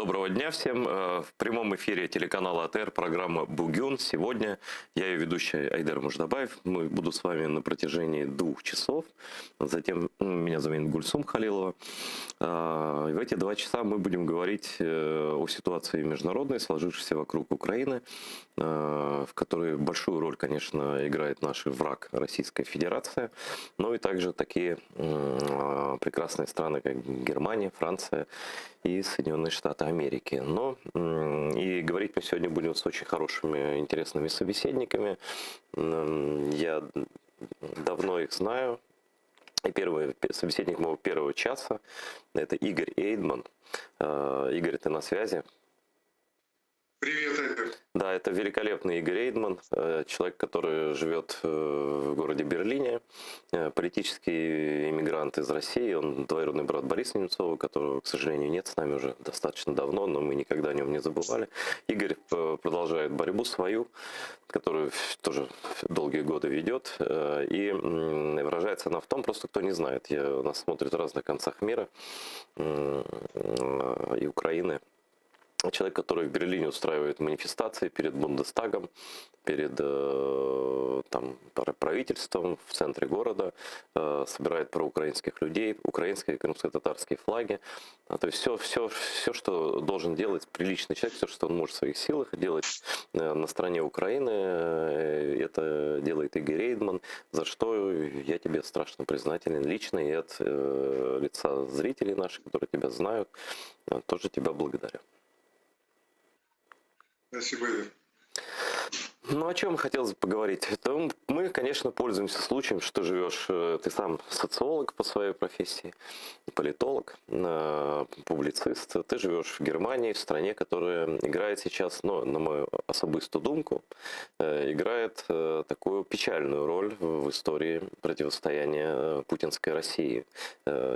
Доброго дня всем. В прямом эфире телеканала АТР программа «Бугюн». Сегодня я ее ведущий Айдер Муждабаев. Мы буду с вами на протяжении 2 часов. Затем меня заменит Гульсум Халилова. И в эти 2 часа мы будем говорить о ситуации международной, сложившейся вокруг Украины, в которой большую роль, конечно, играет наш враг Российская Федерация, но и также такие прекрасные страны, как Германия, Франция и Соединенные Штаты Америки. Но и говорить мы сегодня будем с очень хорошими, интересными собеседниками. Я давно их знаю. И первый собеседник моего первого часа – это Игорь Эйдман. Игорь, ты на связи? Привет, Айдер. Да, это великолепный Игорь Эйдман, человек, который живет в городе Берлине, политический иммигрант из России. Он двоюродный брат Бориса Немцова, которого, к сожалению, нет с нами уже достаточно давно, но мы никогда о нем не забывали. Игорь продолжает борьбу свою, которую тоже долгие годы ведет. И выражается она в том, просто кто не знает, нас смотрит в разных концах мира и Украины, человек, который в Берлине устраивает манифестации перед Бундестагом, перед там, правительством в центре города, собирает проукраинских людей, украинские и крымско-татарские флаги. То есть все, все, все, что должен делать приличный человек, все, что он может в своих силах делать на стороне Украины, это делает Игорь Эйдман, за что я тебе страшно признателен лично и от лица зрителей наших, которые тебя знают, тоже тебя благодарю. Спасибо, Игорь. Ну, о чем хотелось бы поговорить? Это мы, конечно, пользуемся случаем, что живешь, ты сам социолог по своей профессии, политолог, публицист. Ты живешь в Германии, в стране, которая играет сейчас, ну, на мою особисту думку, играет такую печальную роль в истории противостояния путинской России,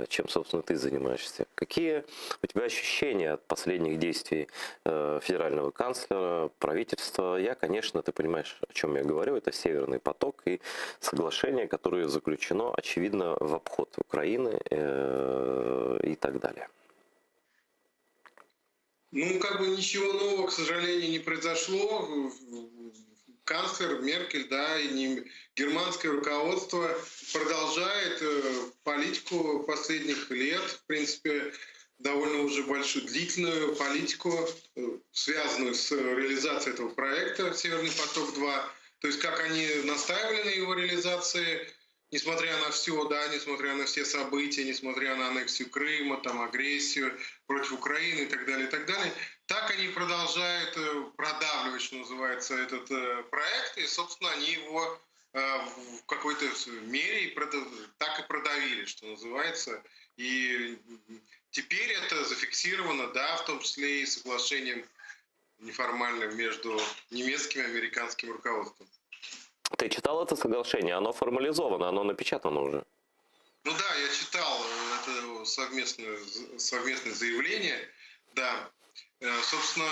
чем, собственно, ты занимаешься. Какие у тебя ощущения от последних действий федерального канцлера, правительства? Я, конечно, ты понимаешь, о чем я говорю, это Северный поток и соглашение, которое заключено, очевидно, в обход Украины и так далее. Ну, как бы ничего нового, к сожалению, не произошло. Канцлер Меркель, да, и не, германское руководство продолжает политику последних лет, в принципе, довольно уже большую длительную политику, связанную с реализацией этого проекта «Северный поток-2». То есть как они настаивали на его реализации, несмотря на все, да, несмотря на все события, несмотря на аннексию Крыма, там, агрессию против Украины и так далее, и так далее, так они продолжают продавливать, что называется, этот проект, и, собственно, они его в какой-то мере так и продавили, что называется. И теперь это зафиксировано, да, в том числе и соглашением неформальным между немецким и американским руководством. Ты читал это соглашение? Оно формализовано, оно напечатано уже. Ну да, я читал это совместное заявление. Да. Собственно,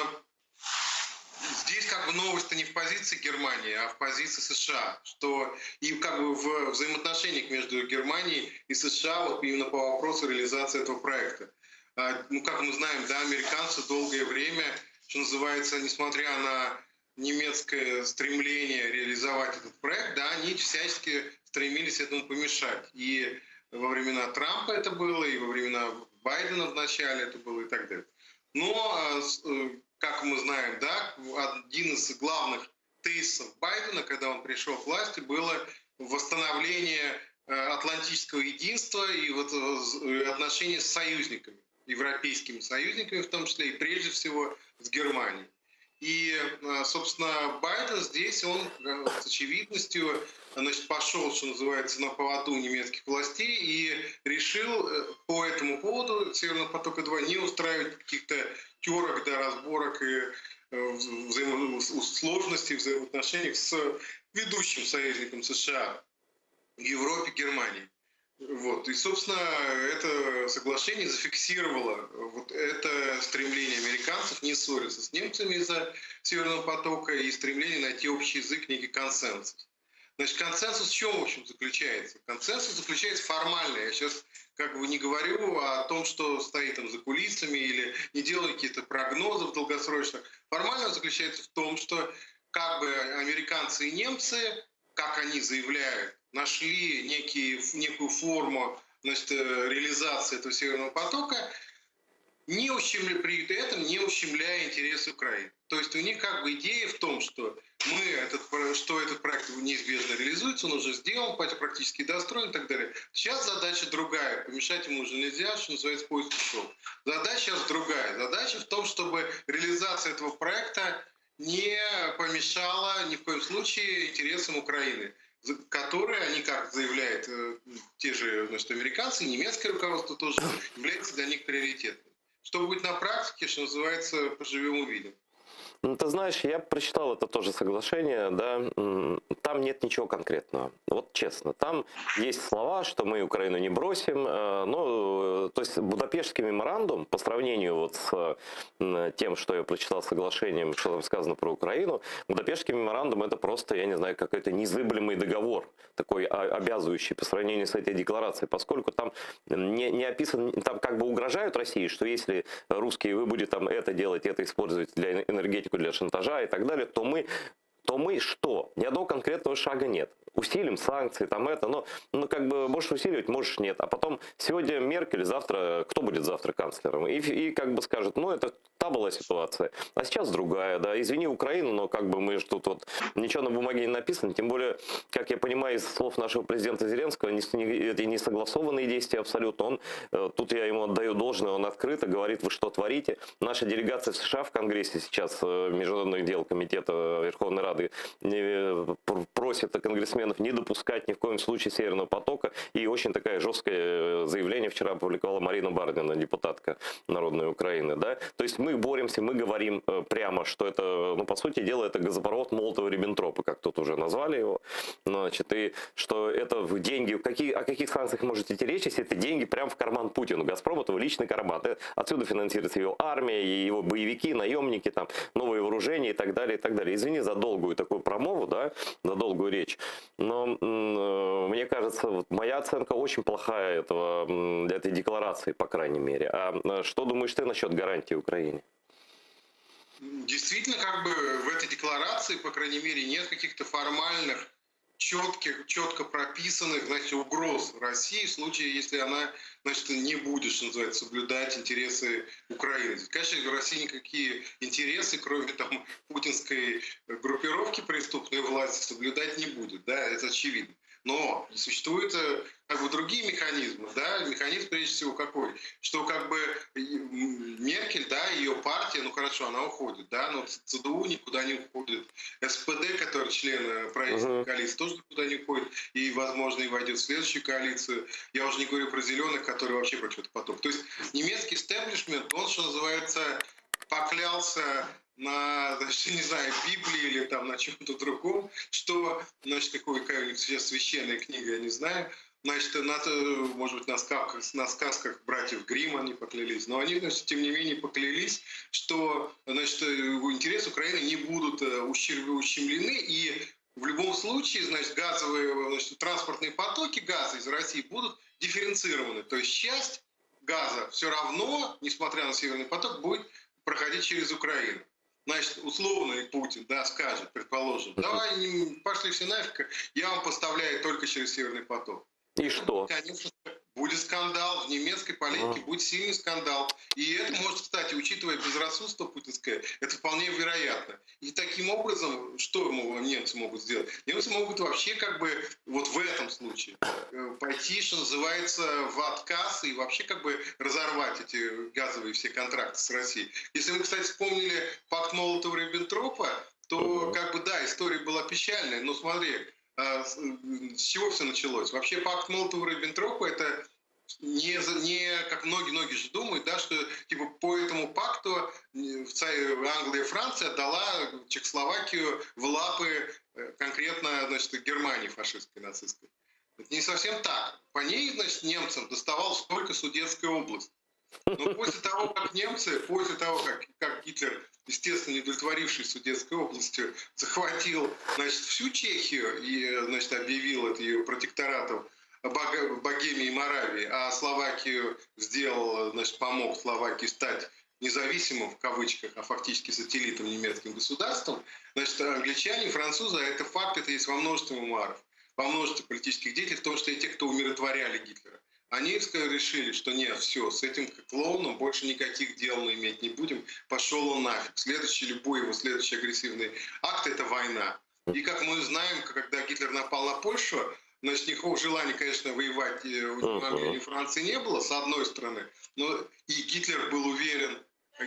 здесь как бы новость-то не в позиции Германии, а в позиции США, что и как бы в взаимоотношениях между Германией и США вот именно по вопросу реализации этого проекта. Ну, как мы знаем, да, американцы долгое время, что называется, несмотря на немецкое стремление реализовать этот проект, да, они всячески стремились этому помешать. И во времена Трампа это было, и во времена Байдена в начале это было, и так далее. Но, как мы знаем, да, один из главных тезисов Байдена, когда он пришел к власти, было восстановление атлантического единства и вот отношений с союзниками, европейскими союзниками в том числе, и прежде всего с Германией. И, собственно, Байден здесь, он с очевидностью, значит, пошел, что называется, на поводу немецких властей и решил по этому поводу Северного потока-2 не устраивать каких-то терок, да, разборок и сложностей в взаимоотношениях с ведущим союзником США в Европе, Германией. Вот. И, собственно, это соглашение зафиксировало вот это стремление американцев не ссориться с немцами из-за Северного потока и стремление найти общий язык, некий консенсус. Значит, консенсус в чем, в общем, заключается? Консенсус заключается формально. Я сейчас как бы не говорю о том, что стоит там за кулисами или не делаю какие-то прогнозов долгосрочных. Формально заключается в том, что как бы американцы и немцы, как они заявляют, нашли некую форму, значит, реализации этого Северного потока, не ущемля, при этом не ущемляя интересы Украины. То есть у них как бы идея в том, что этот проект неизбежно реализуется, он уже сделан, практически достроен и так далее. Сейчас задача другая, помешать ему уже нельзя, что называется, поезд ушел. Задача сейчас другая. Задача в том, чтобы реализация этого проекта не помешала ни в коем случае интересам Украины, которые они, как заявляют те же, значит, американцы, немецкое руководство тоже, является для них приоритетным. Что будет на практике, что называется, поживем увидим. Ну, ты знаешь, я прочитал это тоже соглашение, да, там нет ничего конкретного. Вот честно, там есть слова, что мы Украину не бросим, ну, то есть Будапештский меморандум по сравнению вот с тем, что я прочитал соглашением, что там сказано про Украину, Будапештский меморандум это просто, я не знаю, какой-то незыблемый договор, такой обязывающий по сравнению с этой декларацией, поскольку там не описан, там как бы угрожают России, что если русские, вы будете там это делать, это использовать для энергетику, для шантажа и так далее, то мы что? Ни одного конкретного шага нет. Усилим санкции, там это, но ну, как бы можешь усиливать, можешь нет. А потом сегодня Меркель, завтра, кто будет завтра канцлером? И как бы скажут, ну это та была ситуация, а сейчас другая, да, извини Украину, но как бы мы же тут вот ничего на бумаге не написано, тем более, как я понимаю из слов нашего президента Зеленского, не, не, это не согласованные действия абсолютно, тут я ему отдаю должное, он открыто говорит, вы что творите. Наша делегация в США в Конгрессе сейчас, Международных дел Комитета Верховной Рады, просит конгрессменов не допускать ни в коем случае Северного потока. И очень такая жесткое заявление вчера опубликовала Марина Бардина, депутатка Народной Украины. Да? То есть мы боремся, мы говорим прямо, что это, ну, по сути дела, это газопровод Молотова-Риббентропа, как тут уже назвали его. Значит, и что это в деньги, о каких санкциях может идти речь, если это деньги прямо в карман Путину. Газпром это его личный карман. Отсюда финансируется его армия, и его боевики, наемники, там, новые вооружения и так далее, и так далее. Извини за долгую такую промову, да, за долгую речь, но мне кажется, вот моя оценка очень плохая этой декларации, по крайней мере. А что думаешь ты насчет гарантии Украине? Действительно, как бы в этой декларации, по крайней мере, нет каких-то формальных, четких, четко прописанных, значит, угроз России в случае, если она, значит, не будет, что называется, соблюдать интересы Украины. Конечно, в России никакие интересы, кроме там путинской группировки преступной власти, соблюдать не будет, да, это очевидно. Но существуют как бы другие механизмы, да, механизм прежде всего какой, что как бы Меркель, да, ее партия, ну хорошо, она уходит, да, но ЦДУ никуда не уходит, СПД, который член правительственной коалиции, тоже никуда не уходит, и, возможно, и войдет в следующую коалицию. Я уже не говорю про зеленых, которые вообще против этого потока. То есть немецкий истеблишмент, он, что называется, поклялся на, значит, не знаю, Библии или там на чем-то другом, что, значит, какой-нибудь сейчас священная книга, я не знаю, значит, может быть, на сказках братьев Гримм они поклялись, но они, значит, тем не менее поклялись, что, значит, интересы Украины не будут ущемлены, и в любом случае, значит, газовые, значит, транспортные потоки газа из России будут дифференцированы. То есть часть газа все равно, несмотря на Северный поток, будет проходить через Украину. Значит, условный Путин, да, скажет, предположим, давай, не, пошли все нафиг, я вам поставляю только через Северный поток. И что? Конечно, будет скандал, в немецкой политике будет сильный скандал. И это может, кстати, учитывая безрассудство путинское, это вполне вероятно. И таким образом, что немцы могут сделать? Немцы могут вообще как бы вот в этом случае пойти, что называется, в отказ и вообще как бы разорвать эти газовые все контракты с Россией. Если мы, кстати, вспомнили пакт Молотова-Риббентропа, то как бы да, история была печальная, но смотри, с чего все началось? Вообще пакт Молотова-Риббентропа это не как многие-многие же думают, да, что типа по этому пакту Англия и Франция отдала Чехословакию в лапы конкретно, значит, Германии фашистской, нацистской. Это не совсем так. По ней, значит, немцам доставалась только Судетская область. Но после того, как немцы, после того, как, как Гитлер, естественно, не удовлетворившись Судетской областью, захватил, значит, всю Чехию и, значит, объявил это ее протекторатом Богемии и Моравии, а Словакию сделал, значит, помог Словакии стать независимым в кавычках, а фактически сателлитом немецким государством, значит, англичане, французы, а это факт, это есть во множестве мемуаров, во множестве политических деятелей, в том числе и тех, кто умиротворяли Гитлера. Они решили, что нет, все, с этим клоуном больше никаких дел мы иметь не будем, пошел он нафиг. Следующий, любой его следующий агрессивный акт – это война. И как мы знаем, когда Гитлер напал на Польшу, значит, никакого желания, конечно, воевать у Англии, ни Франции не было, с одной стороны, но и Гитлер был уверен,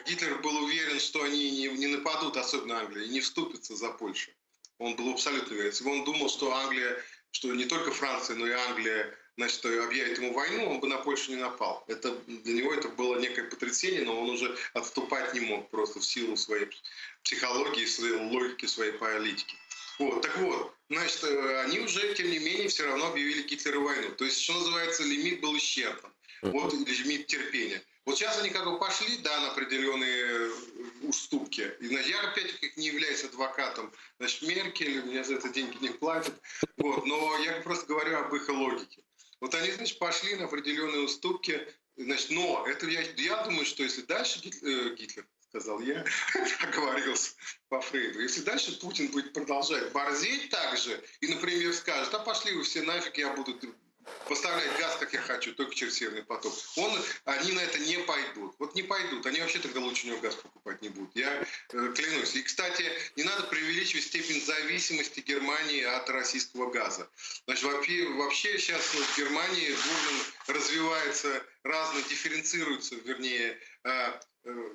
Гитлер был уверен, что они не, не нападут, особенно Англия, и не вступятся за Польшу. Он был абсолютно уверен. Если бы он думал, что Англия, что не только Франция, но и Англия, значит, объявит ему войну, он бы на Польшу не напал. Это, для него это было некое потрясение, но он уже отступать не мог просто в силу своей психологии, своей логики, своей политики. Вот, так вот, значит, они уже, тем не менее, все равно объявили Гитлеру войну. То есть, что называется, лимит был исчерпан. Вот лимит терпения. Вот сейчас они как бы пошли, да, на определенные уступки. И, значит, я опять-таки не являюсь адвокатом, значит, Меркель, мне за это деньги не платят. Вот, но я просто говорю об их логике. Вот они, значит, пошли на определенные уступки, значит, но это я, я думаю, что если дальше Гитлер, Гитлер сказал я, оговорился по Фрейду, если дальше Путин будет продолжать борзеть так же и, например, скажет, а пошли вы все нафиг, я буду поставлять газ, как я хочу, только через Северный поток. Он, они на это не пойдут. Вот не пойдут. Они вообще тогда лучше у него газ покупать не будут. Я клянусь. И, кстати, не надо преувеличивать степень зависимости Германии от российского газа. Значит, вообще, вообще сейчас в Германии бурно развивается, разно дифференцируются, вернее,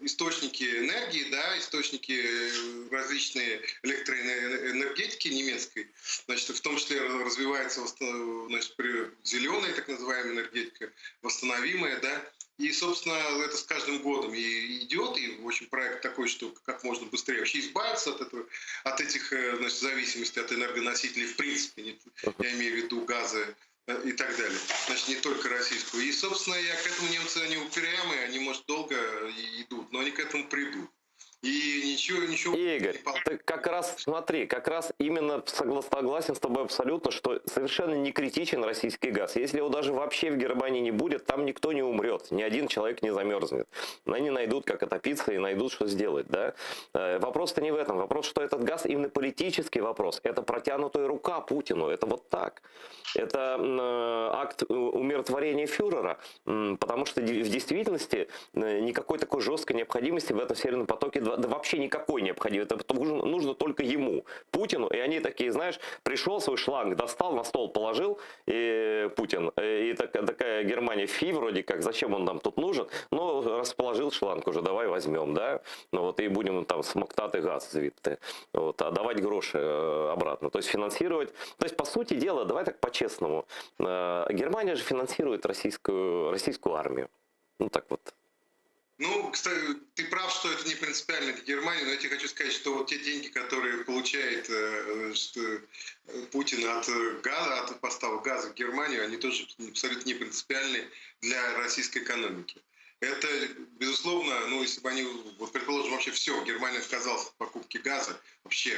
источники энергии, да, источники различные электроэнергетики немецкой, значит, в том числе развивается, значит, зеленая так называемая энергетика, восстановимая, да, и, собственно, это с каждым годом и идет, и, в общем, проект такой, что как можно быстрее вообще избавиться от этого, от этих, значит, зависимостей от энергоносителей, в принципе, не, я имею в виду газы и так далее. Значит, не только российскую. И, собственно, я к этому немцы, они упрямые, они, может, долго идут, но они к этому придут. И ничего, ничего Игорь, ты как раз, смотри, как раз именно согласен с тобой абсолютно, что совершенно не критичен российский газ. Если его даже вообще в Германии не будет, там никто не умрет, ни один человек не замерзнет. Они найдут, как отопиться, и найдут, что сделать. Да? Вопрос-то не в этом. Вопрос, что этот газ именно политический вопрос. Это протянутая рука Путину. Это вот так. Это акт умиротворения фюрера, потому что в действительности никакой такой жесткой необходимости в этом Северном потоке да вообще никакой необходимости. Это нужно только ему, Путину. И они такие, знаешь, пришел свой шланг, достал, на стол положил, и Путин, и такая Германия фи вроде как, зачем он нам тут нужен? Но расположил шланг уже, давай возьмем, да, ну вот и будем там смоктати газ звідти, вот, а давать гроши обратно. То есть финансировать, то есть по сути дела, давай так по-честному, Германия же финансирует российскую армию. Ну так вот. Ну, кстати, ты прав, что это не принципиально для Германии, но я тебе хочу сказать, что вот те деньги, которые получает что Путин от газа, от поставок газа в Германию, они тоже абсолютно не принципиальны для российской экономики. Это, безусловно, ну, если бы они, вот, предположим, вообще все, Германия отказалась от покупки газа вообще,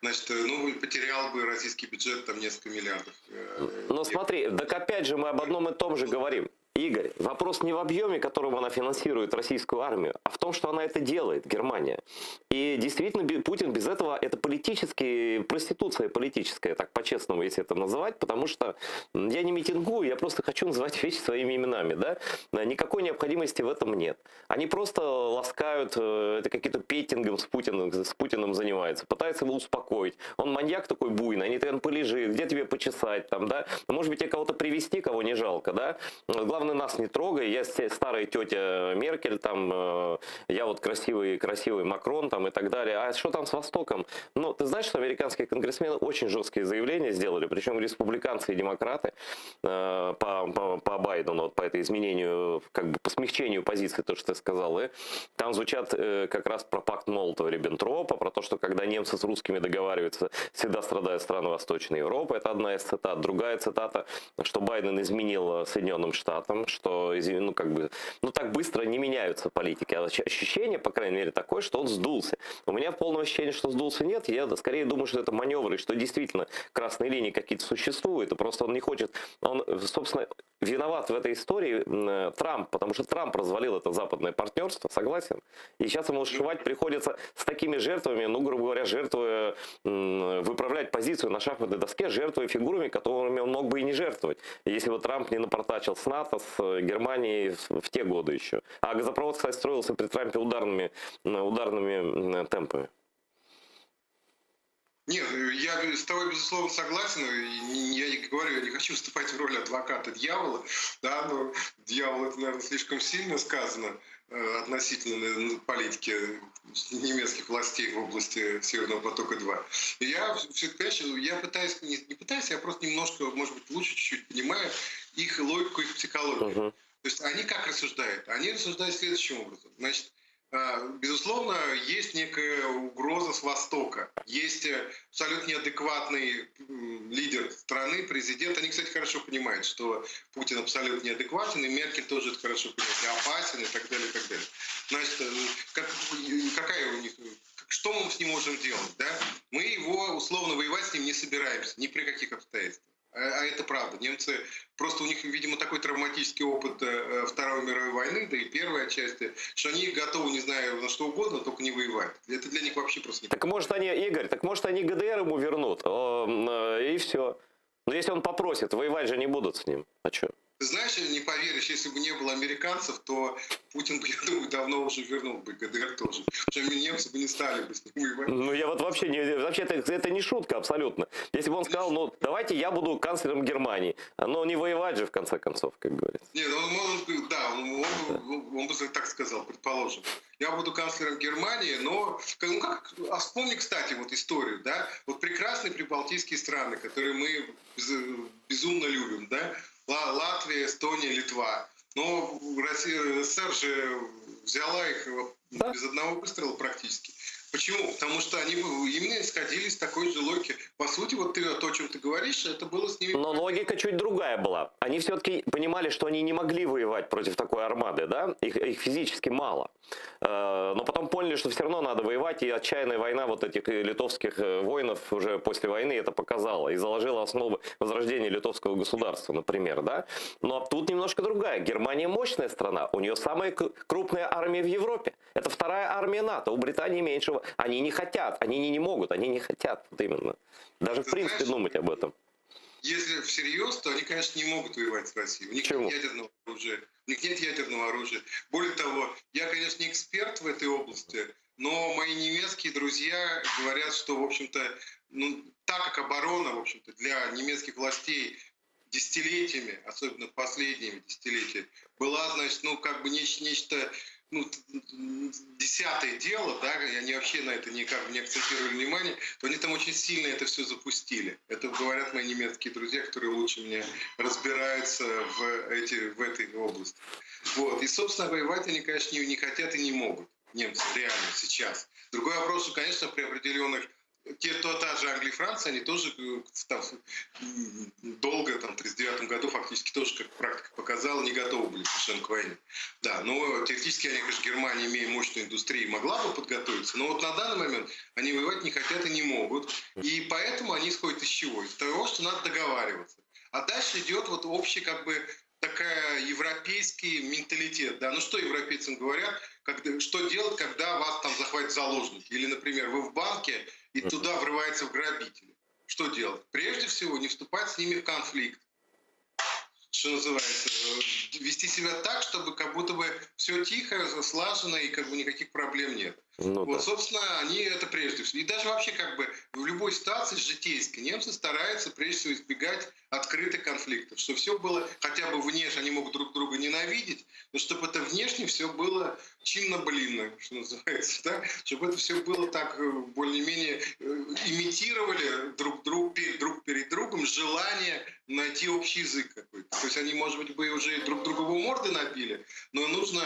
значит, ну, потерял бы российский бюджет там несколько миллиардов. Но смотри, так опять же мы об одном и том же говорим. Игорь, вопрос не в объеме, которым она финансирует российскую армию, а в том, что она это делает, Германия. И действительно, Путин без этого, это политический, проституция политическая, так по-честному, если это называть, потому что я не митингую, я просто хочу называть вещи своими именами, да? Никакой необходимости в этом нет. Они просто ласкают, это какие-то петтингом с Путиным занимаются, пытаются его успокоить. Он маньяк такой буйный, они там полежит, где тебе почесать там, да? Может быть, тебе кого-то привести, кого не жалко, да? Главное, нас не трогай, я старая тетя Меркель, там, я вот красивый, красивый Макрон там, и так далее. А что там с Востоком? Ну, ты знаешь, что американские конгрессмены очень жесткие заявления сделали, причем республиканцы и демократы по Байдену, вот по этой изменению, как бы по смягчению позиции, то, что ты сказал, и там звучат как раз про пакт Молотова-Риббентропа, про то, что когда немцы с русскими договариваются, всегда страдают страны Восточной Европы. Это одна из цитат. Другая цитата, что Байден изменил Соединенным Штатам. виноватым, что, извини, ну, как бы, ну, так быстро не меняются политики. А ощущение, по крайней мере, такое, что он сдулся. У меня полного ощущения, что сдулся, нет. Я скорее думаю, что это маневры, что действительно красные линии какие-то существуют, и просто он не хочет... Он, собственно, виноват в этой истории Трамп, потому что Трамп развалил это западное партнерство, согласен? И сейчас ему сшивать приходится с такими жертвами, ну, грубо говоря, жертвуя, выправлять позицию на шахматной доске, жертвуя фигурами, которыми он мог бы и не жертвовать, если бы Трамп не напортачил с НАТО, с Германией в те годы еще. А газопровод, кстати, строился при Трампе ударными темпами. Нет, я с тобой, безусловно, согласен. Я не говорю, я не хочу вступать в роль адвоката дьявола, да, но дьявол это, наверное, слишком сильно сказано относительно политики немецких властей в области Северного потока-2. И я все-таки, я пытаюсь, не, не пытаюсь, я просто немножко, может быть, лучше чуть-чуть понимаю их логику, их психологию. То есть они как рассуждают? Они рассуждают следующим образом. Значит, безусловно, есть некая угроза с Востока. Есть абсолютно неадекватный лидер страны, президент. Они, кстати, хорошо понимают, что Путин абсолютно неадекватен, и Меркель тоже это хорошо понимает, и опасен, и так далее, и так далее. Значит, какая у них, что мы с ним можем делать? Да? Мы его, условно, воевать с ним не собираемся, ни при каких обстоятельствах. А это правда. Немцы, просто у них, видимо, такой травматический опыт Второй мировой войны, да и первой отчасти, что они готовы, не знаю, на что угодно, только не воевать. Это для них вообще просто не Так может они, Игорь, так может они ГДР ему вернут, и все. Но если он попросит, воевать же не будут с ним. А чё? Ты знаешь, не поверишь, если бы не было американцев, то Путин бы, я думаю, давно уже вернул бы ГДР тоже. Потому что немцы бы не стали бы с ним воевать. Ну, я вот вообще не, вообще это не шутка абсолютно. Если бы он сказал, ну, давайте я буду канцлером Германии. Но не воевать же, в конце концов, как говорится. Нет, он, да, он, он, он бы так сказал, предположим. Я буду канцлером Германии, но... Ну, как, а вспомни, кстати, вот историю, да? Вот прекрасные прибалтийские страны, которые мы безумно любим, да? Латвия, Эстония, Литва. Но Россия, СССР же взяла их без одного выстрела практически. Почему? Потому что они именно исходили из такой же логики. По сути, вот ты, то, о чем ты говоришь, это было с ними... Но логика чуть другая была. Они все-таки понимали, что они не могли воевать против такой армады, да? Их физически мало. Но потом поняли, что все равно надо воевать, и отчаянная война вот этих литовских воинов уже после войны это показала и заложила основы возрождения литовского государства, например, да? Но тут немножко другая. Германия мощная страна, у нее самая крупная армия в Европе. Это вторая армия НАТО, у Британии меньше. Они не хотят, они не могут, они не хотят, вот именно. Даже в принципе думать об этом. Если всерьез, то они, конечно, не могут воевать с Россией. У них Почему? нет ядерного оружия. У них нет ядерного оружия. Более того, я, конечно, не эксперт в этой области, но мои немецкие друзья говорят, что, в общем-то, ну, так как оборона, в общем-то, для немецких властей десятилетиями, особенно последними десятилетиями, была, значит, ну, как бы нечто, ну, десятое дело, да, и они вообще на это никак не акцентировали внимание, то они там очень сильно это все запустили. Это говорят мои немецкие друзья, которые лучше меня разбираются в этой области. И, собственно, воевать они, конечно, не хотят и не могут, немцы, реально, сейчас. Другой вопрос, что, конечно, при определенных... Те, то, та же Англия и Франция, они тоже долго, в тридцать девятом году фактически тоже, как практика показала, не готовы были совершенно к войне. Да, но теоретически они, конечно, Германия, имея мощную индустрию, могла бы подготовиться, но вот на данный момент они воевать не хотят и не могут. И поэтому они исходят из чего? Из того, что надо договариваться. А дальше идет вот общий, как бы, такая европейский менталитет. Да? Ну что европейцам говорят, что делать, когда вас там захватят заложники? Или, например, вы в банке, и туда врываются грабители. Что делать? Прежде всего, не вступать с ними в конфликт. Что называется, вести себя так, чтобы как будто бы все тихо, слаженно и как бы никаких проблем нет. Собственно, они это прежде всего. И даже вообще как бы в любой ситуации житейской немцы стараются прежде всего избегать открытых конфликтов, чтобы все было хотя бы внешне, они могут друг друга ненавидеть, но чтобы это внешне все было чинно-блинно, что называется, да? Чтобы это все было так, более-менее имитировали друг друг, друг перед другом желание найти общий язык какой-то. То есть они, может быть, бы уже друг другу морды набили, но нужно,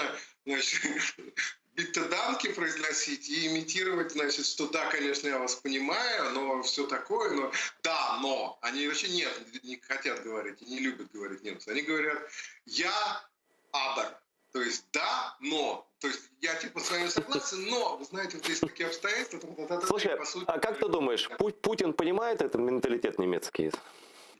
Bitte danke произносить и имитировать, значит, что да, конечно, я вас понимаю, но все такое, но да, но. Они вообще нет, не хотят говорить, и не любят говорить немцы. Они говорят ja, aber. То есть да, но. То есть я типа с вами согласен, но, вы знаете, вот есть такие обстоятельства. Та-та-та-та, Слушай, по сути, а как ты думаешь, Путин понимает этот менталитет немецкий?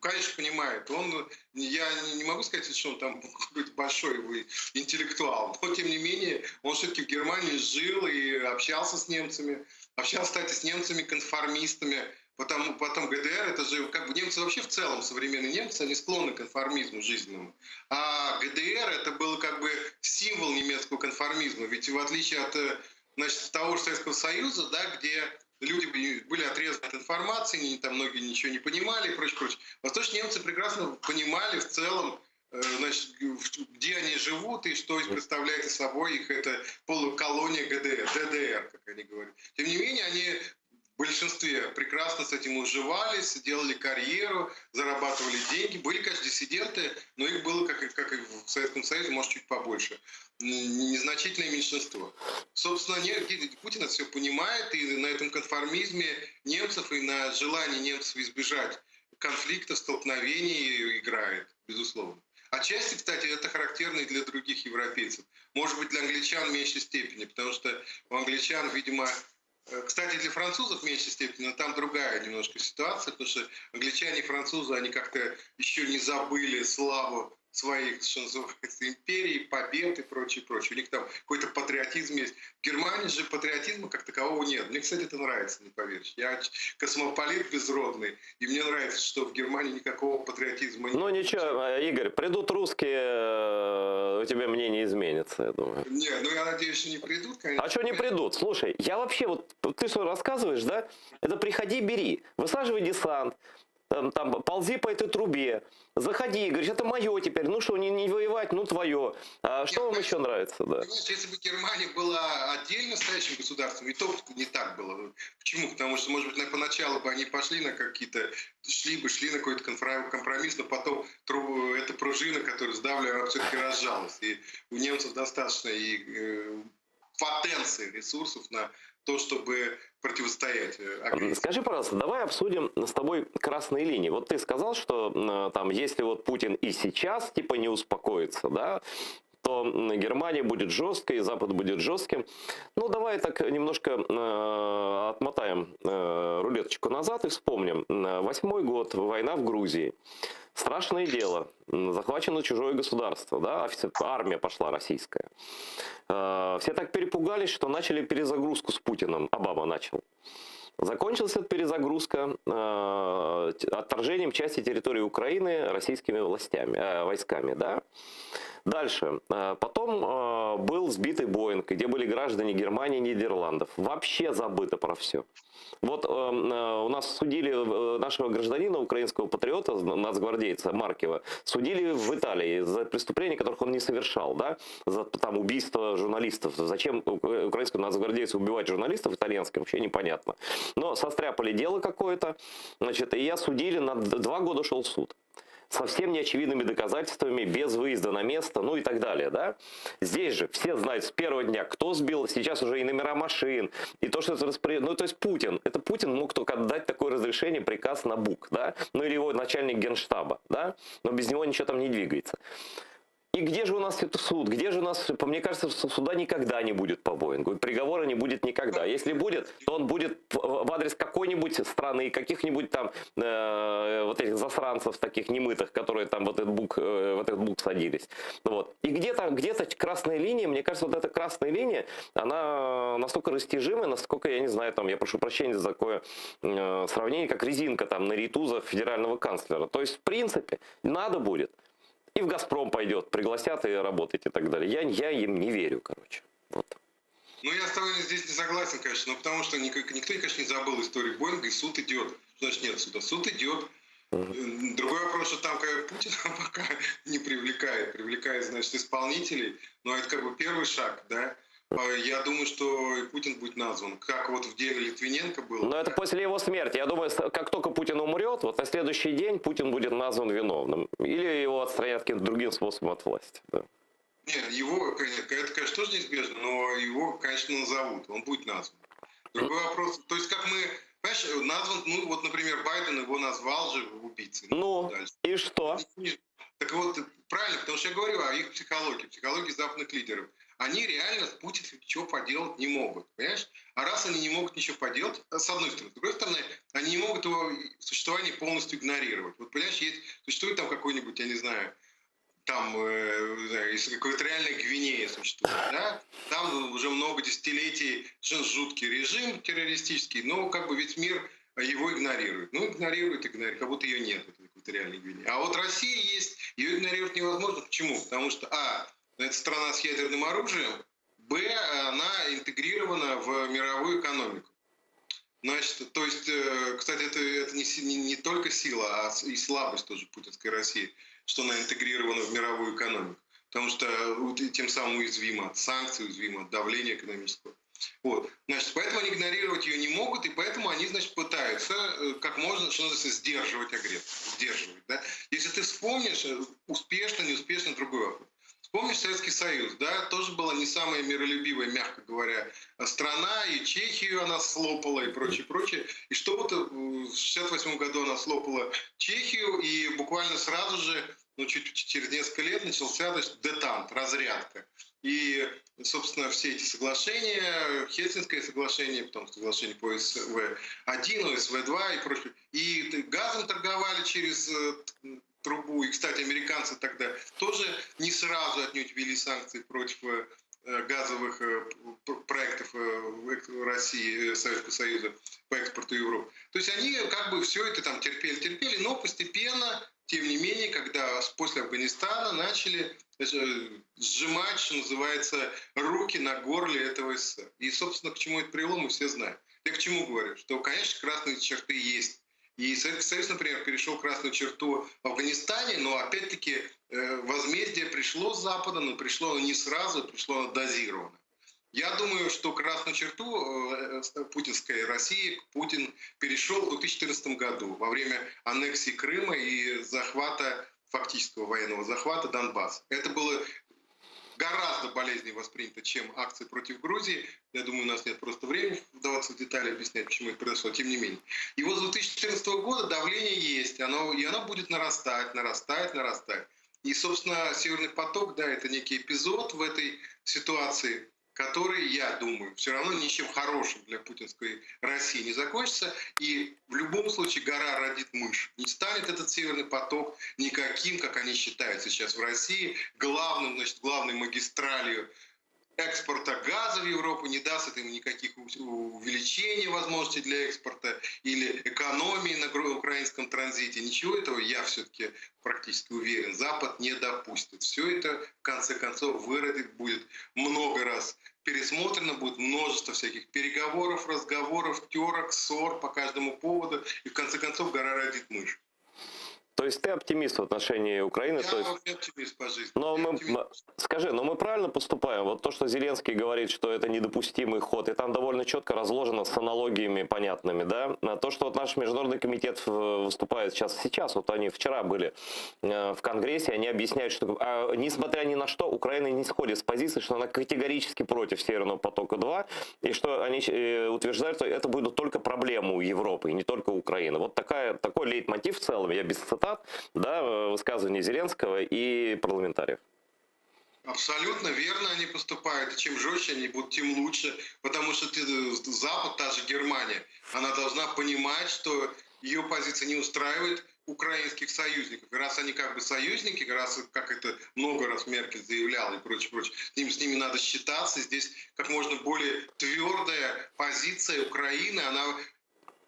Конечно, понимает. Он, я не могу сказать, что он там какой-то большой интеллектуал, но тем не менее он все-таки в Германии жил и общался с немцами. Общался, кстати, с немцами-конформистами. Потом ГДР, это же как бы немцы вообще в целом, современные немцы, они склонны к конформизму жизненному. А ГДР это был как бы символ немецкого конформизма. Ведь в отличие от, значит, того же Советского Союза, да, где люди были отрезаны от информации, они там многие ничего не понимали и прочее, прочее. Восточные немцы прекрасно понимали в целом, значит, где они живут и что представляет собой их эта полуколония ГДР, ДДР, как они говорят. Тем не менее, они в большинстве прекрасно с этим уживались, делали карьеру, зарабатывали деньги. Были, конечно, диссиденты, но их было, как и в Советском Союзе, может, чуть побольше. Незначительное меньшинство. Собственно, не, Путин это все понимает, и на этом конформизме немцев, и на желании немцев избежать конфликтов, столкновений играет, безусловно. Отчасти, кстати, это характерно и для других европейцев. Может быть, для англичан в меньшей степени, потому что у англичан, видимо... Кстати, для французов в меньшей степени, но там другая немножко ситуация, потому что англичане и французы, они как-то еще не забыли славу своих, что называется, империй, побед и прочее, прочее. У них там какой-то патриотизм есть. В Германии же патриотизма как такового нет. Мне, кстати, это нравится, не поверишь. Я космополит безродный, и мне нравится, что в Германии никакого патриотизма нет. Ну ничего, Игорь, придут русские, у тебя мнение изменится, я думаю. Не, я надеюсь, что не придут, конечно. А что не придут? Слушай, я вообще, вот ты что рассказываешь, да? Это приходи, бери, высаживай десант, там, ползи по этой трубе, заходи, говоришь, это мое теперь, ну что, не воевать, ну твое. А что Нет, вам еще нравится? Да? Понимаешь, если бы Германия была отдельно стоящим государством, и то не так было. Почему? Потому что, может быть, поначалу бы они пошли на какие-то, шли бы, шли на какой-то компромисс, но потом эта пружина, которую сдавливали, она все-таки разжалась. И у немцев достаточно и потенции ресурсов на то, чтобы противостоять агрессии. Скажи, пожалуйста, давай обсудим с тобой красные линии. Вот ты сказал, что если Путин и сейчас не успокоится, да, то Германия будет жесткой, Запад будет жестким. Давай так немножко отмотаем рулеточку назад и вспомним. 8-й год, война в Грузии. Страшное дело. Захвачено чужое государство, да, армия пошла российская. Все так перепугались, что начали перезагрузку с Путиным. Обама начал. Закончилась эта перезагрузка отторжением части территории Украины российскими войсками. Да? Дальше. Потом был сбитый Боинг, где были граждане Германии и Нидерландов. Вообще забыто про все. Вот у нас судили нашего гражданина, украинского патриота, нацгвардейца Маркива, судили в Италии за преступления, которых он не совершал, да? За убийство журналистов. Зачем украинскому нацгвардейцу убивать журналистов итальянских, вообще непонятно. Но состряпали дело какое-то, и я судили, на 2 года шел суд. Совсем неочевидными доказательствами, без выезда на место, и так далее, да? Здесь же все знают с первого дня, кто сбил, сейчас уже и номера машин, и то, что это распоряд-, ну, то есть Путин, это Путин мог только отдать такое разрешение, приказ на БУК, да? Или его начальник генштаба, да? Но без него ничего там не двигается. И где же у нас этот суд? Где же у нас, по мне кажется, суда никогда не будет по Боингу, приговора не будет никогда. Если будет, то он будет в адрес какой-нибудь страны, каких-нибудь вот этих засранцев таких немытых, которые там в этот бук садились. И где-то красная линия, мне кажется, вот эта красная линия, она настолько растяжимая, насколько, я не знаю, я прошу прощения за такое сравнение, как резинка на рейтузах федерального канцлера. То есть, в принципе, надо будет. И в «Газпром» пойдет, пригласят и работать и так далее. Я им не верю. Я с тобой здесь не согласен, конечно, но потому что никто, конечно, не забыл историю Боинга, и суд идет. Что значит нет суда? Суд идет. Другой вопрос, что Путин пока не привлекает. Привлекает, значит, исполнителей, но это первый шаг, да. Я думаю, что и Путин будет назван, как в деле Литвиненко было. Но это после его смерти. Я думаю, как только Путин умрет, на следующий день Путин будет назван виновным. Или его отстранят каким-то другим способом от власти. Да. Нет, его, это, конечно, тоже неизбежно, но его, конечно, назовут, он будет назван. Другой вопрос, то есть как мы, понимаешь, назван, ну вот, например, Байден его назвал же убийцей. Ну, дальше. и что? Так вот, правильно, потому что я говорю о их психологии, психологии западных лидеров. Они реально с Путиным ничего поделать не могут, понимаешь? А раз они не могут ничего поделать, с одной стороны, с другой стороны, они не могут его существование полностью игнорировать. Вот, понимаешь, есть, существует там какой-нибудь, я не знаю, там, э, если экваториальная Гвинея существует, да, там уже много десятилетий совершенно жуткий режим террористический, но как бы весь мир его игнорирует. Ну, игнорирует, игнорирует, как будто ее нет, этой экваториальной Гвинеи. А вот Россия есть, ее игнорировать невозможно. Почему? Потому что, а, это страна с ядерным оружием, б, она интегрирована в мировую экономику. Значит, то есть, э, кстати, это, это не, не, не только сила, а и слабость тоже путинской России, что она интегрирована в мировую экономику. Потому что тем самым уязвима от санкций, уязвима от давления экономического. Вот. Значит, поэтому они игнорировать ее не могут, и поэтому они, значит, пытаются э, как можно, что называется, сдерживать агрессию. Сдерживать, да? Если ты вспомнишь, э, успешно, неуспешно, другой вопрос. Помнишь Советский Союз, да, тоже была не самая миролюбивая, мягко говоря, страна, и Чехию она слопала, и прочее, прочее. И что вот в 1968 году она слопала Чехию, и буквально сразу же, ну, чуть через несколько лет начался значит, детант, разрядка. И, собственно, все эти соглашения, Хельсинское соглашение, потом соглашение по ОСВ-1, ОСВ-2 и прочее. И газом торговали через э, трубу. И, кстати, американцы тогда тоже не сразу отнюдь ввели санкции против э, газовых э, проектов России, Советского Союза по экспорту в Европу. То есть они как бы все это там терпели-терпели, но постепенно, тем не менее, когда после Афганистана начали сжимать, что называется, руки на горле этого СССР. И, собственно, к чему это привело, мы все знаем. Я к чему говорю? Что, конечно, красные черты есть. И Советский Союз, например, перешел красную черту в Афганистане, но опять-таки э, возмездие пришло с Запада, но пришло оно не сразу, пришло оно дозированно. Я думаю, что красную черту э, путинской России Путин перешел в 2014 году во время аннексии Крыма и захвата, фактического военного захвата Донбасса. Это было гораздо болезненнее воспринято, чем акции против Грузии. Я думаю, у нас нет просто времени вдаваться в детали, объяснять, почему это произошло, тем не менее. И вот с 2014 года давление есть, оно, и оно будет нарастать, нарастать, нарастать. И, собственно, Северный поток, да, это некий эпизод в этой ситуации, который, я думаю, все равно ничем хорошим для путинской России не закончится. И в любом случае гора родит мышь. Не станет этот Северный поток никаким, как они считают сейчас в России, главным, значит, главной магистралью экспорта газа в Европу, не даст это им никаких увеличений возможностей для экспорта или экономии на украинском транзите. Ничего этого, я все-таки практически уверен, Запад не допустит. Все это, в конце концов, выродит, будет много раз пересмотрено, будет множество всяких переговоров, разговоров, терок, ссор по каждому поводу, и в конце концов гора родит мышь. То есть ты оптимист в отношении Украины? Я то есть... оптимист по жизни. Но мы, скажи, но мы правильно поступаем? Вот то, что Зеленский говорит, что это недопустимый ход, и там довольно четко разложено с аналогиями понятными, да? На то, что вот наш международный комитет выступает сейчас, сейчас, вот они вчера были э, в Конгрессе, они объясняют, что а, несмотря ни на что, Украина не сходит с позиции, что она категорически против Северного потока-2, и что они э, утверждают, что это будут только проблемы у Европы, и не только у Украины. Вот такая, такой лейтмотив в целом, я без цитат, да, высказывания Зеленского и парламентариев. Абсолютно верно они поступают. И чем жестче они будут, тем лучше. Потому что ты, Запад, та же Германия, она должна понимать, что ее позиция не устраивает украинских союзников. И раз они как бы союзники, раз, как это много раз Меркель заявляла и прочее, прочее, с ними, с ними надо считаться. Здесь как можно более твердая позиция Украины, она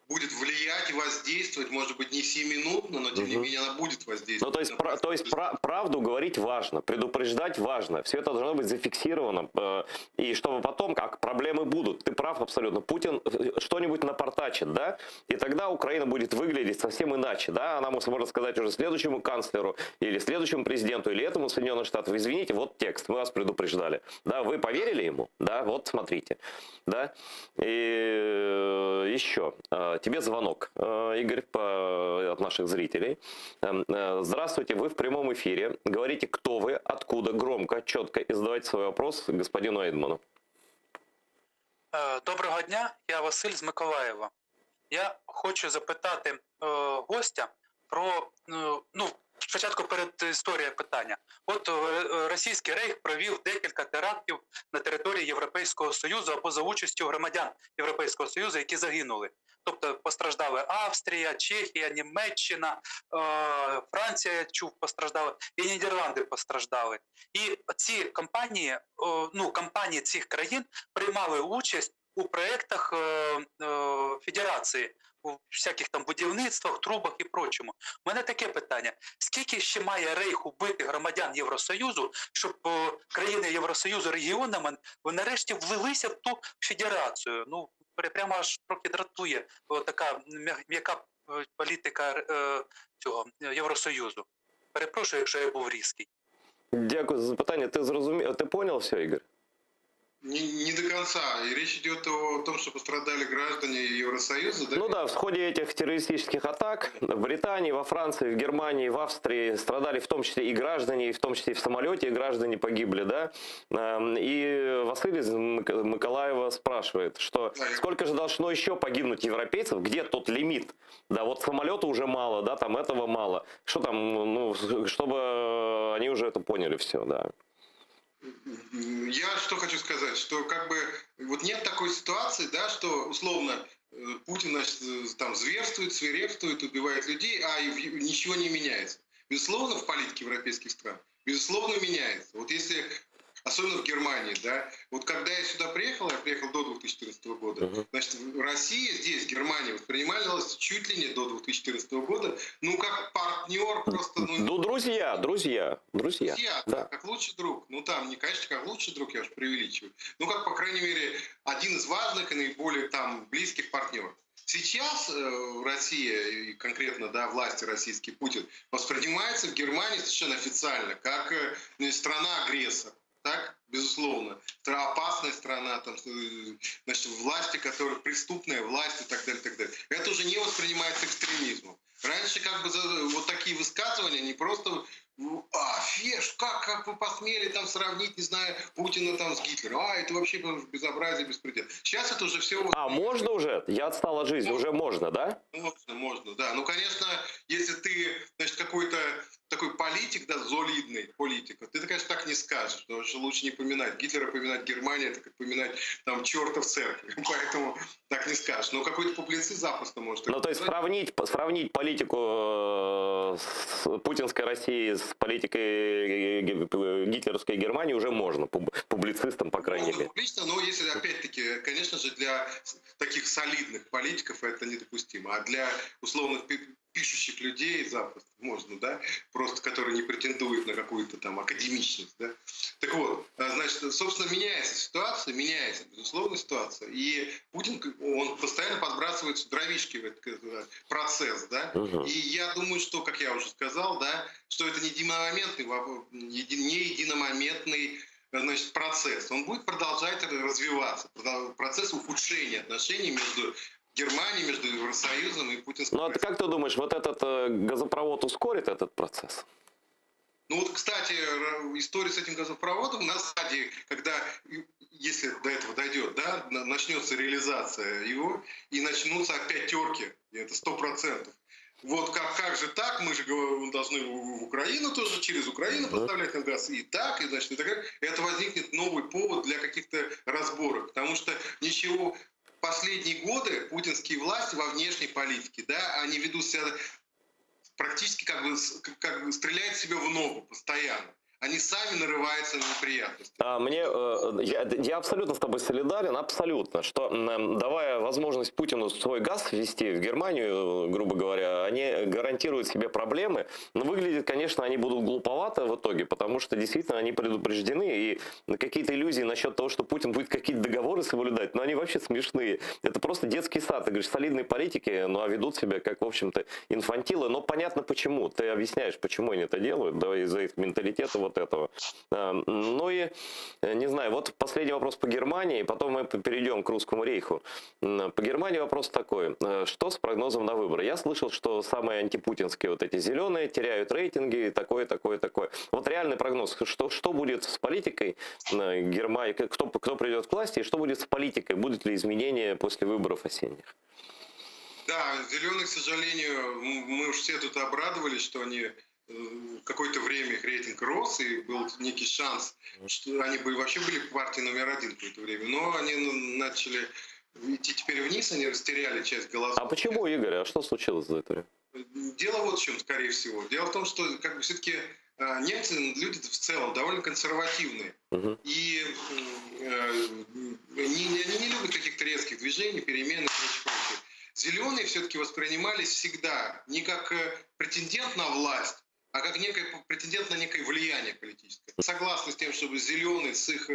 будет влиять и воздействовать, может быть, не сиюминутно, но тем не менее она будет воздействовать. Ну, то есть, про, то есть про, правду говорить важно, предупреждать важно, все это должно быть зафиксировано, э, и чтобы потом, как проблемы будут, ты прав абсолютно, Путин э, что-нибудь напортачит, да, и тогда Украина будет выглядеть совсем иначе, да, она может сказать уже следующему канцлеру, или следующему президенту, или этому Соединенных Штатов, извините, вот текст, мы вас предупреждали, да, вы поверили ему, да, вот смотрите, да, и э, еще. Тебе звонок, Игорь, от наших зрителей. Здравствуйте, вы в прямом эфире. Говорите, кто вы, откуда, громко, четко и задавайте свой вопрос господину Эйдману. Е, Доброго дня, я Василь з Миколаєва. Я хочу запитати е, гостя про е, ну, спочатку передісторія питання. От е, Російський Рейх провів декілька терактів на території Європейського Союзу або за участю громадян Європейського Союзу, які загинули. Тобто постраждали Австрія, Чехія, Німеччина, е, Франція, я чув, постраждала, і Нідерланди постраждали. І ці компанії, е, ну компанії цих країн приймали участь у проєктах е, е, федерації, у всяких там будівництвах, трубах і прочому. У мене таке питання: скільки ще має рейх убити громадян Євросоюзу, щоб е, країни Євросоюзу регіонами нарешті влилися в ту федерацію? Ну прямо аж трохи дратує о, така м'яка е, політика е, цього Євросоюзу. Перепрошую, якщо я був різкий. Дякую за запитання. Ти зрозумів, ти понял все, Игорь? Не, не до конца. И речь идет о том, что пострадали граждане Евросоюза, да? Ну да, в ходе этих террористических атак в Британии, во Франции, в Германии, в Австрии страдали в том числе и граждане, и в том числе и в самолете и граждане погибли, да? Эм, И Василий из Миколаева спрашивает, что сколько же должно еще погибнуть европейцев, где тот лимит? Да, вот самолета уже мало, да, там этого мало. Что там, ну, чтобы они уже это поняли все, да. Я что хочу сказать, что как бы вот нет такой ситуации, да, что условно э, Путин значит, э, там зверствует, свирепствует, убивает людей, а ничего не меняется. Безусловно, в политике европейских стран, безусловно, меняется. Вот если, особенно в Германии, да, вот когда я сюда приехал, я приехал до 2014 года, uh-huh. значит, Россия здесь, Германия, воспринималась чуть ли не до 2014 года, ну, как партнер просто... Ну, ну друзья, друзья, друзья. Друзья, да. как лучший друг. Ну, там, не, конечно, как лучший друг, я уж преувеличиваю, ну, как, по крайней мере, один из важных и наиболее там близких партнеров. Сейчас э, Россия, и конкретно да, власти российские, Путин, воспринимается в Германии совершенно официально как э, страна-агрессор. Так, безусловно. Опасная страна, там, э, значит, власти, которые преступная власть и так далее, так далее. Это уже не воспринимается экстремизмом. Раньше как бы вот такие высказывания, они просто а, феш, как, как вы посмели там сравнить, не знаю, Путина там с Гитлером. А, это вообще безобразие, беспредел. Сейчас это уже все... А, можно уже? Я отстал от жизни, уже можно, да? Можно, можно, да. Ну, конечно, если ты, значит, какой-то такой политик, да, солидный политик, ты, конечно, так не скажешь, потому что лучше не поминать Гитлера, поминать Германию, это как поминать там черта в церкви, поэтому так не скажешь. Но какой-то публицист запросто может. Ну, то есть сравнить, сравнить политику э, с путинской России с политикой гитлеровской Германии уже можно, публицистам, по крайней мере. Публично, но если, опять-таки, конечно же, для таких солидных политиков это недопустимо, а для условных пишущих людей запросто можно, да, просто которые не претендуют на какую-то там академичность, да. Так вот, а, значит, собственно, меняется ситуация, меняется, безусловно, ситуация, и Путин, он постоянно подбрасывает дровишки в этот э, процесс, да, угу. и я думаю, что, как я уже сказал, да, что это не единомоментный, не единомоментный значит, процесс. Он будет продолжать развиваться, процесс ухудшения отношений между Германии, между Евросоюзом и Путинской Ну а как ты думаешь, вот этот э, газопровод ускорит этот процесс? Ну вот, кстати, история с этим газопроводом на стадии, когда, если до этого дойдет, да, начнется реализация его, и начнутся опять терки, и это 100%. Вот как, как же так, мы же должны в Украину тоже, через Украину поставлять нам газ, и так, и значит, и так далее. Это возникнет новый повод для каких-то разборок, потому что ничего последние годы путинские власти во внешней политике, да, они ведут себя практически как бы, как бы стреляют себе в ногу постоянно. Они сами нарываются на неприятности. А, мне, э, я, я абсолютно с тобой солидарен, абсолютно, что давая возможность Путину свой газ ввести в Германию, грубо говоря, они гарантируют себе проблемы, но выглядит, конечно, они будут глуповато в итоге, потому что действительно они предупреждены, и какие-то иллюзии насчет того, что Путин будет какие-то договоры соблюдать, но они вообще смешные. Это просто детский сад. Ты говоришь, солидные политики, ну а ведут себя как, в общем-то, инфантилы, но понятно почему. Ты объясняешь, почему они это делают, да, из-за их менталитета вот. вот этого. Ну и, не знаю, вот последний вопрос по Германии, потом мы перейдем к русскому рейху. По Германии вопрос такой. Что с прогнозом на выборы? Я слышал, что самые антипутинские вот эти зеленые теряют рейтинги, такое, такое, такое. Вот реальный прогноз, что, что будет с политикой Германии, кто, кто придет к власти и что будет с политикой? Будут ли изменения после выборов осенних? Да, зеленые, к сожалению, мы уж все тут обрадовались, что они какое-то время их рейтинг рос, и был некий шанс, что они бы вообще были партией номер один какое-то время. Но они начали идти теперь вниз, они растеряли часть голосов. А почему, Игорь? А что случилось за это время? Дело вот в чем, скорее всего. Дело в том, что как бы все-таки немцы, люди в целом довольно консервативные. Угу. И э, они, они не любят каких-то резких движений, перемен и прочее, прочее. Зеленые все-таки воспринимались всегда не как претендент на власть, а как некий претендент на некое влияние политическое. Согласны с тем, чтобы зеленые с их,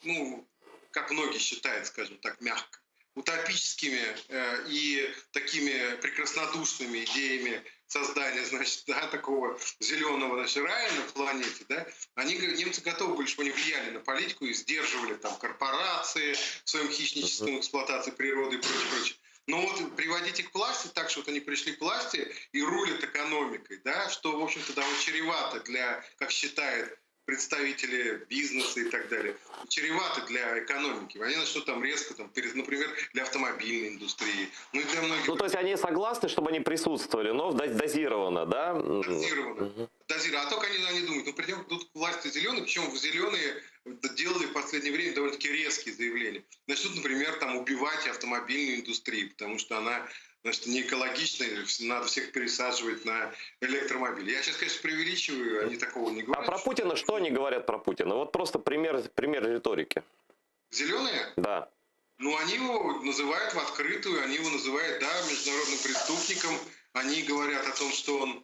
ну, как многие считают, скажем так, мягко, утопическими э, и такими прекраснодушными идеями создания, значит, да, такого зеленого, значит, рая на планете, да, они, немцы готовы были, чтобы они влияли на политику и сдерживали там корпорации в своем хищническом эксплуатации природы и прочее, прочее. Но вот приводить их к власти так, что вот они пришли к власти и рулят экономикой, да, что, в общем-то, довольно чревато для, как считает представители бизнеса и так далее, чревато для экономики. Они начнут там резко, там, например, для автомобильной индустрии, ну и для многих... Ну, то есть они согласны, чтобы они присутствовали, но дозированно, да? Дозированно. Угу. Дозированно. А только они, они думают, ну, придем тут к власти зеленые, причем зеленые делали в последнее время довольно-таки резкие заявления. Начнут, например, там убивать автомобильную индустрию, потому что она, значит, не экологичная, надо всех пересаживать на электромобили. Я сейчас, конечно, преувеличиваю, они такого не говорят. А про Путина что они говорят про Путина? Вот просто пример, пример риторики. Зеленые? Да. Ну, они его называют в открытую, они его называют, да, международным преступником. Они говорят о том, что он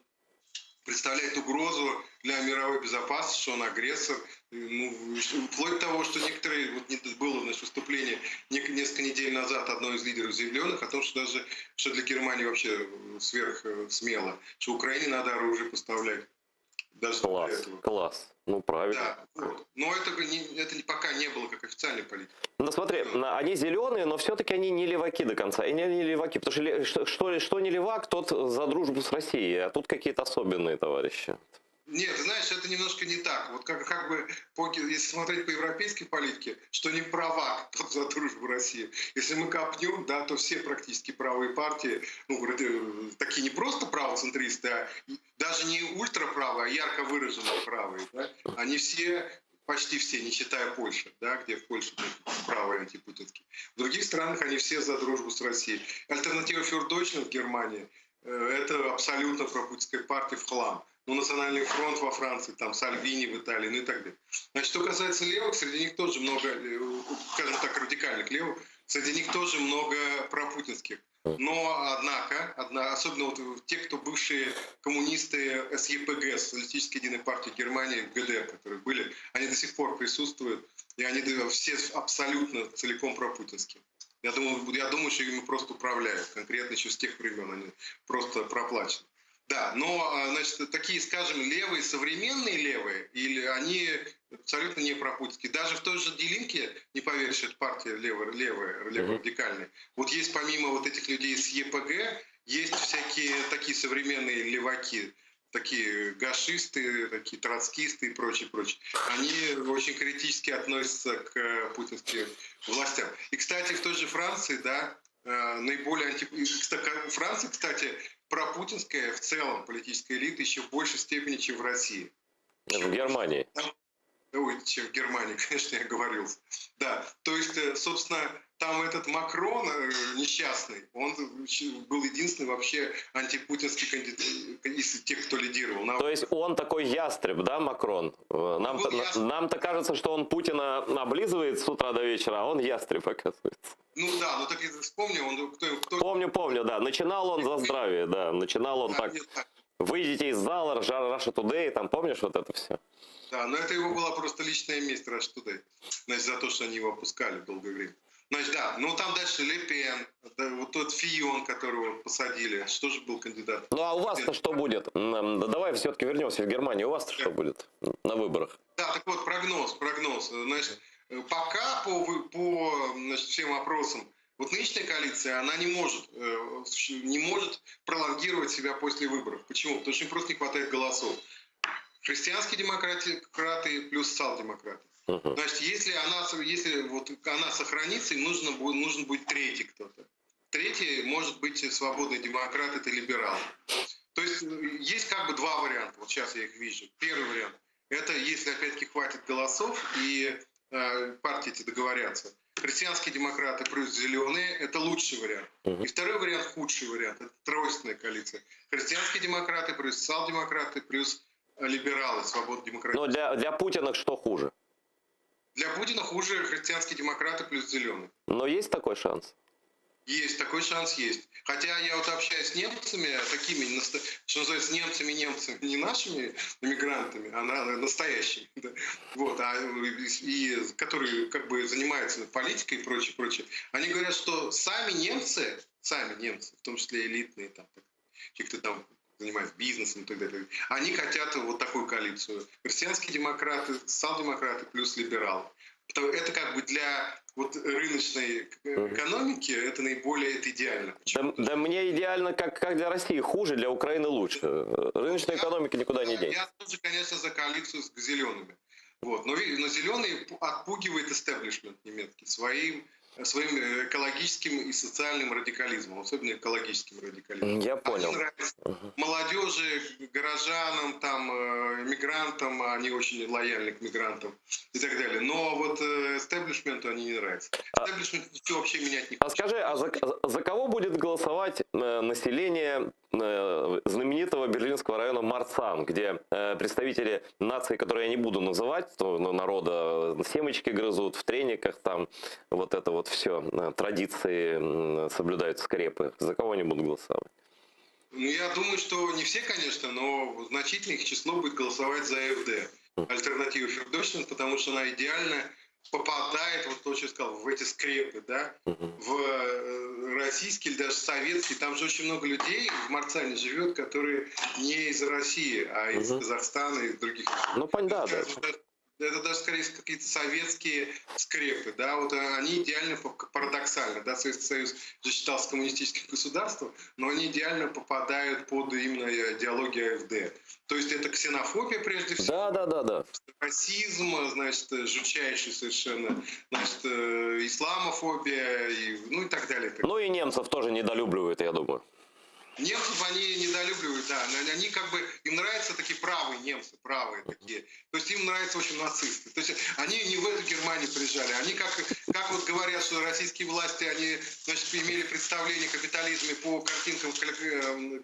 представляет угрозу для мировой безопасности, что он агрессор. Ну, вплоть до того, что некоторые, вот было, значит, выступление несколько недель назад одного из лидеров зеленых о том, что даже что для Германии вообще сверх смело, что Украине надо оружие поставлять. Даже класс, для этого. Класс, ну правильно. Да, вот. Но это, не, это пока не было как официальной политики. Ну смотри, они зеленые, но все-таки они не леваки до конца. И не, не леваки, потому что, что, что, что не левак, тот за дружбу с Россией, а тут какие-то особенные товарищи. Нет, ты знаешь, это немножко не так. Вот как, как бы, по, если смотреть по европейской политике, что не правак, тот за дружбу России. Если мы копнем, да, то все практически правые партии, ну, вроде, такие не просто правоцентристы, а даже не ультраправые, а ярко выраженные правые, да, они все, почти все, не считая Польши, да, где в Польше правые антипутинские. В других странах они все за дружбу с Россией. Альтернатива für Deutschland в Германии, это абсолютно пропутинская партия в хлам. Ну, Национальный фронт во Франции, там Сальвини в Италии, ну и так далее. Значит, что касается левых, среди них тоже много, скажем так, радикальных левых, среди них тоже много пропутинских. Но, однако, одна, особенно вот те, кто бывшие коммунисты СЕПГ, Социалистической единой партии Германии, ГДР, которые были, они до сих пор присутствуют, и они все абсолютно целиком пропутинские. Я думаю, я думаю, что ими просто управляют, конкретно еще с тех времен они просто проплачены. Да, но, значит, такие, скажем, левые, современные левые, или они абсолютно не пропутинские. Даже в той же Die Linke, не поверишь, это партия левая, левая, леворадикальная. Вот есть помимо вот этих людей с ЕПГ, есть всякие такие современные леваки, такие гашисты, такие троцкисты и прочее, прочее. Они очень критически относятся к путинским властям. И, кстати, в той же Франции, да, наиболее анти... Франция, кстати, пропутинская в целом политическая элита еще в большей степени, чем в России. В Германии. Ой, чем в Германии, конечно, я говорил. Да, то есть, собственно, там этот Макрон несчастный, он был единственный вообще антипутинский кандидат из тех, кто лидировал. То есть он такой ястреб, да, Макрон? Нам-то, нам-то кажется, что он Путина облизывает с утра до вечера, а он ястреб, оказывается. Ну да, ну так и вспомни, он кто, кто... Помню, помню, да. Начинал он за здравие, да. Начинал он да, так. Нет, так. Выйдите из зала, Russia Today, там помнишь вот это все? Да, но это его была просто личная месть Russia Today. Значит, за то, что они его опускали долгое время. Значит, да, ну там дальше Ле Пен, да, вот тот Фийон, которого посадили, что же был кандидат. Ну а у вас-то что будет? Да давай все-таки вернемся в Германию. У вас-то что будет на выборах? Да, так вот, прогноз, прогноз. Значит, пока по значит, всем опросам, вот нынешняя коалиция, она не может пролонгировать себя после выборов. Почему? Потому что им просто не хватает голосов. Христианские демократы плюс социал-демократы. Значит, если вот она сохранится, им нужен будет третий кто-то. Третий может быть свободный демократ, это либерал. То есть есть как бы два варианта, вот сейчас я их вижу. Первый вариант – это если опять-таки хватит голосов и партии эти договорятся. Христианские демократы плюс зеленые – это лучший вариант. И второй вариант – худший вариант, это тройственная коалиция. Христианские демократы плюс социал-демократы плюс либералы, свободные демократы. Но для Путина что хуже? Для Путина хуже христианские демократы плюс зеленые. Но есть такой шанс? Есть, такой шанс есть. Хотя я вот общаюсь с немцами, такими, что называется, немцами-немцами, не нашими мигрантами, а настоящими. Да. Вот, и которые как бы занимаются политикой и прочее, прочее. Они говорят, что сами немцы, в том числе элитные, там, те, кто там занимаются бизнесом и так далее, они хотят вот такую коалицию. Христианские демократы, социал-демократы плюс либералы. Это как бы для вот рыночной экономики это наиболее это идеально. Да, да мне идеально, как для России хуже, для Украины лучше. Рыночная экономика никуда не денется. Я тоже, конечно, за коалицию с зелеными. Вот. Но зеленые отпугивает истеблишмент немецкий своим экологическим и социальным радикализмом, особенно экологическим радикализмом. Я понял. Они нравятся молодежи, горожанам, там, мигрантам, они очень лояльны к мигрантам и так далее. Но вот эстеблишменту они не нравятся. Эстеблишмент ничего вообще менять не А скажи, а за кого будет голосовать население знаменитого берлинского района Марцан, где представители нации, которые я не буду называть, то, ну, народа, семечки грызут в трениках, там вот это вот все, традиции соблюдают скрепы. За кого они будут голосовать? Ну, я думаю, что не все, конечно, но значительное их число будет голосовать за АФД. Альтернативу für Deutschland, потому что она идеально попадает, вот то, что я сказал, в эти скрепы, да, в российский или даже советский. Там же очень много людей в Марцане живет, которые не из России, а из Казахстана и из других. Ну, понятно, да. Это даже, скорее, какие-то советские скрепы, да, вот они идеально, парадоксально, да, Советский Союз же считался коммунистическим государством, но они идеально попадают под именно идеологию АФД. То есть это ксенофобия, прежде всего. Расизм, значит, жутчайший совершенно, значит, исламофобия, и, ну и так далее. Ну и немцев тоже недолюбливают, я думаю. Немцев они недолюбливают, да. Они как бы, им нравятся такие правые немцы, правые такие. То есть им нравятся очень нацисты. То есть они не в эту Германию приезжали. Они как вот говорят, что российские власти, они, значит, имели представление о капитализме по картинкам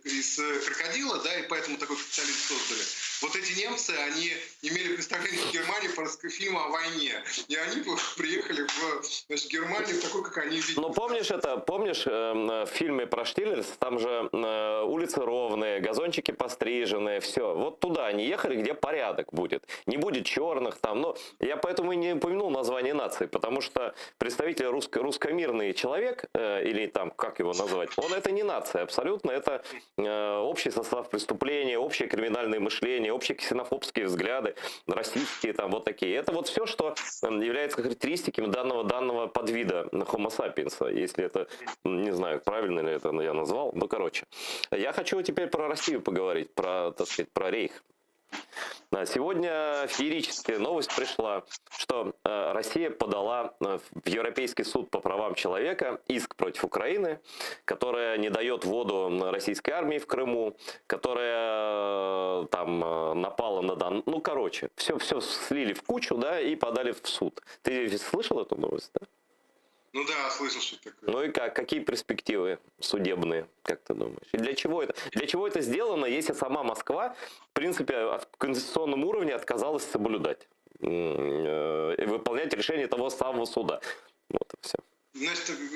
из крокодила, да, и поэтому такой капитализм создали. Вот эти немцы, они имели представление о Германии по фильму о войне. И они приехали в, значит, Германию такой, как они видели. Но помнишь это, помнишь в фильме про Штирлиц, там же улицы ровные, газончики постриженные, все. Вот туда они ехали, где порядок будет. Не будет черных там. Но я поэтому и не упомянул название нации, потому что представитель русскомирный человек, или там, как его назвать, он это не нация абсолютно, это общий состав преступления, общее криминальное мышление, общие ксенофобские взгляды, российские там вот такие. Это вот все, что является характеристиками данного подвида Homo sapiens, если это, не знаю, правильно ли это я назвал, но короче. Я хочу теперь про Россию поговорить, про рейх. Сегодня феерическая новость пришла, что Россия подала в Европейский суд по правам человека иск против Украины, которая не дает воду российской армии в Крыму, которая там напала на Дон-, ну, короче, все, все слили в кучу, да, и подали в суд. Ты слышал эту новость, да? Ну да, слышал, что такое. Ну и как? Какие перспективы судебные, как ты думаешь? И для чего это? Для чего это сделано, если сама Москва, в принципе, в конституционном уровне отказалась соблюдать и выполнять решение того самого суда? Вот и все.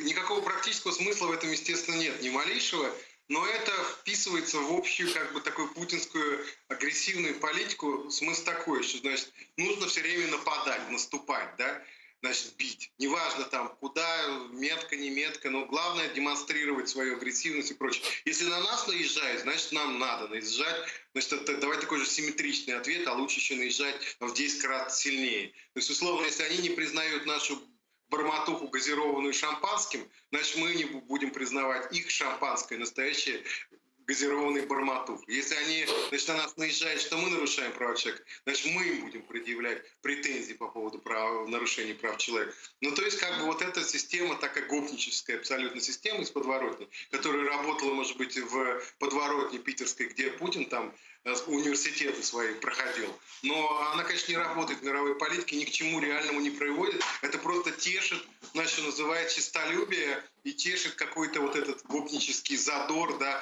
Никакого практического смысла в этом, естественно, нет, ни малейшего. Но это вписывается в общую, как бы, такую путинскую агрессивную политику. Смысл такой, что, значит, нужно все время нападать, наступать, да? значит, бить. Неважно там куда, метко, не метко, но главное демонстрировать свою агрессивность и прочее. Если на нас наезжают, значит, нам надо наезжать. Значит, это, давать такой же симметричный ответ, а лучше еще наезжать в 10 раз сильнее. То есть, условно, если они не признают нашу бормотуху, газированную шампанским, значит, мы не будем признавать их шампанское, настоящее газированный бормотух. Если они, значит, на нас наезжают, что мы нарушаем права человека, значит, мы им будем предъявлять претензии по поводу прав, нарушений прав человека. Ну, то есть, как бы вот эта система, такая гопническая абсолютно система из подворотни, которая работала, может быть, в подворотне питерской, где Путин там э, университеты свои проходил. Но она, конечно, не работает в мировой политике, ни к чему реальному не приводит. Это просто тешит, значит, что называет честолюбие и тешит какой-то вот этот гопнический задор да,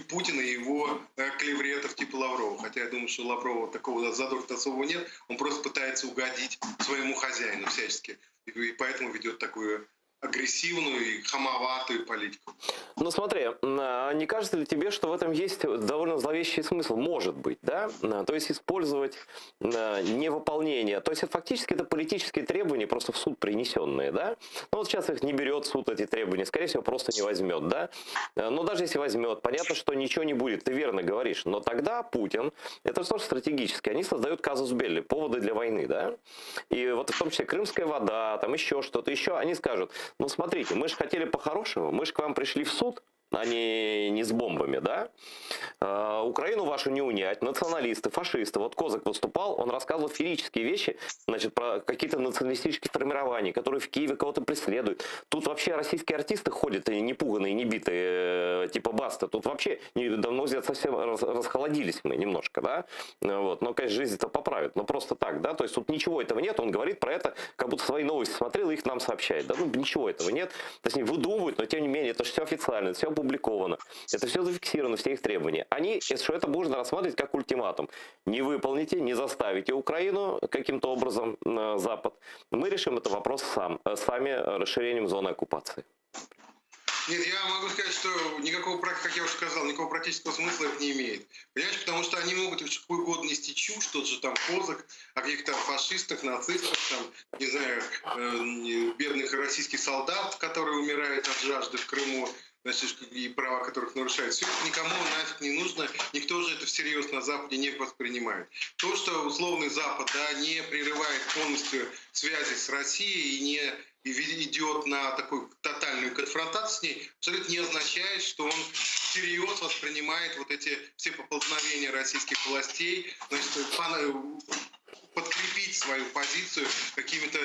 Путина и его э, клевретов типа Лаврова. Хотя я думаю, что Лаврова такого задора особого нет. Он просто пытается угодить своему хозяину всячески. И поэтому ведет такую агрессивную и хамоватую политику. Ну смотри, а не кажется ли тебе, что в этом есть довольно зловещий смысл? Может быть, да? То есть использовать невыполнение. То есть это фактически это политические требования, просто в суд принесенные, да? Ну вот сейчас их не берет суд, эти требования, скорее всего, просто не возьмет, да? Но даже если возьмет, понятно, что ничего не будет, ты верно говоришь. Но тогда Путин, это же тоже стратегически, они создают казус белли, поводы для войны, да? И вот в том числе крымская вода, там еще что-то еще, они скажут, ну смотрите, мы же хотели по-хорошему, мы же к вам пришли в суд, а не, не с бомбами, да? А, Украину вашу не унять, националисты, фашисты. Вот Козак выступал, он рассказывал феерические вещи, значит, про какие-то националистические формирования, которые в Киеве кого-то преследуют. Тут вообще российские артисты ходят, и не пуганые, не битые, э, типа Баста. Тут вообще, давно взгляд, совсем расхолодились мы немножко, да? Вот. Но, конечно, жизнь это поправит, но просто так, да? То есть тут ничего этого нет, он говорит про это, как будто свои новости смотрел и их нам сообщает. Да, ну ничего этого нет. То есть они выдумывают, но тем не менее, это же все официально, это все опубликовано, это все зафиксировано, все их требования. Они, что это можно рассматривать как ультиматум. Не выполните, не заставите Украину каким-то образом на Запад. Мы решим этот вопрос сам, э, сами расширением зоны оккупации. Нет, я могу сказать, что никакого, как я уже сказал, никакого практического смысла это не имеет. Понимаешь, потому что они могут какую угодно нести чушь, тот же там Козак, о каких-то фашистах, нацистах, там, не знаю, э, бедных российских солдат, которые умирают от жажды в Крыму, значит, и права которых нарушают. Все это никому нафиг не нужно, никто же это всерьез на Западе не воспринимает. То, что условный Запад да, не прерывает полностью связи с Россией и не идет на такую тотальную конфронтацию с ней, абсолютно не означает, что он всерьез воспринимает вот эти все поползновения российских властей, значит, подкрепить свою позицию какими-то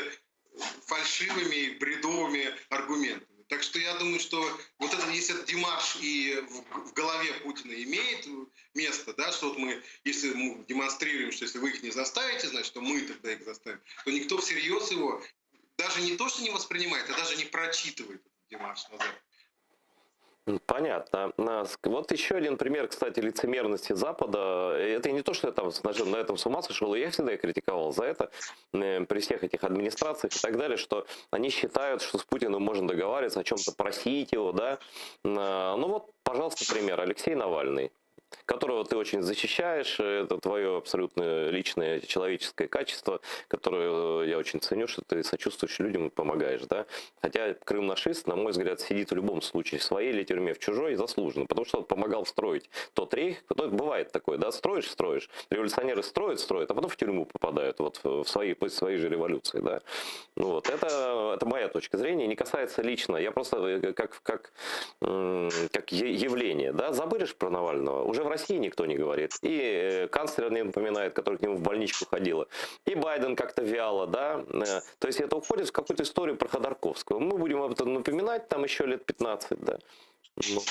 фальшивыми, бредовыми аргументами. Так что я думаю, что вот это, если этот демарш и в, в голове Путина имеет место, да, что вот мы, если мы демонстрируем, что если вы их не заставите, значит, то мы тогда их заставим, то никто всерьез его даже не то, что не воспринимает, а даже не прочитывает этот демарш на Западе. Понятно. Вот еще один пример, кстати, лицемерности Запада. Это не то, что я там на этом с ума сошел, я всегда критиковал за это э, при всех этих администрациях и так далее, что они считают, что с Путиным можно договариваться, о чем-то просить его, да. Ну вот, пожалуйста, пример. Алексей Навальный которого ты очень защищаешь, это твое абсолютно личное человеческое качество, которое я очень ценю, что ты сочувствуешь людям и помогаешь, да. Хотя Крым нашист, на мой взгляд, сидит в любом случае в своей или тюрьме, в чужой, заслуженно, потому что он помогал строить тот рейх, ну, бывает такое, да, строишь, строишь, революционеры строят, строят, а потом в тюрьму попадают, вот в свои, в своей же революции, да. Ну, вот, это, это моя точка зрения, не касается лично, я просто э, как, как, как явление, да, забыли же про Навального, уже в России никто не говорит. И э, канцлер не напоминает, который к нему в больничку ходила. И Байден как-то вяло, да. Э, то есть это уходит в какую-то историю про Ходорковского. Мы будем об этом напоминать там еще лет 15, да. Ну.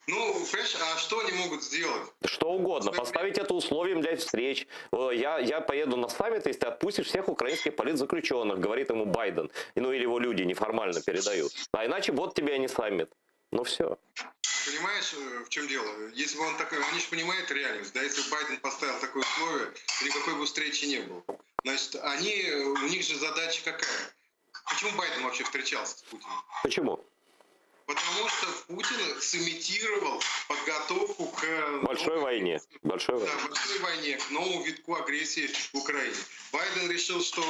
Ну, понимаешь, а что они могут сделать? Что угодно. Поставить это условием для встреч. Я, я поеду на саммит, если ты отпустишь всех украинских политзаключенных, говорит ему Байден. Ну, или его люди неформально передают. А иначе вот тебе и не саммит. Ну, все. Понимаешь, э, в чем дело? Если бы он такой, они же понимают реальность, да, если бы Байден поставил такое условие, то никакой бы встречи не было. Значит, они, у них же задача какая? Почему Байден вообще встречался с Путиным? Почему? Потому что Путин сымитировал подготовку к К большой войне. Большой да, большой войне, к новому витку агрессии в Украине. Байден решил, что,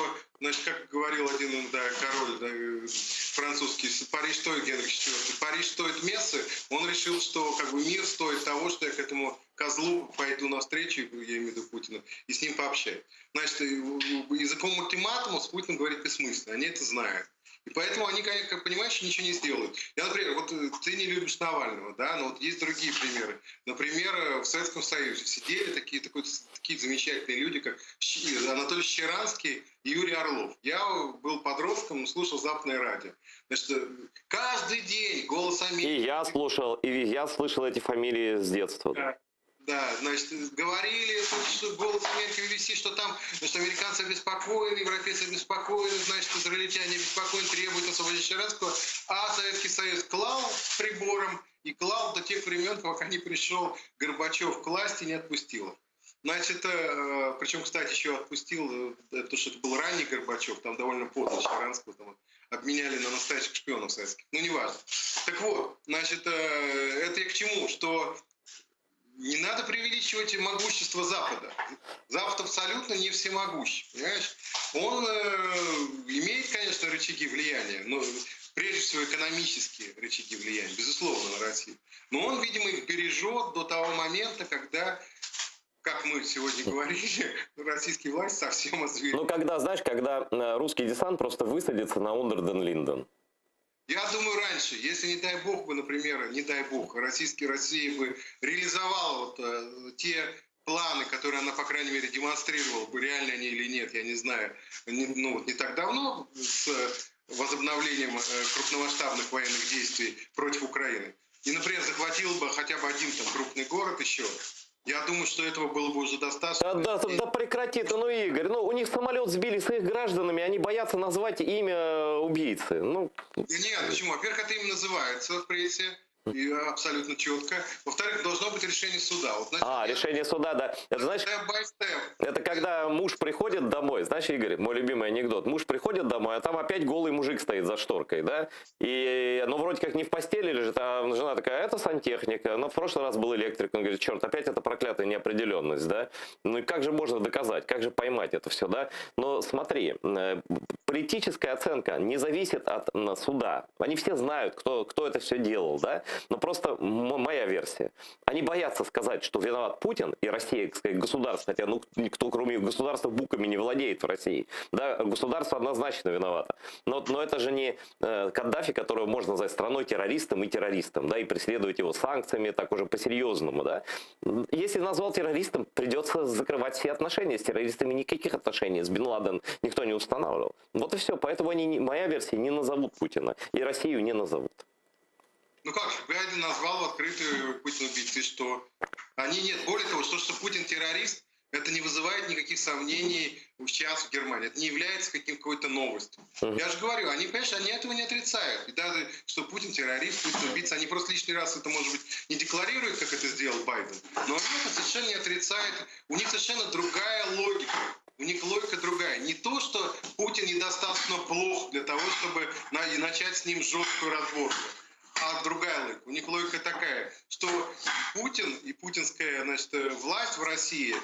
значит, как говорил один да, король да, французский, Париж стоит Генрих IV, Париж стоит мессы, он решил, что как бы мир стоит того, что я к этому козлу пойду навстречу, я имею в виду Путина, и с ним пообщаюсь. Значит, языком ультиматума с Путиным говорить бессмысленно, они это знают. И поэтому они, как понимаешь, ничего не сделают. Я, например, вот э, ты не любишь Навального, да, но вот есть другие примеры. Например, э, в Советском Союзе сидели такие, такой, такие замечательные люди, как Анатолий Щеранский и Юрий Орлов. Я был подростком, но слушал западное радио. Значит, э, каждый день «Голос Америки». И я слушал, и я слышал эти фамилии с детства. Да. Да, значит, говорили, что голос Америки BBC, что там, значит, американцы обеспокоены, европейцы обеспокоены, значит, израильтяне обеспокоены, требуют освобождения Щеранского, а Советский Союз клал с прибором и клал до тех времен, пока не пришел Горбачев к власти, не отпустил их. Значит, э, причем, кстати, еще отпустил, э, потому что это был ранний Горбачев, там довольно поздно Щеранского там обменяли на настоящих шпионов советских. Ну, неважно. Так вот, значит, э, это я к чему? Что не надо преувеличивать могущество Запада. Запад абсолютно не всемогущ, понимаешь? Он э, имеет, конечно, рычаги влияния, но прежде всего экономические рычаги влияния, безусловно, на Россию. Но он, видимо, их бережет до того момента, когда как мы сегодня говорили, российские власти совсем озверели. Ну, когда, знаешь, когда э, русский десант просто высадится на Ундер-ден-Линден. Я думаю, раньше, если, не дай бог бы, например, не дай бог, российский Россия бы реализовала вот, э, те планы, которые она, по крайней мере, демонстрировала бы, реально они или нет, я не знаю, не, ну, вот не так давно, с возобновлением э, крупномасштабных военных действий против Украины. И, например, захватил бы хотя бы один там крупный город еще, я думаю, что этого было бы уже достаточно. Да, да, да прекрати ты, ну, Игорь, ну, у них самолет сбили с их гражданами, они боятся назвать имя убийцы. Ну... Нет, почему? Во-первых, это имя называется в прессе. И абсолютно четко. Во-вторых, должно быть решение суда. Вот, значит, а, решение суда, да. Это, знаешь, step by step. Это когда муж приходит домой, знаешь, Игорь, мой любимый анекдот. Муж приходит домой, а там опять голый мужик стоит за шторкой, да? И, ну, вроде как не в постели лежит, а жена такая, это сантехник. Но в прошлый раз был электрик. Он говорит, черт, опять это проклятая неопределенность, да? Ну и как же можно доказать, как же поймать это все, да? Но смотри, э, политическая оценка не зависит от суда. Они все знают, кто, кто это все делал, да? Но просто моя версия. Они боятся сказать, что виноват Путин и Россия, так сказать, государство, хотя ну, никто кроме государства буками не владеет в России. Да, государство однозначно виновато. Но, но это же не э, Каддафи, которого можно назвать страной террористом и террористом, да, и преследовать его санкциями так уже по-серьезному, да. Если назвал террористом, придется закрывать все отношения с террористами, никаких отношений с Бен Ладен никто не устанавливал. Вот и все. Поэтому они, моя версия, не назовут Путина и Россию не назовут. Ну как же, Байден назвал в открытую Путин убийцей, что они нет. Более того, что, что Путин террорист, это не вызывает никаких сомнений сейчас в Германии. Это не является каким, какой-то новостью. Я же говорю, они, понимаешь, они этого не отрицают. И даже, что Путин террорист, Путин убийца, они просто лишний раз это, может быть, не декларируют, как это сделал Байден. Но они это совершенно не отрицают. У них совершенно другая логика. У них логика другая. Не то, что Путин недостаточно плох для того, чтобы начать с ним жесткую разборку а другая логика. У них логика такая, что Путин и путинская, значит, власть в России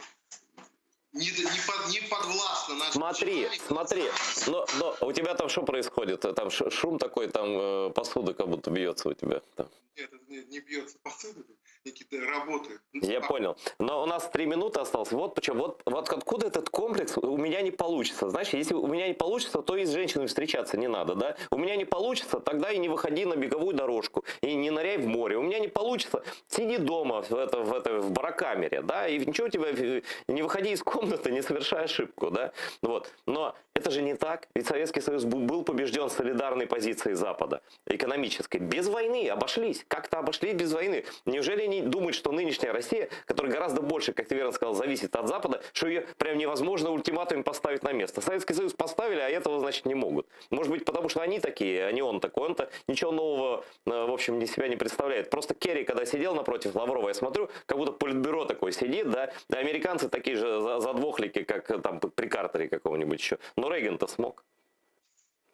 не, не, под, не подвластна нашим Смотри, смотри, но, но у тебя там что происходит? Там шум такой, там э, посуда как будто бьется у тебя. Там. Нет, не, не бьется посуда, какие-то работы. Я понял. Но у нас 3 минуты осталось. Вот почему. Вот, вот откуда этот комплекс у меня не получится. Знаешь, если у меня не получится, то и с женщинами встречаться не надо, да? У меня не получится, тогда и не выходи на беговую дорожку, и не ныряй в море. У меня не получится, сиди дома в, это, в, это, в барокамере, да, и ничего у тебя, не выходи из комнаты, не совершай ошибку, да? Вот. Но это же не так. Ведь Советский Союз был побежден солидарной позицией Запада, экономической. Без войны обошлись. Как-то обошлись без войны. Неужели они думают, что нынешняя Россия, которая гораздо больше, как ты верно сказал, зависит от Запада, что ее прям невозможно ультиматум поставить на место? Советский Союз поставили, а этого, значит, не могут. Может быть, потому что они такие, а не он такой. Он-то ничего нового, э, в общем, для себя не представляет. Просто Керри, когда сидел напротив Лаврова, я смотрю, как будто политбюро такое сидит, да, да американцы такие же задвохлики, как э, там при Картере каком-нибудь еще. Но Рейган-то смог.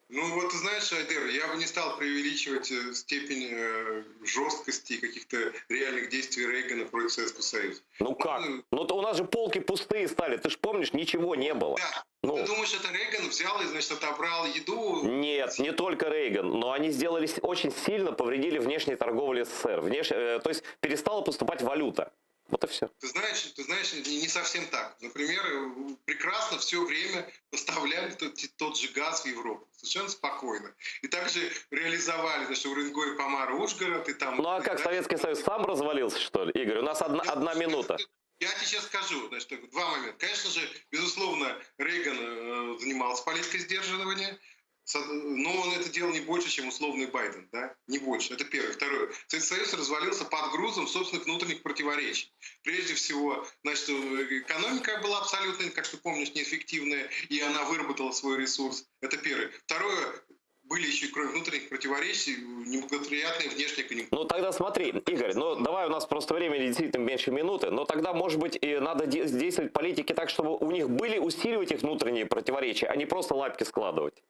Ну вот, ты знаешь, Айдер, я бы не стал преувеличивать э, степень э, жесткости и каких-то реальных действий Рейгана против Советского Союза. Ну как? Ну, Ну то у нас же полки пустые стали, ты ж помнишь, ничего не было. Да. Ну. Ты думаешь, это Рейган взял и, значит, отобрал еду? Нет, не только Рейган, но они сделали с- очень сильно повредили внешней торговле СССР. Внеш... э, То есть перестала поступать валюта. Вот и все. Ты знаешь, ты знаешь, не, не совсем так. Например, э, прекрасно все время поставляли тот, тот же газ в Европу. Совершенно спокойно. И также реализовали, значит, Уренгой, Помар, Ужгород и там... Ну а как, Да? Советский Союз сам развалился, что ли? Игорь, у нас одна, одна минута. Я тебе сейчас скажу, значит, так, два момента. Конечно же, безусловно, Рейган э, занимался политикой сдерживания, со- но он это делал не больше, чем условный Байден, да? Не больше. Это первое. Второе. Советский Союз развалился под грузом собственных внутренних противоречий. Прежде всего, значит, э, экономика была абсолютно, как ты помнишь, неэффективная, и она выработала свой ресурс. Это первое. Второе, были еще, кроме внутренних противоречий, неблагоприятные внешние конъюнктуры. Ну тогда смотри, Игорь, ну давай у нас просто времени действительно меньше минуты, но тогда, может быть, и надо де- действовать политике так, чтобы у них были усиливать их внутренние противоречия, а не просто лапки складывать.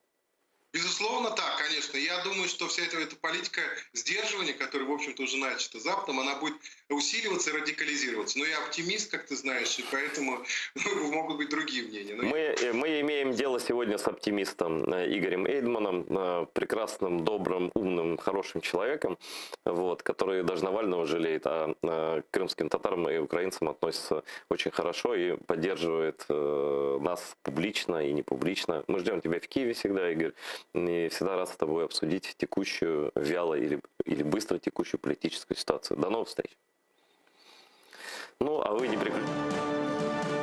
Безусловно, так, конечно. Я думаю, что вся эта, эта политика сдерживания, которая, в общем-то, уже начата Западом, она будет усиливаться и радикализироваться. Но я оптимист, как ты знаешь, и поэтому могут быть другие мнения. Но Мы, э, мы имеем дело сегодня с оптимистом э, Игорем Эйдманом, э, прекрасным, добрым, умным, хорошим человеком, вот, который даже Навального жалеет, а э, к крымским татарам и украинцам относится очень хорошо и поддерживает э, нас публично и не публично. Мы ждем тебя в Киеве всегда, Игорь, и всегда рад с тобой обсудить текущую, вяло или, или быстро текущую политическую ситуацию. До новых встреч! Ну, а вы не переключайтесь.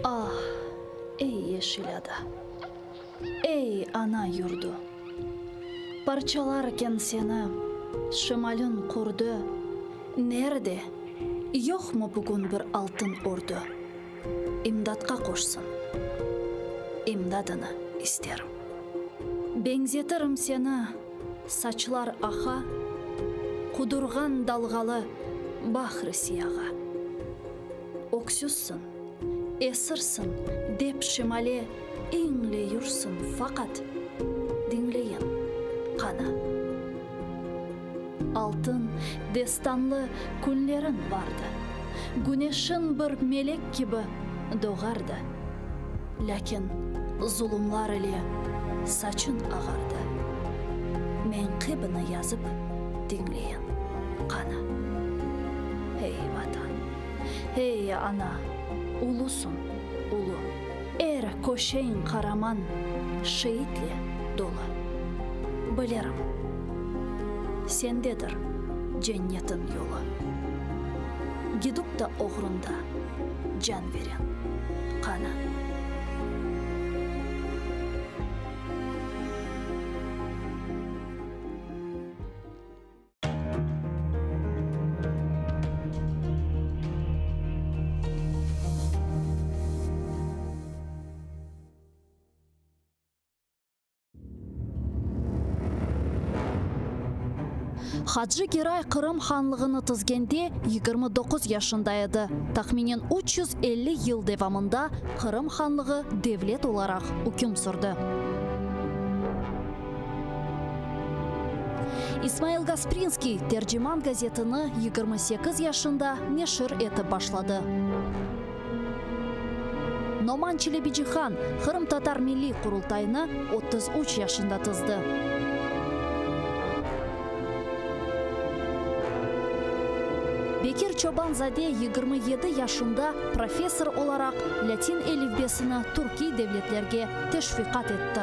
Ah, ey yeşil ada, ey ana yurdu! Parçalarken seni şimalin qurdu, Nerde, yoqmı bugün bir altın ordu, İmdatqa qoşsın, imdadını isterim. Beñzetirim seni, saçlar aqa, Qudurğan dalğalı bahr-ı siyağa. Öksüzsiñ, esirsiñ, dep şimale iñleyursıñ, faqat, diñleyin, qana. Altın destanlı künleriñ bardı, Güneşiñ bir melek kibi doğardı, Lâkin zulumlar ile saçıñ ağardı. Meñqibini yazıp diñleyin, qana. Ey, Vatan! Ey, ana, ulusıñ, ulu. Er köşeñ qaraman şeitle dolu. Bilirim, sendedir cennetin yolu. Gidip da oğrunda can veren, qana. Hacı Geray Qırım hanlığını tizgende 29 yaşında edi. Tahminen 350 yıl devamında Qırım hanlığı devlet olaraq üküm sürdi. İsmail Gasprinskiy Terciman gazetini 28 yaşında neşir etip başladı. Noman Çelebicihan Qırımtatar Milliy Qurultayını 33 yaşında tizdi. Bekir Çoban-zade 27 yaşında professor olaraq latin elifbesini türkiy devletlerge teşviqat etti.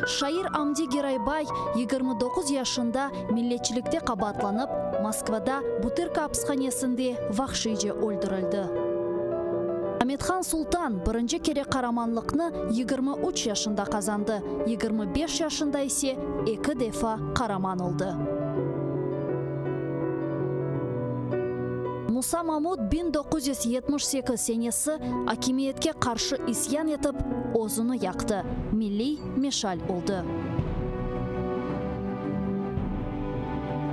Şair Amdi Geraybay 29 yaşında milletçilikte qabaatlanıp, Moskvada Butırka apishanesinde vahşiyce öldürildi. Amethan Sultan birinci kere qaramanlıqnı 23 yaşında qazandı, 25 yaşında ise eki defa qaraman oldı. Musa Mamut 1978 senesi akimiyetke qarşı isyan etip, özüni yaqtı, milliy meşal oldı.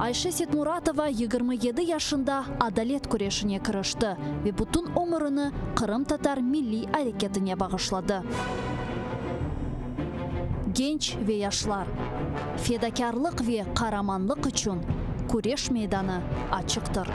Ayşe Setmuratova 27 yaşında adalet küreşine kirişti ve bütün ömürini qırımtatar milliy areketine bağışladı. Genç ve yaşlar, fedakârlıq ve qaramanlıq içün küreş meydanı açıqtır.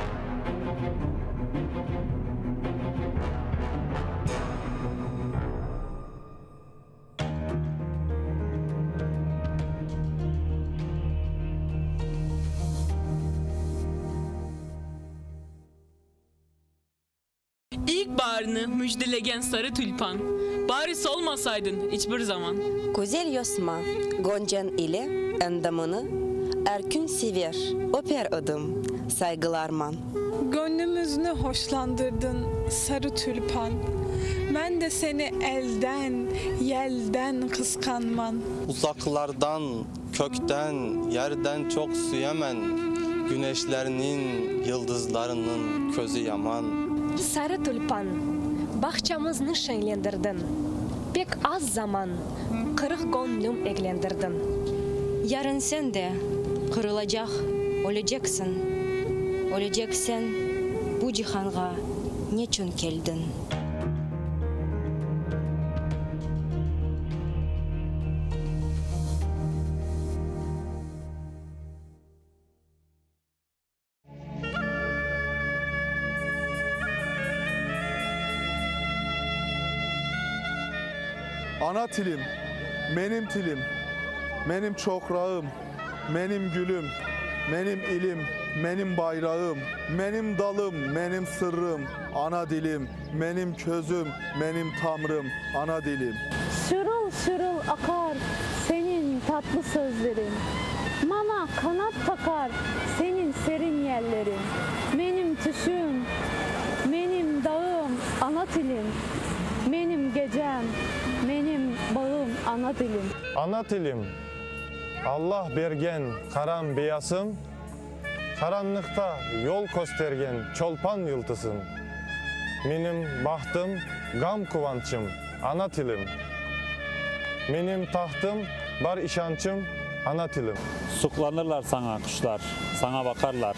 İlk baarni müjdelegen sarı tülpan, Bari solmasaydın iç bir zaman. Güzel yosma, goncañ ile endamını Er kün sever, öper edim saygılarman. Göñlümizni hoşlandırdıñ, sarı tülpan, Men de seni elden, yelden qısqanman. Uzaqlardan, kökten, yerden çoq süyemen, Güneşlerniñ, yıldızlarnıñ közü yaman. Sarı tülpan, bağçamıznı şeñlendirdiñ, Pek az zaman qırıq göñlüm eglendirdiñ. Yarın sen de qırılacaq, öleceksiñ, Ölecekseñ, bu cihanğa neçün keldiñ? Ana tilim, menim tilim, menim çoqrağım, menim gülüm, menim ilim, menim bayrağım, menim dalım, menim sırrım, ana dilim, menim közüm, menim tamrım, ana dilim. Şırıl-şırıl aqar seniñ tatlı sözleriñ, Maña qanat taqar seniñ serin yelleriñ. Menim tüşüm, menim dağım, ana tilim, Menim gecem, menim bağım, ana tilim. Ana tilim, Alla bergen qaram beyasım, Qaranlıqta yol köstergen çolpan yıldızım. Menim bahtım, ğam-quvançım, ana tilim. Menim tahtım, bar işançım, ana tilim. Suqlanırlar saña quşlar, saña baqarlar,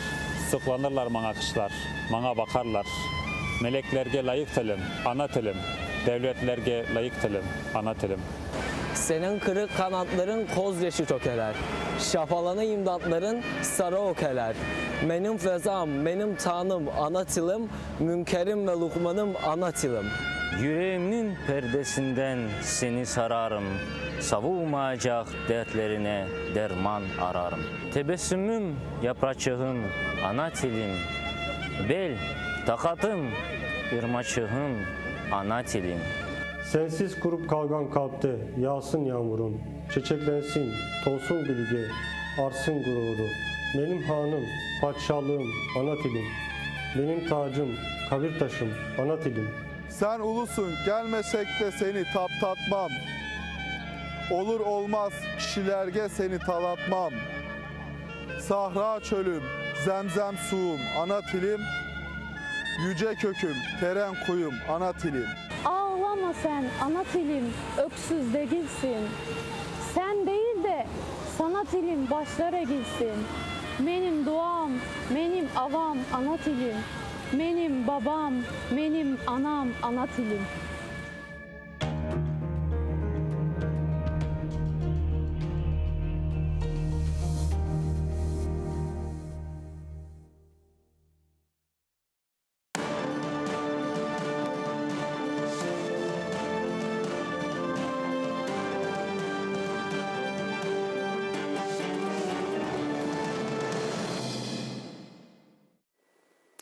Suqlanırlar maña quşlar, maña baqarlar. Meleklerge layıq tilim, ana tilim, Devletlerge layıq tilim, ana tilim. Seniñ qırıq qanatlarıñ koz yaşı tökeler, Şafalanı imdatlarıñ sarı ökeler. Menim fezam, menim tanım, ana tilim, Münkerim ve luqmanım, ana tilim. Yüreğimniñ perdesinden seni sararım, Savulmaycaq dertlerine derman ararım. Tebessümim, yapraçığım, ana tilim, Bel, taqatım, irmaçığım, ana tilim. Sensiz qurup qalğan qalpte yağsın yağmurım, Çeçeklensin, tolsun gülge, artsın gururı. Menim hanım, padişalığım, ana tilim, Menim tacım, qabir taşım, ana tilim. Sen ulusıñ, kelmesek de seni taptatmam, Olur olmaz kişilerge seni talatmam. Sahra çölüm, zemzem suvum, ana tilim, Yüce köküm, teren quyum, ana tilim. Ağlama sen, ana tilim, öksüz degilsin. Sen değil de, sana tilim başlar egilsin. Menim duam, menim avam, ana tilim. Menim babam, menim anam, ana tilim.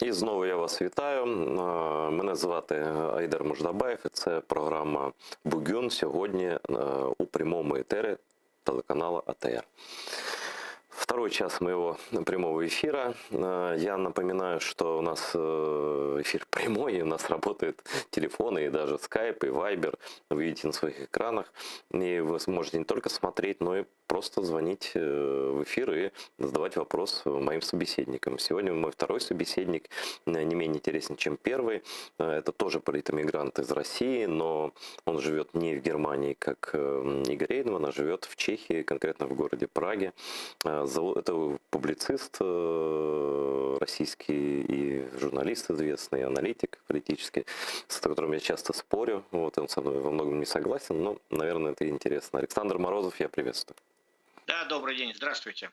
І знову я вас вітаю. Мене звати Айдер Муждабаєв, і це програма Бугюн сьогодні у прямому етері телеканалу АТР. Второй час моего прямого эфира. Э, я напоминаю, что у нас э, эфир прямой, у нас работают телефоны и даже скайп, и вайбер. Вы видите на своих экранах. И вы сможете не только смотреть, но и просто звонить э, в эфир и задавать вопрос моим собеседникам. Сегодня мой второй собеседник не менее интересен, чем первый. Это тоже политэмигрант из России, но он живет не в Германии, как Игорь Эйдман, а живет в Чехии, конкретно в городе Праге. Это публицист э, российский и журналист известный, и аналитик политический, с которым я часто спорю. Вот, он со мной во многом не согласен, но, наверное, это интересно. Александр Морозов, я приветствую. Да, добрый день, здравствуйте.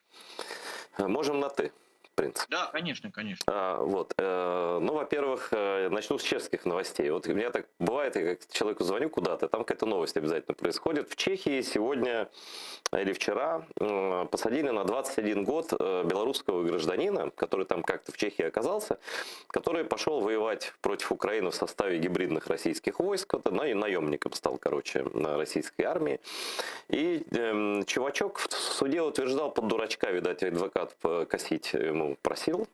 Можем на «ты» в принципе. Да, конечно, конечно. А, вот. Э, ну, во-первых, э, начну с чешских новостей. Вот у меня так бывает, я как человеку звоню куда-то, там какая-то новость обязательно происходит. В Чехии сегодня или вчера посадили на 21 год э, белорусского гражданина, который там как-то в Чехии оказался, который пошел воевать против Украины в составе гибридных российских войск, вот, наемником стал, короче, на российской армии. И э, чувачок в суде утверждал под дурачка, видать, адвокат косить ему просил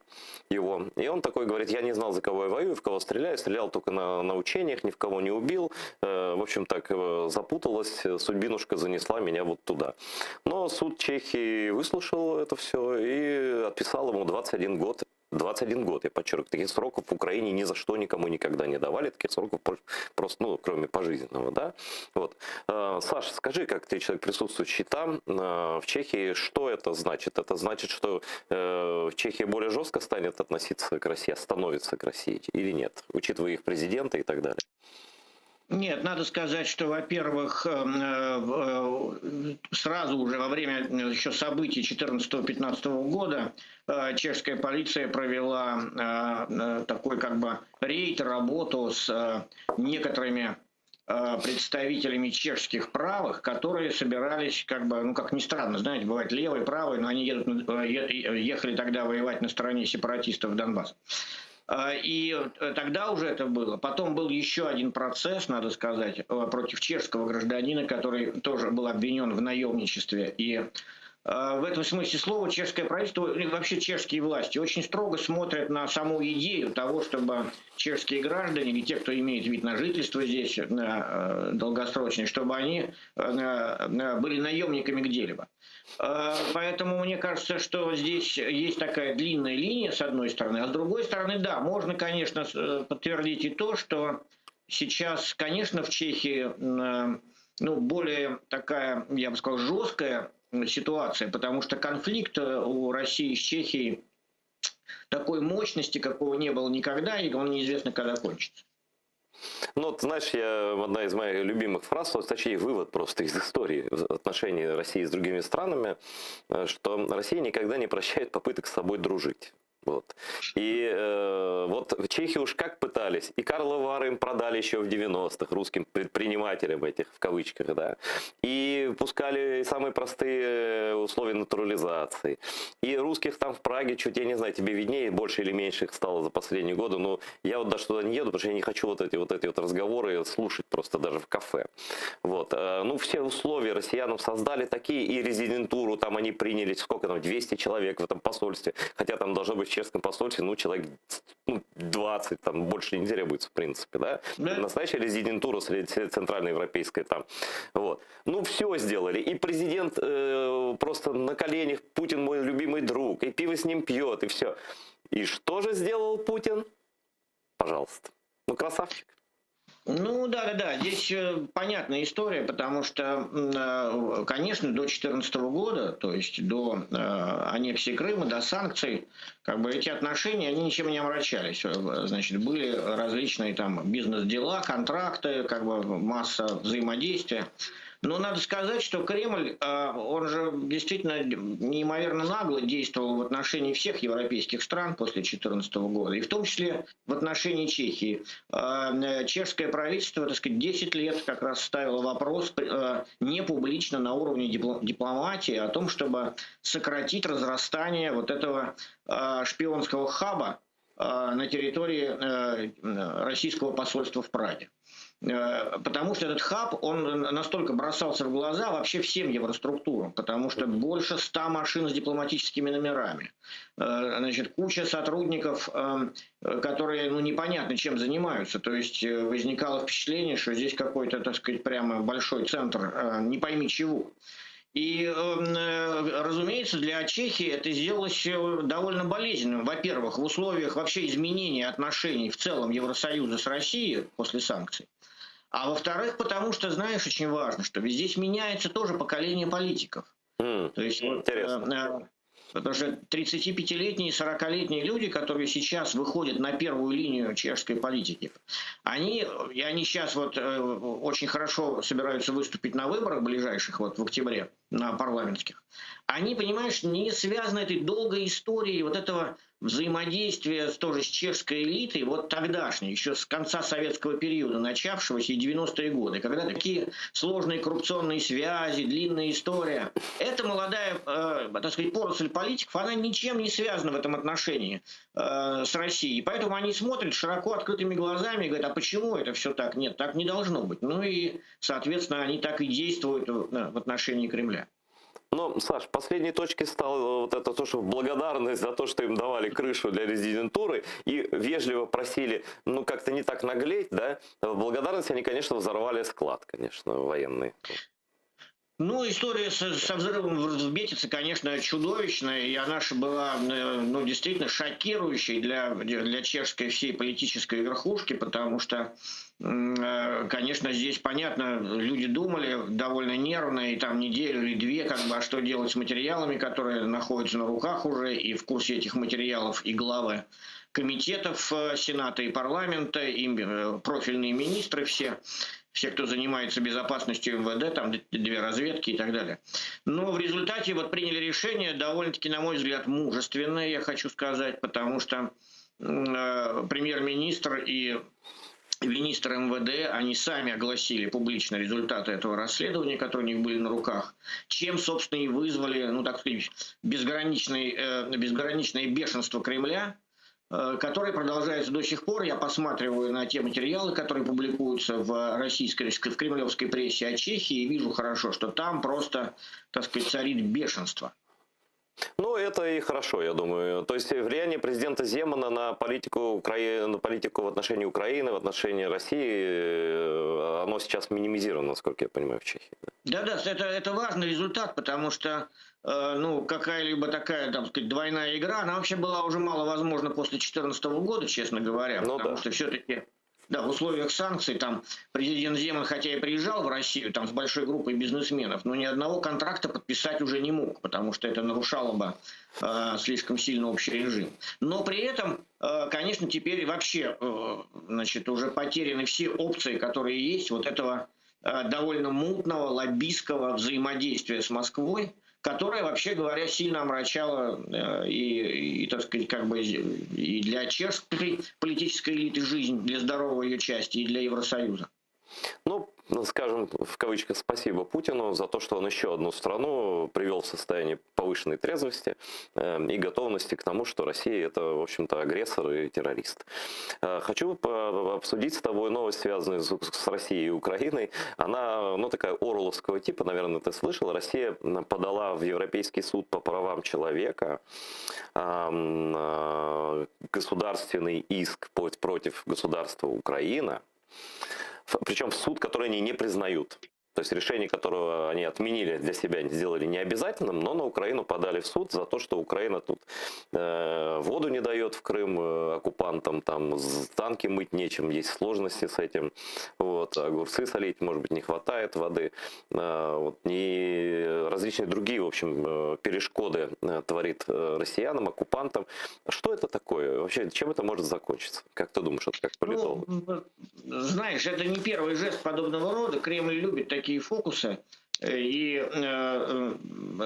его. И он такой говорит, я не знал, за кого я воюю, в кого стреляю, стрелял только на, на учениях, ни в кого не убил. Э, в общем, так э, запуталась, судьбинушка занесла меня вот туда. Но суд Чехии выслушал это все и отписал ему 21 год 21 год, я подчеркиваю, таких сроков в Украине ни за что никому никогда не давали, таких сроков просто, ну, кроме пожизненного, да. Вот. Э, Саша, скажи, как ты человек, присутствующий там, э, в Чехии, что это значит? Это значит, что э, Чехия более жестко станет относиться к России, становится к России или нет, учитывая их президента и так далее? Нет, надо сказать, что, во-первых, эм, э, сразу уже во время э, еще событий 2014-2015 года э, чешская полиция провела такой как бы рейд, работу с некоторыми представителями чешских правых, которые собирались, как бы, ну как ни странно, знаете, бывает левые, правые, но они едут, ехали тогда воевать на стороне сепаратистов в Донбасс. А, и э, тогда уже это было. Потом был еще один процесс, надо сказать, э, против чешского гражданина, который тоже был обвинен в наемничестве. И э, в этом смысле слова чешское правительство, и вообще чешские власти очень строго смотрят на саму идею того, чтобы чешские граждане или те, кто имеет вид на жительство здесь долгосрочный, чтобы они были наемниками где-либо. Поэтому мне кажется, что здесь есть такая длинная линия, с одной стороны, а с другой стороны, да, можно, конечно, э, подтвердить и то, что сейчас, конечно, в Чехии э, ну, более такая, я бы сказал, жесткая ситуация, потому что конфликт э, у России с Чехией такой мощности, какого не было никогда, и он неизвестно, когда кончится. Ну, ты знаешь, я, одна из моих любимых фраз, точнее, вывод просто из истории отношений России с другими странами, э, что Россия никогда не прощает попыток с собой дружить. Вот. И э, вот чехи уж как пытались, и Карла Вары им продали еще в 90-х, русским предпринимателям этих, в кавычках, да, и пускали самые простые условия натурализации. И русских там в Праге, чуть, я не знаю, тебе виднее, больше или меньше их стало за последние годы, но я вот даже туда не еду, потому что я не хочу вот эти вот, эти вот разговоры слушать просто даже в кафе. Вот. Э, ну, все условия россиянам создали такие, и резидентуру там они приняли, сколько там, 200 человек в этом посольстве, хотя там должно быть в чешском посольстве, ну, человек ну, 20, там больше не требуется, в принципе, да? да. Настоящая резидентура центральноевропейская там. Вот. Ну, все сделали. И президент э, просто на коленях, Путин мой любимый друг, и пиво с ним пьет, и все. И что же сделал Путин? Пожалуйста. Ну, красавчик. Ну да, да, да. Здесь э, понятная история, потому что, э, конечно, до 2014 года, то есть до э, аннексии Крыма, до санкций, как бы эти отношения, они ничем не омрачались. Значит, были различные там бизнес-дела, контракты, как бы масса взаимодействия. Но надо сказать, что Кремль, э, он же действительно неимоверно нагло действовал в отношении всех европейских стран после 2014 года, и в том числе в отношении Чехии. Э, чешское правительство, так сказать, 10 лет как раз ставило вопрос э, не публично на уровне дипломатии о том, чтобы сократить разрастание вот этого шпионского хаба на территории российского посольства в Праге. Э, потому что этот хаб, он настолько бросался в глаза вообще всем евроструктурам, потому что больше 100 машин с дипломатическими номерами, э, значит, куча сотрудников, эм, которые, ну, непонятно чем занимаются. То есть э, возникало впечатление, что здесь какой-то, так сказать, прямо большой центр, не пойми чего. И, эм, разумеется, для Чехии это сделалось довольно болезненным. Во-первых, в условиях вообще изменения отношений в целом Евросоюза с Россией после санкций. А во-вторых, потому что, знаешь, очень важно, что здесь меняется тоже поколение политиков. Mm, То есть, вот, интересно. Э, потому что 35-летние и 40-летние люди, которые сейчас выходят на первую линию чешской политики, они, и они сейчас вот э, очень хорошо собираются выступить на выборах ближайших, вот в октябре, на парламентских, они, понимаешь, не связаны этой долгой историей вот этого взаимодействия тоже с чешской элитой, вот тогдашней, еще с конца советского периода, начавшегося и 90-е годы, когда такие сложные коррупционные связи, длинная история. Эта молодая, э, так сказать, поросль политиков, она ничем не связана в этом отношении э, с Россией. Поэтому они смотрят широко открытыми глазами и говорят, а почему это все так? Нет, так не должно быть. Ну и, соответственно, они так и действуют в отношении Кремля. Но, Саш, последней точкой стало вот это то, что благодарность за то, что им давали крышу для резидентуры и вежливо просили, ну, как-то не так наглеть, да? В благодарность они, конечно, взорвали склад, конечно, военный. Ну, история со, со взрывом в Бетице, конечно, чудовищная, и она же была, э, ну, действительно шокирующей для, для чешской всей политической верхушки, потому что, э, конечно, здесь, понятно, люди думали довольно нервно, и там неделю или две, как бы, а что делать с материалами, которые находятся на руках уже, и в курсе этих материалов и главы комитетов э, Сената и парламента, и профильные министры все все, кто занимается безопасностью МВД, там две разведки и так далее. Но в результате вот приняли решение довольно-таки, на мой взгляд, мужественное, я хочу сказать, потому что э, премьер-министр и министр МВД, они сами огласили публично результаты этого расследования, которые у них были на руках, чем, собственно, и вызвали, ну, так сказать, безграничный, э, безграничное бешенство Кремля, Э, который продолжается до сих пор. Я посматриваю на те материалы, которые публикуются в российской, в кремлевской прессе о Чехии, и вижу хорошо, что там просто, так сказать, царит бешенство. Ну, это и хорошо, я думаю. То есть влияние президента Земана на политику, Украины, на политику в отношении Украины, в отношении России, э, оно сейчас минимизировано, насколько я понимаю, в Чехии. Да-да, это, это важный результат, потому что э, ну, какая-либо такая, там сказать, двойная игра, она вообще была уже мало возможна после 2014 года, честно говоря, ну, потому да. что все-таки да, в условиях санкций там президент Земан, хотя и приезжал в Россию там с большой группой бизнесменов, но ни одного контракта подписать уже не мог, потому что это нарушало бы э, слишком сильно общий режим. Но при этом, э, конечно, теперь вообще э, значит, уже потеряны все опции, которые есть вот этого э, довольно мутного лоббистского взаимодействия с Москвой, которая, вообще говоря, сильно омрачала э, и, и, так сказать, как бы и для чешской политической элиты жизнь, для здоровой ее части, и для Евросоюза. Ну, скажем, в кавычках, спасибо Путину за то, что он еще одну страну привел в состояние повышенной трезвости э, и готовности к тому, что Россия это, в общем-то, агрессор и террорист. Э, хочу обсудить с тобой новость, связанную с Россией и Украиной. Она, ну, такая оруэлловского типа, наверное, ты слышал. Россия подала в Европейский суд по правам человека э, государственный иск против государства Украина. Причем в суд, который они не признают. То есть решение, которого они отменили для себя, сделали необязательным, но на Украину подали в суд за то, что Украина тут э, воду не дает в Крым э, оккупантам, там танки мыть нечем, есть сложности с этим, вот, огурцы солить, может быть, не хватает воды, э, вот, и различные другие, в общем, э, перешкоды э, творит россиянам, оккупантам. Что это такое? Вообще, чем это может закончиться? Как ты думаешь, это как политолог? Ну, знаешь, это не первый жест подобного рода. Кремль любит такие фокусы. И, э,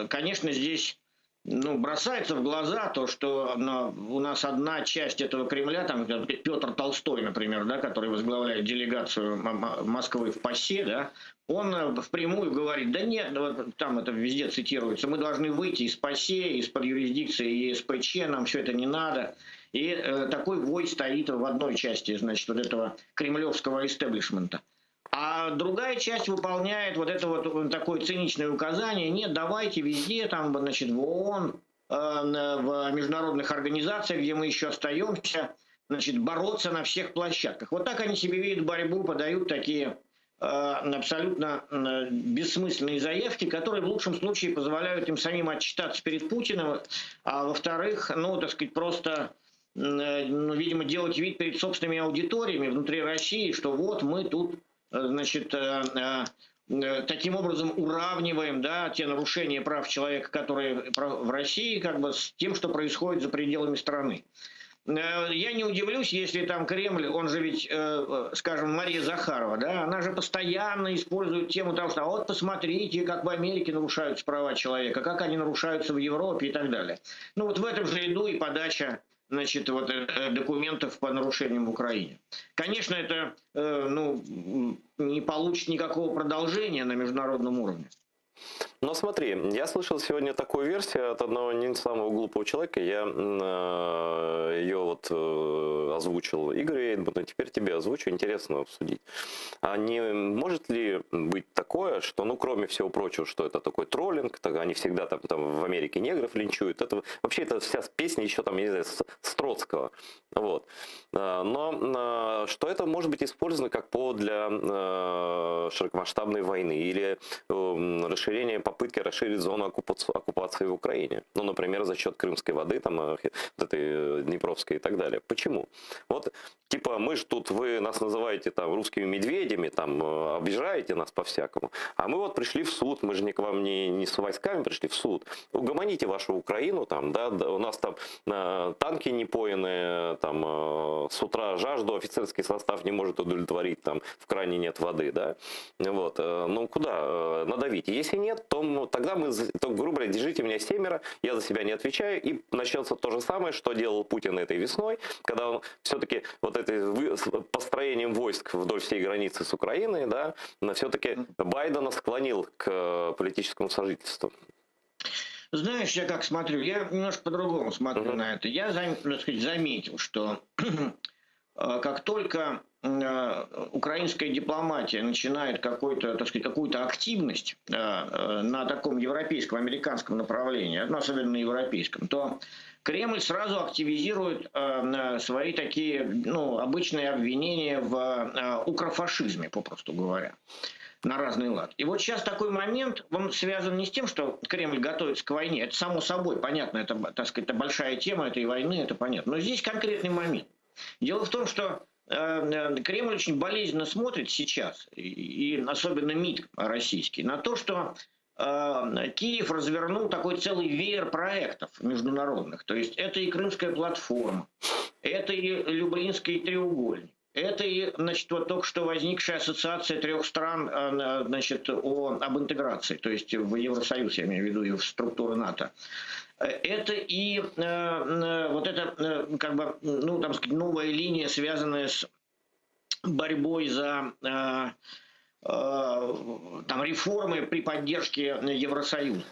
конечно, здесь ну, бросается в глаза то, что у нас одна часть этого Кремля, там Петр Толстой, например, да, который возглавляет делегацию Москвы в ПАСЕ, да, он э, впрямую говорит, да нет, ну, там это везде цитируется, мы должны выйти из ПАСЕ, из-под юрисдикции ЕСПЧ, нам все это не надо. И э, такой вой стоит в одной части, значит, вот этого кремлевского истеблишмента. А другая часть выполняет вот это вот такое циничное указание, нет, давайте везде, там, значит, в ООН, э, в международных организациях, где мы еще остаемся, значит, бороться на всех площадках. Вот так они себе видят борьбу, подают такие э, абсолютно э, бессмысленные заявки, которые в лучшем случае позволяют им самим отчитаться перед Путиным, а во-вторых, ну, так сказать, просто, ну, видимо, делать вид перед собственными аудиториями внутри России, что вот мы тут, значит, таким образом уравниваем, да, те нарушения прав человека, которые в России, как бы с тем, что происходит за пределами страны. Я не удивлюсь, если там Кремль, он же ведь, скажем, Мария Захарова, да, она же постоянно использует тему того, что а вот посмотрите, как в Америке нарушаются права человека, как они нарушаются в Европе и так далее. Ну вот в этом же ряду и подача, значит, вот, документов по нарушениям в Украине. Конечно, это ну, не получит никакого продолжения на международном уровне. Но смотри, я слышал сегодня такую версию от одного не самого глупого человека. Я ее вот озвучил Игорю Эйдману, теперь тебе озвучу, интересно обсудить. А не может ли быть такое, что, ну, кроме всего прочего, что это такой троллинг, так они всегда там, там в Америке негров линчуют, это вообще это вся песня еще там, я не знаю, с, с Троцкого. Вот. Но что это может быть использовано как повод для широкомасштабной войны или расширения, попытки расширить зону оккупации в Украине. Ну, например, за счет крымской воды, там, вот этой Днепровской и так далее. Почему? Вот, типа, мы ж тут, вы нас называете там русскими медведями, там, обижаете нас по-всякому, а мы вот пришли в суд, мы же не к вам не, не с войсками пришли в суд. Угомоните вашу Украину, там, да, у нас там танки не поенные, там, с утра жажду офицерский состав не может удовлетворить, там, в кране нет воды, да, вот, ну, куда надавить? Если нет, то тогда мы, то, грубо говоря, держите меня семеро, я за себя не отвечаю, и начнется то же самое, что делал Путин этой весной, когда он все-таки вот этой построением войск вдоль всей границы с Украиной, да, но все-таки Байдена склонил к политическому сожительству. Знаешь, я как смотрю, я немножко по-другому смотрю uh-huh. на это. Я, так сказать, заметил, что как только украинская дипломатия начинает какой-то, так сказать, какую-то активность на таком европейском, американском направлении, ну, особенно на европейском, то Кремль сразу активизирует свои такие, ну, обычные обвинения в укрофашизме, попросту говоря, на разный лад. И вот сейчас такой момент, он связан не с тем, что Кремль готовится к войне, это само собой понятно, это, так сказать, это большая тема этой войны, это понятно. Но здесь конкретный момент. Дело в том, что Кремль очень болезненно смотрит сейчас, и особенно МИД российский, на то, что Киев развернул такой целый веер проектов международных. То есть это и Крымская платформа, это и Люблинский треугольник, это и, значит, вот только что возникшая ассоциация трех стран, значит, о, об интеграции, то есть в Евросоюз, я имею в виду, и в структуры НАТО. Это и э, вот эта, как бы, ну, там сказать, новая линия, связанная с борьбой за э, э, там, реформы при поддержке Евросоюза.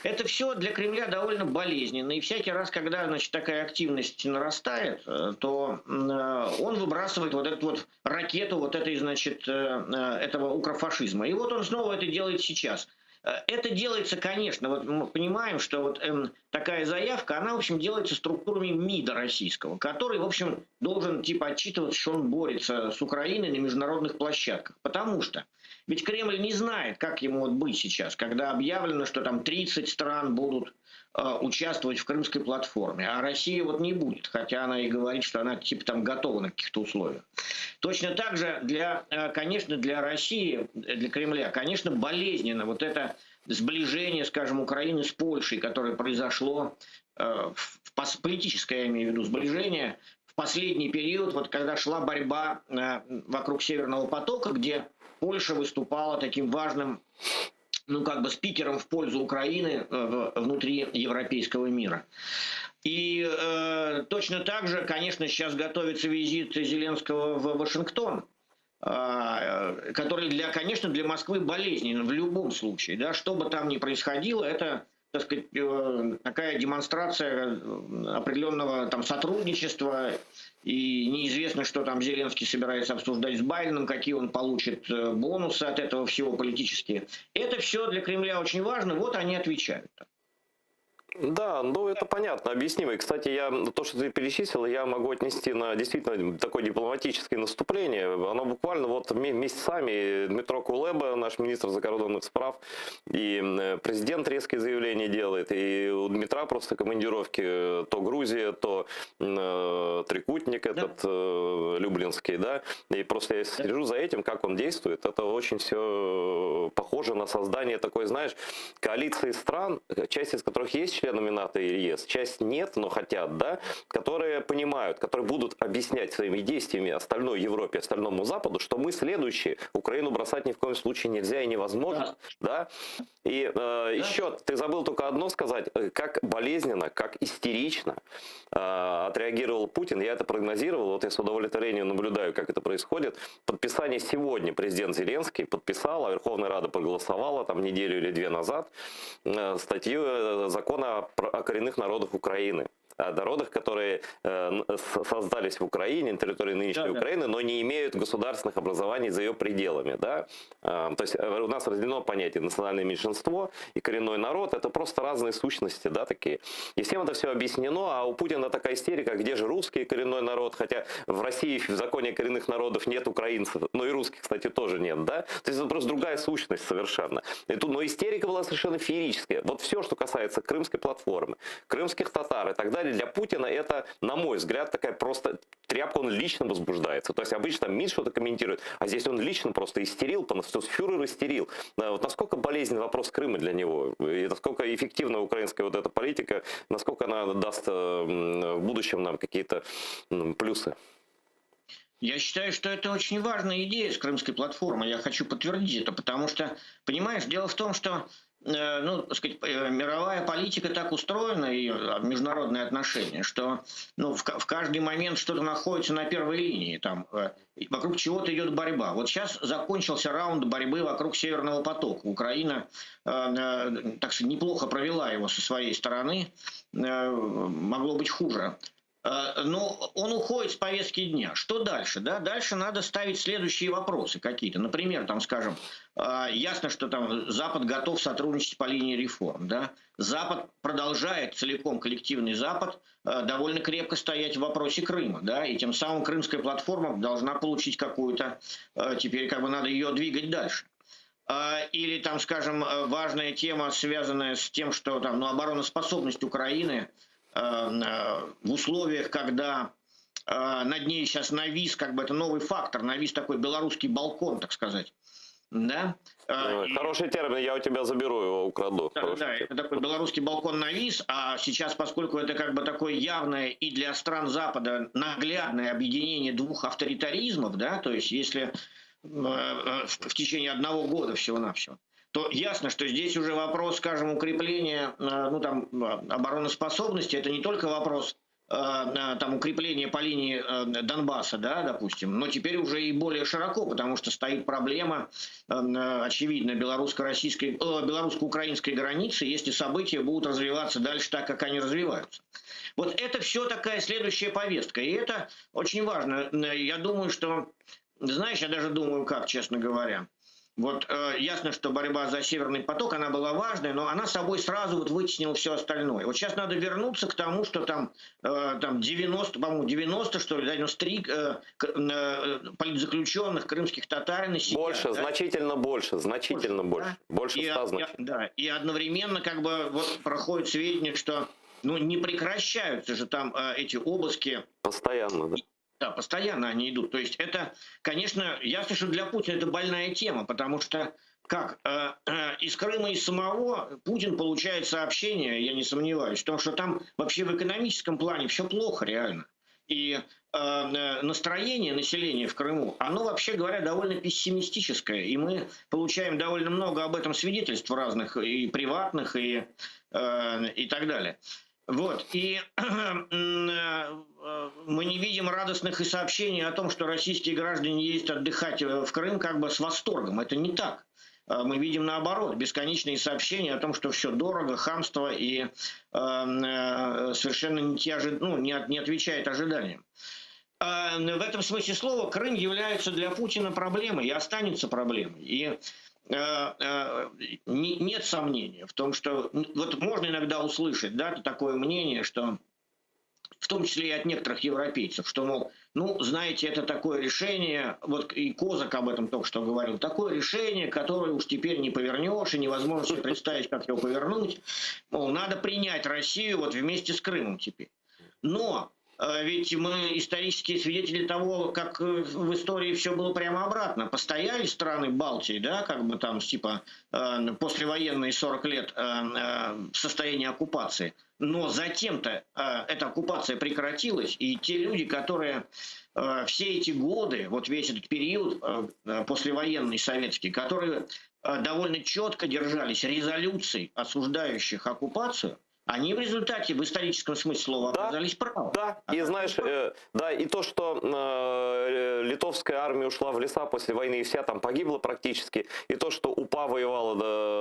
Это все для Кремля довольно болезненно. И всякий раз, когда, значит, такая активность нарастает, то он выбрасывает вот эту вот ракету вот этой, значит, этого укрофашизма. И вот он снова это делает сейчас. Это делается, конечно, вот мы понимаем, что вот эм, такая заявка, она, в общем, делается структурами МИДа российского, который, в общем, должен типа отчитываться, что он борется с Украиной на международных площадках. Потому что ведь Кремль не знает, как ему вот быть сейчас, когда объявлено, что там 30 стран будут э, участвовать в Крымской платформе, а Россия вот не будет, хотя она и говорит, что она типа там готова на каких-то условиях. Точно так же для, конечно, для России, для Кремля, конечно, болезненно вот это сближение, скажем, Украины с Польшей, которое произошло, э, в политическое, я имею в виду, сближение в последний период, вот когда шла борьба э, вокруг Северного потока, где Польша выступала таким важным, ну, как бы спикером в пользу Украины внутри европейского мира. И э, точно так же, конечно, сейчас готовится визит Зеленского в Вашингтон, э, который, для, конечно, для Москвы болезненен в любом случае. Да, что бы там ни происходило, это, так сказать, такая демонстрация определенного там сотрудничества. И неизвестно, что там Зеленский собирается обсуждать с Байденом, какие он получит э, бонусы от этого всего политические. Это все для Кремля очень важно, вот они отвечают. Да, ну это понятно, объяснимо. И, кстати, я то, что ты перечислил, я могу отнести на действительно такое дипломатическое наступление. Оно буквально вот месяцами Дмитро Кулеба, наш министр закордонных справ, и президент резкие заявления делает, и у Дмитра просто командировки э, то Грузия, то э, Трикутник этот э, Люблинский, да, и просто я слежу за этим, как он действует. Это очень все похоже на создание такой, знаешь, коалиции стран, часть из которых есть членами НАТО и ЕС, часть нет, но хотят, да, которые понимают, которые будут объяснять своими действиями остальной Европе, остальному Западу, что мы следующие, Украину бросать ни в коем случае нельзя и невозможно, да. И э, да. еще ты забыл только одно сказать, э, как болезненно, как истерично э, отреагировал Путин, я это прогнозировал, вот я с удовлетворением наблюдаю, как это происходит. Подписание сегодня президент Зеленский подписал, а Верховная Рада проголосовала там неделю или две назад э, статью э, закона о коренных народах Украины о народах, которые э, создались в Украине, на территории нынешней да, Украины, но не имеют государственных образований за ее пределами. Да? Э, то есть э, у нас разделено понятие национальное меньшинство и коренной народ. Это просто разные сущности, да, такие. И всем это все объяснено, а у Путина такая истерика, где же русский коренной народ, хотя в России в законе коренных народов нет украинцев, но и русских, кстати, тоже нет, да? То есть это просто другая сущность совершенно. И тут, но истерика была совершенно феерическая. Вот все, что касается крымской платформы, крымских татар и так далее, для Путина это, на мой взгляд, такая просто тряпка, он лично возбуждается. То есть обычно МИД что-то комментирует, а здесь он лично просто истерил, фюрер истерил. Вот насколько болезненный вопрос Крыма для него, и насколько эффективна украинская вот эта политика, насколько она даст э, в будущем нам какие-то плюсы? Я считаю, что это очень важная идея с крымской платформой. Я хочу подтвердить это, потому что, понимаешь, дело в том, что ну, так сказать, э, мировая политика так устроена и э, международные отношения, что ну, в, в каждый момент что-то находится на первой линии, там, вокруг чего-то идет борьба. Вот сейчас закончился раунд борьбы вокруг Северного потока. Украина, так сказать, неплохо провела его со своей стороны, могло быть хуже. Э, но он уходит с повестки дня. Что дальше? Да? Дальше надо ставить следующие вопросы какие-то. Например, там, скажем, э, ясно, что там Запад готов сотрудничать по линии реформ. Да? Запад продолжает целиком, коллективный Запад, э, довольно крепко стоять в вопросе Крыма. Да? И тем самым крымская платформа должна получить какую-то, теперь как бы надо ее двигать дальше. Или там, скажем, важная тема, связанная с тем, что там, ну, обороноспособность Украины – в условиях, когда э, над ней сейчас навис, как бы это новый фактор, навис такой белорусский балкон, так сказать. Да? Хороший термин, я у тебя заберу его, украду. Да, да, это такой белорусский балкон навис, а сейчас, поскольку это как бы такое явное и для стран Запада наглядное объединение двух авторитаризмов, да, то есть если в течение одного года всего-навсего, то ясно, что здесь уже вопрос, скажем, укрепления э, ну, там, обороноспособности, это не только вопрос э, э, там, укрепления по линии Донбасса, да, допустим, но теперь уже и более широко, потому что стоит проблема, очевидно, белорусско-российской, белорусско-украинской границы, если события будут развиваться дальше так, как они развиваются. Вот это все такая следующая повестка, и это очень важно. Я думаю, что, знаешь, я даже думаю, как, честно говоря, вот э, ясно, что борьба за Северный поток, она была важной, но она собой сразу вот вытеснила все остальное. Вот сейчас надо вернуться к тому, что там, э, там 90, по-моему, 90, что ли, да, 93 э, э, политзаключенных крымских татар на сидят, Больше, да? значительно больше, значительно больше. Да? Больше и, 100 значительно. Да, и одновременно как бы вот проходит сведения, что ну, не прекращаются же там э, эти обыски. Постоянно, да. Да, постоянно они идут. То есть это, конечно, ясно, что для Путина это больная тема, потому что как э, э, из Крыма и самого Путин получает сообщение, я не сомневаюсь, в том, что там вообще в экономическом плане все плохо реально. И э, э, настроение населения в Крыму, оно, вообще говоря, довольно пессимистическое. И мы получаем довольно много об этом свидетельств разных, и приватных, и, э, и так далее. Вот. И э, мы не видим радостных и сообщений о том, что российские граждане ездят отдыхать в Крым как бы с восторгом. Это не так. Э, мы видим наоборот бесконечные сообщения о том, что все дорого, хамство и э, совершенно не, те, ну, не, не отвечает ожиданиям. в этом смысле слова Крым является для Путина проблемой и останется проблемой. И нет сомнения в том, что вот можно иногда услышать, да, такое мнение, что в том числе и от некоторых европейцев, что, мол, ну, знаете, это такое решение, вот и Козак об этом только что говорил, такое решение, которое уж теперь не повернешь, и невозможно себе представить, как его повернуть, мол, надо принять Россию вот вместе с Крымом теперь. Но ведь мы исторические свидетели того, как в истории все было прямо обратно. Постояли страны Балтии, да, как бы там, типа, послевоенные 40 лет в состоянии оккупации. Но затем-то эта оккупация прекратилась, и те люди, которые все эти годы, вот весь этот период послевоенный советский, которые довольно четко держались резолюций, осуждающих оккупацию, они в результате в историческом смысле слова оказались правы. Да, и знаешь, да, и то, что литовская армия ушла в леса после войны и вся там погибла практически, и то, что УПА воевала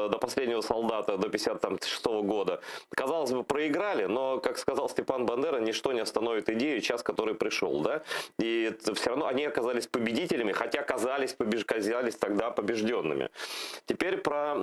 до последнего солдата, до 56 года, казалось бы, проиграли, но, как сказал Степан Бандера, ничто не остановит идею, час, который пришел, да, и все равно они оказались победителями, хотя казались тогда побежденными. Теперь про,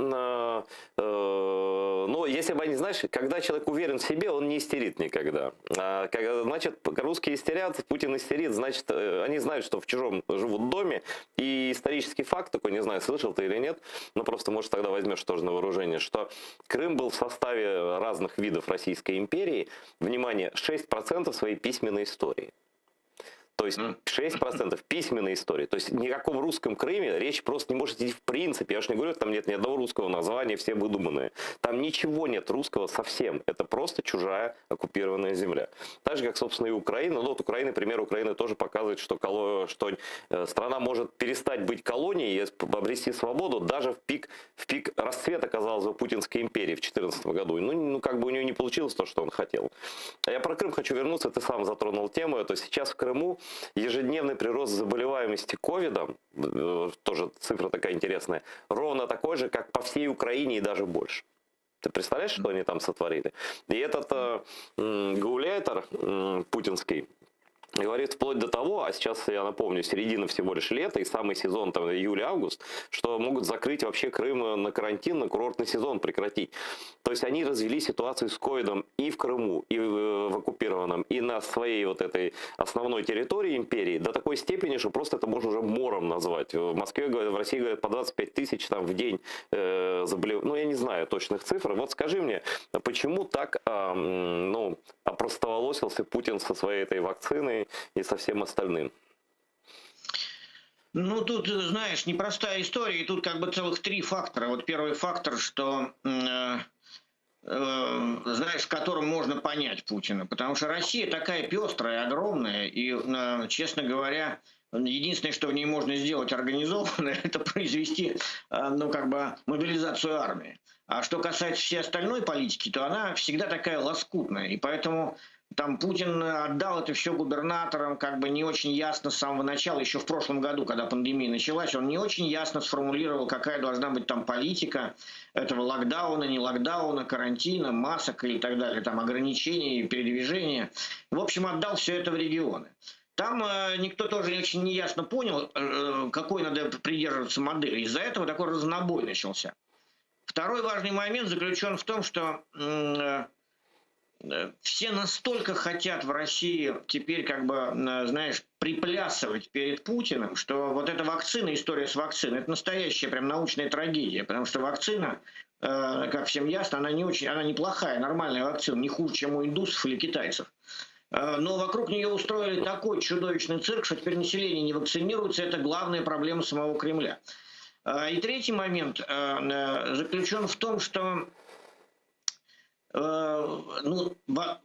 ну, если бы они, знаешь, когда человек уверен в себе, он не истерит никогда. Значит, русские истерят, Путин истерит, значит, они знают, что в чужом живут доме. И исторический факт такой, не знаю, слышал ты или нет, но просто, может, тогда возьмешь тоже на вооружение, что Крым был в составе разных видов Российской империи, внимание, 6% своей письменной истории. То есть 6% письменной истории. То есть ни о каком русском Крыме речь просто не может идти в принципе. Я уж не говорю, там нет ни одного русского названия, все выдуманные. Там ничего нет русского совсем. Это просто чужая оккупированная земля. Так же, как, собственно, и Украина. Ну, вот Украина, пример Украины тоже показывает, что, что страна может перестать быть колонией и обрести свободу даже в пик, в пик расцвета, казалось бы, Путинской империи в 2014 году. Ну, как бы у нее не получилось то, что он хотел. А я про Крым хочу вернуться, ты сам затронул тему. То есть сейчас в Крыму ежедневный прирост заболеваемости ковидом, тоже цифра такая интересная, ровно такой же, как по всей Украине и даже больше. Ты представляешь, что они там сотворили? И этот гауляйтер путинский говорит вплоть до того, а сейчас, я напомню, середина всего лишь лета и самый сезон, там, июль-август, что могут закрыть вообще Крым на карантин, на курортный сезон прекратить. То есть они развели ситуацию с ковидом и в Крыму, и в оккупированном, и на своей вот этой основной территории империи до такой степени, что просто это можно уже мором назвать. В Москве, говорят, в России, говорят, по 25 тысяч там в день заболев... Ну, я не знаю точных цифр. Вот скажи мне, почему так, ну, опростоволосился Путин со своей этой вакциной и со всем остальным? Ну, тут, знаешь, непростая история, и тут как бы целых три фактора. Вот первый фактор, что, знаешь, в котором можно понять Путина, потому что Россия такая пестрая, огромная, и, честно говоря, единственное, что в ней можно сделать организованно, это произвести, ну, как бы, мобилизацию армии. А что касается всей остальной политики, то она всегда такая лоскутная, и поэтому там Путин отдал это все губернаторам, как бы не очень ясно с самого начала, еще в прошлом году, когда пандемия началась, он не очень ясно сформулировал, какая должна быть там политика этого локдауна, не локдауна, карантина, масок и так далее, там ограничений, передвижения. В общем, отдал все это в регионы. Там никто тоже очень неясно понял, какой надо придерживаться модели. Из-за этого такой разнобой начался. Второй важный момент заключен в том, что все настолько хотят в России теперь, как бы, знаешь, приплясывать перед Путиным, что вот эта вакцина, история с вакциной, это настоящая прям научная трагедия, потому что вакцина, как всем ясно, она не очень, она неплохая, нормальная вакцина, не хуже, чем у индусов или китайцев. Но вокруг нее устроили такой чудовищный цирк, что теперь население не вакцинируется, это главная проблема самого Кремля. И третий момент заключен в том, что ну,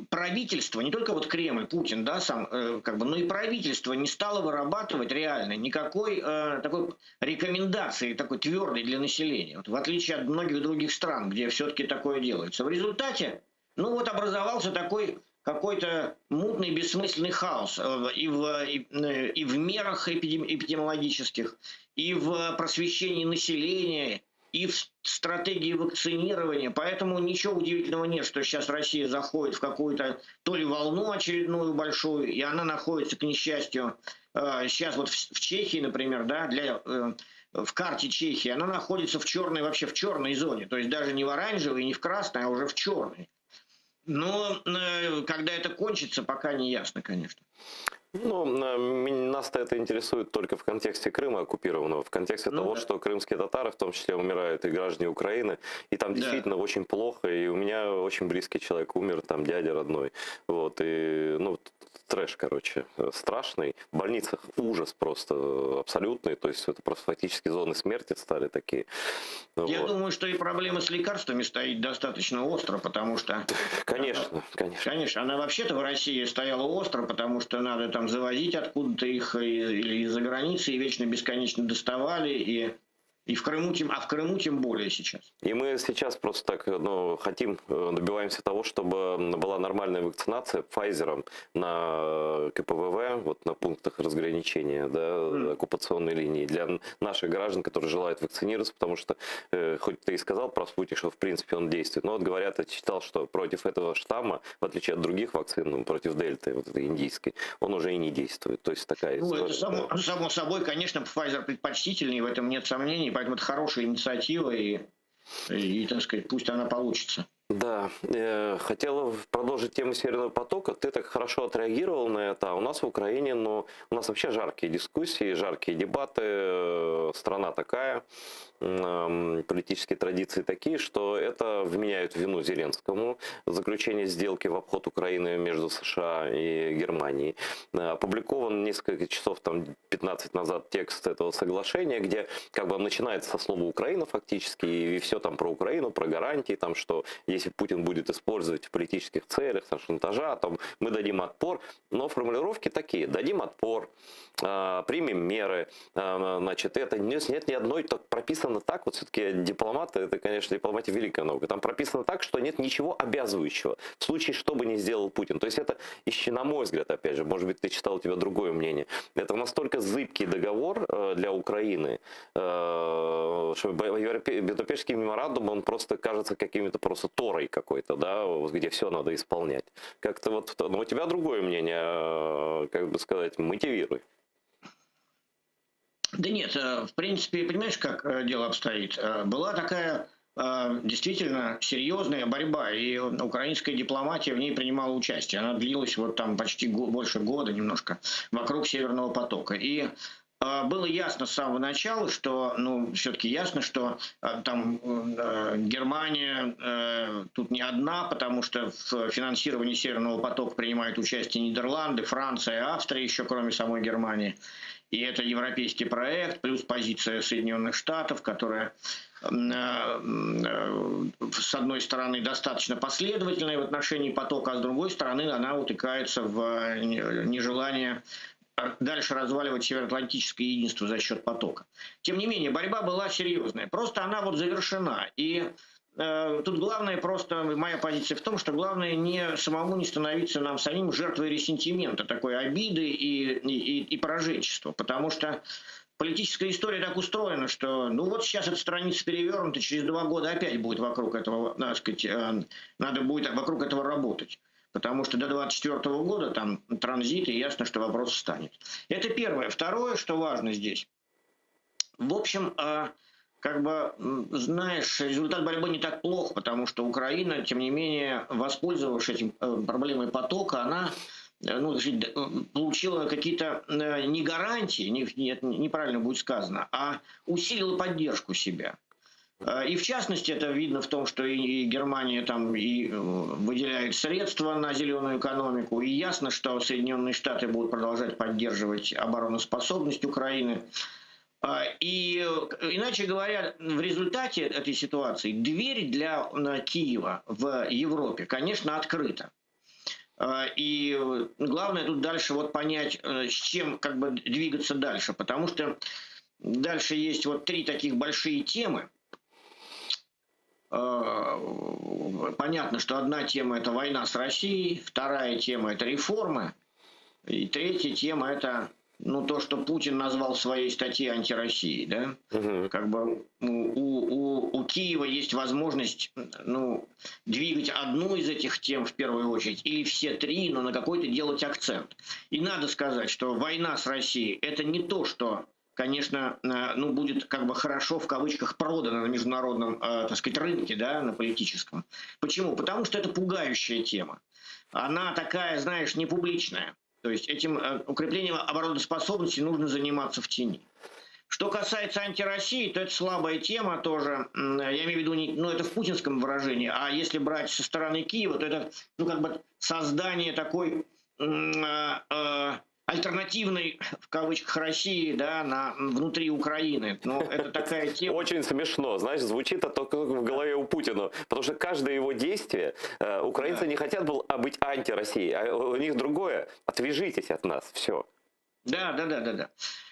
правительство, не только вот Кремль, Путин, да, сам, как бы, но и правительство не стало вырабатывать реально никакой такой рекомендации, такой твердой для населения, вот, в отличие от многих других стран, где все-таки такое делается. В результате, ну вот образовался такой какой-то мутный, бессмысленный хаос и в, и, и в мерах эпидемиологических, и в просвещении населения. и в стратегии вакцинирования. Поэтому ничего удивительного нет, что сейчас Россия заходит в какую-то то ли волну очередную большую, и она находится, к несчастью, сейчас вот в Чехии, например, да, для, в карте Чехии, она находится в черной, вообще в черной зоне, то есть даже не в оранжевой, не в красной, а уже в черной. Но когда это кончится, пока не ясно, конечно. Ну, нас-то это интересует только в контексте Крыма оккупированного, в контексте ну, того, да. что крымские татары в том числе умирают, и граждане Украины, и там действительно да. очень плохо, и у меня очень близкий человек умер, там дядя родной, вот, и, ну, трэш, короче, страшный. В больницах ужас просто абсолютный, то есть это просто фактически зоны смерти стали такие. Я вот. думаю, что и проблема с лекарствами стоит достаточно остро, потому что... Конечно, конечно. Конечно, она вообще-то в России стояла остро, потому что надо там завозить откуда-то их или из-за границы, и вечно бесконечно доставали, и и в Крыму тем, а в Крыму тем более сейчас. И мы сейчас просто так ну, хотим, добиваемся того, чтобы была нормальная вакцинация Pfizer на КПВВ, вот на пунктах разграничения, да, mm. оккупационной линии, для наших граждан, которые желают вакцинироваться, потому что, э, хоть ты и сказал про спутник, что в принципе он действует, но вот говорят, я читал, что против этого штамма, в отличие от других вакцин, ну, против дельты, вот этой индийской, он уже и не действует. То есть такая ну, история. Это само, само собой, конечно, Pfizer предпочтительнее, в этом нет сомнений, поэтому это хорошая инициатива, и, и, так сказать, пусть она получится. Да, э, хотела продолжить тему Северного потока. Ты так хорошо отреагировал на это. А у нас в Украине, ну, у нас вообще жаркие дискуссии, жаркие дебаты. Страна такая, политические традиции такие, что это вменяют вину Зеленскому. Заключение сделки в обход Украины между США и Германией. Опубликован несколько часов, там, 15 назад текст этого соглашения, где как бы начинается со слова Украина фактически, и все там про Украину, про гарантии, там, что если Путин будет использовать в политических целях, там, шантажа, там, мы дадим отпор. Но формулировки такие: дадим отпор, примем меры, значит, это нет, нет ни одной, так прописано так, вот все-таки дипломаты, это, конечно, дипломатия великая наука, там прописано так, что нет ничего обязывающего в случае, что бы ни сделал Путин. То есть это, еще, на мой взгляд, опять же, может быть, ты читал, у тебя другое мнение, это настолько зыбкий договор для Украины, что Будапештский меморандум, он просто кажется каким-то просто Торой какой-то, да, где все надо исполнять. Как-то вот, но у тебя другое мнение, как бы сказать, мотивируй. Да нет, в принципе, понимаешь, как дело обстоит? Была такая действительно серьезная борьба, и украинская дипломатия в ней принимала участие. Она длилась вот там почти больше года немножко вокруг Северного потока. И было ясно с самого начала, что, ну, все-таки ясно, что там Германия тут не одна, потому что в финансировании Северного потока принимают участие Нидерланды, Франция, Австрия, еще кроме самой Германии. И это европейский проект, плюс позиция Соединенных Штатов, которая, с одной стороны, достаточно последовательная в отношении потока, а с другой стороны, она утыкается в нежелание дальше разваливать североатлантическое единство за счет потока. Тем не менее, борьба была серьезная. Просто она вот завершена. И э, тут главное просто, моя позиция в том, что главное не самому не становиться нам самим жертвой ресентимента, такой обиды и, и, и пораженчества. Потому что политическая история так устроена, что ну вот сейчас эта страница перевернута, через 2 года опять будет вокруг этого, так сказать, э, надо будет вокруг этого работать. Потому что до 2024 года там транзит, и ясно, что вопрос встанет. Это первое. Второе, что важно здесь. В общем, как бы, знаешь, результат борьбы не так плох, потому что Украина, тем не менее, воспользовавшись этим проблемой потока, она ну, получила какие-то не гарантии, не, нет, неправильно будет сказано, а усилила поддержку себя. И в частности, это видно в том, что и Германия там и выделяет средства на зеленую экономику, и ясно, что Соединенные Штаты будут продолжать поддерживать обороноспособность Украины. И, иначе говоря, в результате этой ситуации дверь для Киева в Европе, конечно, открыта. И главное тут дальше вот понять, с чем как бы двигаться дальше, потому что дальше есть вот 3 таких большие темы. Понятно, что одна тема – это война с Россией, вторая тема – это реформы, и третья тема – это ну, то, что Путин назвал в своей статье антироссией, да, угу. как бы у, у, у Киева есть возможность, ну, двигать одну из этих тем в первую очередь, или все три, но на какой-то делать акцент. И надо сказать, что война с Россией – это не то, что конечно, э, ну, будет как бы хорошо в кавычках продано на международном, э, так сказать, рынке, да, на политическом. Почему? Потому что это пугающая тема. Она такая, знаешь, не публичная. То есть этим э, укреплением обороноспособности нужно заниматься в тени. Что касается антироссии, то это слабая тема тоже. Я имею в виду, не, ну это в путинском выражении, а если брать со стороны Киева, то это ну, как бы создание такой э, э, альтернативной, в кавычках, России, да, на, внутри Украины. Но это такая тема. Очень смешно, знаешь, звучит это только в голове у Путина, потому что каждое его действие, э, украинцы да. не хотят был, а быть антироссией, а у них другое, отвяжитесь от нас, все. Да, да, да, да, да.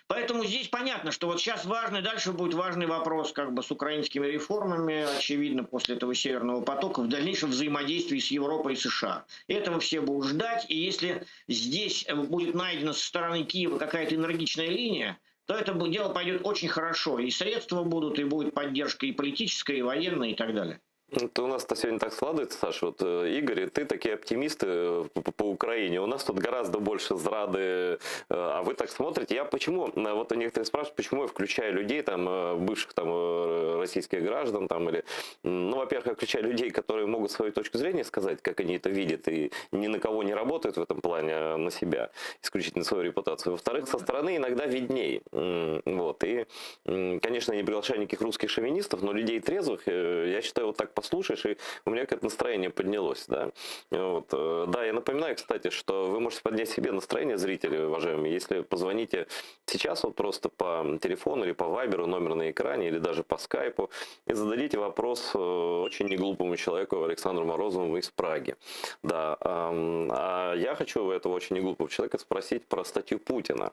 Поэтому здесь понятно, что вот сейчас важный, дальше будет важный вопрос как бы с украинскими реформами, очевидно, после этого Северного потока, в дальнейшем взаимодействии с Европой и США. Этого все будут ждать, и если здесь будет найдена со стороны Киева какая-то энергичная линия, то это дело пойдет очень хорошо. И средства будут, и будет поддержка и политическая, и военная, и так далее. Это у нас-то сегодня так складывается, Саша, вот э, Игорь и ты такие оптимисты э, по, по Украине, у нас тут гораздо больше зрады, э, а вы так смотрите. Я почему, вот некоторые спрашивают, почему я включаю людей, там, бывших там российских граждан, там, или, ну, во-первых, я включаю людей, которые могут свою точку зрения сказать, как они это видят, и ни на кого не работают в этом плане, а на себя, исключительно свою репутацию. Во-вторых, со стороны иногда видней, вот, и, конечно, я не приглашаю никаких русских шовинистов, но людей трезвых, я считаю, вот так послушаешь, и у меня какое-то настроение поднялось, да. Вот. Э, да, я напоминаю, кстати, что вы можете поднять себе настроение, зрители, уважаемые, если позвоните сейчас вот просто по телефону или по вайберу, номер на экране, или даже по скайпу, и зададите вопрос э, очень неглупому человеку Александру Морозову из Праги. Да, а я хочу этого очень неглупого человека спросить про статью Путина.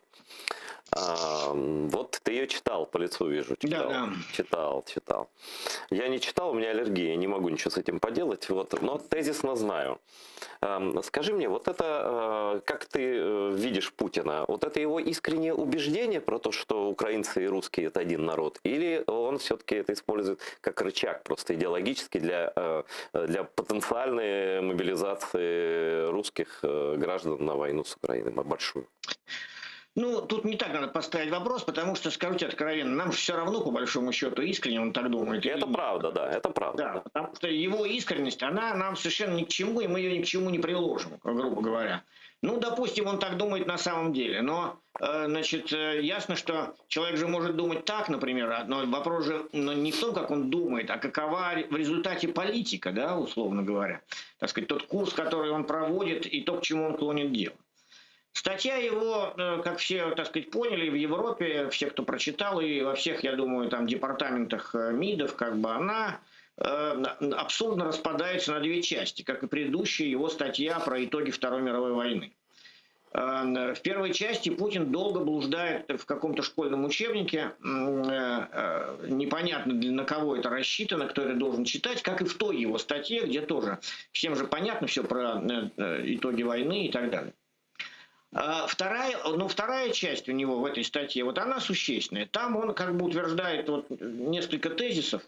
Вот ты ее читал, по лицу вижу. Читал, да, да. читал, читал. Я не читал, у меня аллергия, я не могу ничего с этим поделать, вот, но тезисно знаю. Скажи мне, вот это, э, как ты э, видишь Путина, вот это его искреннее убеждение про то, что украинцы и русские это один народ, или он все-таки это использует как рычаг просто идеологический для, э, для потенциальной мобилизации русских граждан на войну с Украиной, большую? Ну, тут не так надо поставить вопрос, потому что, скажу тебе откровенно, нам все равно, по большому счету, искренне он так думает. Это правда, да, это правда. Да, потому что его искренность, она нам совершенно ни к чему, и мы ее ни к чему не приложим, грубо говоря. Ну, допустим, он так думает на самом деле, но, э, значит, э, ясно, что человек же может думать так, например, но вопрос же ну, не в том, как он думает, а какова в результате политика, да, условно говоря. Так сказать, тот курс, который он проводит, и то, к чему он клонит дело. Статья его, э, как все, так сказать, поняли, в Европе, все, кто прочитал, и во всех, я думаю, там департаментах э, МИДов, как бы она э, абсурдно распадается на две части, как и предыдущая его статья про итоги Второй мировой войны. В первой части Путин долго блуждает в каком-то школьном учебнике, непонятно на кого это рассчитано, кто это должен читать, как и в той его статье, где тоже всем же понятно все про итоги войны и так далее. А вторая, ну, вторая часть у него в этой статье, вот она существенная. Там он как бы утверждает вот несколько тезисов.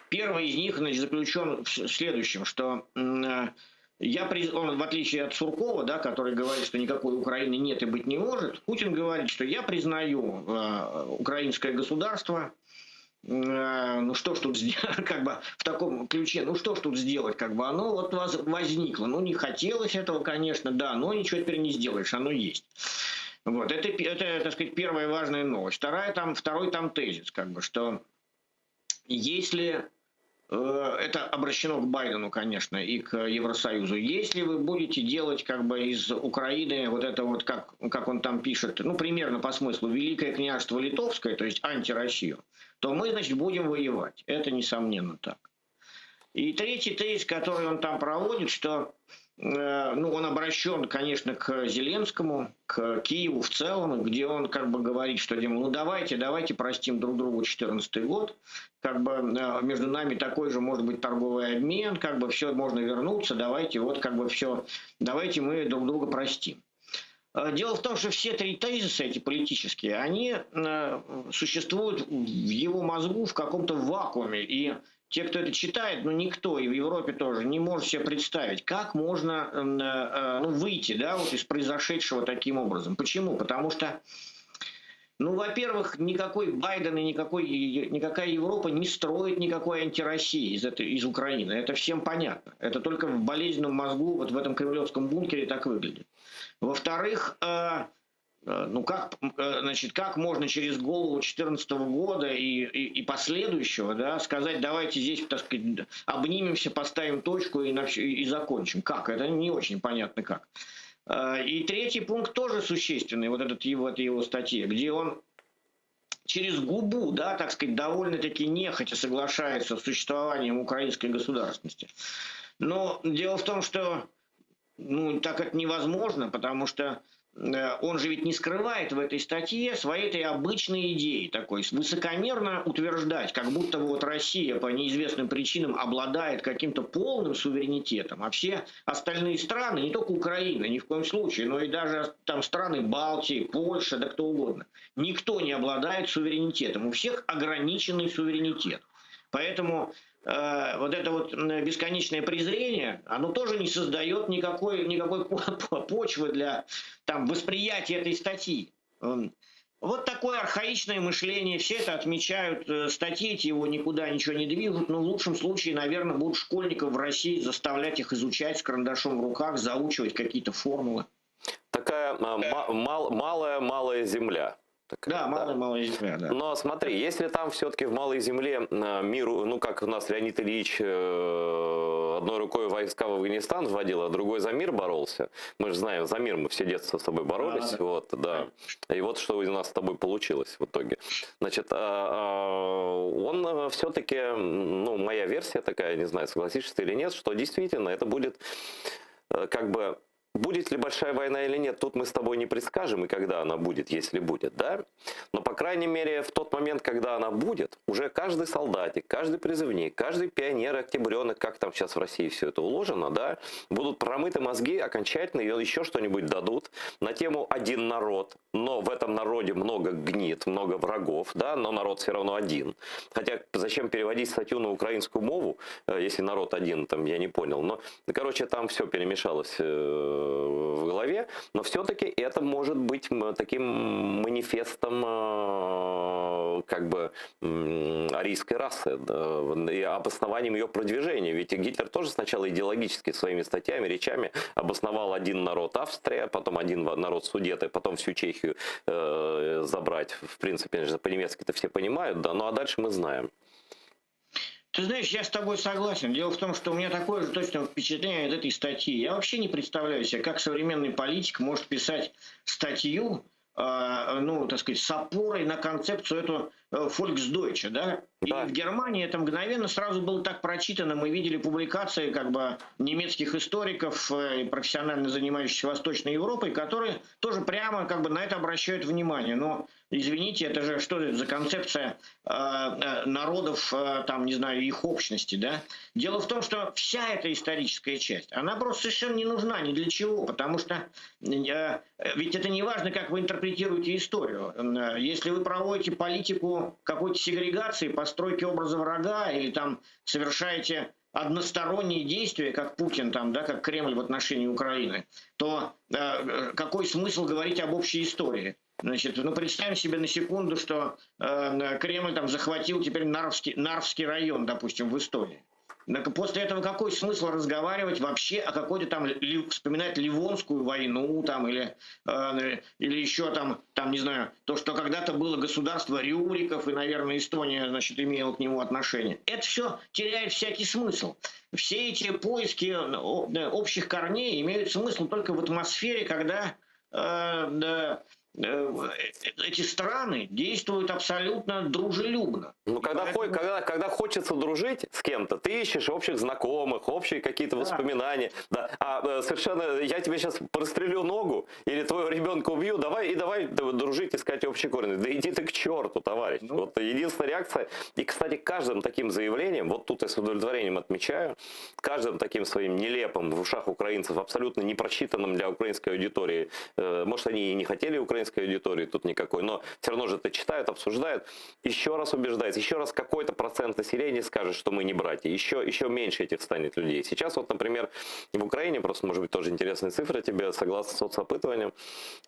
Первый из них, значит, заключен в следующем, что я, он, в отличие от Суркова, да, который говорит, что никакой Украины нет и быть не может, Путин говорит, что я признаю э, украинское государство, э, ну что ж тут сделать, как бы в таком ключе, ну что ж тут сделать, как бы оно вот возникло, ну не хотелось этого, конечно, да, но ничего теперь не сделаешь, оно есть. Вот, это, это, так сказать, первая важная новость. Вторая там, второй там тезис, как бы, что если э, это обращено к Байдену, конечно, и к Евросоюзу. Если вы будете делать как бы из Украины вот это вот, как, как он там пишет, ну, примерно по смыслу, Великое княжество Литовское, то есть антироссию, то мы, значит, будем воевать. Это, несомненно, так. И третий тезис, который он там проводит, что э, ну, он обращен, конечно, к Зеленскому, к Киеву в целом, где он как бы говорит, что ну давайте, давайте простим друг другу 2014 год, как бы э, между нами такой же может быть торговый обмен, как бы все можно вернуться, давайте вот как бы все, давайте мы друг друга простим. Дело в том, что все три тезиса эти политические, они существуют в его мозгу в каком-то вакууме. И те, кто это читает, ну никто, и в Европе тоже, не может себе представить, как можно ну, выйти да, вот из произошедшего таким образом. Почему? Потому что, ну, во-первых, никакой Байден и никакой, никакая Европа не строит никакой антироссии из, этой, из Украины. Это всем понятно. Это только в болезненном мозгу, вот в этом кремлевском бункере так выглядит. Во-вторых, ну как, значит, как можно через голову 2014 года и, и, и последующего да, сказать, давайте здесь, так сказать, обнимемся, поставим точку и, и закончим? Как? Это не очень понятно как. И третий пункт тоже существенный, вот этот его, этой его статье, где он через губу, да, так сказать, довольно-таки нехотя соглашается с существованием украинской государственности. Но дело в том, что ну, так это невозможно, потому что он же ведь не скрывает в этой статье своей этой обычной идеи такой, высокомерно утверждать, как будто вот Россия по неизвестным причинам обладает каким-то полным суверенитетом, а все остальные страны, не только Украина, ни в коем случае, но и даже там страны Балтии, Польша, да кто угодно, никто не обладает суверенитетом, у всех ограниченный суверенитет. Поэтому вот это вот бесконечное презрение, оно тоже не создает никакой, никакой почвы для там, восприятия этой статьи. Вот такое архаичное мышление, все это отмечают, статьи эти его никуда ничего не движут, но в лучшем случае, наверное, будут школьников в России заставлять их изучать с карандашом в руках, заучивать какие-то формулы. Такая малая-малая земля. Такая, да, малая-малая земля, да. Но смотри, если там все-таки в малой земле миру, ну как у нас Леонид Ильич одной рукой войска в Афганистан вводил, а другой за мир боролся. Мы же знаем, за мир мы все детство с тобой боролись. Да, вот, да. И вот что у нас с тобой получилось в итоге. Значит, он все-таки, ну, моя версия такая, не знаю, согласишься ты или нет, что действительно это будет как бы... Будет ли большая война или нет, тут мы с тобой не предскажем, и когда она будет, если будет, да? Но, по крайней мере, в тот момент, когда она будет, уже каждый солдатик, каждый призывник, каждый пионер, октябренок, как там сейчас в России все это уложено, да, будут промыты мозги окончательно, и еще что-нибудь дадут на тему «один народ», но в этом народе много гнит, много врагов, да, но народ все равно один. Хотя зачем переводить статью на украинскую мову, если народ один, там, я не понял. Но, короче, там все перемешалось в голове, но все-таки это может быть таким манифестом как бы арийской расы, да, и обоснованием ее продвижения. Ведь Гитлер тоже сначала идеологически своими статьями, речами обосновал один народ Австрия, потом один народ Судеты, потом всю Чехию э, забрать. В принципе, по-немецки-то все понимают, да, ну а дальше мы знаем. Ты знаешь, я с тобой согласен. Дело в том, что у меня такое же точно впечатление от этой статьи. Я вообще не представляю себе, как современный политик может писать статью, э, ну, так сказать, с опорой на концепцию эту Фольксдойче, да? И в Германии это мгновенно сразу было так прочитано. Мы видели публикации как бы немецких историков, профессионально занимающихся Восточной Европой, которые тоже прямо как бы на это обращают внимание. Но, извините, это же что это за концепция э, народов, э, там, не знаю, их общности, да? Дело в том, что вся эта историческая часть, она просто совершенно не нужна ни для чего, потому что э, ведь это не важно, как вы интерпретируете историю. Если вы проводите политику какой-то сегрегации, постройки образа врага или там совершаете односторонние действия, как Путин там, да, как Кремль в отношении Украины, то э, какой смысл говорить об общей истории? Значит, ну представим себе на секунду, что э, Кремль там захватил теперь Нарвский, Нарвский район, допустим, в Эстонии. После этого какой смысл разговаривать вообще о какой-то там, вспоминать Ливонскую войну там, или, э, или еще там, там, не знаю, то, что когда-то было государство Рюриков, и, наверное, Эстония, значит, имела к нему отношение. Это все теряет всякий смысл. Все эти поиски общих корней имеют смысл только в атмосфере, когда э, э, Эти страны действуют абсолютно дружелюбно. Ну, когда, Поэтому... когда, когда хочется дружить с кем-то, ты ищешь общих знакомых, общие какие-то да. воспоминания. Да. А э, совершенно, я тебе сейчас прострелю ногу или твоего ребенка убью, давай и давай дружить, искать общий корень. Да иди ты к черту, товарищ. Ну. Вот единственная реакция. И, кстати, каждым таким заявлением, вот тут я с удовлетворением отмечаю, каждым таким своим нелепым в ушах украинцев, абсолютно непрочитанным для украинской аудитории, э, может, они и не хотели украинской аудитории тут никакой, но все равно же это читают, обсуждают, еще раз убеждаются, еще раз какой-то процент населения скажет, что мы не братья, еще, еще меньше этих станет людей. Сейчас вот, например, в Украине, просто, может быть, тоже интересные цифры тебе, согласно соцопытываниям,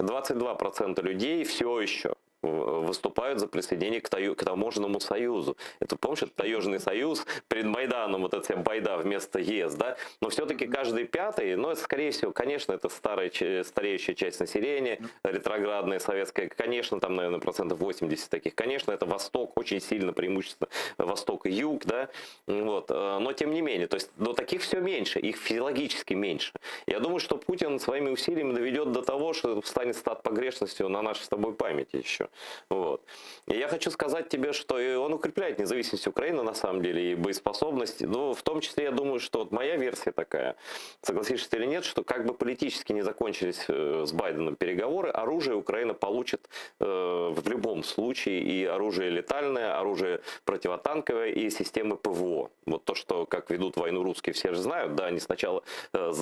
22% людей все еще выступают за присоединение к, таю, к таможенному союзу. Это, помнишь, это таежный союз перед Майданом, вот эта вся байда вместо ЕС, да? Но все-таки каждый пятый, ну, это, скорее всего, конечно, это старая, стареющая часть населения, ретроградная советская, конечно, там, наверное, процентов 80 таких, конечно, это Восток, очень сильно преимущественно Восток и Юг, да, вот, э, но тем не менее, то есть, но таких все меньше, их физиологически меньше. Я думаю, что Путин своими усилиями доведет до того, что станет стат погрешностью на нашей с тобой памяти еще. Вот. И я хочу сказать тебе, что он укрепляет независимость Украины на самом деле и боеспособность. Ну, в том числе, я думаю, что вот моя версия такая, согласишься ты или нет, что как бы политически не закончились э, с Байденом переговоры, оружие Украина получит э, в любом случае, и оружие летальное, оружие противотанковое, и системы ПВО. Вот то, что как ведут войну русские, все же знают, да, они сначала э,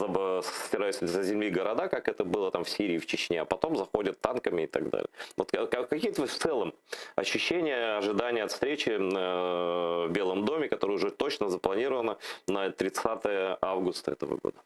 стирают за земли города, как это было там в Сирии, в Чечне, а потом заходят танками и так далее. Вот какие твои в целом ощущения, ожидания от встречи э, в Белом доме, которая уже точно запланирована на 30 августа этого года?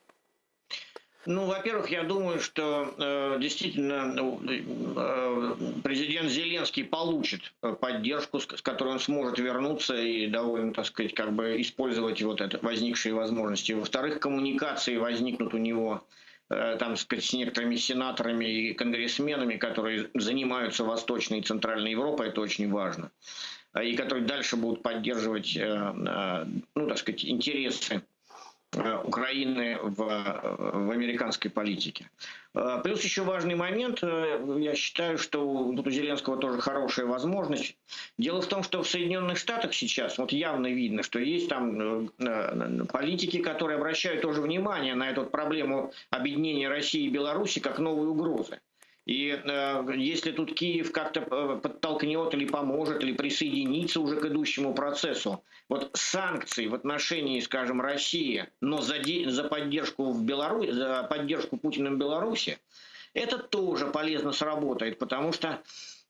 Ну, во-первых, я думаю, что э, действительно ну, э, президент Зеленский получит э, поддержку, с, с которой он сможет вернуться и довольно, так сказать, как бы использовать вот это возникшие возможности. Во-вторых, коммуникации возникнут у него э, там, сказать, с некоторыми сенаторами и конгрессменами, которые занимаются Восточной и Центральной Европой, это очень важно, и которые дальше будут поддерживать, э, ну, так сказать, интересы Э, Украины в, в американской политике. Э, плюс еще важный момент, э, я считаю, что у Зеленского тоже хорошая возможность. Дело в том, что в Соединенных Штатах сейчас вот явно видно, что есть там политики, которые обращают тоже внимание на эту проблему объединения России и Беларуси как новые угрозы. И э, если тут Киев как-то э, подтолкнет или поможет, или присоединится уже к идущему процессу, вот санкции в отношении, скажем, России, но за, за поддержку в Беларуси, за поддержку Путиным Беларуси, это тоже полезно сработает, потому что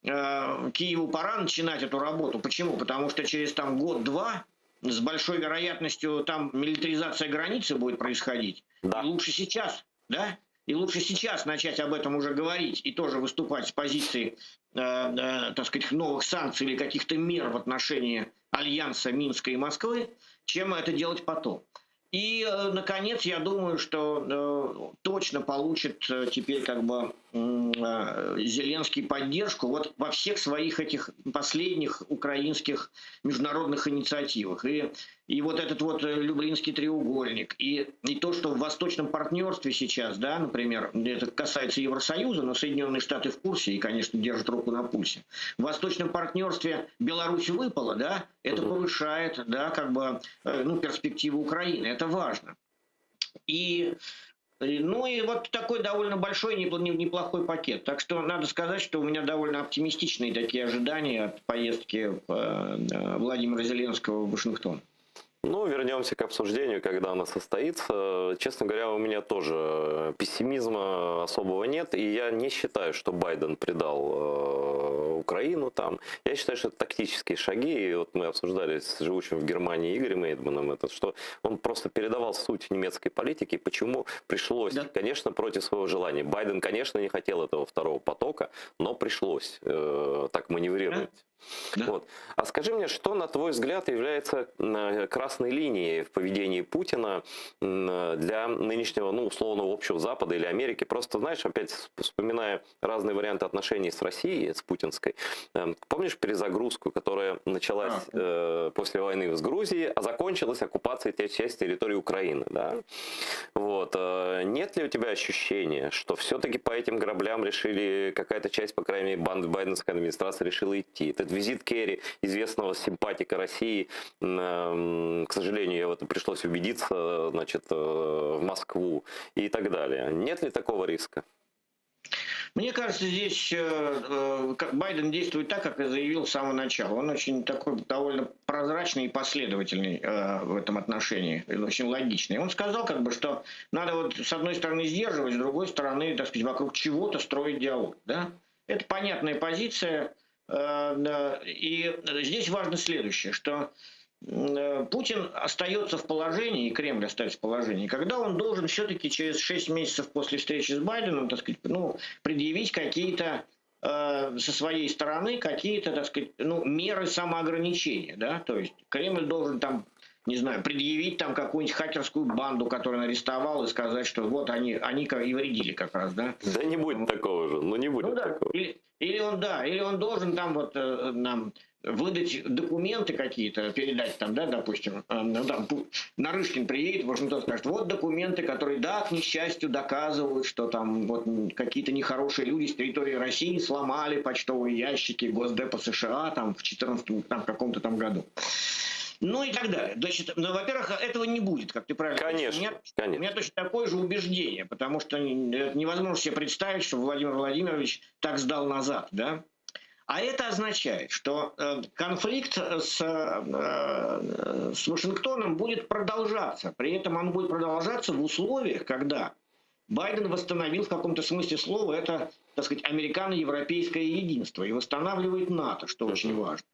э, Киеву пора начинать эту работу. Почему? Потому что через там год-два с большой вероятностью там милитаризация границы будет происходить. Да. И лучше сейчас, да? И лучше сейчас начать об этом уже говорить и тоже выступать с позиции, э, э, так сказать, новых санкций или каких-то мер в отношении альянса Минска и Москвы, чем это делать потом. И, э, наконец, я думаю, что э, точно получит э, теперь как бы Зеленский поддержку вот во всех своих этих последних украинских международных инициативах. И, и вот этот вот Люблинский треугольник, и, и то, что в Восточном партнерстве сейчас, да, например, это касается Евросоюза, но Соединенные Штаты в курсе и, конечно, держат руку на пульсе. В Восточном партнерстве Беларусь выпала, да, это повышает, да, как бы, ну, перспективу Украины. Это важно. И, ну и вот такой довольно большой, неплохой пакет. Так что надо сказать, что у меня довольно оптимистичные такие ожидания от поездки э, Владимира Зеленского в Вашингтон. Ну, вернемся к обсуждению, когда она состоится. Честно говоря, у меня тоже пессимизма особого нет. И я не считаю, что Байден предал э, Украину там. Я считаю, что это тактические шаги. И вот мы обсуждали с живущим в Германии Игорем Эйдманом это, что он просто передавал суть немецкой политики, почему пришлось, да. конечно, против своего желания. Байден, конечно, не хотел этого второго потока, но пришлось э, так маневрировать. Да. Да. Вот. А скажи мне, что, на твой взгляд, является э, красной линией в поведении Путина для нынешнего, ну, условно, общего Запада или Америки? Просто, знаешь, опять вспоминая разные варианты отношений с Россией, с путинской. украинской. Эм, помнишь перезагрузку, которая началась а. после войны с Грузией, а закончилась оккупацией те части территории Украины, да? Вот. Нет ли у тебя ощущения, что все-таки по этим граблям решили, какая-то часть, по крайней мере, банд байденской администрации решила идти? Этот визит Керри, известного симпатика России, эм, к сожалению, я в этом пришлось убедиться, значит, э, в Москву и так далее. Нет ли такого риска? Мне кажется, здесь э, э, Байден действует так, как и заявил с самого начала. Он очень такой довольно прозрачный и последовательный в этом отношении, очень логичный. Он сказал, как бы, что надо вот с одной стороны сдерживать, с другой стороны, так сказать, вокруг чего-то строить диалог. Да? Это понятная позиция. И здесь важно следующее, что э, Путин остается в положении, и Кремль остается в положении, когда он должен все-таки через 6 месяцев после встречи с Байденом, так сказать, ну, предъявить какие-то э, со своей стороны какие-то, так сказать, ну, меры самоограничения, да, то есть Кремль должен там не знаю, предъявить там какую-нибудь хакерскую банду, которую он арестовал, и сказать, что вот они, они и вредили как раз, да. Да не будет такого же, ну не будет ну, да. такого. Или, или он, да, или он должен там вот э, нам выдать документы какие-то, передать там, да, допустим, э, ну, там, Нарышкин приедет, в Вашингтон скажет, вот документы, которые, да, к несчастью, доказывают, что там вот какие-то нехорошие люди с территории России сломали почтовые ящики Госдепа США там в 14 там, каком-то там году. Ну и так далее. Значит, ну, во-первых, этого не будет, как ты правильно конечно, говоришь. У меня, конечно. у меня точно такое же убеждение, потому что невозможно себе представить, что Владимир Владимирович так сдал назад, да? А это означает, что э, конфликт с, э, с Вашингтоном будет продолжаться. При этом он будет продолжаться в условиях, когда Байден восстановил в каком-то смысле слова это, так сказать, американо-европейское единство и восстанавливает НАТО, что очень важно.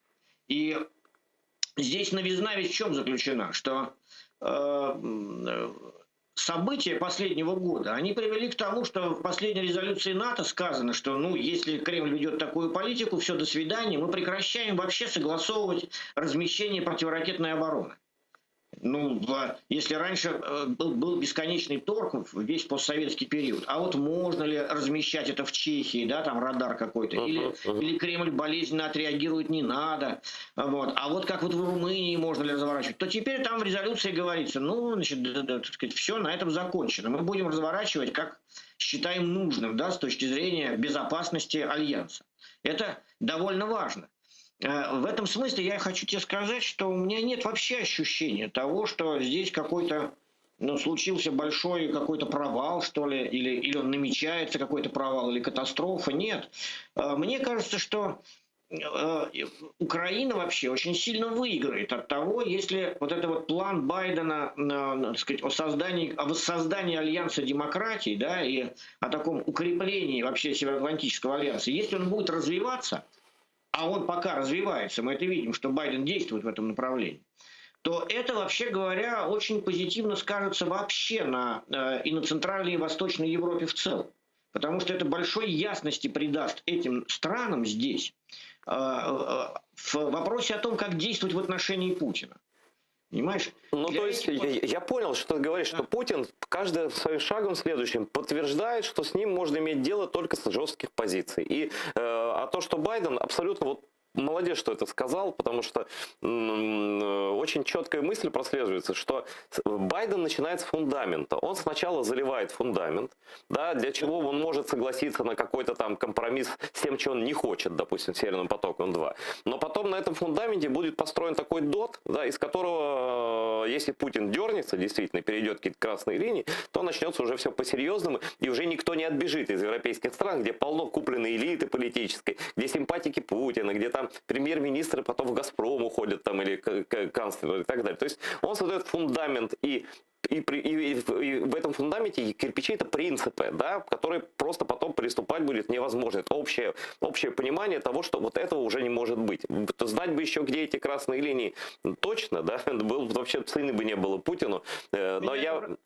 И здесь новизна ведь в чем заключена, что э, события последнего года, они привели к тому, что в последней резолюции НАТО сказано, что ну, если Кремль ведет такую политику, все, до свидания, мы прекращаем вообще согласовывать размещение противоракетной обороны. Ну, если раньше э, был, был бесконечный торг весь постсоветский период, а вот можно ли размещать это в Чехии, да, там радар какой-то, uh-huh, или, uh-huh. или Кремль болезненно отреагирует, не надо, вот. а вот как вот в Румынии можно ли разворачивать, то теперь там в резолюции говорится, ну, значит, да, да, так сказать, все на этом закончено. Мы будем разворачивать, как считаем нужным, да, с точки зрения безопасности Альянса. Это довольно важно. Э, в этом смысле я хочу тебе сказать, что у меня нет вообще ощущения того, что здесь какой-то ну, случился большой какой-то провал, что ли, или, или он намечается какой-то провал, или катастрофа. Нет. Э, мне кажется, что э, Украина вообще очень сильно выиграет от того, если вот этот вот план Байдена, так сказать, о создании, о воссоздании альянса демократий, да, и о таком укреплении вообще Североатлантического альянса, если он будет развиваться, а он пока развивается, мы это видим, что Байден действует в этом направлении, то это, вообще говоря, очень позитивно скажется вообще на, э, и на Центральной и Восточной Европе в целом. Потому что это большой ясности придаст этим странам здесь э, э, в вопросе о том, как действовать в отношении Путина. Понимаешь? Ну, то есть, я, я понял, что ты говоришь, да. что Путин каждым своим шагом следующим подтверждает, что с ним можно иметь дело только с жестких позиций. И, э, а то, что Байден абсолютно вот молодец, что это сказал, потому что очень четкая мысль прослеживается, что Байден начинает с фундамента. Он сначала заливает фундамент, да, для чего он может согласиться на какой-то там компромисс с тем, чего он не хочет, допустим, Северным потоком 2. Но потом на этом фундаменте будет построен такой дот, да, из которого, э, если Путин дернется, действительно, перейдет какие-то красные линии, то начнется уже все по-серьезному, и уже никто не отбежит из европейских стран, где полно купленной элиты политической, где симпатики Путина, где там премьер-министры потом в «Газпром» уходят там, или канцлер и так далее. То есть он создает фундамент и и, при, и, и в этом фундаменте кирпичи это принципы, да, которые просто потом приступать будет невозможно. Это общее, общее понимание того, что вот этого уже не может быть. То знать бы еще, где эти красные линии точно, да, был вообще цены бы не было Путину. Э, но Меня я...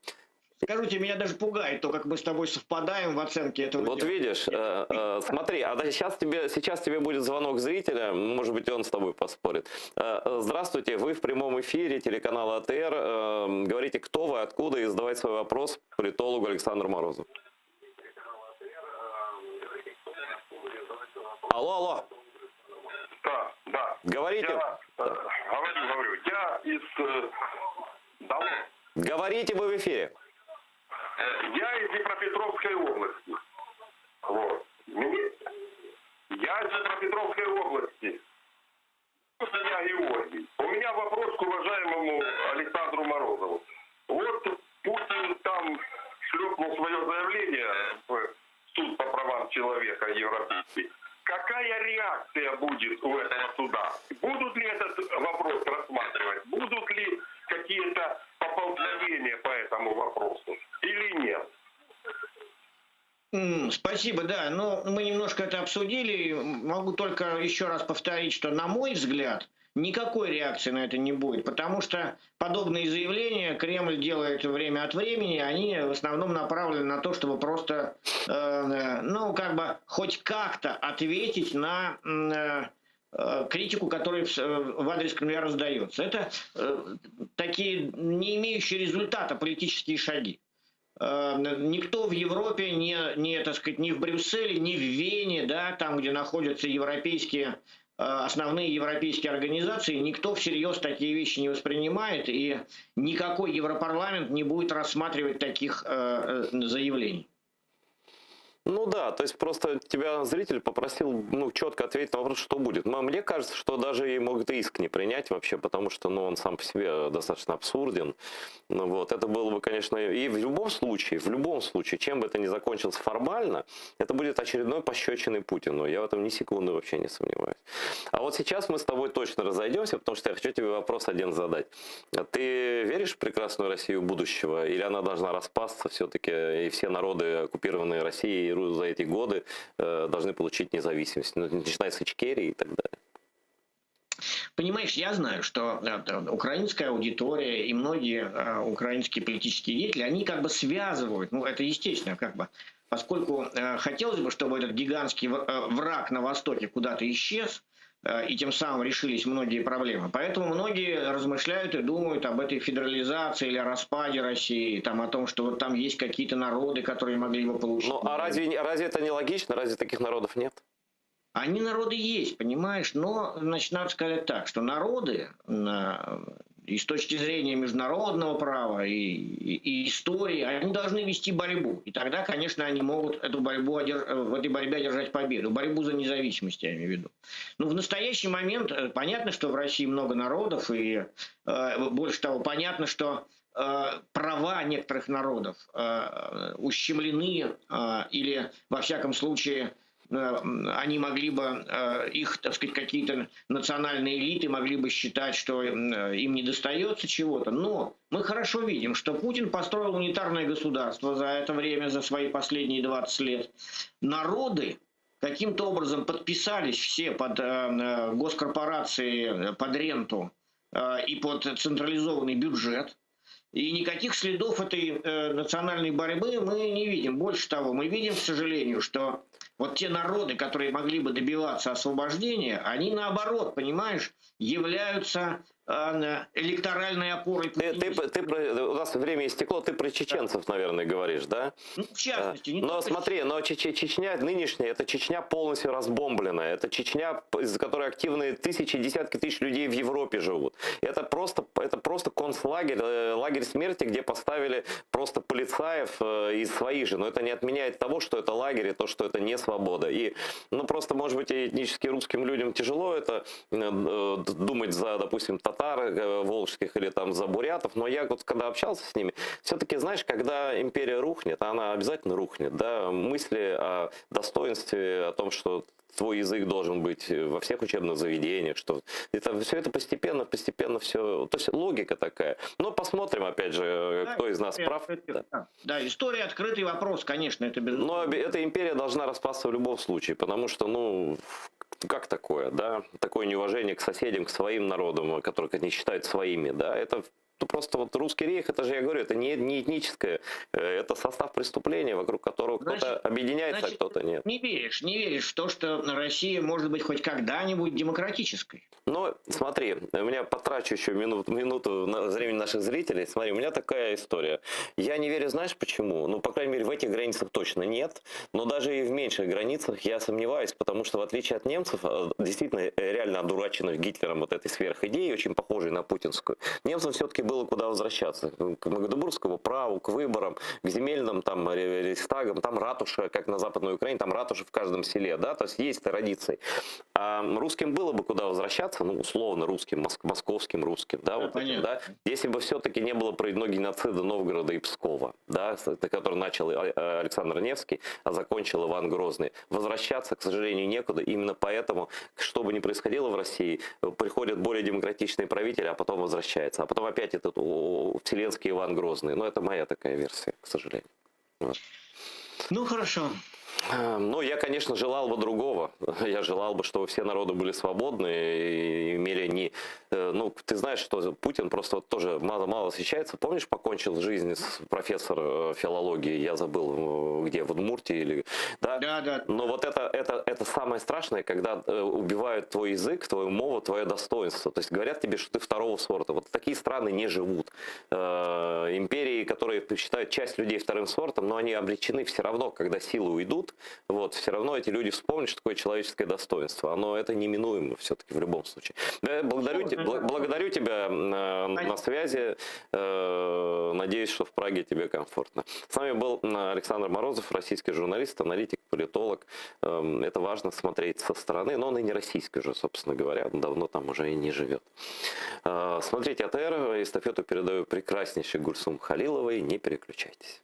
Скажу тебе, меня даже пугает то, как мы с тобой совпадаем в оценке этого Вот дела. видишь, э, э, смотри, а сейчас тебе, сейчас тебе будет звонок зрителя, может быть, он с тобой поспорит. Э, здравствуйте, вы в прямом эфире телеканала АТР. Э, говорите, кто вы, откуда, и задавайте свой вопрос политологу Александру Морозу. Алло, алло. Да, да. Говорите. Я, э, говорю, говорю. Я из... Э, да, Говорите, вы в эфире. Э, я из Днепропетровской области. Вот. Мне... Я из Днепропетровской области. Меня Георгий. У меня вопрос к уважаемому Александру Морозову. Вот Путин там шлепнул свое заявление в суд по правам человека европейский. Какая реакция будет у этого суда? Будут ли этот вопрос рассматривать? Будут ли какие-то поползновения по этому вопросу или нет? Спасибо, да. Но мы немножко это обсудили. Могу только еще раз повторить, что, на мой взгляд, никакой реакции на это не будет, потому что подобные заявления Кремль делает время от времени, они в основном направлены на то, чтобы просто, э, ну, как бы хоть как-то ответить на э, критику, которая в, в адрес Кремля раздается. Это э, такие не имеющие результата политические шаги. Э, никто в Европе, не, не, так сказать, ни в Брюсселе, ни в Вене, да, там, где находятся европейские, э, основные европейские организации, никто всерьез такие вещи не воспринимает, и никакой Европарламент не будет рассматривать таких э, заявлений. Ну да, то есть просто тебя зритель попросил ну, четко ответить на вопрос, что будет. Но мне кажется, что даже и могут иск не принять вообще, потому что ну, он сам по себе достаточно абсурден. Ну, вот, это было бы, конечно, и в любом случае, в любом случае, чем бы это ни закончилось формально, это будет очередной пощечиной Путину. Я в этом ни секунды вообще не сомневаюсь. А вот сейчас мы с тобой точно разойдемся, потому что я хочу тебе вопрос один задать. Ты веришь в прекрасную Россию будущего, или она должна распасться все-таки, и все народы, оккупированные Россией, за эти годы э, должны получить независимость, ну, начиная с Ичкерии и так далее. Понимаешь, я знаю, что э, украинская аудитория и многие э, украинские политические деятели, они как бы связывают, ну это естественно, как бы, поскольку хотелось бы, чтобы этот гигантский враг на Востоке куда-то исчез, и тем самым решились многие проблемы. Поэтому многие размышляют и думают об этой федерализации или распаде России, там, о том, что вот там есть какие-то народы, которые могли бы получить. Ну, а разве, разве это не логично? Разве таких народов нет? Они народы есть, понимаешь, но, значит, надо сказать так, что народы и с точки зрения международного права, и, и, и истории, они должны вести борьбу. И тогда, конечно, они могут эту борьбу одерж... в этой борьбе одержать победу. Борьбу за независимость, я имею в виду. Но в настоящий момент э, понятно, что в России много народов, и э, больше того, понятно, что э, права некоторых народов э, ущемлены э, или, во всяком случае, они могли бы, э, их, так сказать, какие-то национальные элиты могли бы считать, что им не достается чего-то. Но мы хорошо видим, что Путин построил унитарное государство за это время, за свои последние 20 лет. Народы каким-то образом подписались все под э, госкорпорации, под ренту и под централизованный бюджет. И никаких следов этой национальной борьбы мы не видим. Больше того, мы видим, к сожалению, что вот те народы, которые могли бы добиваться освобождения, они наоборот, понимаешь, являются электоральной опорой. Ты, ты, ты, у нас время истекло, ты про чеченцев, наверное, говоришь, да? Ну, в частности. Не но смотри, но Чечня нынешняя, это Чечня полностью разбомбленная, это Чечня, из-за которой активные тысячи, десятки тысяч людей в Европе живут. Это просто, это просто концлагерь, э, лагерь смерти, где поставили просто полицаев э, из своих же. Но это не отменяет того, что это лагерь и то, что это не свобода. И, ну, просто, может быть, этнически русским людям тяжело это э, думать за, допустим, татар волжских или там за бурятов, но я вот когда общался с ними, все-таки, знаешь, когда империя рухнет, а она обязательно рухнет, да, мысли о достоинстве, о том, что твой язык должен быть во всех учебных заведениях, что это все это постепенно, постепенно все, то есть логика такая. Но посмотрим, опять же, да, кто из нас прав. Да. да, история открытый вопрос, конечно, это безусловно. Но эта империя должна распасться в любом случае, потому что, ну, как такое, да, такое неуважение к соседям, к своим народам, которых они считают своими, да, это. просто вот русский рейх, это же, я говорю, это не, не этническое, э, это состав преступления, вокруг которого кто-то объединяется, а значит, кто-то нет. Не веришь, не веришь в то, что Россия может быть хоть когда-нибудь демократической. Но смотри, у меня потрачу еще минут, минуту на времени наших зрителей. Смотри, у меня такая история. Я не верю, знаешь почему? Ну, по крайней мере, в этих границах точно нет. Но даже и в меньших границах я сомневаюсь, потому что в отличие от немцев, э, действительно э, реально одураченных Гитлером вот этой сверхидеей, очень похожей на путинскую, немцам все-таки было куда возвращаться. К Магдебургскому праву, к выборам, к земельным там ре- рейхстагам, там ратуша, как на Западной Украине, там ратуша в каждом селе, да, то есть есть традиции. А русским было бы куда возвращаться, ну, условно русским, моск- московским русским, да, вот этим, да, если бы все-таки не было проведено геноцида Новгорода и Пскова, да, с- который начал э, э, Александр Невский, а закончил Иван Грозный. Возвращаться, к сожалению, некуда. Именно поэтому, что бы ни происходило в России, э, приходят более демократичные правители, а потом возвращаются. А потом опять этот о, вселенский Иван Грозный. Но это моя такая версия, к сожалению. Вот. Ну, хорошо. Ну, я, конечно, желал бы другого. Я желал бы, чтобы все народы были свободны и имели не... э, Ну, ты знаешь, что Путин просто вот тоже мало-мало освещается. Помнишь, покончил жизнь с профессор э, филологии, я забыл, э, где, в Удмуртии или... Да? Да, да. Но вот это, это, это самое страшное, когда э, убивают твой язык, твою мову, твое достоинство. То есть говорят тебе, что ты второго сорта. Вот такие страны не живут. Э, Империи, которые считают часть людей вторым сортом, но они обречены все равно, когда силы уйдут, вот, все равно эти люди вспомнят, что такое человеческое достоинство. Оно это неминуемо все-таки в любом случае. Да, благодарю, те- бл- благодарю тебя э, на связи. Э, Надеюсь, что в Праге тебе комфортно. С нами был э, Александр Морозов, российский журналист, аналитик, политолог. Эм, Это важно смотреть со стороны, но он и не российский уже, собственно говоря, он давно там уже и не живет. Э, Смотрите АТР, эстафету передаю прекраснейшей Гульсум Халиловой. Не переключайтесь.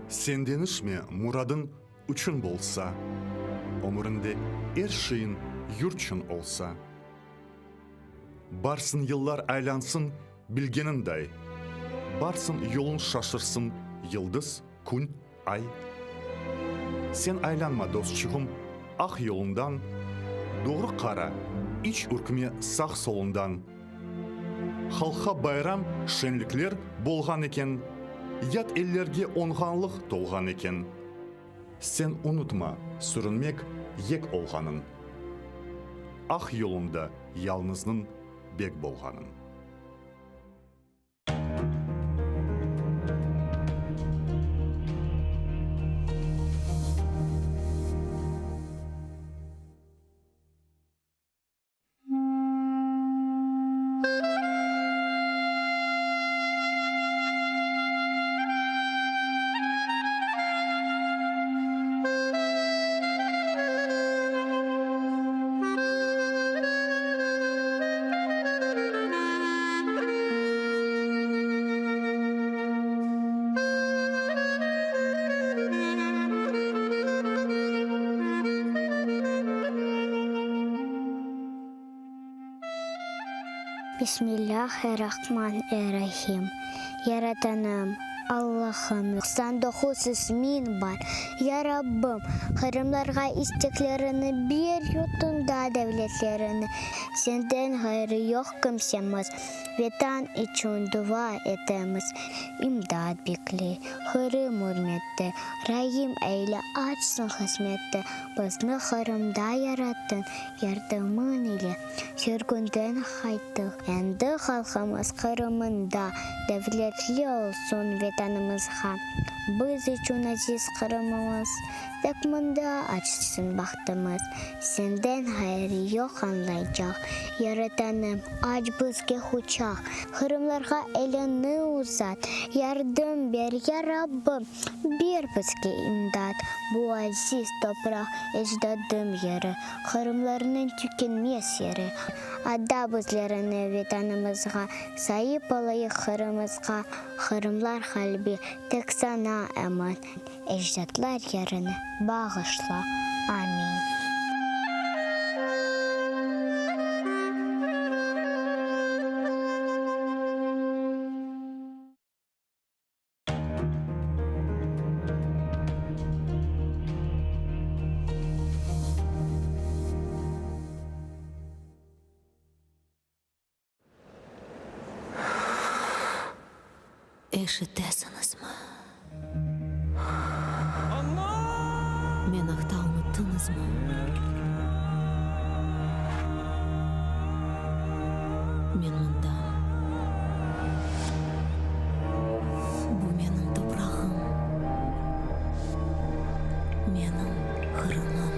Sen deñişme, muradıñ uçun bolsa, Ömüriñde er şeyiñ yurtçün olsa. Barsın yıllar aylansın bilgeniñday, Barsın yoluñ şaşırsın yıldız, kün, ay. Sen aylanma, dostçuğım, aq yoluñdan, Doğru qara, iç ürkme sağ-soluñdan. Halqqa bayram, şenlikler bolğan eken, Yat ellerge oñğanlıq tolğan eken. Sen unutma sürünmek yek olğanın, Aq yolunda yalnıznıñ bek bolğanın. Bismillâh-er-Rahman-er-Rahim. Yaratanım, Allahım, 99 ismiñ bar. Ya Rabbim, qırımlarğa isteklerini ber, yurtunda devletlerini. Senden ğayrı yoq kimsemiz, Vetan içün dua etemiz. İmdat bekley, Qırım ürmette, Raim eyle, açsın qısmette. Bizni Qırımda yarattıñ, Yardımıñ ile sürgünden qayttıq. Endi halqımız Qırımında, Devletli olsun Vetanımızğa. Biz içün aziz Qırımımız, Tek mında açsın bahtımız. Senden ğayrı yoq añlaycaq, Yaratanım, aç bizge quçaq. Qırımlarğa eliñni uzat, Yardım ber, ya Rabbim, ber bizge imdat. Bu aziz topraq ecdadım yeri, Qırımlarnıñ tükenmez yeri. Ada bizlerni Vetanımızğa, Saip olayıq Qırımızğa. Qırımlar qalbi tek saña emin, Ecdatlar yerini bağışla, amin. Eşitesiñizmi? Men aqta unuttıñızmı? Men mındam. Bu menim toprağım, menim Qırımım.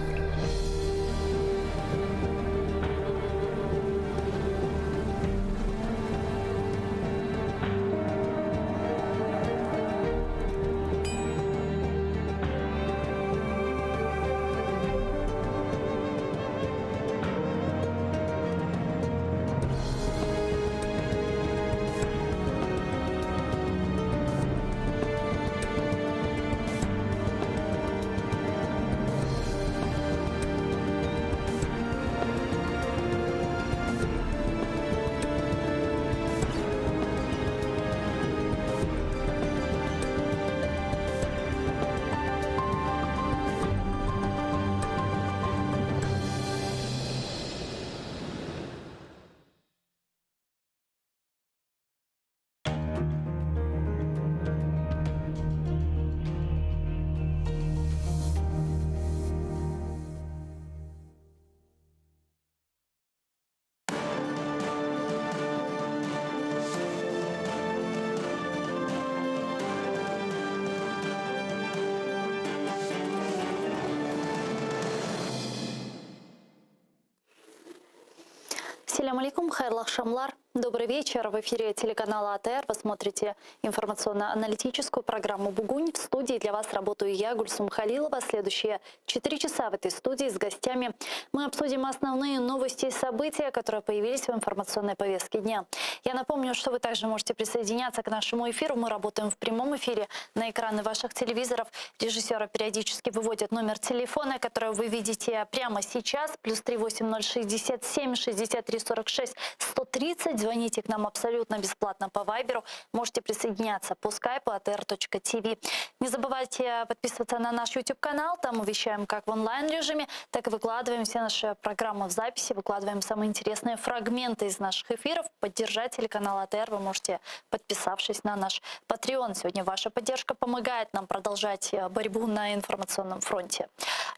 Selâm aleykum, hayırlı aqşamlar. Добрый вечер. В эфире телеканала АТР. Вы смотрите информационно-аналитическую программу «Бугунь». В студии для вас работаю я, Гульсум Халилова. Следующие 4 часа в этой студии с гостями мы обсудим основные новости и события, которые появились в информационной повестке дня. Я напомню, что вы также можете присоединяться к нашему эфиру. Мы работаем в прямом эфире на экраны ваших телевизоров. Режиссеры периодически выводят номер телефона, который вы видите прямо сейчас. Плюс 38067 63 46 130. Звоните к нам абсолютно бесплатно по Вайберу. Можете присоединяться по скайпу atr.tv. Не забывайте подписываться на наш YouTube-канал. Там мы вещаем как в онлайн-режиме, так и выкладываем все наши программы в записи, выкладываем самые интересные фрагменты из наших эфиров. Поддержать телеканал АТР вы можете, подписавшись на наш Patreon. Сегодня ваша поддержка помогает нам продолжать э, борьбу на информационном фронте.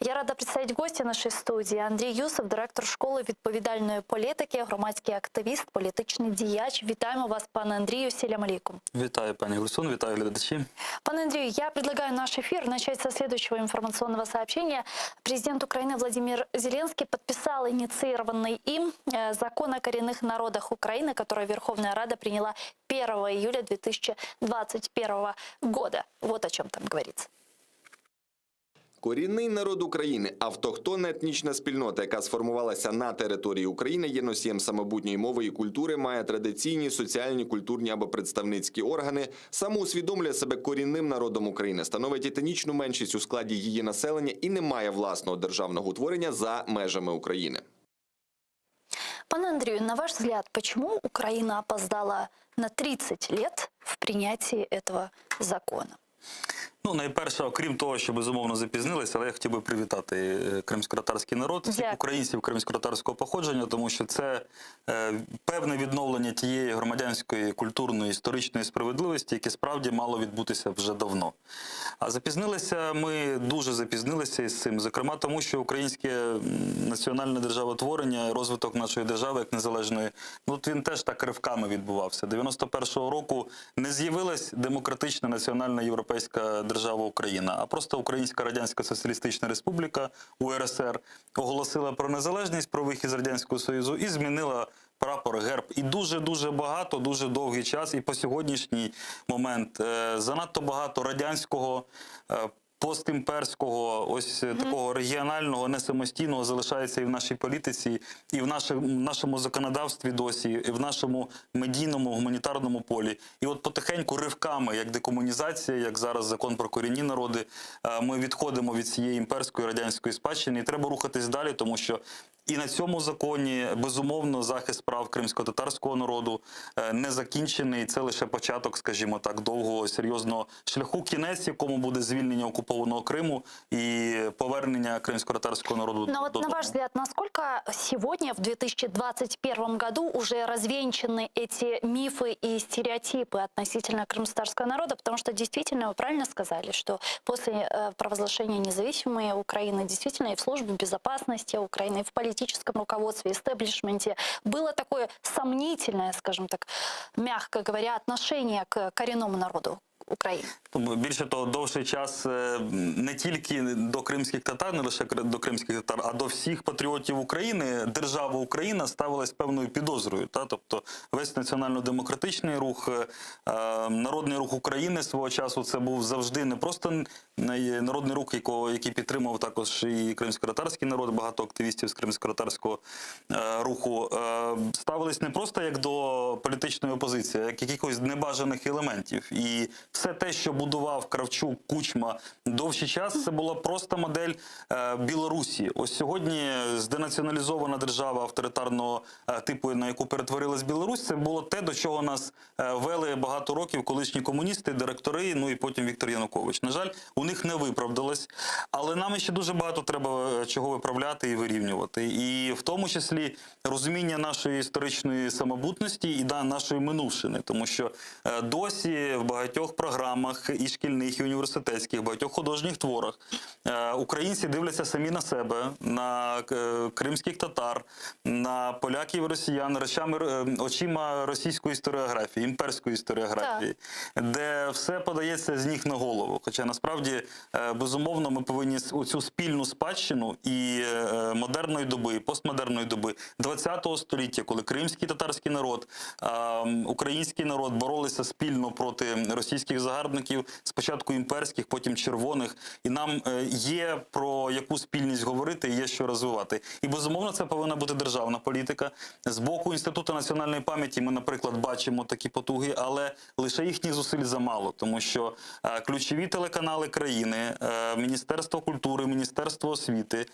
Я рада представить гостя нашей студии Андрій Юсов, директор школи відповідальної політики, громадський активіст, політичний діяч. Вітаємо вас, пане Андрію. Селям алейкум. Вітаю, пані Гульсун, вітаю глядачі. Пане Андрію, я предлагаю наш эфир начать со следующего информационного сообщения. Президент Украины Владимир Зеленский подписал инициированный им э, закон о коренных народах Украины, который Верховная Рада приняла 1 июля 2021 года. Вот о чем там говорится. Корінний народ України, автохтонна етнічна спільнота, яка сформувалася на території України, є носієм самобутньої мови і культури, має традиційні соціальні, культурні або представницькі органи, самоусвідомлює себе корінним народом України, становить етнічну меншість у складі її населення і не має власного державного утворення за межами України. Пане Андрію, на ваш взгляд, почему Украина опоздала на 30 лет в принятии этого закона? Ну, найперше, окрім того, що безумовно запізнилися, але я хотів би привітати е, кримськотатарський народ, всіх українців кримськотатарського походження, тому що це е, певне відновлення тієї громадянської, культурної, історичної справедливості, яке справді мало відбутися вже давно. А запізнилися ми дуже запізнилися із цим, зокрема, тому що українське національне державотворення, розвиток нашої держави як незалежної, ну от він теж так ривками відбувався. 91-го року не з'явилась демократична національна європейська держава. Держава Україна, а просто Українська Радянська Соціалістична Республіка УРСР оголосила про незалежність, про вихід з Радянського Союзу і змінила прапор, герб. І дуже-дуже багато, дуже довгий час, і по сьогоднішній момент е, занадто багато радянського. е, Постімперського, ось е, такого регіонального, не самостійного залишається і в нашій політиці, і в нашому, нашому законодавстві досі, і в нашому медійному гуманітарному полі. І от потихеньку ривками, як декомунізація, як зараз закон про корінні народи, е, ми відходимо від цієї імперської радянської спадщини, і треба рухатись далі, тому що і на цьому законі безумовно захист прав кримсько-татарського народу е, не закінчений. Це лише початок, скажімо так, довгого серйозного шляху, кінець якому буде звільнення окупованого Криму і повернення кримсько-татарського народу Но вот на додому. ваш взгляд, насколько сегодня, в 2021 году, уже развенчаны эти мифы и стереотипы относительно крымско-татарского народа? Потому что действительно, вы правильно сказали, что после э, провозглашения независимой Украины действительно и в службе безопасности Украины, и в политическом руководстве, и истеблишменте было такое сомнительное, скажем так, мягко говоря, отношение к коренному народу Украины. Тому більше того, довший час е, не тільки до кримських татар, не лише кри- до кримських татар, а до всіх патріотів України держава Україна ставилась певною підозрою. Та? Тобто весь національно-демократичний рух, е, е, народний рух України свого часу це був завжди не просто н- народний рух, якого, який підтримав також і кримсько-татарський народ, багато активістів з кримсько-татарського е, руху, е, ставились не просто як до політичної опозиції, а як якихось небажаних елементів. І все те, що будував Кравчук, Кучма довший час, це була просто модель е, Білорусі. Ось сьогодні зденаціоналізована держава авторитарного е, типу, на яку перетворилась Білорусь, це було те, до чого нас е, вели багато років колишні комуністи, директори, ну і потім Віктор Янукович. На жаль, у них не виправдалось, але нам ще дуже багато треба е, чого виправляти і вирівнювати. І в тому числі розуміння нашої історичної самобутності і да, нашої минувшини, тому що е, досі в багатьох програмах і шкільних, і університетських, в багатьох художніх творах е, українці дивляться самі на себе, на е, кримських татар, на поляків і росіян речами е, очима російської історіографії, імперської історіографії, де все подається з ніг на голову. Хоча насправді, е, безумовно, ми повинні цю спільну спадщину і е, модерної доби, і постмодерної доби 20-го століття, коли кримський татарський народ, е, український народ боролися спільно проти російських загарбників, спочатку імперських, потім червоних. І нам е, є про яку спільність говорити, і є що розвивати. І безумовно, це повинна бути державна політика. З боку Інституту національної пам'яті ми, наприклад, бачимо такі потуги, але лише їхніх зусиль замало, тому що е, ключові телеканали країни, е, Міністерство культури, Міністерство освіти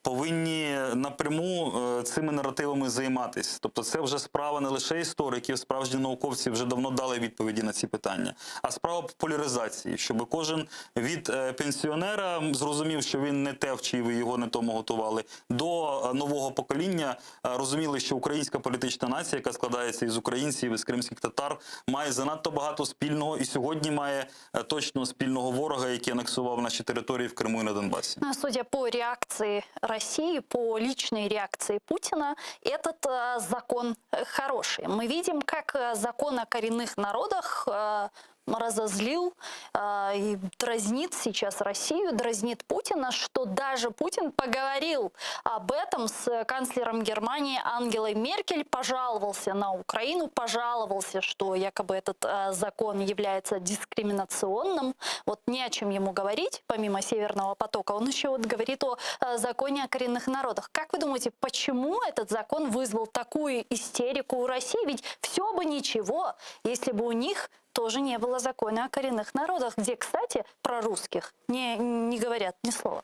повинні напряму е, цими наративами займатися. Тобто, це вже справа не лише істориків, справжні науковці вже давно дали відповіді на ці питання, а справа популяризації, щоб кожен від е, пенсіонера зрозумів, що він не те вчив і його не тому готували, до е, нового покоління е, розуміли, що українська політична нація, яка складається із українців, із кримських татар, має занадто багато спільного і сьогодні має е, точно спільного ворога, який анексував наші території в Криму і на Донбасі. Ну, Судя по реакции России, по личной реакции Путина, этот э, закон э, хороший. Мы видим, как э, закон о коренных народах э, разозлил э, и дразнит сейчас Россию, дразнит Путина, что даже Путин поговорил об этом с канцлером Германии Ангелой Меркель, пожаловался на Украину, пожаловался, что якобы этот э, закон является дискриминационным. Вот не о чем ему говорить, помимо Северного потока. Он еще вот говорит о э, законе о коренных народах. Как вы думаете, почему этот закон вызвал такую истерику у России? Ведь все бы ничего, если бы у них тоже не было закона о коренных народах, где, кстати, про русских не, не говорят ни слова.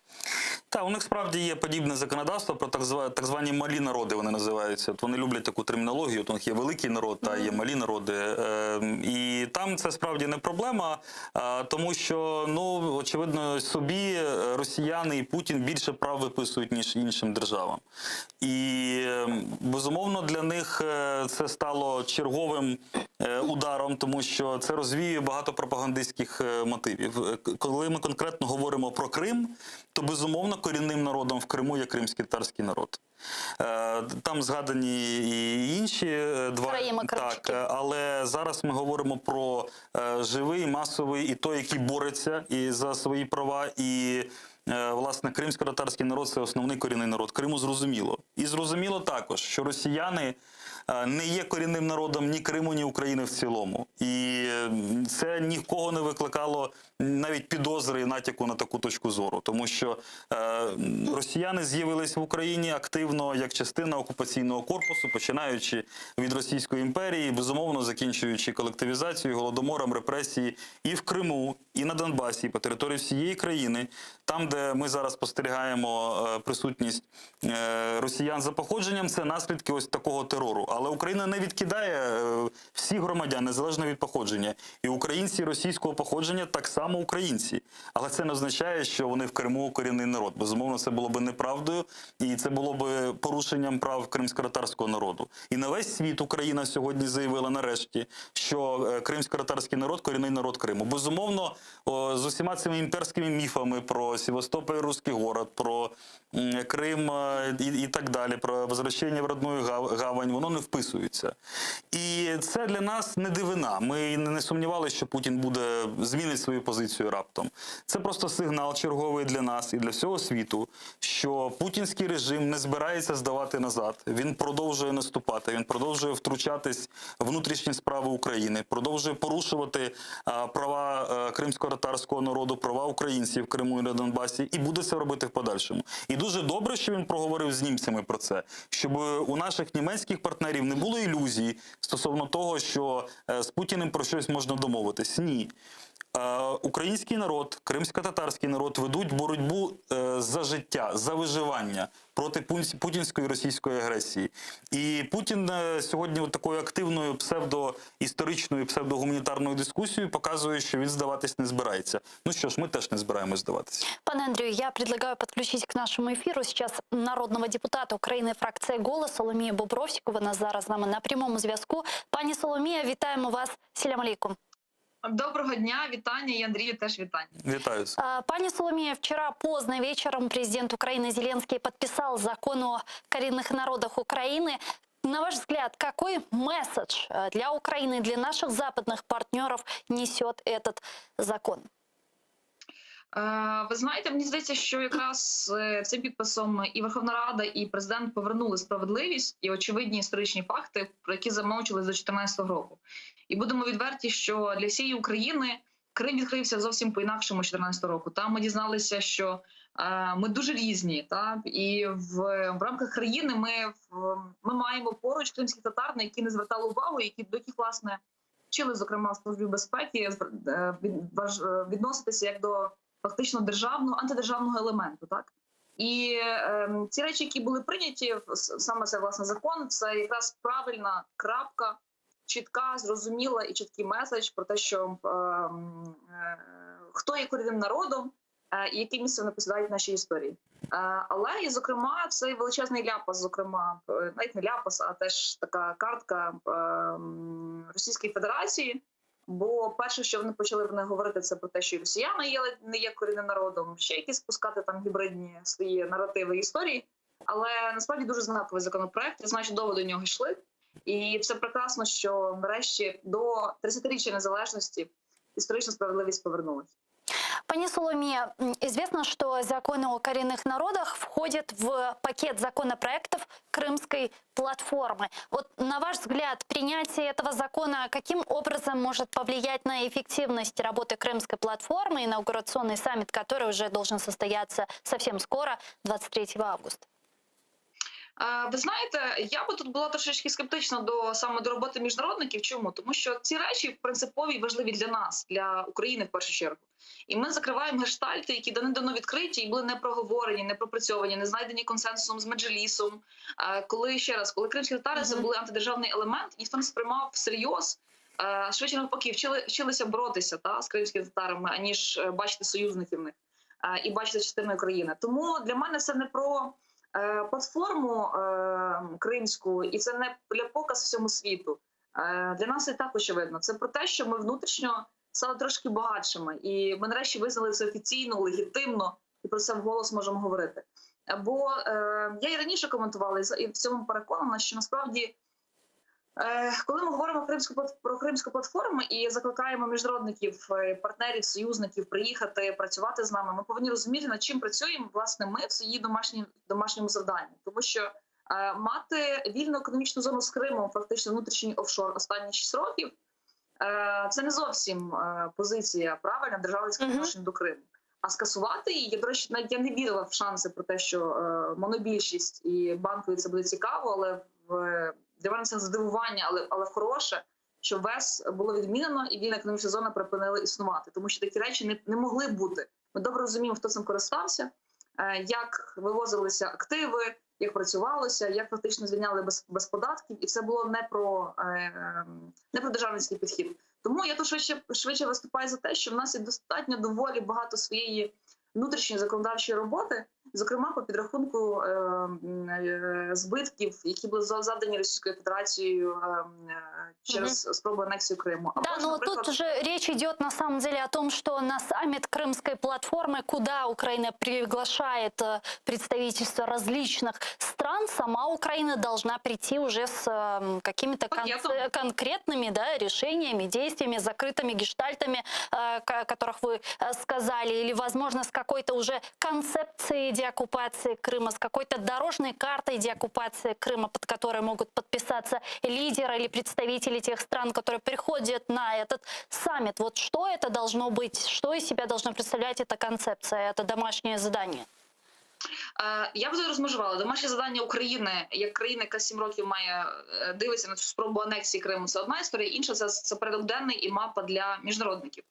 Та у них справді є подібне законодавство про так зва- так звані малі народи. Вони називаються. От вони люблять таку термінологію. От у них є великий народ, та є малі народи. Е, І там це справді не проблема, е, тому що ну очевидно собі е, росіяни і Путін більше прав виписують ніж іншим державам. І е, безумовно для них е, це стало черговим. Е, Ударом, тому що це розвіює багато пропагандистських е, мотивів. Е, к- Коли ми конкретно говоримо про Крим, то безумовно корінним народом в Криму є кримський татарський народ. Е, Там згадані і інші е, два Країми так, е, але зараз ми говоримо про е, живий, масовий і той, який бореться і за свої права, і е, власне кримсько-татарський народ це основний корінний народ Криму. Зрозуміло, і зрозуміло також, що росіяни е, не є корінним народом ні Криму, ні України в цілому, і е, це нікого не викликало навіть підозри і натяку на таку точку зору, тому що е, росіяни з'явились в Україні активно як частина окупаційного корпусу, починаючи від Російської імперії, безумовно закінчуючи колективізацією, голодомором, репресії і в Криму, і на Донбасі, і по території всієї країни, там, де ми зараз спостерігаємо е, присутність е, росіян за походженням, це наслідки ось такого терору. Але Україна не відкидає е, всіх громадян незалежно від походження. І українці російського походження так само українці. Але це не означає, що вони в Криму корінний народ. Безумовно, це було би неправдою, і це було би порушенням прав кримсько-татарського народу. І на весь світ Україна сьогодні заявила нарешті, що е, кримсько-татарський народ корінний народ Криму. Безумовно, о, з усіма цими імперськими міфами про Севастополь, Русский город, про м, Крим е, і, і так далі, про возвращення в родную гав- гавань, воно не вписується. І це для нас не дивина. Ми не сумнівалися, що Путін буде змінить свою позицію раптом. Це просто сигнал черговий для нас і для всього світу, що путінський режим не збирається здавати назад. Він продовжує наступати, він продовжує втручатись в внутрішні справи України, продовжує порушувати а, права е, кримсько-татарського народу, права українців в Криму і на Донбасі, і буде це робити в подальшому. І дуже добре, що він проговорив з німцями про це, щоб у наших німецьких партнерів не було ілюзій стосовно того, що е, з Путіним про щось можна домовитись. Ні. Е, Український народ, кримсько-татарський народ ведуть боротьбу е, за життя, за виживання проти пунсь- путінської російської агресії. І Путін е, сьогодні от такою активною псевдоісторичною, псевдогуманітарною дискусією показує, що він здаватись не збирається. Ну що ж, ми теж не збираємось здаватися. Пане Андрію, я предлагаю подключить к нашему эфиру сейчас народного депутата України фракції «Голос» Соломію Бобровську. Вона зараз з нами на прямому зв'язку. Пані Соломія, вітаємо вас. Селям алейкум. Доброго дня, вітання і Андрію теж вітання. Вітаю. А, Пані Соломія, вчера поздно вечером президент Украины Зеленский подписал закон о коренных народах Украины. На ваш взгляд, какой месседж э, для Украины и для наших западных партнеров несет этот закон? Е, Ви знаєте, мені здається, що якраз е, цим підписом і Верховна Рада, і президент повернули справедливість і очевидні історичні факти, про які замовчили з 2014 року. І будемо відверті, що для всієї України Крим відкрився зовсім по-інакшому 2014 року. Там ми дізналися, що е, ми дуже різні, та і в, в рамках країни ми, в- ми маємо поруч кримських татар, на які не звертали увагу, які до яких власне вчили, зокрема в службі безпеки, е, від- важ- е, відноситися як до фактично державного антидержавного елементу, так і е, ці речі, які були прийняті, с- саме це власне закон, це якраз правильна крапка, чітка, зрозуміла і чіткий меседж про те, що е, м, е, хто є корінним народом е, і яке місце вони посідають в нашій історії. Е, але і зокрема, цей величезний ляпас, зокрема, е, навіть не ляпас, а теж така картка е, м, Російської Федерації. Бо перше, що вони почали вони говорити, це про те, що і росіяни є не є корінним народом, ще якісь пускати там гібридні свої наративи і історії. Але насправді дуже знаковий законопроект. Я знаю, що довго до нього йшли, і це прекрасно, що нарешті до 30-річчя незалежності історична справедливість повернулася. Пані Соломія, м, известно, что закон о коренных народах входит в пакет законопроектов Крымской платформы. Вот на ваш взгляд, принятие этого закона каким образом может повлиять на эффективность работы Крымской платформы, инаугурационный саммит, который уже должен состояться совсем скоро, 23 августа? Е, Ви знаєте, я би тут була трошечки скептична до саме до роботи міжнародників. Чому? Тому що ці речі принципові і важливі для нас, для України в першу чергу. І ми закриваємо гештальти, які давним-давно відкриті і були не проговорені, не пропрацьовані, не знайдені консенсусом з меджлісом. Е, Коли ще раз, коли кримські татари це були антидержавний елемент, ніхто не сприймав всерйоз. Е, Швидше навпаки, вчили вчилися боротися та з кримськими татарами, аніж е, бачити союзників в них е, і бачити частиною країни. Тому для мене це не про е, платформу е, кримську, і це не для показ всьому світу. Для нас це і так очевидно. Це про те, що ми внутрішньо стали трошки багатшими, і ми нарешті визнали це офіційно, легітимно, і про це вголос можемо говорити. Бо е, я і раніше коментувала, і в цьому переконана, що насправді, е, коли ми говоримо кримську про кримську платформу і закликаємо міжнародників, е, партнерів, союзників приїхати працювати з нами, ми повинні розуміти, над чим працюємо власне ми в своїй домашній домашньому завданні, тому що е, мати вільну економічну зону з Кримом, фактично внутрішній офшор останні 6 років. Е, це не зовсім е, позиція правильна державницька відношення до Криму. А скасувати її, я, до речі, навіть я не вірила в шанси про те, що е, монобільшість і банкові це буде цікаво, але в для мене це здивування, але але хороше, що ВЕС було відмінено і вільна економічна зона припинила існувати, тому що такі речі не, не могли бути. Ми добре розуміємо, хто цим користався, як вивозилися активи, як працювалося, як фактично звільняли без, без податків, і це було не про не про державницький підхід. Тому я тут швидше швидше виступаю за те, що в нас є достатньо доволі багато своєї внутрішньої законодавчої роботи, зокрема по підрахунку е, е, збитків, які були завдані Російською Федерацією е, через спробу анексії Криму. Або да, но наприклад... тут же речь идет на самом деле о том, что на саммит Крымской платформы, куда Украина приглашает э, представительства различных стран, сама Украина должна прийти уже с эм, какими-то кон конкретными да, решениями, действиями, закрытыми гештальтами, э, о которых вы э, сказали, или, возможно, с какой-то уже концепцией деоккупации Крыма, с какой-то дорожной картой деоккупации Крыма, под которой могут подписаться лидеры или представители тех стран, которые приходят на этот саммит. Вот что это должно быть, что из себя должна представлять эта концепция, это домашнее задание? Е, я б розмежувала домашнє завдання України як країни, яка 7 років має е, дивитися на цю спробу анексії Криму. Це одна історія, інша це, це порядок денний і мапа для міжнародників.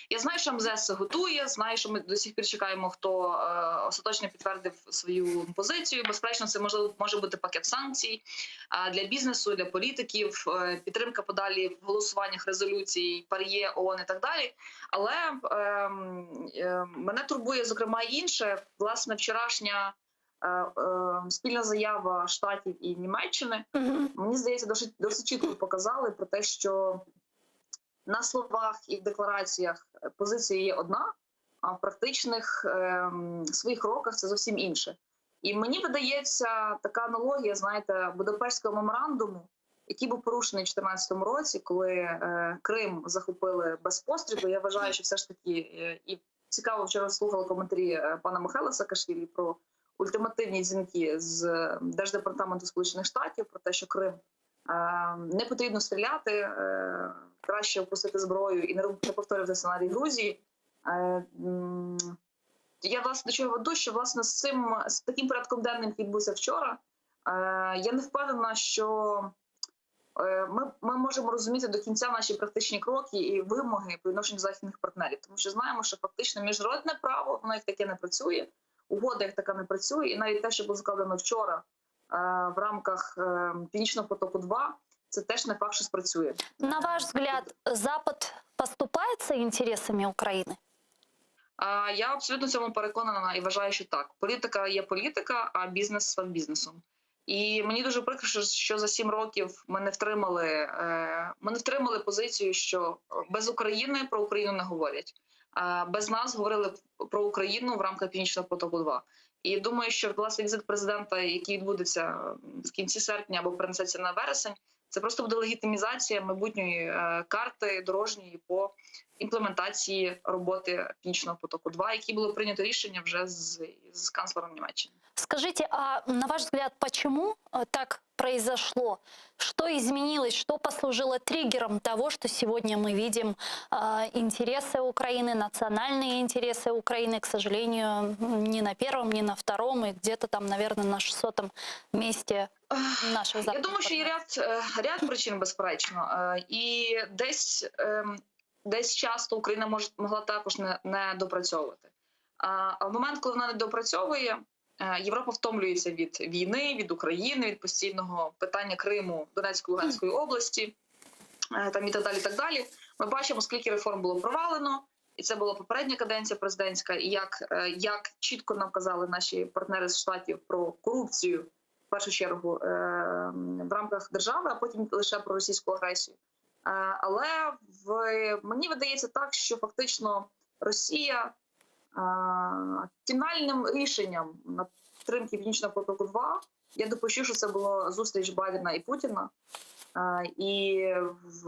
Я знаю, що МЗС це готує. Знаю, що ми до сих пір чекаємо, хто е, остаточно підтвердив свою позицію. Безперечно, це можливо може бути пакет санкцій для бізнесу, для політиків, підтримка подалі в голосуваннях резолюцій, ПАРЄ, ООН і так далі. Але е, е, мене турбує зокрема інше, власне, вчорашня. Е, е, спільна заява Штатів і Німеччини мені здається досить досить чітко показали про те, що на словах і в деклараціях позиція є одна, а в практичних е, своїх кроках це зовсім інше. І мені видається така аналогія, знаєте, Будапештського меморандуму, який був порушений у 2014 році, коли е, Крим захопили без пострілу. Я вважаю, що все ж таки е, і цікаво вчора слухала коментарі е, пана Михайла Саакашвілі про ультимативні дзвінки з Держдепартаменту Сполучених Штатів про те, що Крим е, не потрібно стріляти, е, краще опустити зброю і не повторювати сценарій Грузії. Е, я власне до чого веду, що власне з цим з таким порядком денним, який відбувся вчора, я не впевнена, що ми, ми можемо розуміти до кінця наші практичні кроки і вимоги по відношенню західних партнерів, тому що знаємо, що фактично міжнародне право воно як таке не працює, угода як така не працює, і навіть те, що було закладено вчора е, в рамках е, Північного потоку 2 це теж не факт, що спрацює. На ваш взгляд, Запад поступается интересами Украины? Я абсолютно в цьому переконана і вважаю, що так. Політика є політика, а бізнес став бізнесом. І мені дуже прикро, що за сім років ми не втримали, е, ми не втримали позицію, що без України про Україну не говорять. Без нас говорили про Україну в рамках Північного потоку 2 І думаю, що власне візит президента, який відбудеться в кінці серпня або перенесеться на вересень, це просто буде легітимізація майбутньої е, карти дорожньої по імплементації роботи Північного потоку 2 які було прийнято рішення вже з, з канцлером Німеччини. Скажите, а на ваш взгляд, почему э, так произошло? Что изменилось, что послужило триггером того, что сегодня мы видим э, интересы Украины, национальные интересы Украины, к сожалению, не на первом, не на втором и где-то там, наверное, на 600 месте наших Я думаю, що є ряд, е, ряд причин, безперечно. Е, І десь, ем, десь часто Україна може, могла також не, не допрацьовувати. А в момент, коли вона не допрацьовує, е, Європа втомлюється від війни, від України, від постійного питання Криму, Донецької, Луганської області, там і так далі. І так далі. Ми бачимо, скільки реформ було провалено, і це була попередня каденція президентська, і як, як чітко нам казали наші партнери з штатів про корупцію. першу чергу е, в рамках держави, а потім лише про російську агресію. Е, Але в мені видається так, що фактично Росія е, фінальним рішенням на підтримки Північного потоку 2 я допущу, що це була зустріч Байдена і Путіна. Е, І в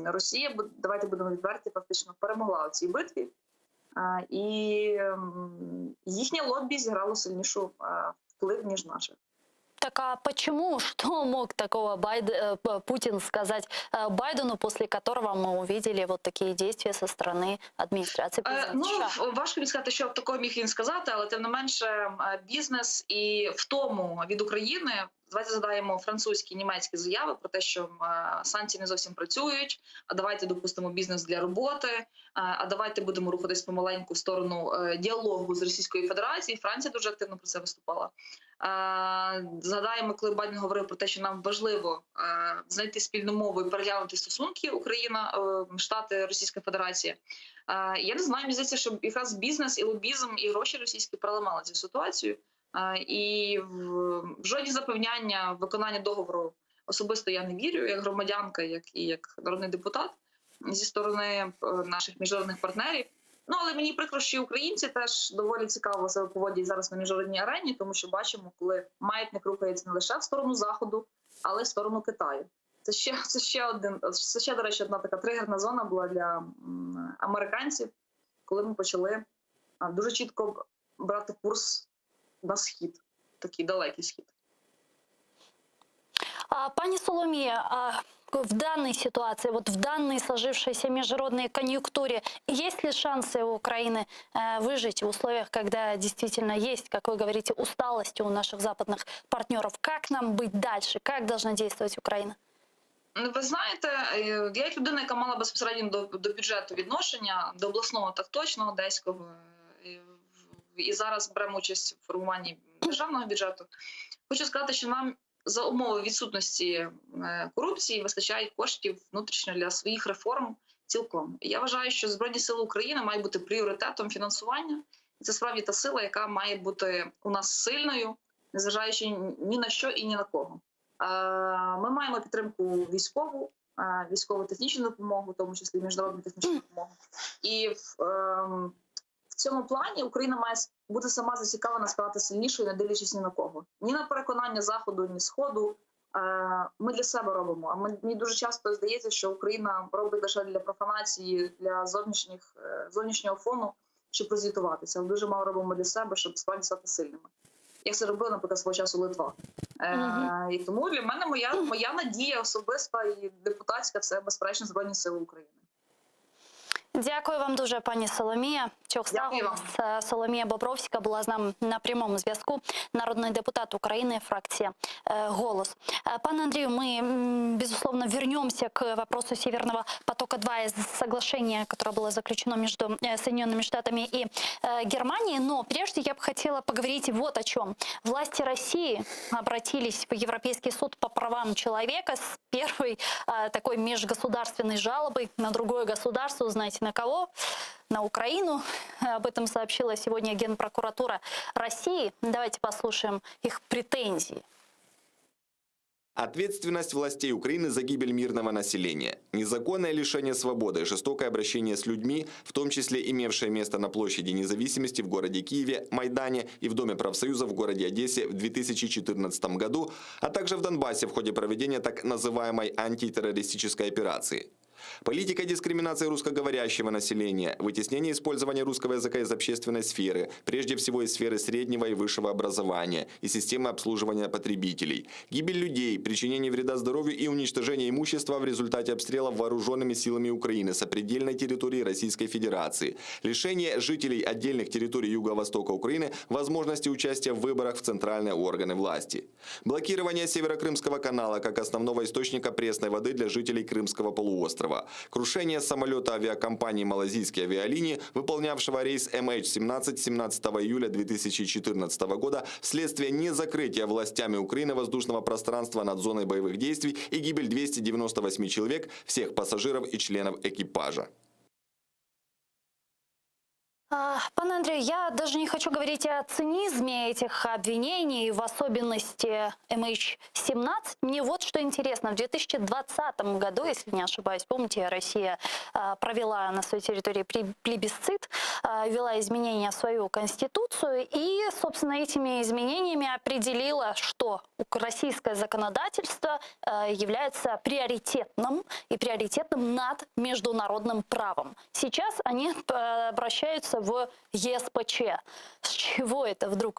Росія, бу- давайте будемо відверті, фактично перемогла у цій битві. Е, І м, їхнє лобі зіграло сильнішу е, вплив, ніж наше. Так а почему, что мог такого Байд... э, П- Путин сказать э, Байдену, после которого мы увидели вот такие действия со стороны администрации Е, президента Ну, США? в- важко мені сказати, що такого міг він сказати, але тим не менше, е, бізнес і втому від України. Давайте згадаємо французькі німецькі заяви про те, що е, санкції не зовсім працюють. А давайте допустимо бізнес для роботи. е, А давайте будемо рухатись помаленьку в сторону е, діалогу з Російською Федерацією. Франція дуже активно про це виступала. Е, Згадаємо, коли Байден говорив про те, що нам важливо е, знайти спільну мову і переглянути стосунки Україна, е, Штати, Російська Федерація. Е, Я не знаю, мені здається, що якраз бізнес і лобізм, і гроші російські переламали цю ситуацію. Е, І в в жодні запевняння виконання договору особисто я не вірю, як громадянка, як і як народний депутат зі сторони е, наших міжнародних партнерів. Ну але мені прикро, що і українці теж доволі цікаво себе поводять зараз на міжнародній арені, тому що бачимо, коли маятник рухається не лише в сторону заходу, але й в сторону Китаю. Це ще це ще один це ще, до речі, одна така тригерна зона була для м, американців, коли ми почали а, дуже чітко брати курс на схід, такий далекий схід. А, Пані Соломія, а в данной ситуации, вот в данной сложившейся международной конъюнктуре, есть ли шансы у Украины э, выжить в условиях, когда действительно есть, как вы говорите, усталость у наших западных партнеров? Как нам быть дальше? Как должна действовать Украина? Ну, Ви знаєте, е, я як людина, яка мала безпосередньо до, до бюджету відношення, до обласного так точно, одеського, е, і, в- і зараз беремо участь в формуванні державного бюджету. Хочу сказати, що нам за умови відсутності е, корупції вистачає коштів внутрішньо для своїх реформ цілком. І Я вважаю, що Збройні сили України мають бути пріоритетом фінансування. І Це справді та сила, яка має бути у нас сильною, незважаючи ні на що і ні на кого. Е, Ми маємо підтримку військову, е, військово-технічну допомогу, в тому числі міжнародну технічну допомогу. І в, ем, в цьому плані Україна має бути сама зацікавлена стати сильнішою, не дивлячись ні на кого. Ні на переконання заходу, ні сходу. Е, Ми для себе робимо. А мені дуже часто здається, що Україна робить лише для профанації, для зовнішніх е, зовнішнього фону, щоб прозвітуватися. Але дуже мало робимо для себе, щоб справді стати сильними. Як це робила, наприклад, свого часу Литва. Е, Мгм. І тому для мене моя, моя надія особиста і депутатська це безперечно Збройні Сили України. Дякую вам дуже, пані Соломія. Çoq sağ oluñız. Соломія Бобровська була з нами на прямому зв'язку. Народний депутат України, фракція э, «Голос». Э, Пане Андрію, мы, м, безусловно, вернемся к вопросу Северного потока-2 и соглашения, которое было заключено между э, Соединенными Штатами и э, Германией. Но прежде я бы хотела поговорить вот о чем. Власти России обратились в Европейский суд по правам человека с первой э, такой межгосударственной жалобой на другое государство. Знаете, на кого? На Украину. Об этом сообщила сегодня Генпрокуратура России. Давайте послушаем их претензии. Ответственность властей Украины за гибель мирного населения, незаконное лишение свободы, жестокое обращение с людьми, в том числе имевшее место на площади независимости в городе Киеве, Майдане и в Доме профсоюзов в городе Одессе в 2014 году, а также в Донбассе в ходе проведения так называемой антитеррористической операции. Политика дискриминации русскоговорящего населения, вытеснение использования русского языка из общественной сферы, прежде всего из сферы среднего и высшего образования и системы обслуживания потребителей, гибель людей, причинение вреда здоровью и уничтожение имущества в результате обстрелов вооруженными силами Украины с сопредельной территории Российской Федерации, лишение жителей отдельных территорий Юго-Востока Украины возможности участия в выборах в центральные органы власти, блокирование Северокрымского канала как основного источника пресной воды для жителей Крымского полуострова, крушение самолета авиакомпании «Малазийские авиалинии», выполнявшего рейс MH17 17 июля 2014 года вследствие незакрытия властями Украины воздушного пространства над зоной боевых действий и гибель 298 человек, всех пассажиров и членов экипажа. Пане Андрей, я даже не хочу говорить о цинизме этих обвинений, в особенности MH17. Мне вот что интересно. В 2020 году, если не ошибаюсь, помните, Россия а, провела на своей территории плебисцит, а, ввела изменения в свою конституцию и, собственно, этими изменениями определила, что российское законодательство а, является приоритетным и приоритетным над международным правом. Сейчас они обращаются в ЕСПЧ. С чего это вдруг?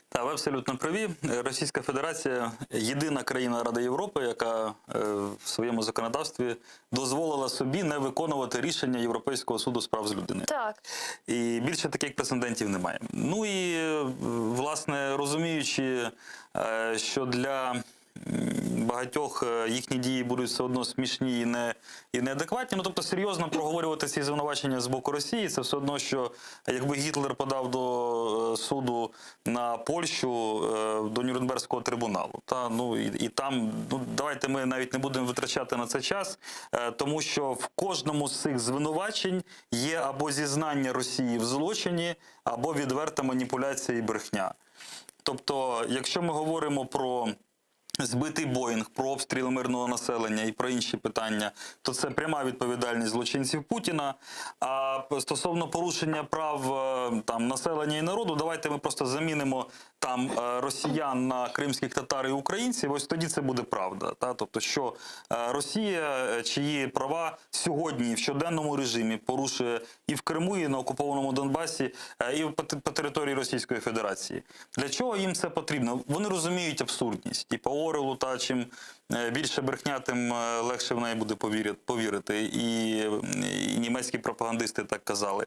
Так, ви абсолютно праві. Російська Федерація єдина країна Ради Європи, яка е, в своєму законодавстві дозволила собі не виконувати рішення Європейського суду з прав з людини. Так. І більше таких прецедентів немає. Ну і е, власне розуміючи, е, що для м, багатьох е, їхні дії будуть все одно смішні і не і неадекватні. Ну тобто серйозно проговорювати ці звинувачення з боку Росії, це все одно, що якби Гітлер подав до е, суду на Польщу е, до Нюрнберзького трибуналу. Та ну і, і там ну давайте ми навіть не будемо витрачати на це час, е, тому що в кожному з цих звинувачень є або зізнання Росії в злочині, або відверта маніпуляція і брехня. Тобто, якщо ми говоримо про збитий Боїнг, про обстріл мирного населення і про інші питання, то це пряма відповідальність злочинців Путіна. А стосовно порушення прав е, там населення і народу, давайте ми просто замінимо там е, росіян на кримських татар і українців. Ось тоді це буде правда. Та? Тобто, що е, Росія, е, чиї права сьогодні в щоденному режимі порушує і в Криму, і на окупованому Донбасі, е, і по, по території Російської Федерації. Для чого їм це потрібно? Вони розуміють абсурдність. І по Орелу, та чим е, більше брехня, тим е, легше в неї буде повірити. повірити. І, і німецькі пропагандисти так казали.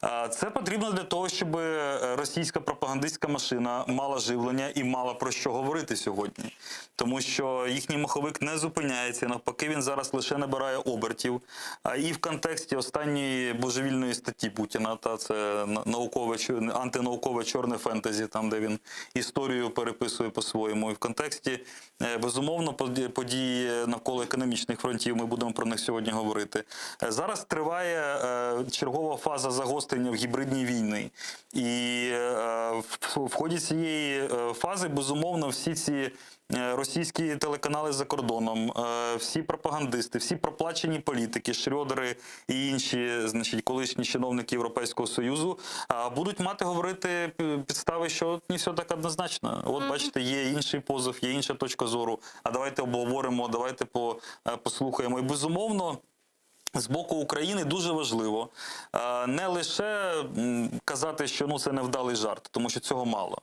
А Це потрібно для того, щоб е, російська пропагандистська машина мала живлення і мала про що говорити сьогодні. Тому що їхній маховик не зупиняється, навпаки, він зараз лише набирає обертів. А І в контексті останньої божевільної статті Путіна, та це на- наукове чор- антинаукове чорне фентезі, там де він історію переписує по-своєму. І в контексті, е, безумовно, поді- події навколо економічних фронтів, ми будемо про них сьогодні говорити. Е, Зараз триває е, чергова фаза загострення в гібридній війни. І е, в, в ході цієї е, фази, безумовно, всі ці е, російські телеканали за кордоном, е, всі пропагандисти, всі проплачені політики, Шрьодери і інші, значить, колишні чиновники Європейського Союзу, а, будуть мати говорити п- підстави, що не все так однозначно. От бачите, є інший позов, є інша точка зору. А давайте обговоримо, давайте по, е, послухаємо. І безумовно. З боку України дуже важливо е, не лише м, казати, що ну це невдалий жарт, тому що цього мало.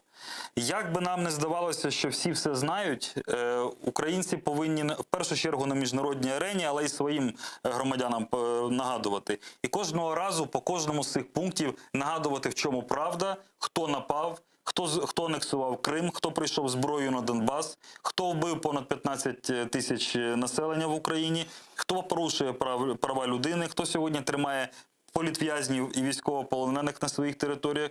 Як би нам не здавалося, що всі все знають, е, українці повинні на- в першу чергу на міжнародній арені, але й своїм е, громадянам е, нагадувати. І кожного разу по кожному з цих пунктів нагадувати, в чому правда, хто напав, хто з- хто анексував Крим, хто прийшов зброєю на Донбас, хто вбив понад 15 тисяч населення в Україні, хто порушує прав, права людини, хто сьогодні тримає політв'язнів і військовополонених на своїх територіях.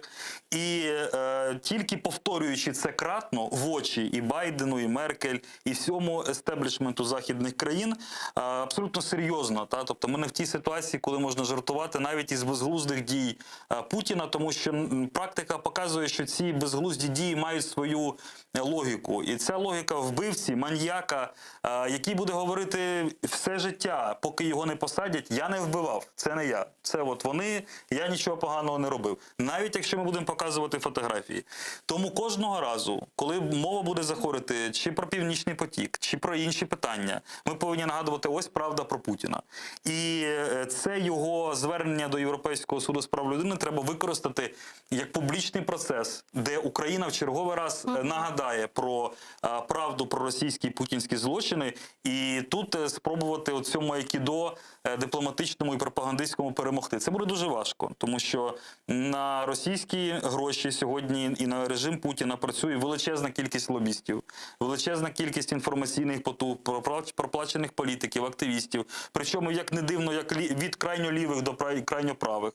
І е, тільки повторюючи це кратно в очі і Байдену, і Меркель, і всьому естеблішменту західних країн, е, абсолютно серйозно. Та? Тобто ми не в тій ситуації, коли можна жартувати навіть із безглуздих дій е, Путіна, тому що м, практика показує, що ці безглузді дії мають свою е, логіку. І ця логіка вбивці, маньяка, е, який буде говорити все життя, поки його не посадять, я не вбивав, це не я. Це от вони, я нічого поганого не робив. Навіть якщо ми будемо показувати фотографії. Тому кожного разу, коли мова буде заходити чи про Північний потік, чи про інші питання, ми повинні нагадувати ось правда про Путіна. І е, це його звернення до Європейського суду з прав людини треба використати як публічний процес, де Україна в черговий раз е, нагадає про е, правду про російські і путінські злочини, і тут е, спробувати у цьому айкідо е, дипломатичному і пропагандистському перемогти. Це буде дуже важко, тому що на російські гроші сьогодні і на режим Путіна працює величезна кількість лобістів, величезна кількість інформаційних потуг, проплач- проплачених політиків, активістів. Причому, як не дивно, як лі- від крайньо лівих до крайньо правих.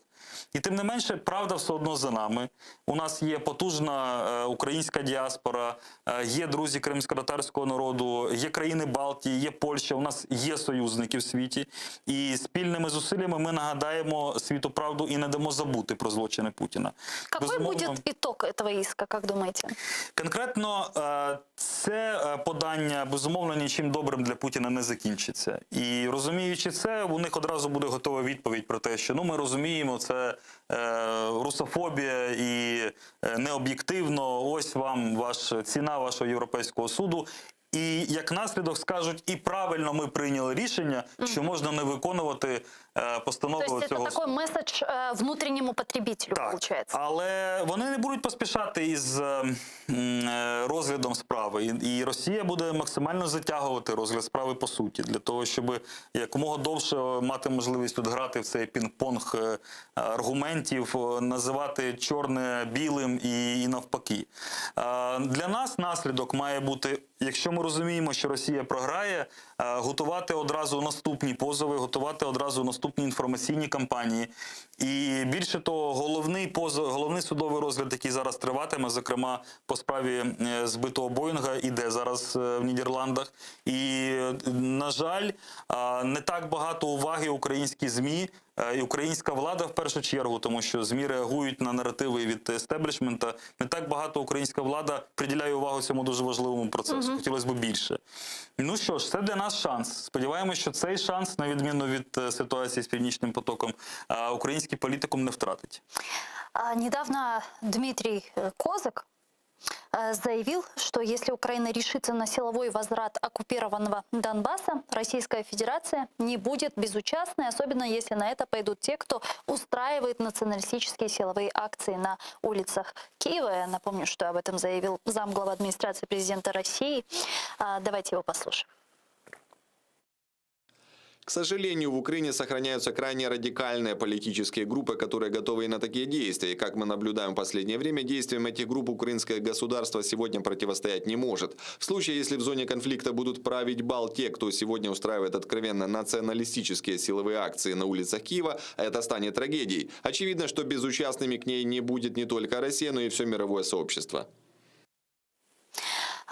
І тим не менше, правда все одно за нами. У нас є потужна е, українська діаспора, е, є друзі кримськотатарського народу, є країни Балтії, є Польща. У нас є союзники в світі. І спільними зусиллями ми нагадаємо світу правду і не дамо забути про злочини Путіна. Какой Безумовно, будет итог этого иска, как думаете? Конкретно е, це е, подання безумовно нічим добрим для Путіна не закінчиться. І розуміючи це, у них одразу буде готова відповідь про те, що ну ми розуміємо, це е, русофобія і е, необ'єктивно. Ось вам ваш ціна вашого європейського суду. І як наслідок скажуть, і правильно ми прийняли рішення, що можна не виконувати е, постанову То есть цього это такой месседж э, внутреннему потребителю получается. але вони не будуть поспішати із е, м, е, розглядом справи. І, і Росія буде максимально затягувати розгляд справи по суті, для того, щоб якомога довше мати можливість тут грати в цей пінг-понг е, аргументів, е, називати чорне білим і, і навпаки. Е, Для нас наслідок має бути, якщо ми розуміємо, що Росія програє, е, готувати одразу наступні позови, готувати одразу наступні інформаційні кампанії. І більше того, головний позов, головний судовий розгляд, який зараз триватиме, зокрема по справі е, збитого Боїнга, іде зараз е, в Нідерландах. І, е, на жаль, е, не так багато уваги українські ЗМІ е, і українська влада в першу чергу, тому що ЗМІ реагують на наративи від естеблішмента. Не так багато українська влада приділяє увагу цьому дуже важливому процесу. Мгм. Хотілося б більше. Ну що ж, це для нас шанс. Сподіваємось, що цей шанс, на відміну від е, ситуації з північним потоком, е, український політикум не втратить. А, Недавно Дмитрий э, Козак э, заявил, что если Украина решится на силовой возврат оккупированного Донбасса, Российская Федерация не будет безучастной, особенно если на это пойдут те, кто устраивает националистические силовые акции на улицах Киева. Я напомню, что об этом заявил замглава администрации президента России. А, Давайте его послушаем. К сожалению, в Украине сохраняются крайне радикальные политические группы, которые готовы и на такие действия. И как мы наблюдаем в последнее время, действиям этих групп украинское государство сегодня противостоять не может. В случае, если в зоне конфликта будут править бал те, кто сегодня устраивает откровенно националистические силовые акции на улицах Киева, это станет трагедией. Очевидно, что безучастными к ней не будет не только Россия, но и все мировое сообщество.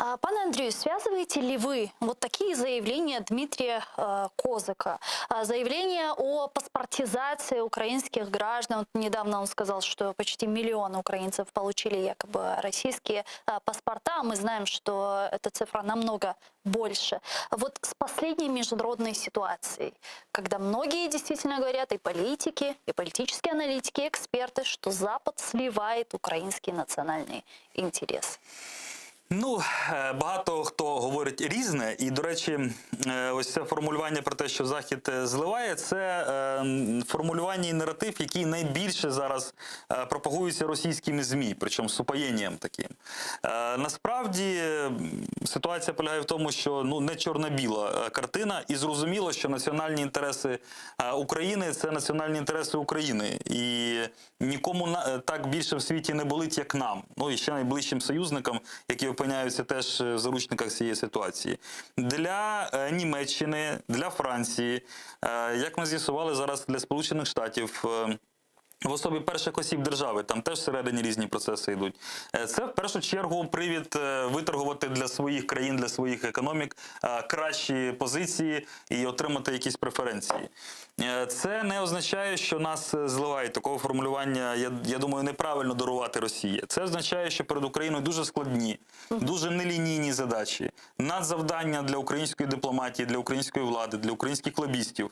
А, Пане Андрію, связываете ли вы вот такие заявления Дмитрия э, Козака, а, заявления о паспортизации украинских граждан? Вот недавно он сказал, что почти миллион украинцев получили якобы российские э, паспорта. Мы знаем, что эта цифра намного больше. Вот с последней международной ситуацией, когда многие действительно говорят, и политики, и политические аналитики, и эксперты, что Запад сливает украинские национальные интересы. Ну, е, багато хто говорить різне, і, до речі, е, ось це формулювання про те, що Захід е, зливає, це е, м, формулювання і наратив, який найбільше зараз е, пропагується російськими ЗМІ, причому з упоєнням таким. Е, Насправді м, ситуація полягає в тому, що ну не чорно-біла е, картина, і зрозуміло, що національні інтереси е, України це національні інтереси України, і нікому на- е, так більше в світі не болить, як нам. Ну і ще найближчим союзникам, які опиняються теж е, в заручниках цієї ситуації. Для е, Німеччини, для Франції, е, як ми з'ясували зараз для Сполучених Штатів. е, В особі перших осіб держави, там теж всередині різні процеси йдуть. Е, Це в першу чергу привід е, виторгувати для своїх країн, для своїх економік е, кращі позиції і отримати якісь преференції. Е, Це не означає, що нас е, зливають. Такого формулювання, я, я думаю, неправильно дарувати Росії. Це означає, що перед Україною дуже складні, дуже нелінійні задачі, надзавдання для української дипломатії, для української влади, для українських лобістів.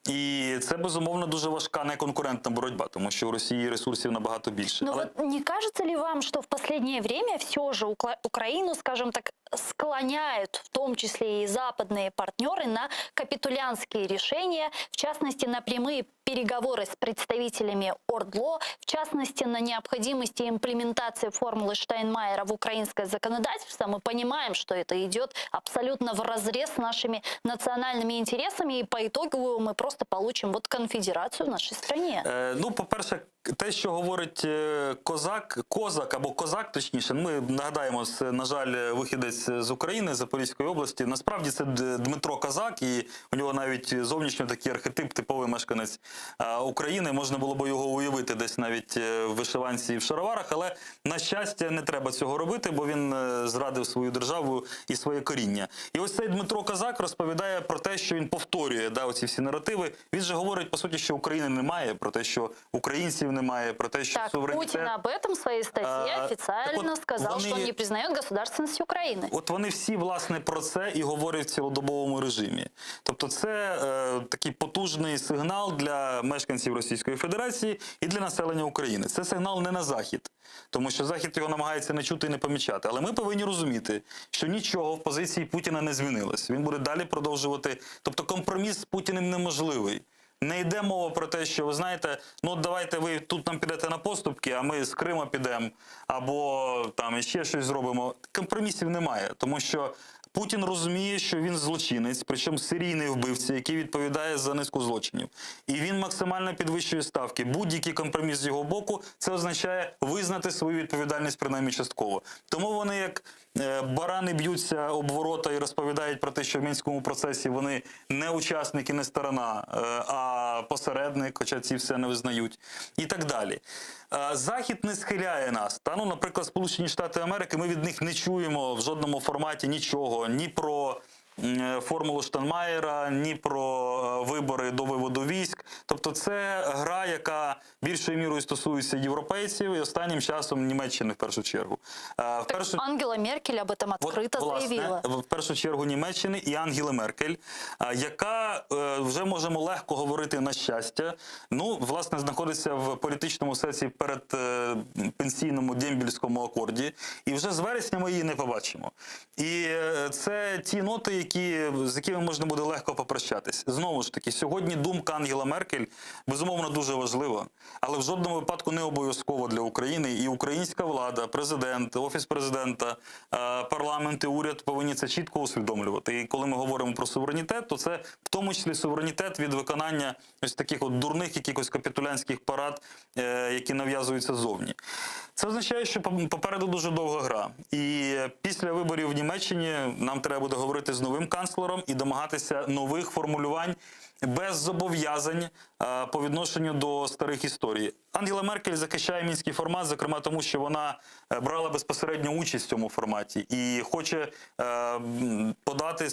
І це безумовно дуже важка неконкурентна боротьба, тому що у Росії ресурсів набагато більше. Но Але вот не кажется ли вам, что в последнее время все же Укра- Украину, скажем так, склоняют, в том числе и западные партнеры, на капитулянтские решения, в частности, на прямые переговоры с представителями ОРДЛО, в частности, на необходимости имплементации формулы Штайнмайера в украинское законодательство. Мы понимаем, что это идет абсолютно вразрез с нашими национальными интересами, и по итогу мы просто получим вот конфедерацию в нашей стране. Е, ну, по-перше, те, що говорить е, козак, козак або козак, точніше, ми нагадаємо, це, на жаль, вихідець. виходець з України, Запорізької області. Насправді це Дмитро Козак, і у нього навіть зовнішньо такий архетип, типовий мешканець е, України. Можна було б його уявити десь навіть е, в вишиванці і в шароварах, але на щастя не треба цього робити, бо він е, зрадив свою державу і своє коріння. І ось цей Дмитро Козак розповідає про те, що він повторює да, оці всі наративи. Він же говорить по суті, що України немає, про те, що українців немає, про те, що Так, суверенітет. Путин об этом в своей статье А, официально так вот, сказал, что он вони- не признает государственность Украины. От вони всі власне про це і говорять в цілодобовому режимі. Тобто, це е, такий потужний сигнал для мешканців Російської Федерації і для населення України. Це сигнал не на захід, тому що захід його намагається не чути і не помічати. Але ми повинні розуміти, що нічого в позиції Путіна не змінилось. Він буде далі продовжувати. Тобто, компроміс з Путіним неможливий. Не йде мова про те, що ви знаєте, ну от давайте ви тут нам підете на поступки, а ми з Крима підемо, або там ще щось зробимо. Компромісів немає, тому що Путін розуміє, що він злочинець, причому серійний вбивця, який відповідає за низку злочинів. І він максимально підвищує ставки. Будь-який компроміс з його боку це означає визнати свою відповідальність принаймні частково. Тому вони як е, барани б'ються об ворота і розповідають про те, що в мінському процесі вони не учасники, не сторона, е, а посередник, хоча ці все не визнають, і так далі. Е, Захід не схиляє нас. Та ну, наприклад, Сполучені Штати Америки, ми від них не чуємо в жодному форматі нічого, ні про м, е, формулу Штайнмаєра, ні про е, вибори до виводу військ. Тобто, це гра, яка більшою мірою стосується європейців і останнім часом Німеччини в першу чергу. Е, В першу Ангела Меркель об этом открыто Власне, заявила. в першу чергу Німеччини і Ангели Меркель, а, яка е, вже можемо легко говорити на щастя. Ну, власне, знаходиться в політичному сенсі перед е, пенсійному дембільському акорді, і вже з вересня ми її не побачимо. І е, це ті ноти, які, з якими можна буде легко попрощатись. Знову ж таки, сьогодні думка Ангела Меркель безумовно дуже важлива, але в жодному випадку не обов'язково для України. І українська влада, президент, офіс президента, е, парламент і уряд повинні це чітко усвідомлювати. І коли ми говоримо про суверенітет, то це в тому числі суверенітет від виконання ось таких от дурних якихось капітулянських парад, е, які нав'язуються зовні. Це означає, що попереду дуже довга гра. І після виборів в Німеччині нам треба буде говорити з новим канцлером і домагатися нових формулювань без зобов'язань е, по відношенню до старих історій. Ангела Меркель захищає мінський формат, зокрема тому, що вона е, брала безпосередню участь в цьому форматі і хоче е, подати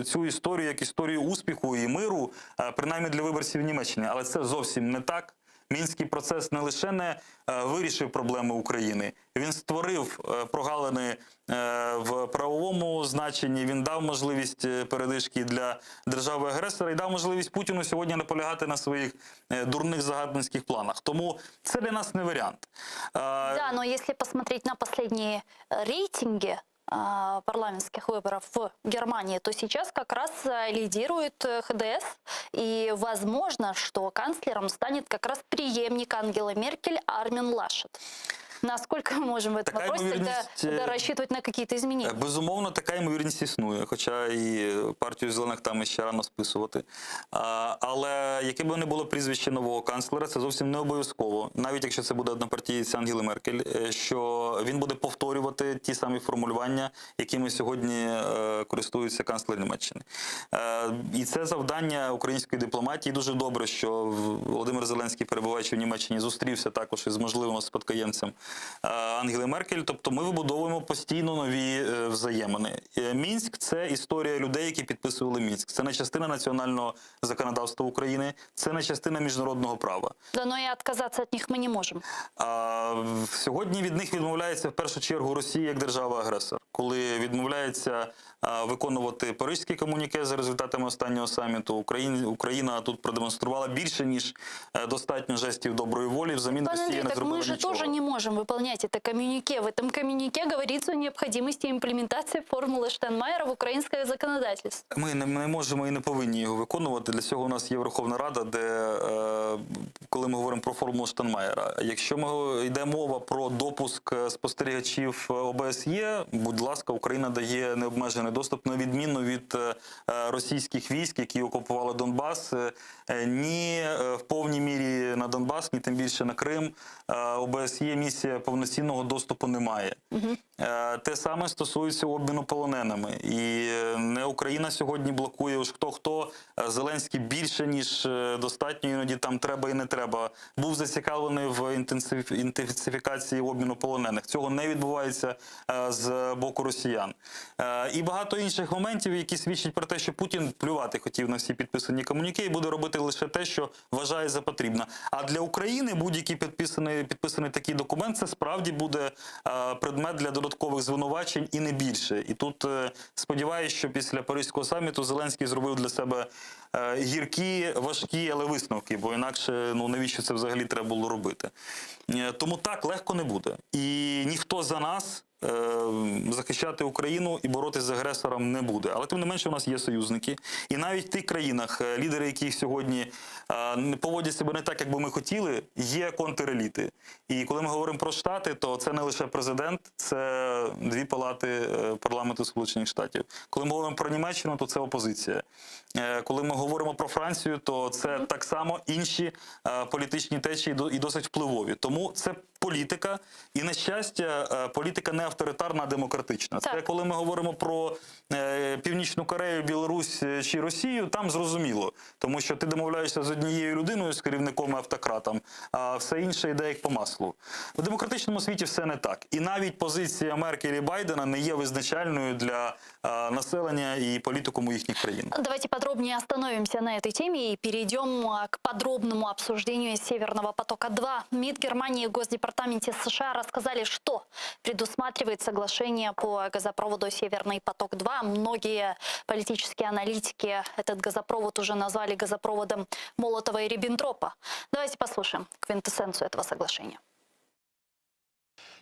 цю історію як історію успіху і миру, принаймні для виборців Німеччини. Але це зовсім не так. Мінський процес не лише не е, вирішив проблеми України, він створив е, прогалини е, в правовому значенні. Він дав можливість передишки для держави-агресора і дав можливість Путіну сьогодні наполягати на своїх дурних загадницьких планах. Тому це для нас не варіант. Да, но если посмотреть на последние рейтинги парламентских выборов в Германии, то сейчас как раз э, лидирует э, ХДС. И возможно, что канцлером станет как раз преемник Ангелы Меркель Армин Лашет. Насколько мы можем в этом Такая вопросе тогда, ймовірність, тогда е, рассчитывать на какие-то изменения? Безумовно, така ймовірність існує, хоча і партію зелених там ще рано списувати. А, але яке б не було прізвище нового канцлера, це зовсім не обов'язково, навіть якщо це буде однопартієць Ангели Меркель, е, що він буде повторювати ті самі формулювання, якими сьогодні е, користується канцлер Німеччини. Е, І це завдання української дипломатії. Дуже добре, що Володимир Зеленський, перебуваючи в Німеччині, зустрівся також із можливим спадкоємцем Ангели Меркель. Тобто ми вибудовуємо постійно нові е, взаємини. Е, Мінськ це історія людей, які підписували Мінськ. Це не частина національного законодавства України, це не частина міжнародного права. Да, но и отказаться от них мы не можем. А сьогодні від них відмовляється в першу чергу Росія як держава-агресор, коли відмовляється виконувати Паризьке комуніке за результатами останнього саміту. Україна, Україна тут продемонструвала більше ніж е, достатньо жестів доброї волі. Взамін Пан Росія Андрей, не так зробила мы же нічого. тоже не можем выполнять это коммюнике. В этом коммюнике говорится о необходимости имплементации формулы Штайнмайера в украинское законодательство. Ми не, не можемо і не повинні його виконувати. Для цього у нас є Верховна Рада, де е, коли ми говоримо про формулу Штайнмаєра, якщо ми йде мова про допуск е, спостерігачів ОБСЄ, будь ласка, Україна дає необмежений доступ, на відміну від е, російських військ, які окупували Донбас, е, ні в повній мірі. на Донбас, ні тим більше на Крим е, ОБСЄ місія повноцінного доступу не має. Е, Те саме стосується обміну полоненими. І е, не Україна сьогодні блокує уж хто хто Зеленський більше ніж е, достатньо, іноді там треба і не треба. Був зацікавлений в інтенсиф- інтенсифікації обміну полонених. Цього не відбувається е, з боку росіян. Е, І багато інших моментів, які свідчать про те, що Путін плювати хотів на всі підписані комуніке і буде робити лише те, що вважає за потрібне. А для України будь-який підписаний, підписаний такий документ це справді буде е, предмет для додаткових звинувачень і не більше. І тут е, сподіваюся, що після Паризького саміту Зеленський зробив для себе е, гіркі, важкі, але висновки, бо інакше ну навіщо це взагалі треба було робити? Е, Тому так легко не буде. І ніхто за нас. е, Захищати Україну і боротися з агресором не буде, але тим не менше у нас є союзники, і навіть в тих країнах, е, лідери яких сьогодні е, не поводять себе не так, як би ми хотіли, є контреліти. І коли ми говоримо про штати, то це не лише президент, це дві палати е, парламенту Сполучених Штатів. Коли ми говоримо про Німеччину, то це опозиція. Е, Коли ми говоримо про Францію, то це так само інші е, політичні течії до- і досить впливові. Тому це політика, і на щастя, е, політика не авторитарна, а демократична. Це коли ми говоримо про е, Північну Корею, Білорусь е, чи Росію, там зрозуміло, тому що ти домовляєшся з однією людиною, з керівником і автократом, а все інше йде як по маслу. В демократичному світі все не так. І навіть позиція Меркель і Байдена не є визначальною для е, населення і політикуму їхніх країн. Давайте подробнее остановимся на этой теме и перейдем а, к подробному обсуждению Северного потока-2. МИД Германии и Госдепартаменте США рассказали, что предусматривает соглашение по газопроводу Северный поток-2. Многие политические аналитики этот газопровод уже назвали газопроводом Молотова и Риббентропа. Давайте послушаем квинтэссенцию этого соглашения.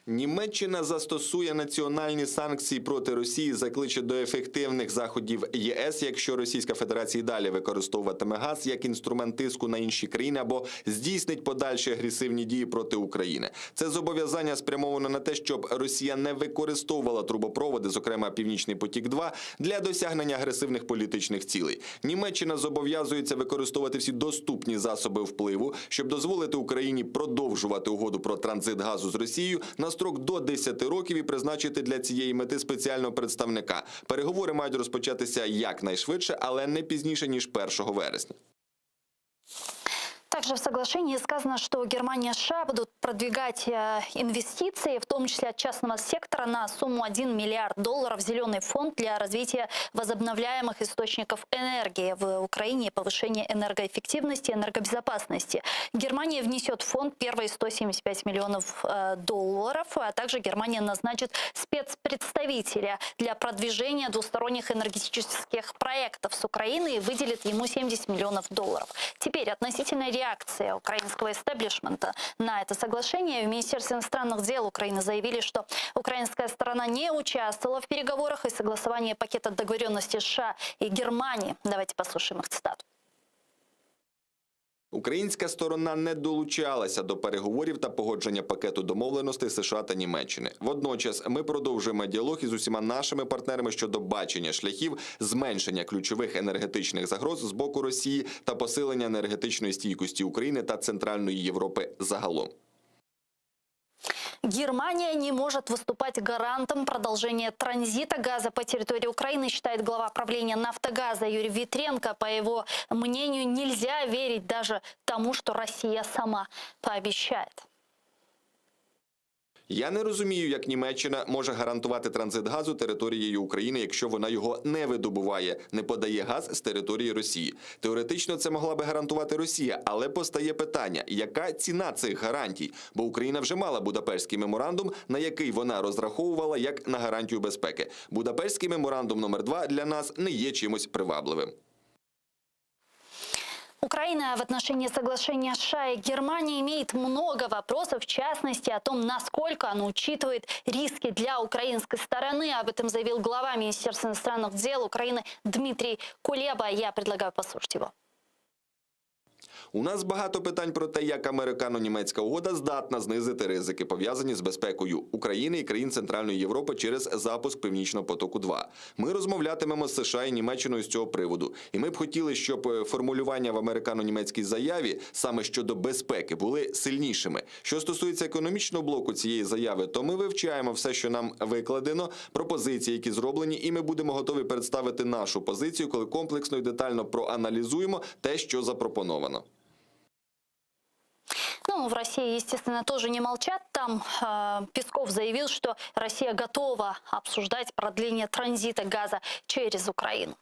Німеччина застосує національні санкції проти Росії, закличе до ефективних заходів ЄС, якщо Російська Федерація і далі використовуватиме газ як інструмент тиску на інші країни або здійснить подальші агресивні дії проти України. Це зобов'язання спрямовано на те, щоб Росія не використовувала трубопроводи, зокрема Північний потік 2 для досягнення агресивних політичних цілей. Німеччина зобов'язується використовувати всі доступні засоби впливу, щоб дозволити Україні продовжувати угоду про транзит газу з Росією на строк до 10 років і призначити для цієї мети спеціального представника. Переговори мають розпочатися якнайшвидше, але не пізніше ніж 1 вересня. Также в соглашении сказано, что Германия и США будут продвигать э, инвестиции, в том числе от частного сектора, на сумму 1 миллиард долларов в зеленый фонд для развития возобновляемых источников энергии в Украине и повышения энергоэффективности и энергобезопасности. Германия внесет в фонд первые 175 миллионов э, долларов, а также Германия назначит спецпредставителя для продвижения двусторонних энергетических проектов с Украиной и выделит ему 70 миллионов долларов. Теперь относительно реакции украинского истеблишмента на это соглашение. В Министерстве иностранных дел Украины заявили, что украинская сторона не участвовала в переговорах и согласовании пакета договоренности США и Германии. Давайте послушаем их цитату. Українська сторона не долучалася до переговорів та погодження пакету домовленостей США та Німеччини. Водночас ми продовжуємо діалог із усіма нашими партнерами щодо бачення шляхів зменшення ключових енергетичних загроз з боку Росії та посилення енергетичної стійкості України та Центральної Європи загалом. Германия не может выступать гарантом продолжения транзита газа по территории Украины, считает глава правления «Нафтогаза» Юрий Витренко. По его мнению, нельзя верить даже тому, что Россия сама пообещает. Я не розумію, як Німеччина може гарантувати транзит газу територією України, якщо вона його не видобуває, не подає газ з території Росії. Теоретично це могла би гарантувати Росія, але постає питання, яка ціна цих гарантій? Бо Україна вже мала Будапештський меморандум, на який вона розраховувала як на гарантію безпеки. Будапештський меморандум номер 2 для нас не є чимось привабливим. Украина в отношении соглашения США и Германии имеет много вопросов, в частности о том, насколько оно учитывает риски для украинской стороны. Об этом заявил глава Министерства иностранных дел Украины Дмитрий Кулеба. Я предлагаю послушать его. У нас багато питань про те, як американо-німецька угода здатна знизити ризики, пов'язані з безпекою України і країн Центральної Європи через запуск Північного потоку. 2 Ми розмовлятимемо з США і Німеччиною з цього приводу. І ми б хотіли, щоб е, формулювання в американо-німецькій заяві саме щодо безпеки були сильнішими. Що стосується економічного блоку цієї заяви, то ми вивчаємо все, що нам викладено, пропозиції, які зроблені, і ми будемо готові представити нашу позицію, коли комплексно і детально проаналізуємо те, що запропоновано. Ну, в России, естественно, тоже не молчат. Там э, Песков заявил, что Россия готова обсуждать продление транзита газа через Украину.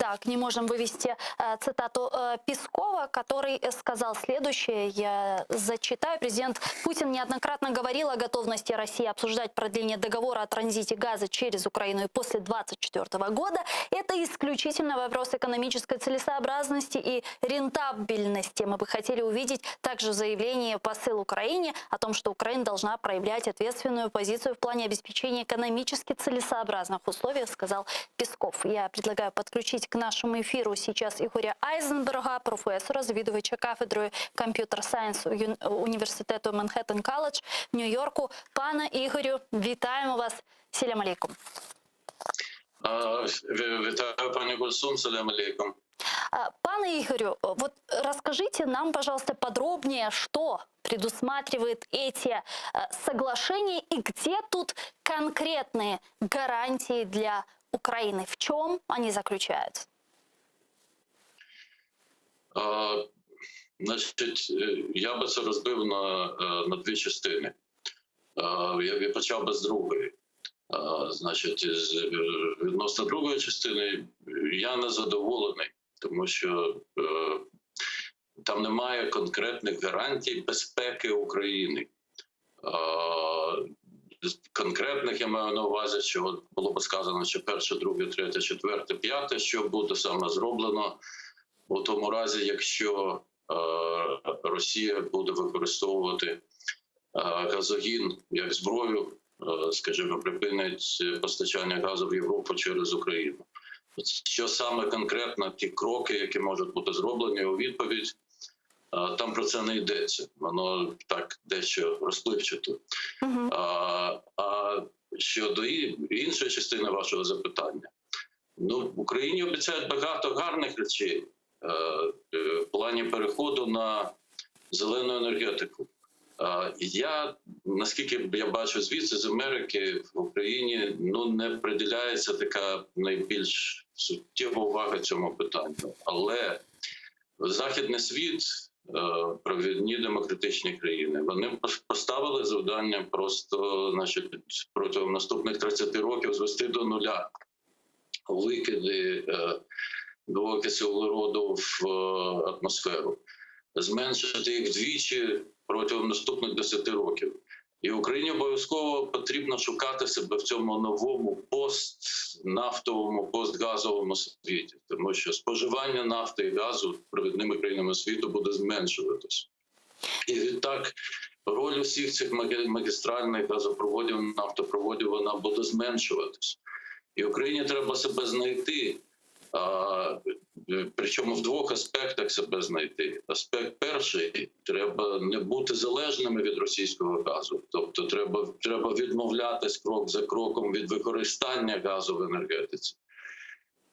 Так, не можем вывести э, цитату э, Пескова, который сказал следующее. Я зачитаю. Президент Путин неоднократно говорил о готовности России обсуждать продление договора о транзите газа через Украину и после 2024 года. Это исключительно вопрос экономической целесообразности и рентабельности. Мы бы хотели увидеть также заявление посыл Украине о том, что Украина должна проявлять ответственную позицию в плане обеспечения экономически целесообразных условий, сказал Песков. Я предлагаю подключить к нашему эфиру сейчас Игоря Айзенберга, професора, завідувача кафедрою Computer Science університету Манхеттен Коледж в Нью-Йорку. Пане Ігорю, вітаємо вас. Селям алейкум. Вітаю, пані Гульсум, селям алейкум. Пане Игорю, вот расскажите нам, пожалуйста, подробнее, что предусматривает эти соглашения и где тут конкретные гарантии для Украины? В чем они заключаются? А, значить, я би це розбив на, на дві частини. А, я, я почав би з другої. А, значить, з, відносно другої частини я не задоволений, тому що е, там немає конкретних гарантій безпеки України. А, конкретних я маю на увазі, що от було б сказано, що перше, друге, третє, четверте, п'яте, що буде саме зроблено у тому разі, якщо е, Росія буде використовувати е, газогін як зброю, е, скажімо, припинить постачання газу в Європу через Україну. Що саме конкретно ті кроки, які можуть бути зроблені у відповідь, там про це не йдеться. Воно так дещо розпливчато. А, а щодо іншої частини вашого запитання, ну в Україні обіцяють багато гарних речей е, е, в плані переходу на зелену енергетику. Я наскільки я бачу звідси з Америки в Україні ну не приділяється така найбільш суттєва увага цьому питанню, але західний світ, провідні демократичні країни, вони поставили завдання просто, значить, протягом наступних 30 років звести до нуля викиди е, двоокису вуглероду в е, атмосферу, зменшити їх вдвічі протягом наступних 10 років. І Україні обов'язково потрібно шукати себе в цьому новому постнафтовому, постгазовому світі, тому що споживання нафти і газу провідними країнами світу буде зменшуватись. І відтак роль усіх цих магістральних газопроводів, нафтопроводів, вона буде зменшуватись. І Україні треба себе знайти, причому в двох аспектах себе знайти. Аспект перший треба не бути залежними від російського газу, тобто треба, треба відмовлятись крок за кроком від використання газу в енергетиці.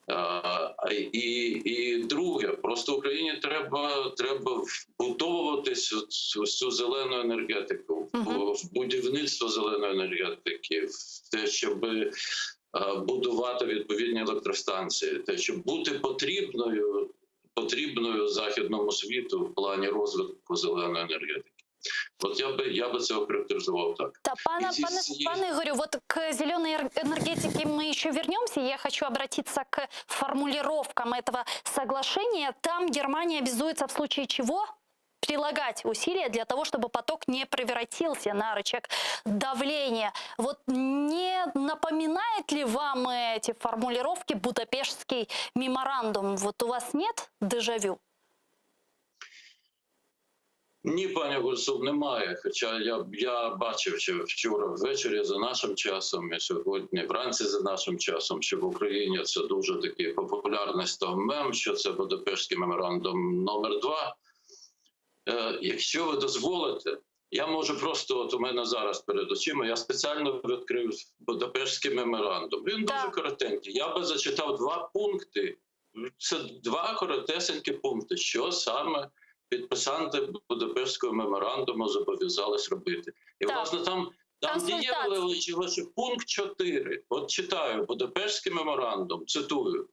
А, і, і друге, просто Україні треба, треба вбудовуватись в цю зелену енергетику, в, в будівництво зеленої енергетики, в те, щоб будувати відповідні електростанції, те, щоб бути потрібною, потрібною західному світу в плані розвитку зеленої енергетики. От я би я би це охарактеризував так. Да, пане, І ці пане, всі- пане Игорю, вот к зеленой энергетике мы еще вернемся. Я хочу обратиться к формулировкам этого соглашения. Там Германия обязуется в случае чего прилагать усилия для того, чтобы поток не превратился на рычаг давления. Вот не напоминает ли вам эти формулировки Будапештский меморандум? Вот у вас нет дежавю? Ні, пані Гульсум, немає. Хоча я, я бачив, що вчора ввечері за нашим часом і сьогодні вранці за нашим часом, що в Україні це дуже такий популярний став мем, що це Будапештський меморандум номер 2 Е, якщо ви дозволите, я можу просто, от у мене зараз перед очима, я спеціально відкрив Будапештський меморандум. Він дуже коротенький. Я би зачитав два пункти. Це два коротесенькі пункти, що саме підписанти Будапештського меморандуму зобов'язались робити. І, власне, там, там дієвили лише лише пункт 4. От читаю Будапештський меморандум, цитую: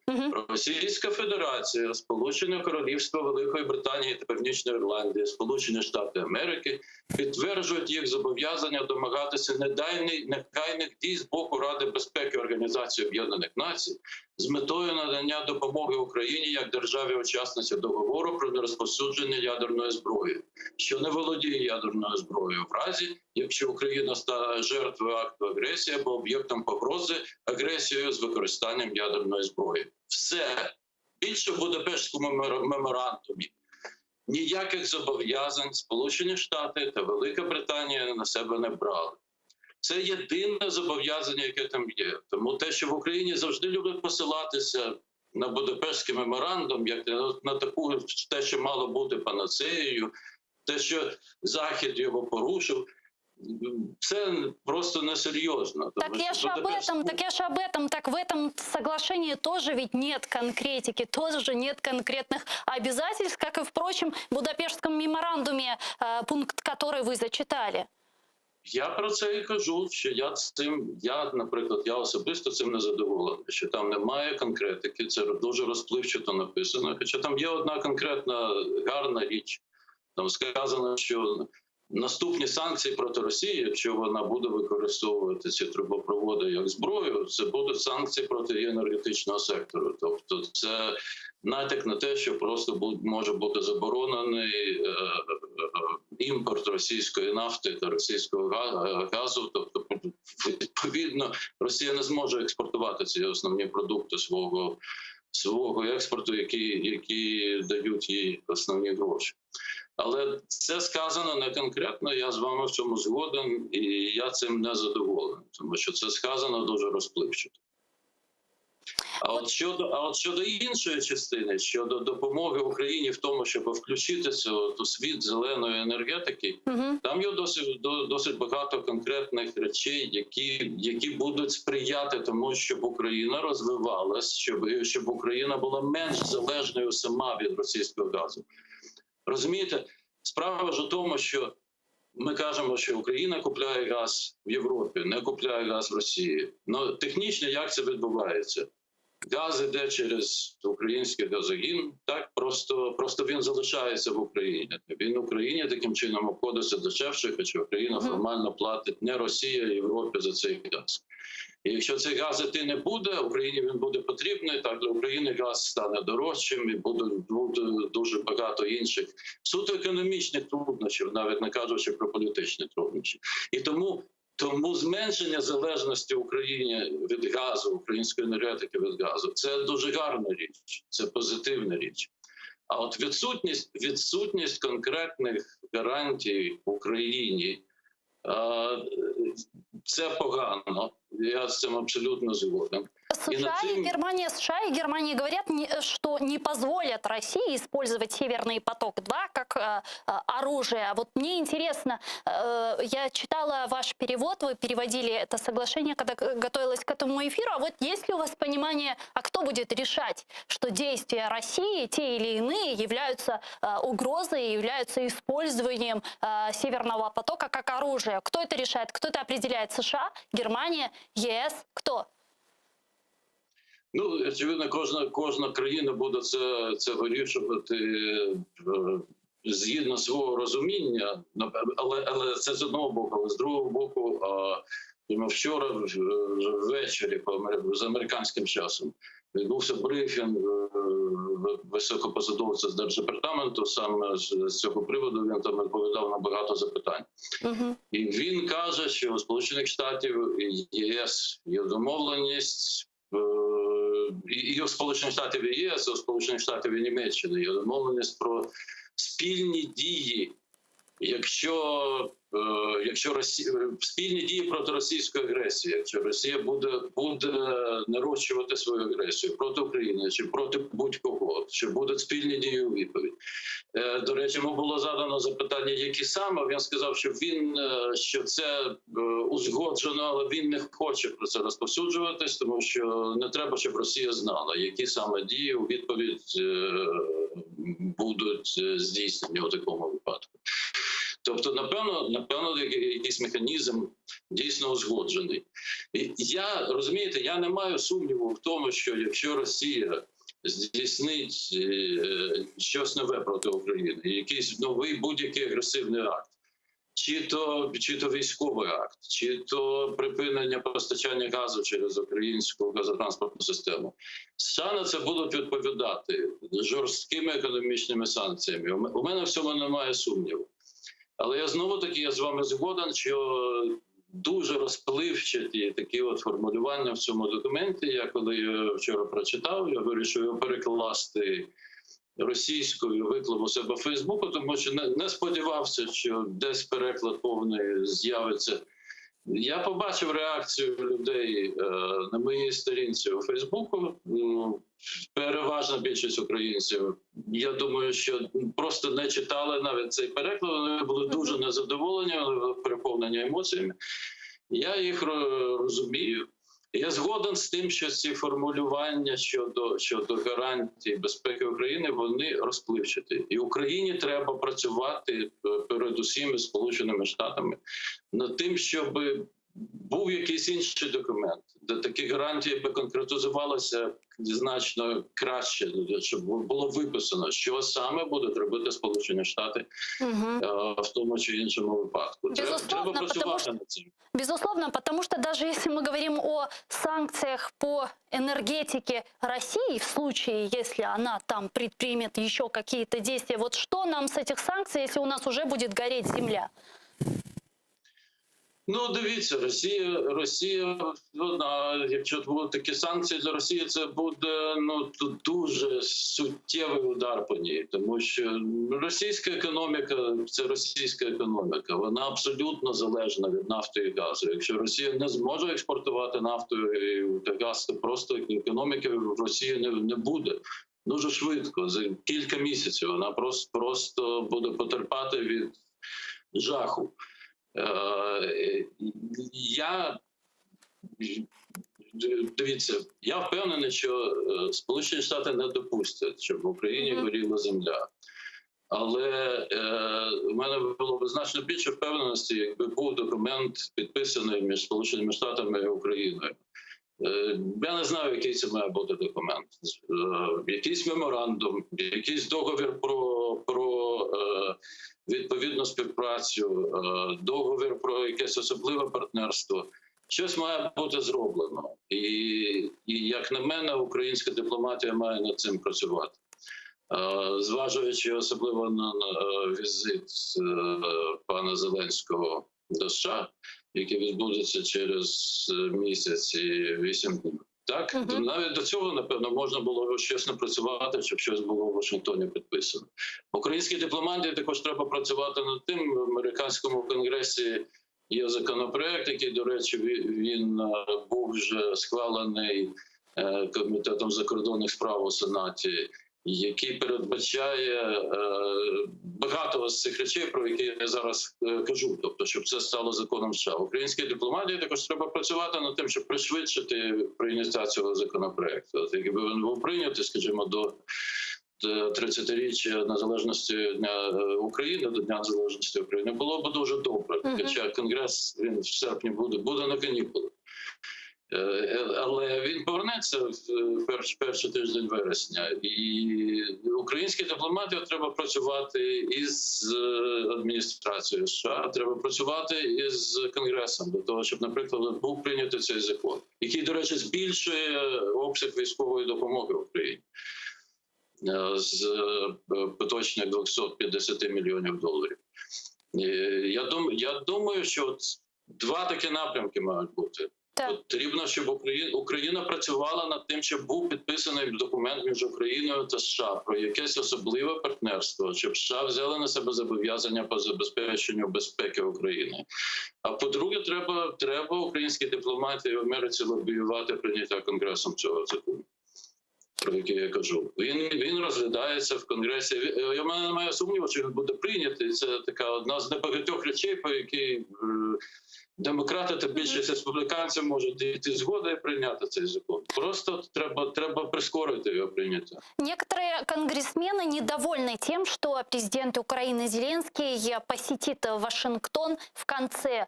Російська Федерація, Сполучене Королівство Великої Британії та Північної Ірландії, Сполучені Штати Америки підтверджують їх зобов'язання домагатися недайний- негайних дій з боку Ради безпеки Організації Об'єднаних Націй з метою надання допомоги Україні як державі-учасниці договору про нерозповсюдження ядерної зброї, що не володіє ядерною зброєю, в разі якщо Україна стане жертвою акту агресії або об'єктом погрози агресією з використанням ядерної зброї. Все більше в Будапештському мемор- меморандумі. Ніяких зобов'язань Сполучені Штати та Велика Британія на себе не брали. Це єдине зобов'язання, яке там є. Тому те, що в Україні завжди люблять посилатися на Будапештський меморандум, як на, на таку те, що мало бути панацеєю, те, що Захід його порушив, це просто несерйозно. Так Тому я що ж об Будапешт- этом, так я ж об этом, так в этом соглашении тоже ведь нет конкретики, тоже нет конкретных обязательств, как и, впрочем, в Будапештском меморандуме, э, пункт который вы зачитали. Я про це і кажу, що я цим, я, наприклад, я особисто цим не задоволений, що там немає конкретики, це дуже розпливчато написано. Хоча там є одна конкретна гарна річ. Там сказано, що наступні санкції проти Росії, якщо вона буде використовувати ці трубопроводи як зброю, це будуть санкції проти її енергетичного сектору. Тобто, це натяк на те, що просто бу- може бути заборонений е, е, імпорт російської нафти та російського га- е, газу. Тобто, відповідно, Росія не зможе експортувати ці основні продукти свого. Свого експорту, які, які дають їй основні гроші. Але це сказано не конкретно. Я з вами в цьому згоден, і я цим не задоволений, тому що це сказано дуже розпливчато. А от щодо, а от щодо іншої частини, щодо допомоги Україні в тому, щоб включитися от у світ зеленої енергетики, там є досить до- досить багато конкретних речей, які, які будуть сприяти тому, щоб Україна розвивалась, щоб, щоб Україна була менш залежною сама від російського газу. Розумієте, справа ж у тому, що ми кажемо, що Україна купляє газ в Європі, не купляє газ в Росії. Ну технічно як це відбувається? Газ іде через український газогін, так просто, просто він залишається в Україні. Він в Україні таким чином обходиться дешевше, хоча Україна формально платить не Росія, а Європі за цей газ. І якщо цей газ іти не буде, Україні він буде потрібний. Так для України газ стане дорожчим і буде, буде дуже багато інших суто економічних труднощів, навіть не кажучи про політичні труднощі. І тому тому зменшення залежності України від газу, української енергетики від газу, це дуже гарна річ, це позитивна річ. А от відсутність, відсутність конкретних гарантій Україні е, це погано. Я з цим абсолютно згоден. І над США и цим- Германия, США и Германия говорят, не- что не позволят России использовать Северный поток-2 как э, э, оружие. А Вот мне интересно, э, я читала ваш перевод, вы переводили это соглашение, когда к- готовилась к этому эфиру. А вот есть ли у вас понимание, а кто будет решать, что действия России, те или иные, являются э, угрозой, являются использованием э, Северного потока как оружия? Кто это решает? Кто это определяет? США, Германия, ЕС? Кто? Ну, очевидно, кожна, кожна країна буде це, це вирішувати е, згідно свого розуміння, Напев- але, але це з одного боку, але з другого боку, а, тому вчора вже вже ввечері по амер- з американським часом відбувся брифінг е, високопосадовця з держдепартаменту. Саме з, з цього приводу він там відповідав на багато запитань. І він каже, що у Сполучених Штатів і ЄС є домовленість. е, І і у Сполучених Штатів і ЄС, і у Сполучених Штатів і Німеччини є домовленість про спільні дії. Якщо якщо Росія спільні дії проти російської агресії, якщо Росія буде буде нарощувати свою агресію проти України чи проти будь-кого, чи будуть спільні дії у відповідь? До речі, йому було задано запитання, які саме він сказав, що він що це узгоджено, але він не хоче про це розповсюджуватись, тому що не треба, щоб Росія знала, які саме дії у відповідь будуть здійснені у такому випадку. Тобто, напевно, напевно, якийсь механізм дійсно узгоджений. І я розумієте, я не маю сумніву в тому, що якщо Росія здійснить щось нове проти України, якийсь новий будь-який агресивний акт, чи то чи то військовий акт, чи то припинення постачання газу через українську газотранспортну систему, США на це будуть відповідати жорсткими економічними санкціями. У мене в цьому немає сумніву. Але я знову таки я з вами згоден, що дуже розпливчаті такі от формулювання в цьому документі. Я коли його вчора прочитав, я вирішив його перекласти російською, виклав у себе в Фейсбуку, тому що не, не сподівався, що десь переклад повний з'явиться. Я побачив реакцію людей на моїй сторінці у Фейсбуку. Переважна більшість українців, я думаю, що просто не читали навіть цей переклад. Вони були дуже незадоволені, вони були переповнені емоціями. Я їх розумію. Я згоден з тим, що ці формулювання щодо щодо гарантій безпеки України вони розпливчаті, і Україні треба працювати передусім із Сполученими Штатами над тим, щоб був якийсь інший документ, де такі гарантії би конкретизувалися значно краще, щоб було виписано, що саме будуть робити Сполучені Штати Угу. в тому чи іншому випадку. Безусловно, треба потому працювати что, над цим. безусловно, потому что даже если мы говорим о санкциях по энергетике России, в случае, если она там предпримет еще какие-то действия, вот что нам с этих санкций, если у нас уже будет гореть земля? Ну, дивіться, Росія, Росія, вона, якщо будуть такі санкції для Росії, це буде ну дуже суттєвий удар по ній, тому що російська економіка це російська економіка, вона абсолютно залежна від нафти і газу. Якщо Росія не зможе експортувати нафту і газ, то просто економіки в Росії не, не буде. Дуже швидко, за кілька місяців вона просто, просто буде потерпати від жаху. Я дивіться, я впевнений, що Сполучені Штати не допустять, щоб в Україні горіла земля. Але е, у мене було б значно більше впевненості, якби був документ підписаний між Сполученими Штатами і Україною. Е, я не знаю, який це має бути документ. Е, якийсь меморандум, якийсь договір про, про е, відповідну співпрацю, договір про якесь особливе партнерство. Щось має бути зроблено. І, і як на мене, українська дипломатія має над цим працювати. Зважаючи особливо на, на візит пана Зеленського до США, який відбудеться через місяць і 8 днів. Так, Мгм. навіть до цього, напевно, можна було щось напрацювати, щоб щось було в Вашингтоні підписано. Українській дипломатії також треба працювати над тим. В американському конгресі є законопроект, який, до речі, він був вже схвалений комітетом закордонних справ у Сенаті, який передбачає багато з цих речей, про які я зараз кажу, тобто, щоб це стало законом США. Українській дипломатії також треба працювати над тим, щоб пришвидшити прийняття цього законопроекту. От якби він був прийнятий, скажімо, до 30-річчя незалежності Дня України, до Дня Незалежності України, було б дуже добре. Мгм. Хоча Конгрес він в серпні буде, буде на канікулах. Але він повернеться в перш, перший тиждень вересня, і українській дипломатії треба працювати із адміністрацією США, треба працювати із Конгресом для того, щоб, наприклад, був прийнятий цей закон, який, до речі, збільшує обсяг військової допомоги Україні з поточних 250 мільйонів доларів. Я думаю, я думаю, що от два такі напрямки мають бути. Потрібно, щоб Україна, Україна працювала над тим, щоб був підписаний документ між Україною та США про якесь особливе партнерство, щоб США взяли на себе зобов'язання по забезпеченню безпеки України. А по-друге, треба, треба українській дипломатії в Америці лобіювати прийняття Конгресом цього закону. Про який я кажу, він він розглядається в конгресі. Він- Я в мене немає сумніву, що він буде прийнятий. Це така одна з небагатьох речей, по якій е, демократи та більшість республіканців можуть дійти згоди і прийняти цей закон. Просто треба, треба прискорити його прийняття. Некоторые конгрессмены недовольны тем, что президент Украины Зеленский посетит Вашингтон в конце э,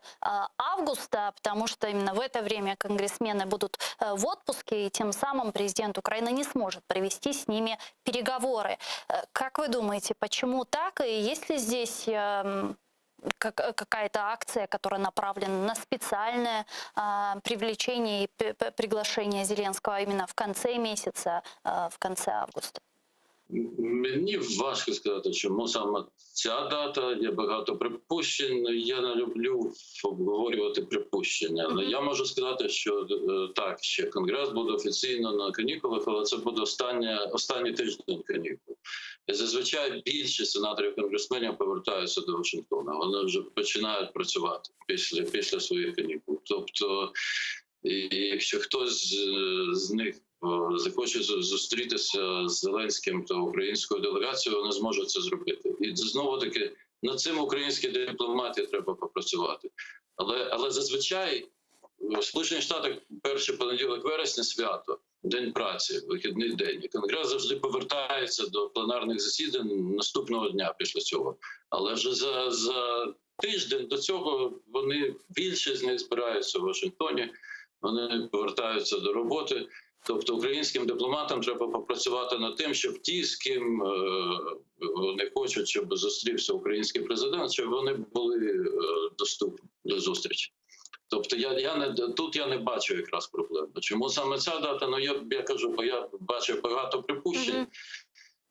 августа, потому что именно в это время конгрессмены будут э, в отпуске, и тем самым президент Украины не сможет провести с ними переговоры. Э, Как вы думаете, почему так? И есть ли здесь эм, как- какая-то акция, которая направлена на специальное а, привлечение и п- п- приглашение Зеленского именно в конце месяца, а, в конце августа? Мені важко сказати, чому саме ця дата. Є багато припущень. Я не люблю обговорювати припущення. Але я можу сказати, що е, так, ще конгрес буде офіційно на канікулах, але це буде остання, останній тиждень канікул. І зазвичай більшість сенаторів конгресменів повертаються до Вашингтона. Вони вже починають працювати після, після своїх канікул. Тобто, і якщо хтось з, з них е, захоче зу- зустрітися з Зеленським та українською делегацією, вони зможуть це зробити. І знову таки над цим українській дипломатії треба попрацювати. Але, але зазвичай в Сполучених Штатах перший понеділок вересня свято, день праці, вихідний день. І Конгрес завжди повертається до пленарних засідань наступного дня після цього. Але вже за, за тиждень до цього вони більшість з них збираються в Вашингтоні, вони повертаються до роботи. Тобто українським дипломатам треба попрацювати над тим, щоб ті, з ким е, вони хочуть, щоб зустрівся український президент, щоб вони були е, доступні до зустрічі. Тобто я, я не тут я не бачу якраз проблеми. Чому саме ця дата? Ну я, я кажу, бо я бачив багато припущень,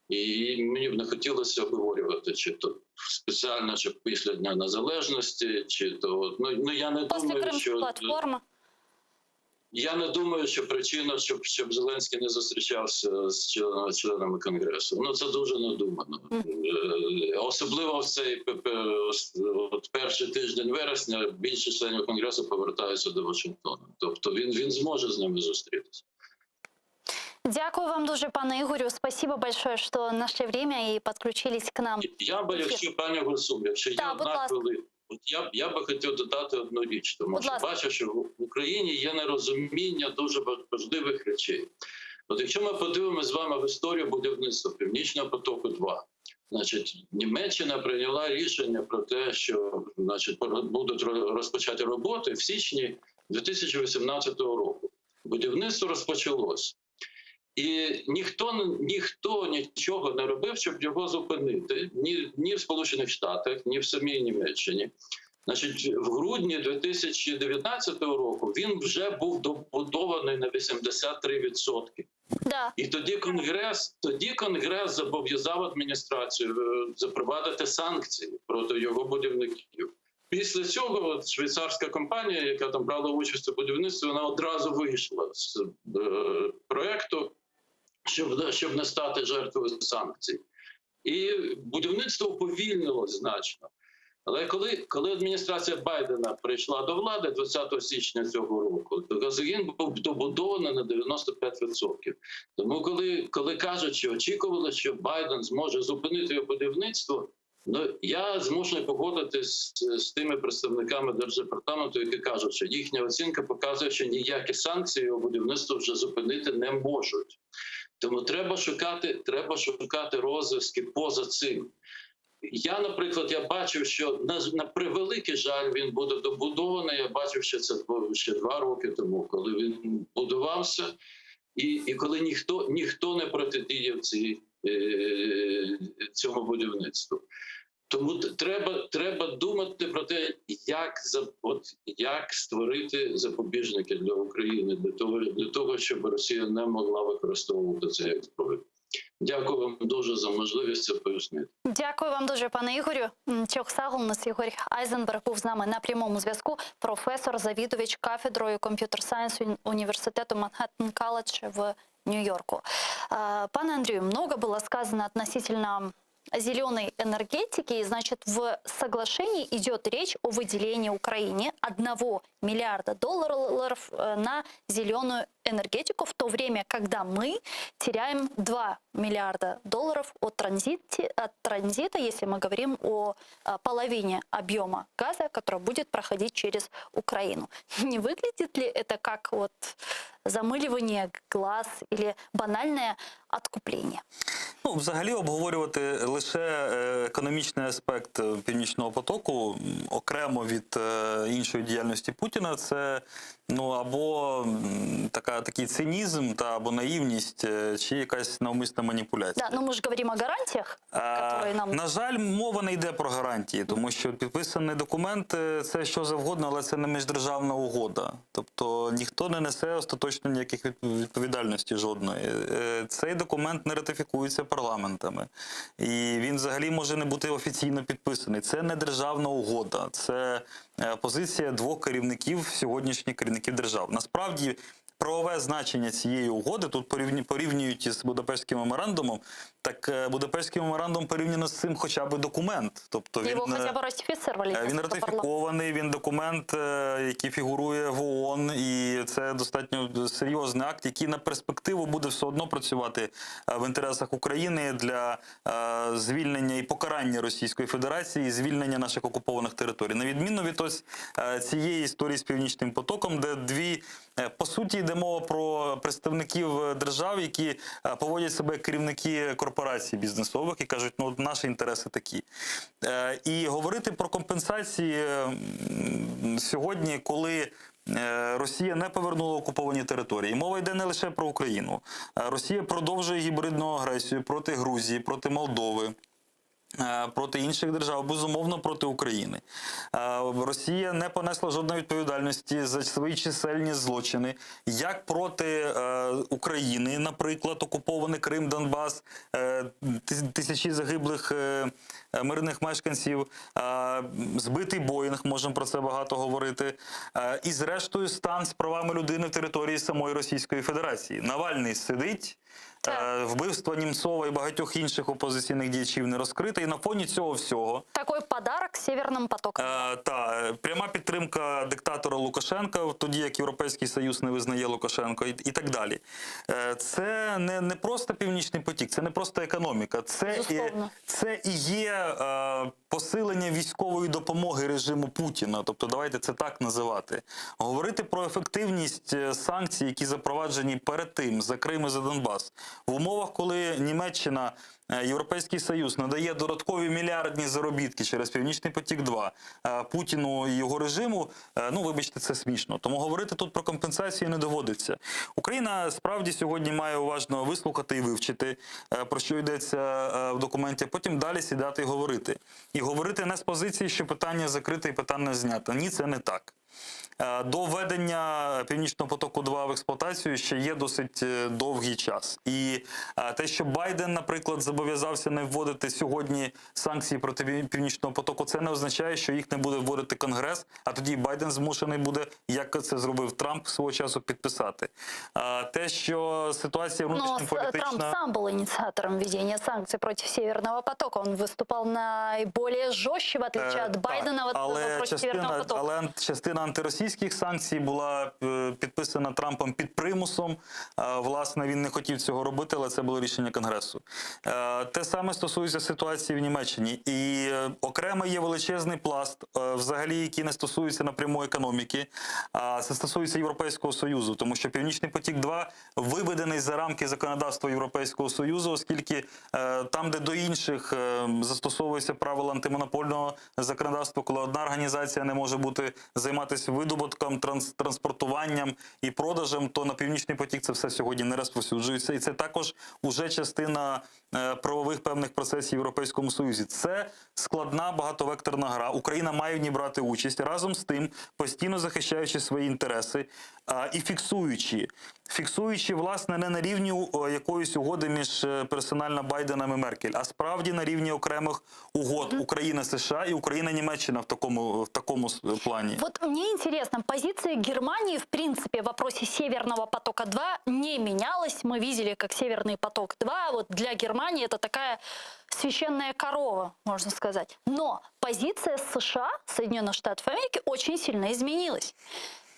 і мені б не хотілося обговорювати, чи то спеціально, чи після Дня Незалежності, чи то ну, ну я не После думаю, Крымской що платформы? я не думаю, що причина, щоб, щоб Зеленський не зустрічався з членами, членами Конгресу. Ну це дуже надумано. Е, Особливо в цей п- п- от перший тиждень вересня більшість членів Конгресу повертаються до Вашингтона. Тобто він, він зможе з ними зустрітися. Дякую вам дуже, пане Игорю. Спасибо большое, что нашли время и подключились к нам. Я би, якщо пані Гульсум, якщо є Так, будь одна ласка. хвилина, от я б я би хотів додати одну річ, тому Будь що ласка. бачу, що в Україні є нерозуміння дуже важливих речей. От якщо ми подивимося з вами в історію будівництва Північного потоку 2 значить Німеччина прийняла рішення про те, що значить будуть розпочати роботи в січні 2018 року. Будівництво розпочалось. І ніхто, ніхто нічого не робив, щоб його зупинити ні, ні в Сполучених Штатах, ні в самій Німеччині. Значить, в грудні 2019 року він вже був добудований на 83%. Да. І тоді Конгрес, тоді Конгрес зобов'язав адміністрацію е, запровадити санкції проти його будівників. Після цього от швейцарська компанія, яка там брала участь у будівництві, вона одразу вийшла з е, проекту, щоб, щоб не стати жертвою санкцій. І будівництво уповільнилось значно. Але коли, коли адміністрація Байдена прийшла до влади 20 січня цього року, то газогін був добудований на 95%. Тому, коли, коли кажуть, що очікували, що Байден зможе зупинити його будівництво, ну я змушений погодитись з, з тими представниками держдепартаменту, які кажуть, що їхня оцінка показує, що ніякі санкції його будівництво вже зупинити не можуть. Тому треба шукати, треба шукати розв'язки поза цим. Я, наприклад, я бачив, що на, на превеликий жаль він буде добудований. Я бачив, що це було ще два роки тому, коли він будувався, і, і коли ніхто, ніхто не протидіяв цій, е, цьому будівництву. Тому т- треба, треба думати про те, як, за- от, як створити запобіжники для України, для того, для того, щоб Росія не могла використовувати це як зброю. Дякую вам дуже за можливість це пояснити. Дякую вам дуже, пане Ігорю. Çoq sağ oluñız. Ігор Айзенберг був з нами на прямому зв'язку. Професор, завідувач кафедрою Computer Science університету Манхеттен Колледж в Нью-Йорку. Пане Андрію, много было сказано относительно зеленой энергетики. И, значит, в соглашении идет речь о выделении Украине 1 миллиарда долларов э, на зеленую энергетику, в то время, когда мы теряем 2 миллиарда долларов от, транзите, от транзита, если мы говорим о э, половине объема газа, который будет проходить через Украину. Не выглядит ли это как вот замыливание глаз или банальное откупление? Ну, взагалі обговорювати лише е, економічний аспект е, Північного потоку м, окремо від е, іншої діяльності Путіна, це ну або м, така такий цинізм та або наївність, е, чи якась навмисна маніпуляція. Да, но мы же говорим о гарантиях, которые нам... На жаль, мова не йде про гарантії, тому що підписаний документ е, це що завгодно, але це не міждержавна угода. Тобто ніхто не несе остаточно ніяких відповідальності жодної. Е, Цей документ не ратифікується парламентами, і він взагалі може не бути офіційно підписаний. Це не державна угода, це е, позиція двох керівників сьогоднішніх керівників держав. Насправді. Правове значення цієї угоди тут порівнюють з Будапештським меморандумом. Так е, Будапештський меморандум порівняно з цим хоча б документ. Тобто він, е, хотя бы ратифицировали. Е, Він ратифікований, він документ, який фігурує в ООН, і це достатньо серйозний акт, який на перспективу буде все одно працювати в інтересах України для звільнення і покарання Російської Федерації, і звільнення наших окупованих територій. На відміну від ось цієї історії з Північним потоком, де дві по суті йде мова про представників е, держав, які е, поводять себе як керівники корпорацій бізнесових і кажуть, ну от наші інтереси такі. Е, І говорити про компенсації сьогодні, коли Росія не повернула окуповані території. Мова йде не лише про Україну. Росія продовжує гібридну агресію проти Грузії, проти Молдови. Е, Проти інших держав, безумовно, проти України. Е, Росія не понесла жодної відповідальності за свої чисельні злочини, як проти е, України, наприклад, окупований Крим, Донбас, тисячі загиблих мирних мешканців, збитий Боїнг, можемо про це багато говорити. І зрештою стан з правами людини в території самої Російської Федерації. Навальний сидить. Е, Вбивство Німцова і багатьох інших опозиційних діячів не розкрите. І на фоні цього всього Такой подарок Северным потоком. Е, та е, пряма підтримка диктатора Лукашенка, тоді як Європейський Союз не визнає Лукашенко, і, і так далі. Е, Це не, не просто північний потік, це не просто економіка, це, і, це і є е, посилення військової допомоги режиму Путіна. Тобто, давайте це так називати. Говорити про ефективність санкцій, які запроваджені перед тим за Крим і за Донбас, в умовах, коли Німеччина. е, Європейський Союз надає додаткові мільярдні заробітки через Північний потік 2 е, Путіну і його режиму. е, Ну, вибачте, це смішно. Тому говорити тут про компенсацію не доводиться. Україна справді сьогодні має уважно вислухати і вивчити, про що йдеться в документі, а потім далі сідати і говорити. І говорити не з позиції, що питання закрите і питання знято. Ні, це не так. Е, До введення Північного потоку 2 в експлуатацію ще є досить е, довгий час. І е, те, що Байден, наприклад, зобов'язався не вводити сьогодні санкції проти Північного потоку, це не означає, що їх не буде вводити Конгрес, а тоді Байден змушений буде, як це зробив Трамп свого часу, підписати. Те, що ситуація внутрішньополітична... Трамп сам был инициатором введения санкций против Северного потока. Он выступал наиболее жестче, в отличие от Байдена, в але вопросе Северного частина, потока. але частина антиросійських санкцій була е, підписана Трампом під примусом. Е, Власне, він не хотів цього робити, але це було рішення Конгресу. Е, Те саме стосується ситуації в Німеччині. І окремо є величезний пласт, взагалі, який не стосується напряму економіки, а це стосується Європейського Союзу, тому що Північний потік 2 виведений за рамки законодавства Європейського Союзу, оскільки там, де до інших застосовується правила антимонопольного законодавства, коли одна організація не може бути займатися видобутком, транс, транспортуванням і продажем, то на Північний потік це все сьогодні не розповсюджується. І це також уже частина е, правових певних процесів в Європейському Союзі. Це складна багатовекторна гра. Україна має в ній брати участь разом з тим, постійно захищаючи свої інтереси і фіксуючи. Фіксуючи, власне, не на рівні е, якоїсь угоди між е, персонально Байденом і Меркель, а справді на рівні окремих угод Україна США і Україна Німеччина в такому, в такому с- плані. Вот мне интересно, позиция Германии, в принципе, в вопросе Северного потока-2 не менялась. Мы видели, как Северный поток-2 вот для Германии это такая священная корова, можно сказать. Но позиция США, Соединенных Штатов Америки, очень сильно изменилась.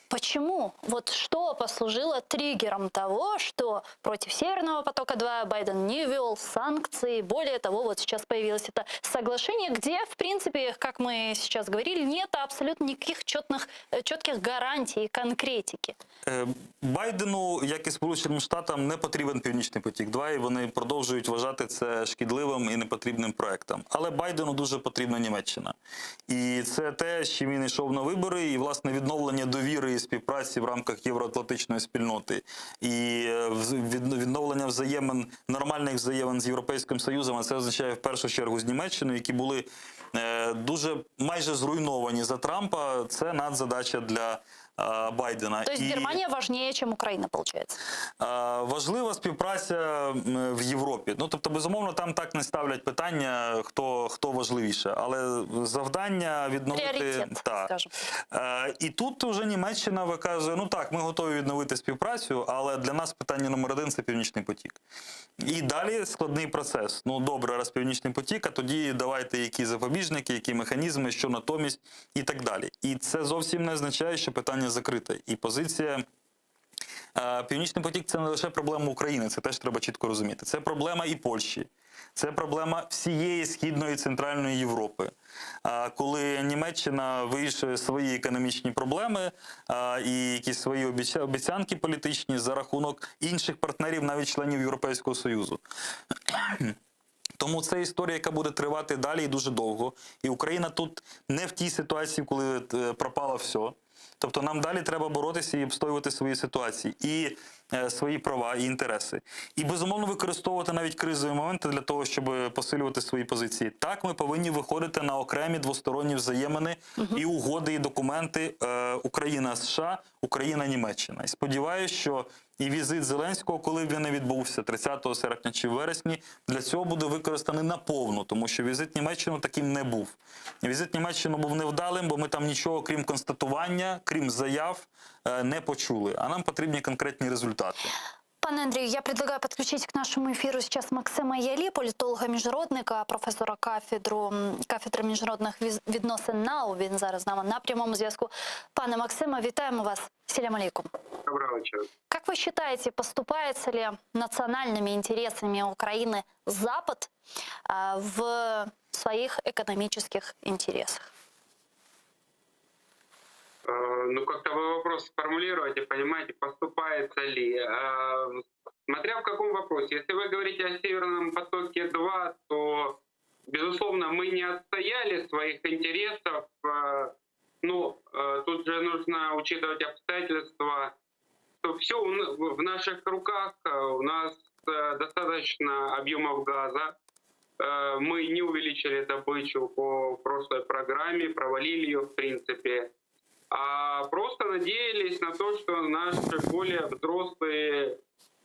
Почему? Вот что послужило триггером того, что против Северного потока-2 Байден не ввел санкции? Более того, вот сейчас появилось это соглашение, где, в принципе, как мы сейчас говорили, нет абсолютно никаких четных, четких гарантий и конкретики. Е, Байдену, як і Сполученим Штатам, не потрібен Північний потік 2 і вони продовжують вважати це шкідливим і непотрібним проектом. Але Байдену дуже потрібна Німеччина. І це те, з чим він йшов на вибори, і власне відновлення довіри і співпраці в рамках євроатлантичної спільноти, і е, вз- від- відновлення взаємин, нормальних взаємин з Європейським Союзом, а це означає в першу чергу з Німеччиною, які були е, дуже майже зруйновані за Трампа. Це надзадача для е, Байдена. То есть І- Германия важнее, чем Украина, получается. Е, Важлива співпраця м, в Європі. Ну тобто, безумовно, там так не ставлять питання, хто, хто важливіше, але завдання відновити Пріоритет, так. скажем. Е, І тут вже Німеччина виказує: ну так, ми готові відновити співпрацю, але для нас питання номер один це Північний потік. І далі складний процес. Ну добре, раз Північний потік, а тоді давайте які запобіжники, які механізми, що натомість і так далі. І це зовсім не означає, що питання закрите. І позиція. Е, Північний потік це не лише проблема України, це теж треба чітко розуміти. Це проблема і Польщі, це проблема всієї східної і центральної Європи. Е, Коли Німеччина вирішує свої економічні проблеми е, і якісь свої обіця- обіцянки політичні за рахунок інших партнерів, навіть членів Європейського Союзу. Тому це історія, яка буде тривати далі і дуже довго. І Україна тут не в тій ситуації, коли е, пропало все. Тобто нам далі треба боротися і обстоювати свої ситуації, і е, свої права, і інтереси. І безумовно використовувати навіть кризові моменти для того, щоб посилювати свої позиції. Так, ми повинні виходити на окремі двосторонні взаємини і угоди, і документи е, Україна США, Україна Німеччина. І сподіваюся, що і візит Зеленського, коли б він не відбувся 30 серпня чи в вересні, для цього буде використаний наповну, тому що візит Німеччину таким не був. Візит Німеччину був невдалим, бо ми там нічого, крім констатування, крім заяв, е, не почули. А нам потрібні конкретні результати. Пане Андрію, я предлагаю подключить к нашему эфиру сейчас Максима Ялі, політолога-міжнародника, професора кафедру, м, кафедри міжнародних віз- відносин НАУ. Він зараз з нами на прямому зв'язку. Пане Максиме, вітаємо вас. Селям алейкум. Доброго вечора. Как вы считаете, поступается ли национальными интересами Украины Запад а, в своих экономических интересах? Э, Ну, как-то вы вопрос сформулируете, понимаете, поступается ли. Э, Смотря в каком вопросе. Если вы говорите о Северном потоке-2, то, безусловно, мы не отстояли своих интересов. Э, Но э, тут же нужно учитывать обстоятельства, что все в наших руках, э, у нас э, достаточно объемов газа, Э, Мы не увеличили добычу по прошлой программе, провалили ее в принципе. А просто надеялись на то, что наши более взрослые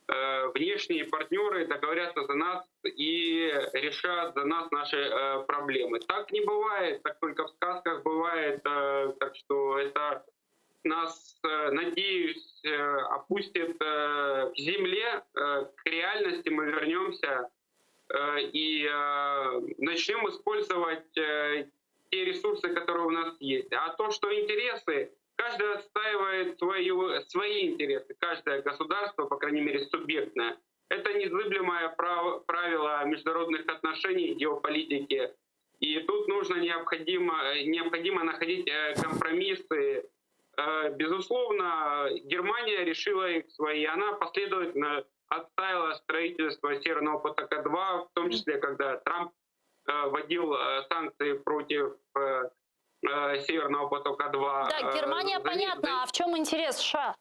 э, внешние партнеры договорятся за нас и решат за нас наши э, проблемы. Так не бывает, так только в сказках бывает. э, Так что это нас, э, надеюсь, э, опустит э, к земле, э, к реальности мы вернемся э, и э, начнем использовать э, те ресурсы, которые у нас есть. А то, что интересы, каждый отстаивает свою, свои интересы, каждое государство, по крайней мере, субъектное. Это незыблемое право, правило международных отношений, геополитики. И тут нужно необходимо, необходимо находить э, компромиссы. Э, Безусловно, Германия решила их свои. Она последовательно отстаивала строительство Северного потока-2, в том числе, когда Трамп э, вводил э, санкции против э, э, Северного потока-2. Да, Э, Германия за- понятно, а в чем интерес США?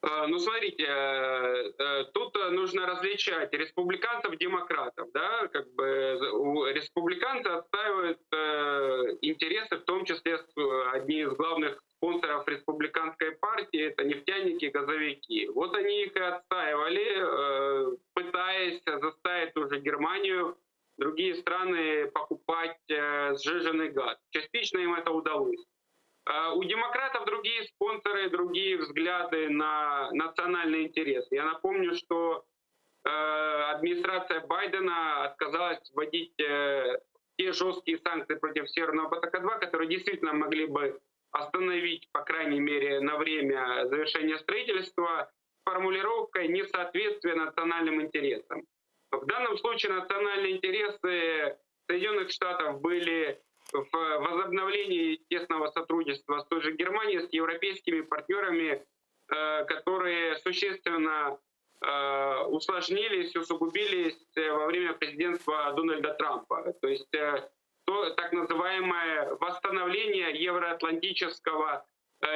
Э, Ну, смотрите, э, э, тут э, нужно различать республиканцев, демократов, да, как бы э, у- республиканцы отстаивают э, интересы, в том числе с- одни из главных спонсоров республиканской партии это нефтяники и газовики. Вот они их и отстаивали, э, пытаясь заставить уже Германию, другие страны покупать э, сжиженный газ. Частично им это удалось. Э, у демократов другие спонсоры, другие взгляды на национальные интересы. Я напомню, что администрация Байдена отказалась вводить те жесткие санкции против Северного потока-2, которые действительно могли бы остановить, по крайней мере, на время завершения строительства, формулировкой несоответствия национальным интересам. В данном случае национальные интересы Соединенных Штатов были в возобновлении тесного сотрудничества с той же Германией, с европейскими партнерами, э, которые существенно э, усложнились, усугубились во время президентства Дональда Трампа. То есть э, то, так называемое восстановление евроатлантического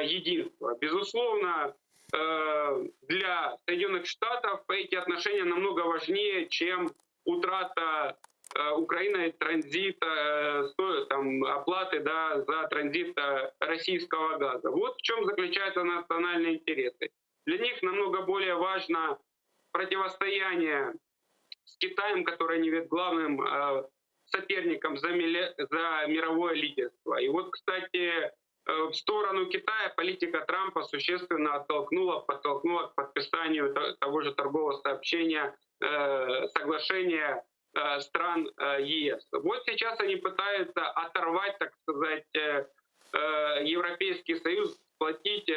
единства. Безусловно, для Соединенных Штатов эти отношения намного важнее, чем утрата э, Украиной транзита, э, там, оплаты да, за транзит э, российского газа. Вот в чем заключаются национальные интересы. Для них намного более важно противостояние с Китаем, который они видят главным соперником за, за мировое лидерство. И вот, кстати, в сторону Китая политика Трампа существенно оттолкнула, подтолкнула к подписанию того же торгового сообщения, соглашения э, стран э, ЕС. Вот сейчас они пытаются оторвать, так сказать, Европейский Союз, сплотить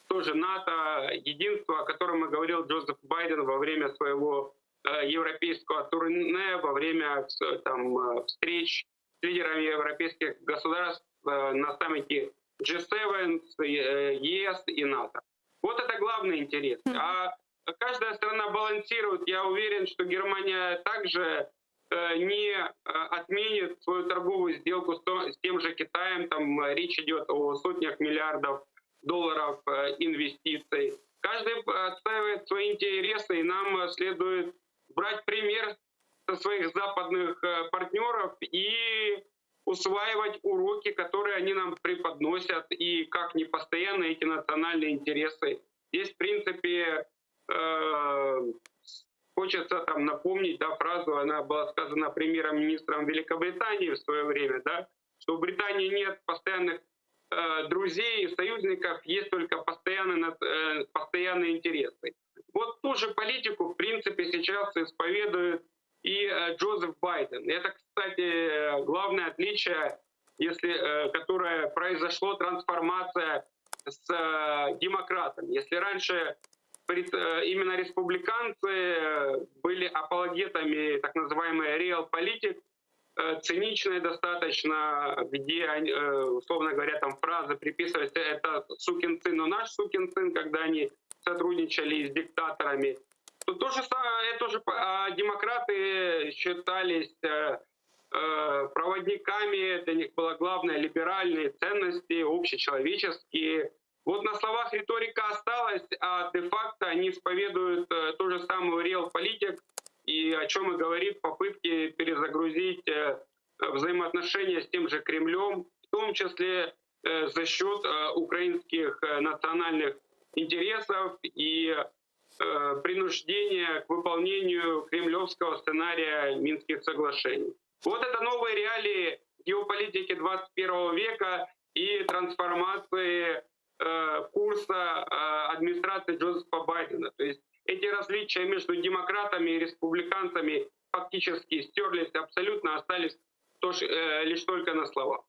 тоже НАТО, единство, о котором и говорил Джозеф Байден во время своего европейского турне, во время там, встреч с лидерами европейских государств на саммите G7, ЕС и НАТО. Вот это главный интерес. А каждая страна балансирует. Я уверен, что Германия также э, не э, отменит свою торговую сделку с тем же Китаем. Там э, речь идет о сотнях миллиардов долларов инвестиций. Каждый отстаивает свои интересы, и нам следует брать пример со своих западных партнеров и усваивать уроки, которые они нам преподносят, и как не постоянно эти национальные интересы. Здесь, в принципе, хочется там напомнить да, фразу, она была сказана премьер-министром Великобритании в свое время, да, что у Британии нет постоянных э, друзей и союзников, есть только постоянные, э, постоянные интересы. Вот ту же политику, в принципе, сейчас исповедует и э, Джозеф Байден. Это, кстати, главное отличие, если, э, которое произошло, трансформация с э, демократами. Если раньше именно республиканцы были апологетами так называемой реал-политик, циничной достаточно, где, условно говоря, там фразы приписывались «это сукин сын, но наш сукин сын», когда они сотрудничали с диктаторами. То, то же самое, это же а демократы считались э, э, проводниками, для них было главное либеральные ценности, общечеловеческие. Вот на словах риторика осталась, а де-факто они исповедуют э, ту же самую реал-политик, и о чем и говорит попытки перезагрузить взаимоотношения с тем же Кремлем, в том числе за счет украинских национальных интересов и э, принуждения к выполнению кремлевского сценария Минских соглашений. Вот это новые реалии геополитики 21 века и трансформации э, курса э, администрации Джозефа Байдена. То есть эти различия между демократами и республиканцами фактически стерлись абсолютно, остались тоже, э, лишь только на словах.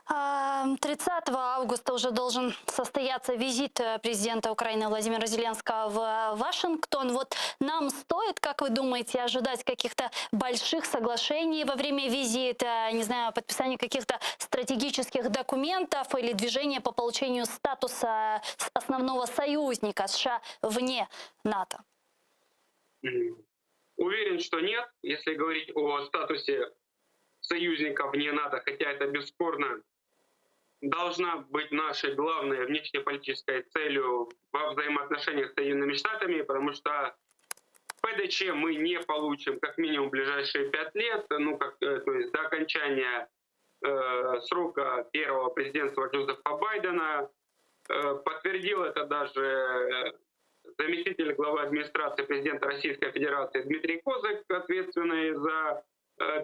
30 августа уже должен состояться визит э, президента Украины Владимира Зеленского в Вашингтон. Вот нам стоит, как вы думаете, ожидать каких-то больших соглашений во время визита, не знаю, подписания каких-то стратегических документов или движения по получению статуса основного союзника США вне НАТО? Уверен, что нет. Если говорить о статусе союзника вне НАТО, хотя это бесспорно должна быть нашей главной внешнеполитической целью во взаимоотношениях с Соединенными Штатами, потому что ПДЧ мы не получим как минимум в ближайшие пять лет, ну, как, э, то есть до окончания срока первого президентства Джозефа Байдена. Подтвердил это даже заместитель главы администрации президента Российской Федерации Дмитрий Козак, ответственный за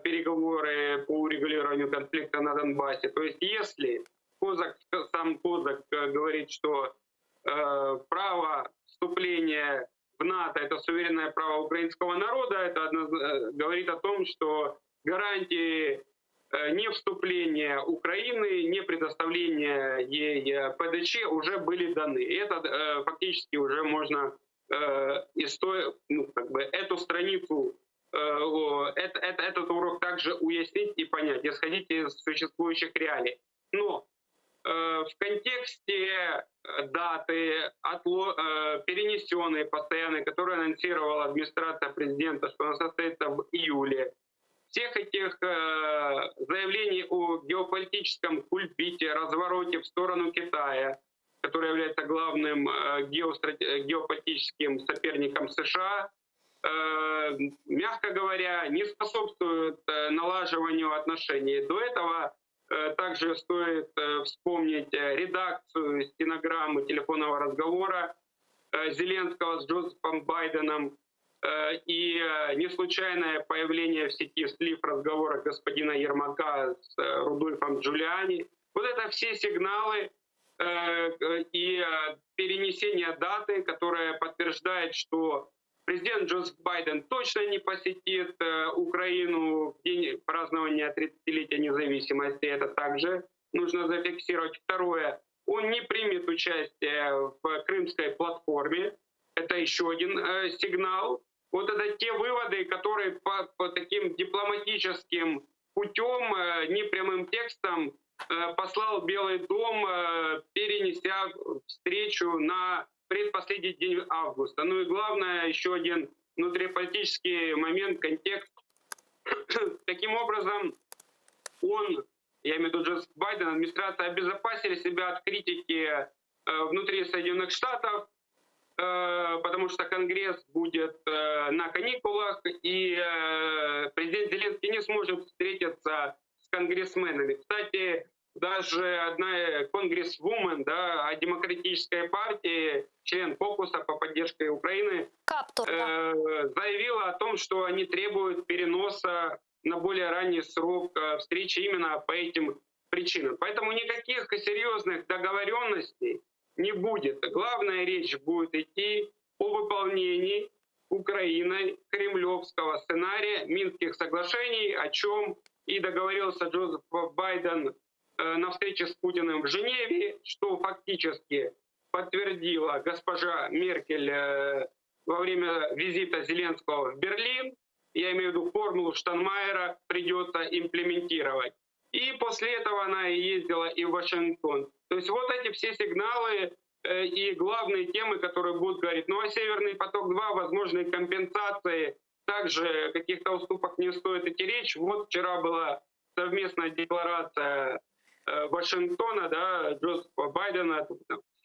переговоры по урегулированию конфликта на Донбассе. То есть если Козак, сам Козак говорит, что право вступления в НАТО — это суверенное право украинского народа, это говорит о том, что гарантии не вступления Украины, не предоставления ей ПДЧ уже были даны. И это фактически уже можно ну, как бы эту страницу, этот урок также уяснить и понять, исходить из существующих реалий. Но в контексте даты, перенесенной постоянной, которую анонсировала администрация президента, что она состоится в июле, всех этих заявлений о геополитическом кульбите, развороте в сторону Китая, который является главным геополитическим соперником США, мягко говоря, не способствуют налаживанию отношений. До этого также стоит вспомнить редакцию стенограммы телефонного разговора Зеленского с Джозефом Байденом и не случайное появление в сети слив разговора господина Ермака с Рудольфом Джулиани. Вот это все сигналы и перенесение даты, которая подтверждает, что президент Джозеф Байден точно не посетит Украину в день празднования 30-летия независимости. Это также нужно зафиксировать. Второе, он не примет участие в крымской платформе. Это еще один сигнал. Вот это те выводы, которые по, по таким дипломатическим путем, непрямым текстом послал Белый дом, перенеся встречу на предпоследний день августа. Ну и главное, еще один внутриполитический момент, контекст. Таким образом, он, я имею в виду Джозеф Байден, администрация обезопасили себя от критики внутри Соединенных Штатов, потому что Конгресс будет на каникулах, и президент Зеленский не сможет встретиться с конгрессменами. Кстати, даже одна конгрессвумен, да, от Демократической партии, член кокуса по поддержке Украины, Каптур, да. заявила о том, что они требуют переноса на более ранний срок встречи именно по этим причинам. Поэтому никаких серьезных договоренностей не будет. Главная речь будет идти о выполнении Украиной кремлевского сценария Минских соглашений, о чем и договорился Джозеф Байден на встрече с Путиным в Женеве, что фактически подтвердила госпожа Меркель во время визита Зеленского в Берлин. Я имею в виду формулу Штайнмайера придется имплементировать. И после этого она и ездила и в Вашингтон. То есть вот эти все сигналы и главные темы, которые будут говорить. Ну а Северный поток-2, возможные компенсации, также каких-то уступок не стоит идти речь. Вот вчера была совместная декларация Вашингтона, да, Джозефа Байдена,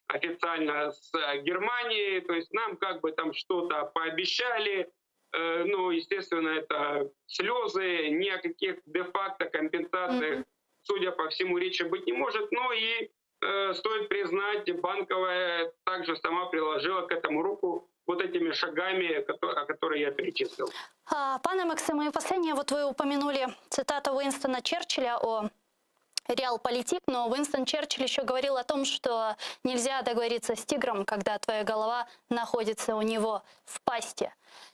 официально с Германией. То есть нам как бы там что-то пообещали. Ну, естественно, это слезы, ни о каких де-факто компенсациях, mm-hmm. судя по всему, речи быть не может. Но и э, стоит признать, Банковая также сама приложила к этому руку вот этими шагами, о которых я перечислил. Пане Максиме, и последнее, вот вы упомянули цитату Уинстона Черчилля о реал-политик, но Уинстон Черчилль еще говорил о том, что нельзя договориться с тигром, когда твоя голова находится у него в пасти.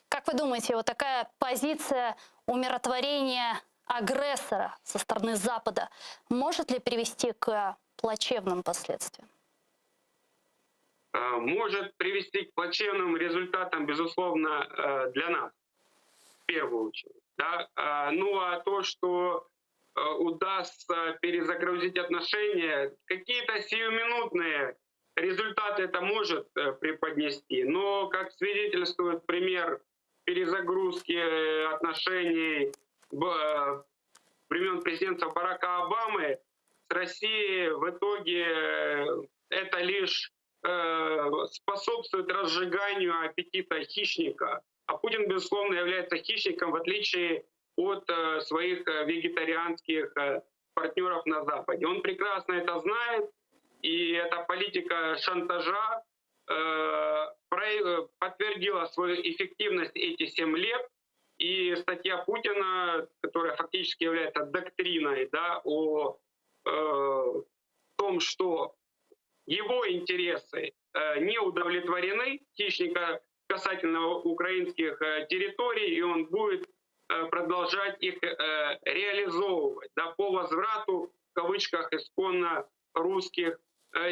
Как вы думаете, вот такая позиция умиротворения агрессора со стороны Запада может ли привести к плачевным последствиям? Может привести к плачевным результатам, безусловно, для нас, в первую очередь. Да? Ну а то, что удастся перезагрузить отношения, какие-то сиюминутные результаты это может преподнести, но, как свидетельствует пример перезагрузки отношений времен президента Барака Обамы с Россией, в итоге это лишь способствует разжиганию аппетита хищника. А Путин, безусловно, является хищником, в отличие от своих вегетарианских. партнеров на Западе. Он прекрасно это знает, и эта политика шантажа э, э, подтвердила свою эффективность эти 7 лет. И статья Путина, которая фактически является доктриной да, о э, том, что его интересы э, не удовлетворены, хищника касательно украинских э, территорий, и он будет э, продолжать их э, реализовывать да, по возврату, в кавычках, исконно русских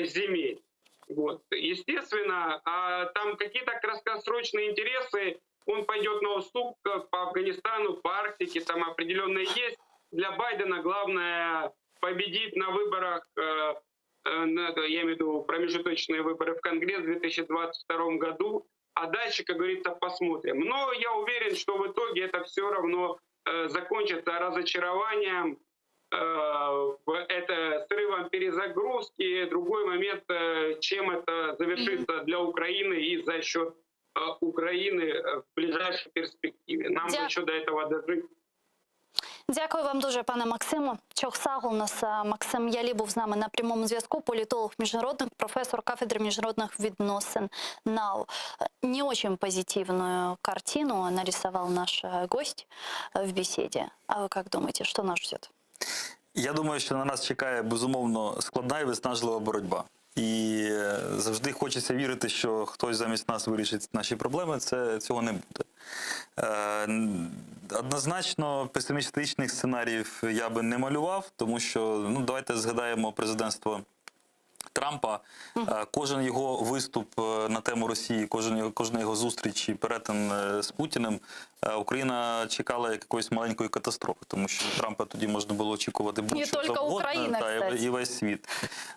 земель. Вот. Естественно, а там какие-то краткосрочные интересы, он пойдет на уступку по Афганистану, по Арктике, там определенные есть. Для Байдена главное победить на выборах, я имею в виду промежуточные выборы в Конгресс в 2022 году, а дальше, как говорится, посмотрим. Но я уверен, что в итоге это все равно э, закончится разочарованием, э, это срывом перезагрузки. Другой момент, э, чем это завершится для Украины и за счет Украины в ближайшей перспективе. Нам бы еще до этого дожить. Дякую вам дуже, пане Максиму. Çoq sağ oluñız. Максим Ялі був з нами на прямому зв'язку, політолог, міжнародник, професор кафедри міжнародних відносин НАУ. Не очень позитивную картину нарисовал наш гость в беседе. А вы как думаете, что нас ждет? Я думаю, що на нас чекає безумовно складна і виснажлива боротьба. І завжди хочеться вірити, що хтось замість нас вирішить наші проблеми. Це цього не буде. Е, однозначно, песимістичних сценаріїв я би не малював, тому що ну давайте згадаємо президентство. Трампа, кожен його виступ на тему Росії, кожен його, кожна його зустріч і перетин з Путіним, Україна чекала якоїсь маленької катастрофи, тому що Трампа тоді можна було очікувати будь-що завгодно, Україна, та, і весь світ.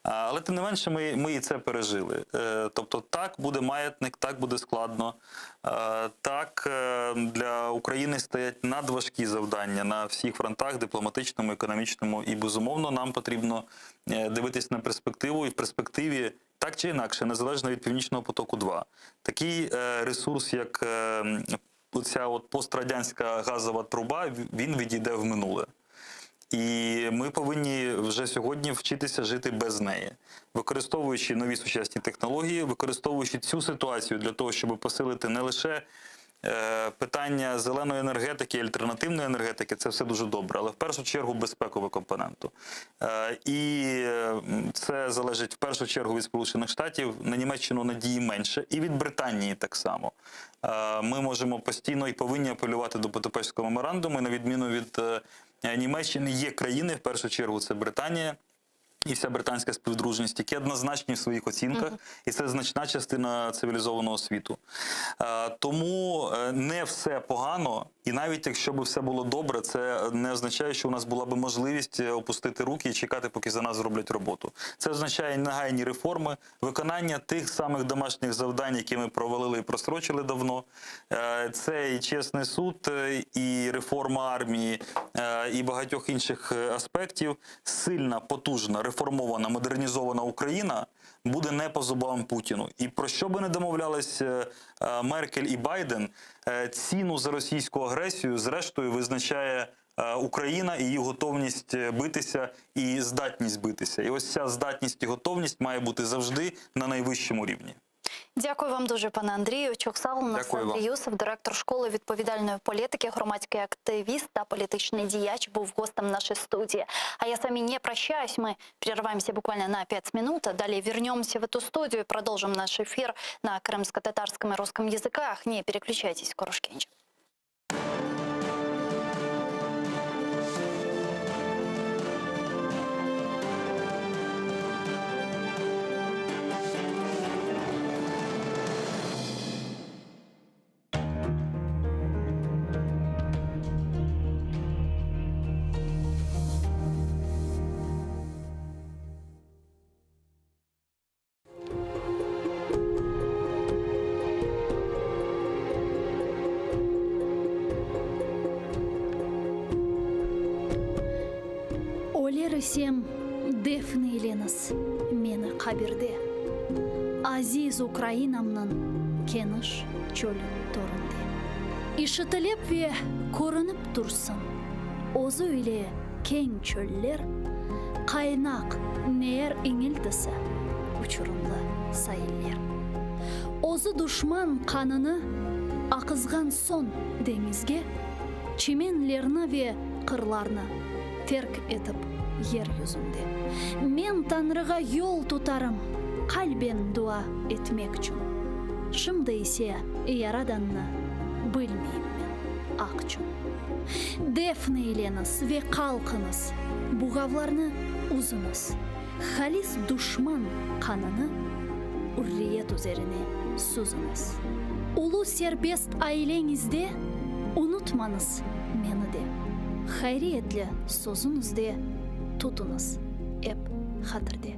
Але тим не менше, ми, ми і це пережили. Тобто, так буде маятник, так буде складно. Так для України стоять надважкі завдання на всіх фронтах, дипломатичному, економічному, і безумовно нам потрібно дивитись на перспективу, і в перспективі так чи інакше, незалежно від Північного потоку 2 такий ресурс, як оця от пострадянська газова труба, він відійде в минуле. І ми повинні вже сьогодні вчитися жити без неї, використовуючи нові сучасні технології, використовуючи цю ситуацію для того, щоб посилити не лише питання зеленої енергетики, альтернативної енергетики, це все дуже добре, але в першу чергу безпекову компоненту. І це залежить в першу чергу від Сполучених Штатів, на Німеччину надії менше, і від Британії так само. Ми можемо постійно і повинні апелювати до Будапештського меморандуму, і на відміну від Німеччини, є країни, в першу чергу це Британія, і вся британська співдружність, які однозначні в своїх оцінках, і це значна частина цивілізованого світу. Тому не все погано, і навіть якщо б все було добре, це не означає, що у нас була б можливість опустити руки і чекати, поки за нас зроблять роботу. Це означає негайні реформи, виконання тих самих домашніх завдань, які ми провалили і прострочили давно. Це і чесний суд, і реформа армії, і багатьох інших аспектів. Сильна, потужна, реформована, модернізована Україна буде не по зубам Путіну. І про що би не домовлялись Меркель і Байден, ціну за російську агресію зрештою визначає Україна і її готовність битися і здатність битися. І ось ця здатність і готовність має бути завжди на найвищому рівні. Дякую вам дуже, пане Андрію. Çoq sağ oluñız Андрій Юсов, директор школи відповідальної політики, громадський активіст та політичний діяч, був гостем нашей студии. А я с вами не прощаюсь, мы прерываемся буквально на 5 минут, а далее вернемся в эту студию и продолжим наш эфир на крымско-татарском и русском языках. Не переключайтесь, Körüşkence. Öler isem, defn eyleñiz meni qabirde, Aziz Ukrainamnıñ keniş çölü töründe. İşitilip ve körünip tursın, özü ile keñ çöller. Qaynaq neer iñiltisi, uçurımlı sailler. Özü duşman qanını aqızğan soñ deñizge, Çimenlerni ve qırlarnı terk etip yer yüzünde. Men Tañrığa yol tutarım qalben dua etmekçün. Şimdi ise Yaradannı bilmeyim men, aqçün. Defn eyleñiz ve qalqıñız, buğavlarnı üzüñiz, Halis duşman qanını ürriyet üzerine süzüñiz. Ulu serbest aileñizde unutmañız meni de, Hayriyetli sözüñizde tutuñız ep hatirde.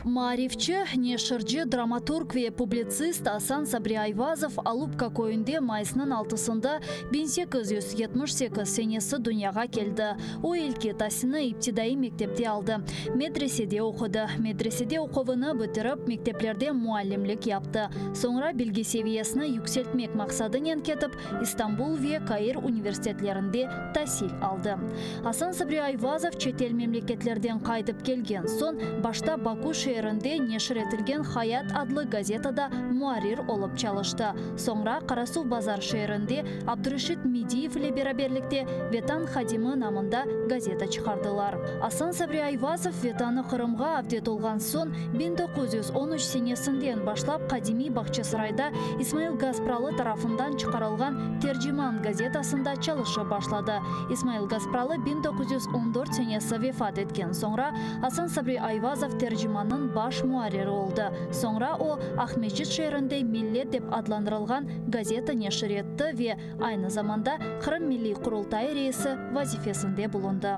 Maarifçi, neşirci, dramaturg ve publitsist Asan Sabri Ayvazov Alupka köyünde mayısnıñ altısında 1878 senesi dünyağa keldi. O ilki tasilni iptidaiy mektepte aldı, medresede oqudı. Medresede oquvını bitirip, mekteplerde muallimlik yaptı. Soñra bilgi seviyesini yükseltmek maqsadınen ketip, İstanbul ve Kair universitetlerinde tasil aldı. Asan Sabri Ayvazov çetel memleketlerden qaytıp kelgen soñ, başta Baku şeerinde neşir etilgen Hayat adlı gazetada muarrir olıp çalıştı. Soñra Qarasuvbazar şeerinde Abdureşit Mediyev ile beraberlikte Vetan hadimi namında gazeta çıqardılar. Asan Sabri Ayvazov Vetanı Qırımğa avdet olğan soñ, 1913 senesinden başlap qadimiy Bağçasarayda İsmail Gaspralı tarafından çıqarılğan Terciman gazetasında çalışıp başladı. İsmail Gaspralı 1914 senesi vefat etken soñra, Asan Sabri Ayvazov Tercimannıñ baş muarriri oldı. Soñra o, Aqmescit şeerinde Millet dep adlandırılğan gazeta neşir etti ve aynı zamanda Qırım Milliy Qurultayı reisi vazifesinde bulundı.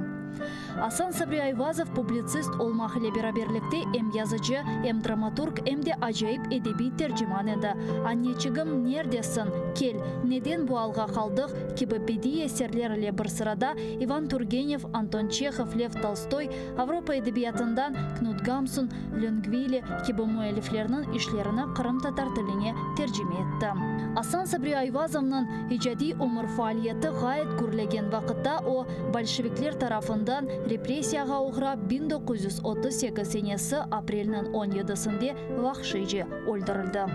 Asan Sabri Ayvazov publitsist olmaq ile beraberlikte em yazıcı, em dramaturg, em de acayip edebiy terciman edi. Anneçigim, nerdesin? Kel, Neden bu alğa qaldıq? kibi bediiy eserler ile bir sırada İvan Turgenev, Anton Çehov, Lev Tolstoy, Avropa edebiyatından Knut Gamsun, Löngvili kibi müelliflerniñ işlerini qırımtatar tiline tercime etti. Asan Sabri Ayvazovnıñ icadiy ömür faaliyeti ğayet gürlegen vaqıtta o, bolşevikler tarafından repressiyağa oğrap 1938 senesi aprelniñ on yedisinde vahşiyce öldürildi.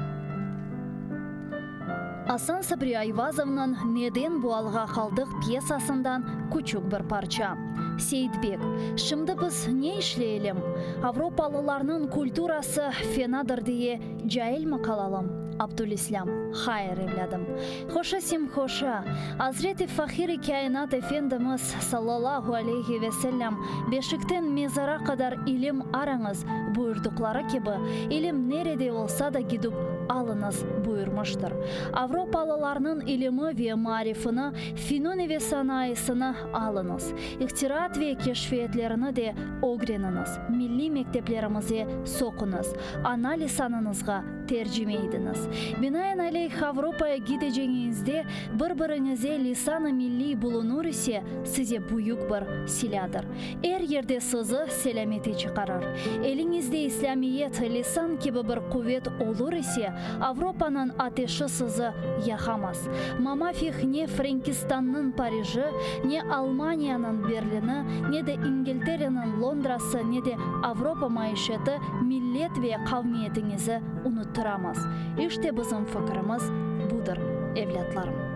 Asan Sabri Ayvazovnıñ Neden bu alğa qaldıq pyesasından küçük bir parça. Seyitbek, Şimdi biz ne işleyelim? Avropalılarnıñ kulturası fenadır diye cailmi qalalım? Abdülislâm, Hayır, evlâdım. Hoşa simhoşa, Azret-i Fahir-i Kâinat Efendimiz, sallallahu aleyhi ve sellem, Beşikten mezara qadar ilim arañız, buyurdıqları kibi, ilim nerede olsa da gidip alıñız, buyurmıştır. Avropalılarnıñ ilimi ve maarifini, finuni ve sanayısını alıñız. İhtiraat ve keşfiyetlerini de ögreniñiz, milliy mekteplerimize soquñız, ana lisanıñızğa tercime idiñiz. Binaenaleyh, Avropaya gideceñiñizde bir-biriñize lisan-ı milliy bulunur ise, size büyük bir silâdır. Er yerde sizi selâmete çıqarır. Eliñizde İslâmiyet, lisan kibi bir quvet olur ise, Avropanıñ ateşi sizi yaqamaz. Mamafih ne Frenkistannıñ Pariji, ne Almaniyanıñ Berlini, ne de İngiltereniñ Londrası, ne de Avropa maişeti millet ve qavmiyetiñizi unuttıramaz. İşte bizim fikirimiz budır, evlâtlarım.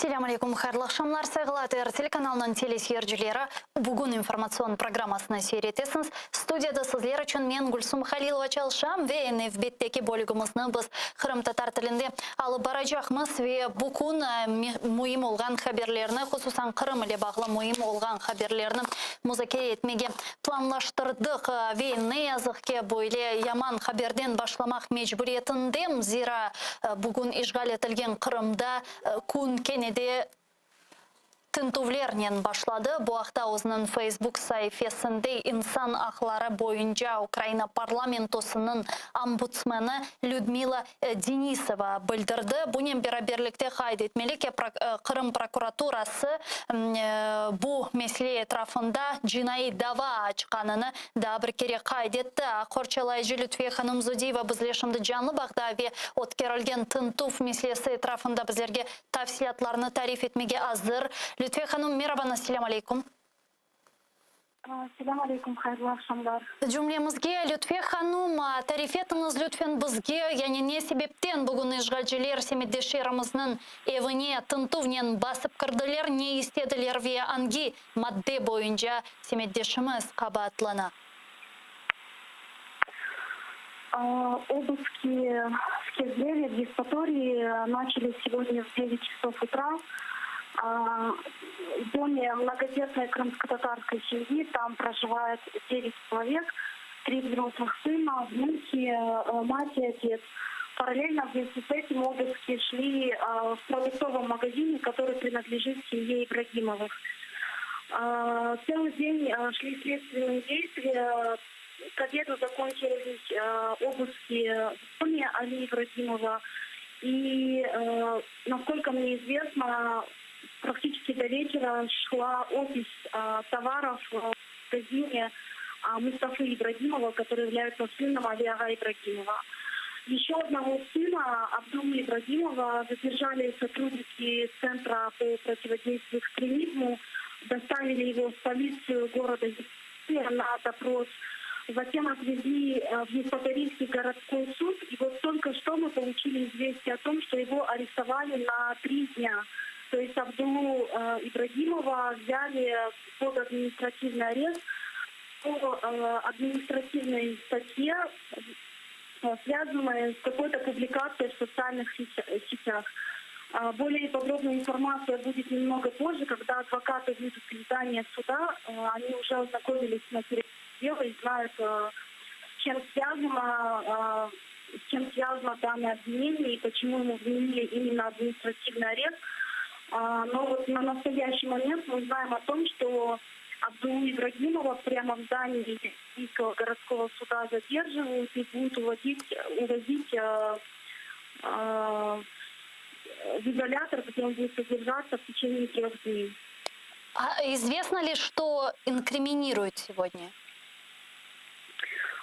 Selâm aleyküm, hayırlı aqşamlar, sayğılı ATR telekanalınıñ teleseyircileri. Bugün informatsion programmasını seyir etesiñiz. Studiyada sizler içün men, Gülsum Halilova, çalışam ve nevbetteki bölügimizni biz qırımtatar tilinde alıp baracaqmız ve bu kün müim olğan haberlerni, hususan Qırım ile bağlı müim olğan haberlerni muzakere etmege planlaştırdıq. Ve ne yazıq ki, böyle yaman haberden başlamaq mecburiyetindem, zira bugün işğal etilgen Qırımda Kün kene de tintüvlernen başladı. Bu aqta özüniñ Facebook saifesinde insan aqları boyunca Ukraina parlamentosınıñ ombudsmeni Lüdmila Denisova bildirdi. Bunen beraberlikte qayd etmeli ki, Qırım prokuraturası bu mesele etrafında cinaiy dava açqanını Daa bir kere qayd etti. Aq qorçalayıcı Lütfiye hanım Zudiyeva bizle şimdi canlı bağda ve ötkerilgen tintüv meselesi etrafında bizlerge tafsilâtlarnı tarif etmege azır. Lütfiye hanım, merabañız, selâm aleyküm. Selâm aleyküm, hayırlı aqşamlar. Cümlemizge, Lütfiye hanım, tarif etiñiz lütfen bizge, yani ne sebepten bugün işğalciler semetdeşlerimizniñ evine tintüvnen basıp kirdiler, ne istediler ve angi Madde boyunca semetdeşimiz qabaatlana. Обыски в Kezleve, в Евпатории начались сегодня в 9 часов утра. В доме многодетной крымско-татарской семьи, там проживает 9 человек, три взрослых сына, внуки, мать и отец. Параллельно вместе с этим обыски шли в продуктовом магазине, который принадлежит семье Ибрагимовых. Целый день шли следственные действия. К обеду закончились обыски в доме Али Ибрагимова. И, насколько мне известно, практически до вечера шла опись товаров в магазине Мустафы Ибрагимова, который является сыном Али-ага Ибрагимова. Еще одного сына, Абдуллы Ибрагимова, задержали сотрудники Центра по противодействию экстремизму, доставили его в полицию города Евпатория на допрос, затем отвезли в Евпаторийский городской суд. И вот только что мы получили известие о том, что его арестовали на три дня. То есть Абдуллу Ибрагимова взяли под административный арест по административной статье, связанной с какой-то публикацией в социальных сетях. Более подробная информация будет немного позже, когда адвокаты выйдут из здания суда. Они уже ознакомились с материалом дела и знают, с чем связано, с чем связано данное обвинение и почему ему вменили именно административный арест. Но вот на настоящий момент мы знаем о том, что Абдуллу Ибрагимова прямо в здании Киевского городского суда задерживают и будут увозить, увозить э, э, в изолятор, где он будет содержаться в течение трех дней. А известно ли, что инкриминируют сегодня?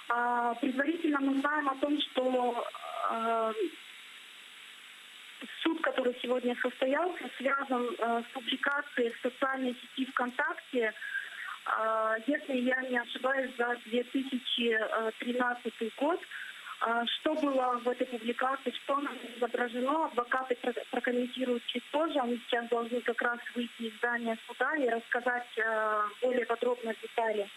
А, предварительно мы знаем о том, что э, суд, который сегодня состоялся, связан э, с публикацией в социальной сети ВКонтакте, э, если я не ошибаюсь, за 2013 год. Что было в этой публикации, что нам изображено, адвокаты прокомментируют чуть позже. Они сейчас должны как раз выйти из здания суда и рассказать более подробно детали.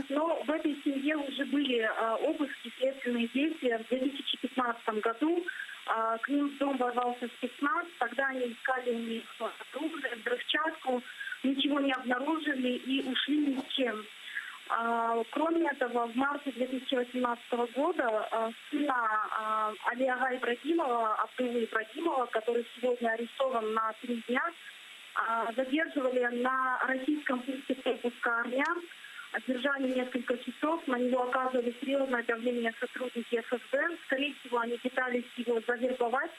Но в этой семье уже были обыски, следственные действия в 2015 году. К ним в дом ворвался спецназ, тогда они искали у них оружие, взрывчатку, ничего не обнаружили и ушли ни с чем. Кроме этого, в марте 2018 года сына Али-ага Ибрагимова, Абдуллы Ибрагимова, который сегодня арестован на три дня, задерживали на российском пункте пропуска «Армянск», Держали несколько часов, на него оказывали серьезное давление сотрудники ФСБ. Скорее всего, они пытались его завербовать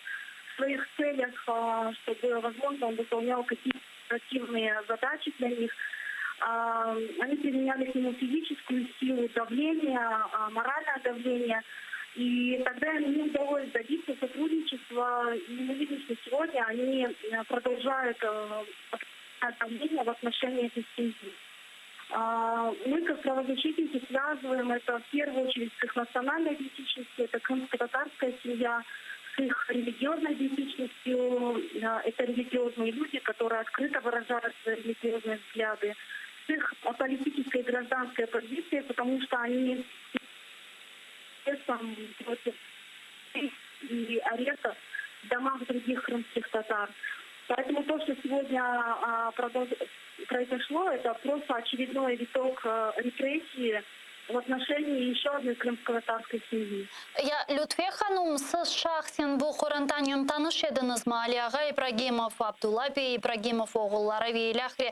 в своих целях, чтобы, возможно, он выполнял какие-то оперативные задачи для них. Они применяли к нему физическую силу, давление, моральное давление. И тогда им не удалось добиться сотрудничества. И мы видим, что сегодня они продолжают давление в отношении этой семьи. Мы, как правозащитники, связываем это в первую очередь с их национальной идентичностью, это крымско-татарская семья. с их религиозной идентичностью, это религиозные люди, которые открыто выражают свои религиозные взгляды, с их политической и гражданской позицией, потому что они против и арестов в домах других крымских татар. Поэтому то, что сегодня а, произошло, это просто очередной виток э, репрессии в отношении еще одной крымско-татарской семьи. Ya, Lütfiye hanum, siz şahsen bu qorantanen tanış ediñizmi? Ali ağa İbragimov, Abdulla bey İbragimov oğulları ve ilâhre,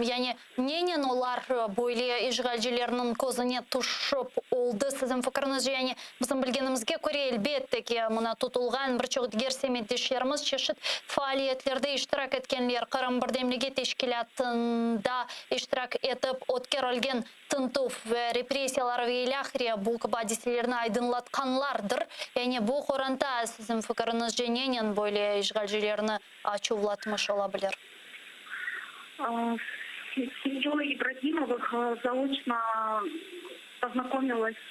yani nenen olar böyle işğalcilerniñ közüne tüşip oldı, siziñ fikriñizce? Yani bizim bilgenimizge köre, elbette ki, mına tutulğan bir çoq diger semetdeşlerimiz çeşit faaliyetlerde iştirak etkenler, Qırım birdemligi teşkilâtında iştirak etip ötkerilgen Tintüv ve repressiyalar ve ilâhre bu kibi adiselerni aydınlatqanlardır. Yani bu qoranta, siziñ fikiriñizce, nenen böyle işğalcilerni açuvlatmış ola bilir? S semьей İbragimovıh zaoçno poznakomilась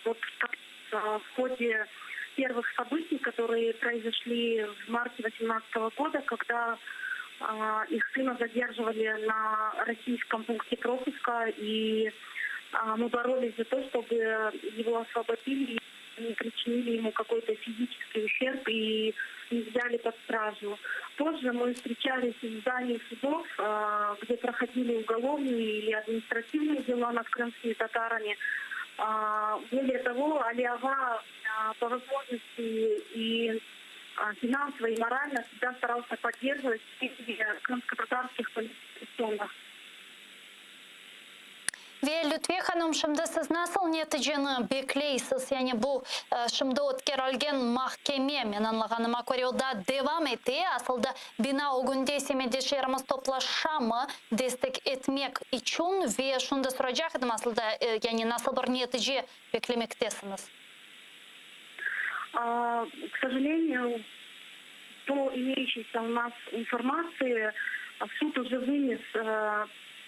вот в ходе первых событий, которые произошли в марте восемнадцатого года, когда их сына задерживали на российском пункте пропуска, и мы боролись за то, чтобы его освободили и не причинили ему какой-то физический ущерб и не взяли под стражу. Позже мы встречались в здании судов, где проходили уголовные или административные дела над крымскими татарами. Более того, Али-ага по возможности и финансово, и морально всегда старался поддерживать крымско-татарских политзаключенных. Ve Lütfiye hanım, şimdi siz nasıl neticeni bekleysiz? Yani bu şimdi ötkerilgen mahkeme, men añlağanıma köre, o daa devam ete. Asılda bina ögünde semetdeşlerimiz toplaşamı destek etmek içün? Ve şunı da soracaq edim, asılda, yani nasıl bir netice beklemektesiñiz? K sojalenyuyu, po imeyuşiysiya u nas informatsii, sud uje vınes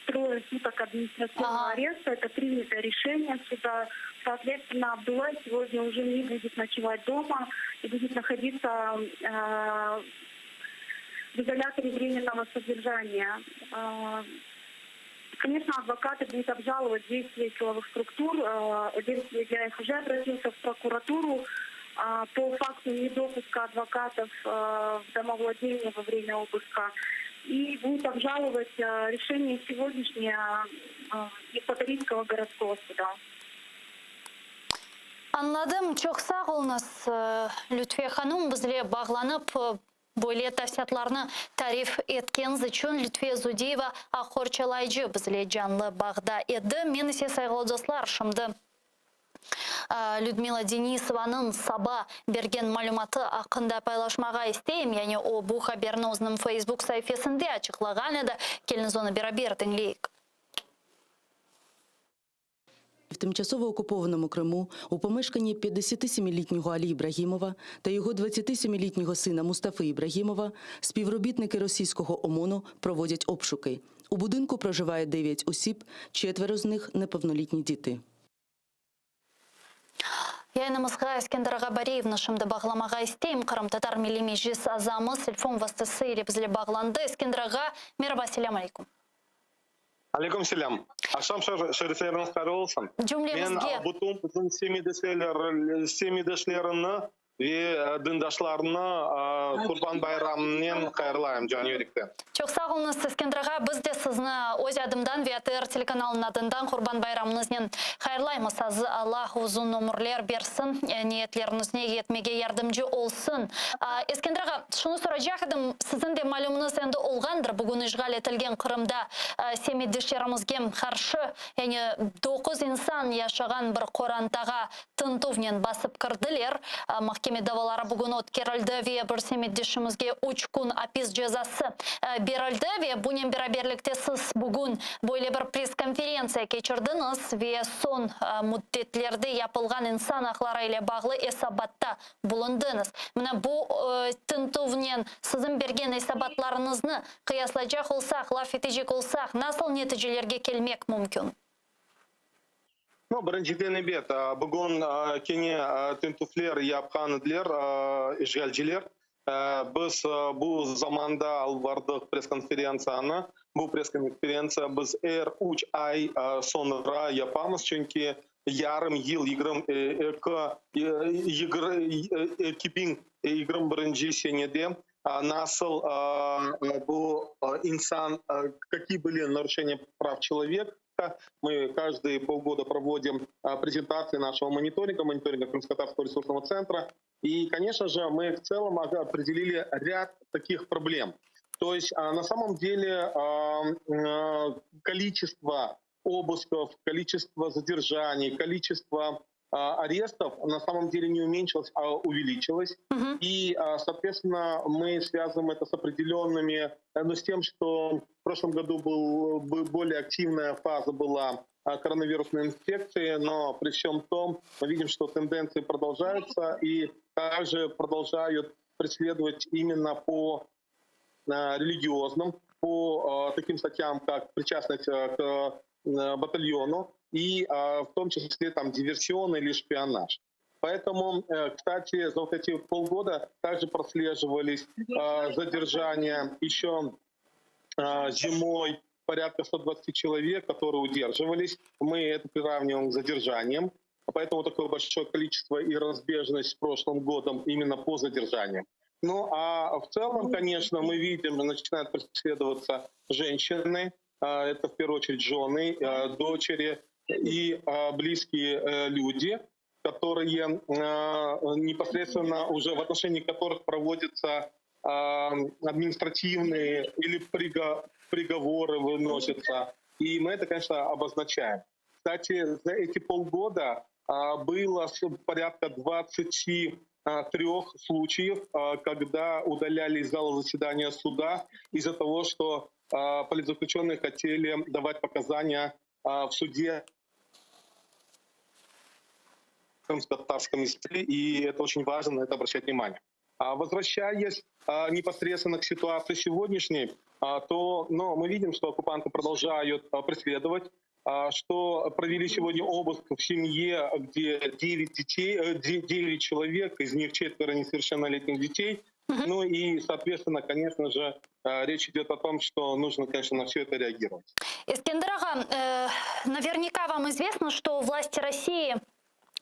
troye sutok administrativnogo aresta, eto prinyato rešeniye suda, sootvetstvenno, Abdulla segodnâ uje ne budet noçevat doma i budet nahoditsâ v izolâtore vremennogo soderjaniya. Koneçno, advokatı budut obžalovat deystviya silovıh struktur. Edem Semedlâyev uje obratился v prokuraturu po faktu nedopuska advokatov v domovladeniye vo vremâ obıska i budut obžalovat rešeniye segodnâşneye Evpatoriyskogo gorodskogo suda. Añladım. Çoq sağ oluñız, Lütfiye hanum, bizle bağlanıp, Böyle tafsilâtlarnı tarif etkeniz içün Lütfiye Zudiyeva aq qorçalayıcı bizle canlı bağda edi. Men ise, sayğılı dostlar, şimdi Lüdmila Denisovanıñ saba bergen malümatı aqqında paylaşmağa isteyim. Yani o bu haberni özüniñ Facebook saifesinde açıqlağan edi. Keliñiz onı beraber diñleyik. В тимчасово окупованому Криму у помешканні 57-літнього Алі Ібрагімова та його 27-літнього сина Мустафи Ібрагімова співробітники російського ОМОНу проводять обшуки. У будинку проживає 9 осіб, четверо з них неповнолітні діти. Yayınımızğa Eskender ağa Bariyevni şimdi bağlamağa isteyim. Qırımtatar Milliy Meclis azamız telefon vastası ile bizle bağlandı. Eskender ağa, meraba, selâm aleyküm. Aleyküm selâm. Aqşam şerifleriñiz hayırlı olsun. Cümlemizge. Men bütün bizim semetdeşlerimni ve dindaşlarımnı Qurban bayramınen hayırlayım can yürekten. Çoq sağ oluñız, Eskender ağa. Biz de sizni öz adımdan ve ATR telekanalınıñ adından Qurban bayramıñıznen hayırlaymız. Allah uzun ömürler bersin, niyetleriñizne yetmege yardımcı olsun. Eskender ağa, şunı soracaq edim, siziñ de malümıñız endi olğandır, bugün işğal etilgen Qırımda semetdeşlerimizge qarşı, yani doquz insan yaşağan bir qorantağa tintüvnen basıp kirdiler. Mahkeme davaları bugün ötkerildi ve bir semetdeşimizge üç kün apis cezası berildi. Ve bunen beraberlikte siz bugün böyle bir press-konferentsiya keçirdiñiz ve soñ müddetlerde yapılğan insan aqları ile bağlı esabatta bulundıñız. Mına bu tintüvnen siziñ bergen esabatlarıñıznı qıyaslaycaq olsaq, laf etecek olsaq, nasıl neticelerge kelmek mümkün? No, birinciden, ebet, bugün kene tintüvler yapqan ediler işğalciler. Biz bu zamanda alıp bardıq press-konferentsiyanı. Bu press-konferentsiya biz er üç ay soñra yapamız, çünki yarım yıl, 22, 2021 senede nasıl bu insan, какие были нарушения прав человека, Мы каждые полгода проводим презентации нашего мониторинга, мониторинга Крымско-Татарского ресурсного центра. И, конечно же, мы в целом определили ряд таких проблем. То есть на самом деле количество обысков, количество задержаний, количество арестов на самом деле не уменьшилось, а увеличилось. И, соответственно, мы связываем это с определенными, э, ну, с тем, что в прошлом году был, более активная фаза была коронавирусной инфекции, но при всем том мы видим, что тенденции продолжаются и также продолжают преследовать именно по религиозным, по таким статьям, как причастность э, к э, батальону, и в том числе там диверсионный или шпионаж. Поэтому, э, кстати, за вот эти полгода также прослеживались задержания еще зимой порядка 120 человек, которые удерживались. Мы это приравниваем к задержаниям. Поэтому такое большое количество и разбежность с прошлым годом именно по задержаниям. Ну а в целом, конечно, мы видим, начинают преследоваться женщины, это в первую очередь жены, дочери и близкие э, люди, которые непосредственно уже в отношении которых проводятся административные или приговоры выносятся. И мы это, конечно, обозначаем. Кстати, за эти полгода было порядка 23 случаев, когда удаляли из зала заседания суда из-за того, что политзаключенные хотели давать показания в суде крымско-татарском языке, и это очень важно, на это обращать внимание. А возвращаясь непосредственно к ситуации сегодняшней, то но мы видим, что оккупанты продолжают преследовать, что провели сегодня обыск в семье, где 9 детей, 9 э, человек, из них четверо несовершеннолетних детей. Ну и, соответственно, конечно же, э, речь идет о том, что нужно, конечно, на все это реагировать. Эскендер ağa, э, наверняка вам известно, что власти России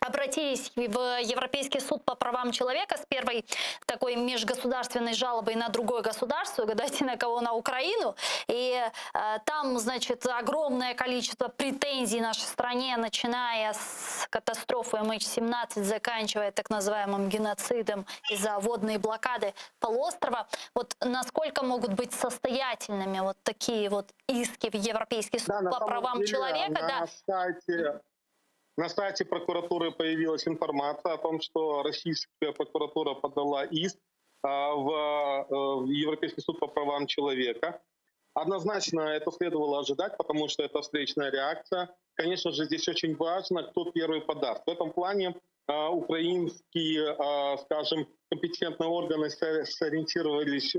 обратились в Европейский суд по правам человека с первой такой межгосударственной жалобой на другое государство, угадайте на кого, на Украину. И э, там, значит, огромное количество претензий нашей стране, начиная с катастрофы MH17, заканчивая так называемым геноцидом из-за водной блокады полуострова. Вот насколько могут быть состоятельными вот такие вот иски в Европейский суд Да, на по самом правам деле, человека? На Да. сайте, на сайте прокуратуры появилась информация о том, что российская прокуратура подала иск в, э, в Европейский суд по правам человека. Однозначно это следовало ожидать, потому что это встречная реакция. Конечно же, здесь очень важно, кто первый подаст. В этом плане украинские, скажем, компетентные органы сориентировались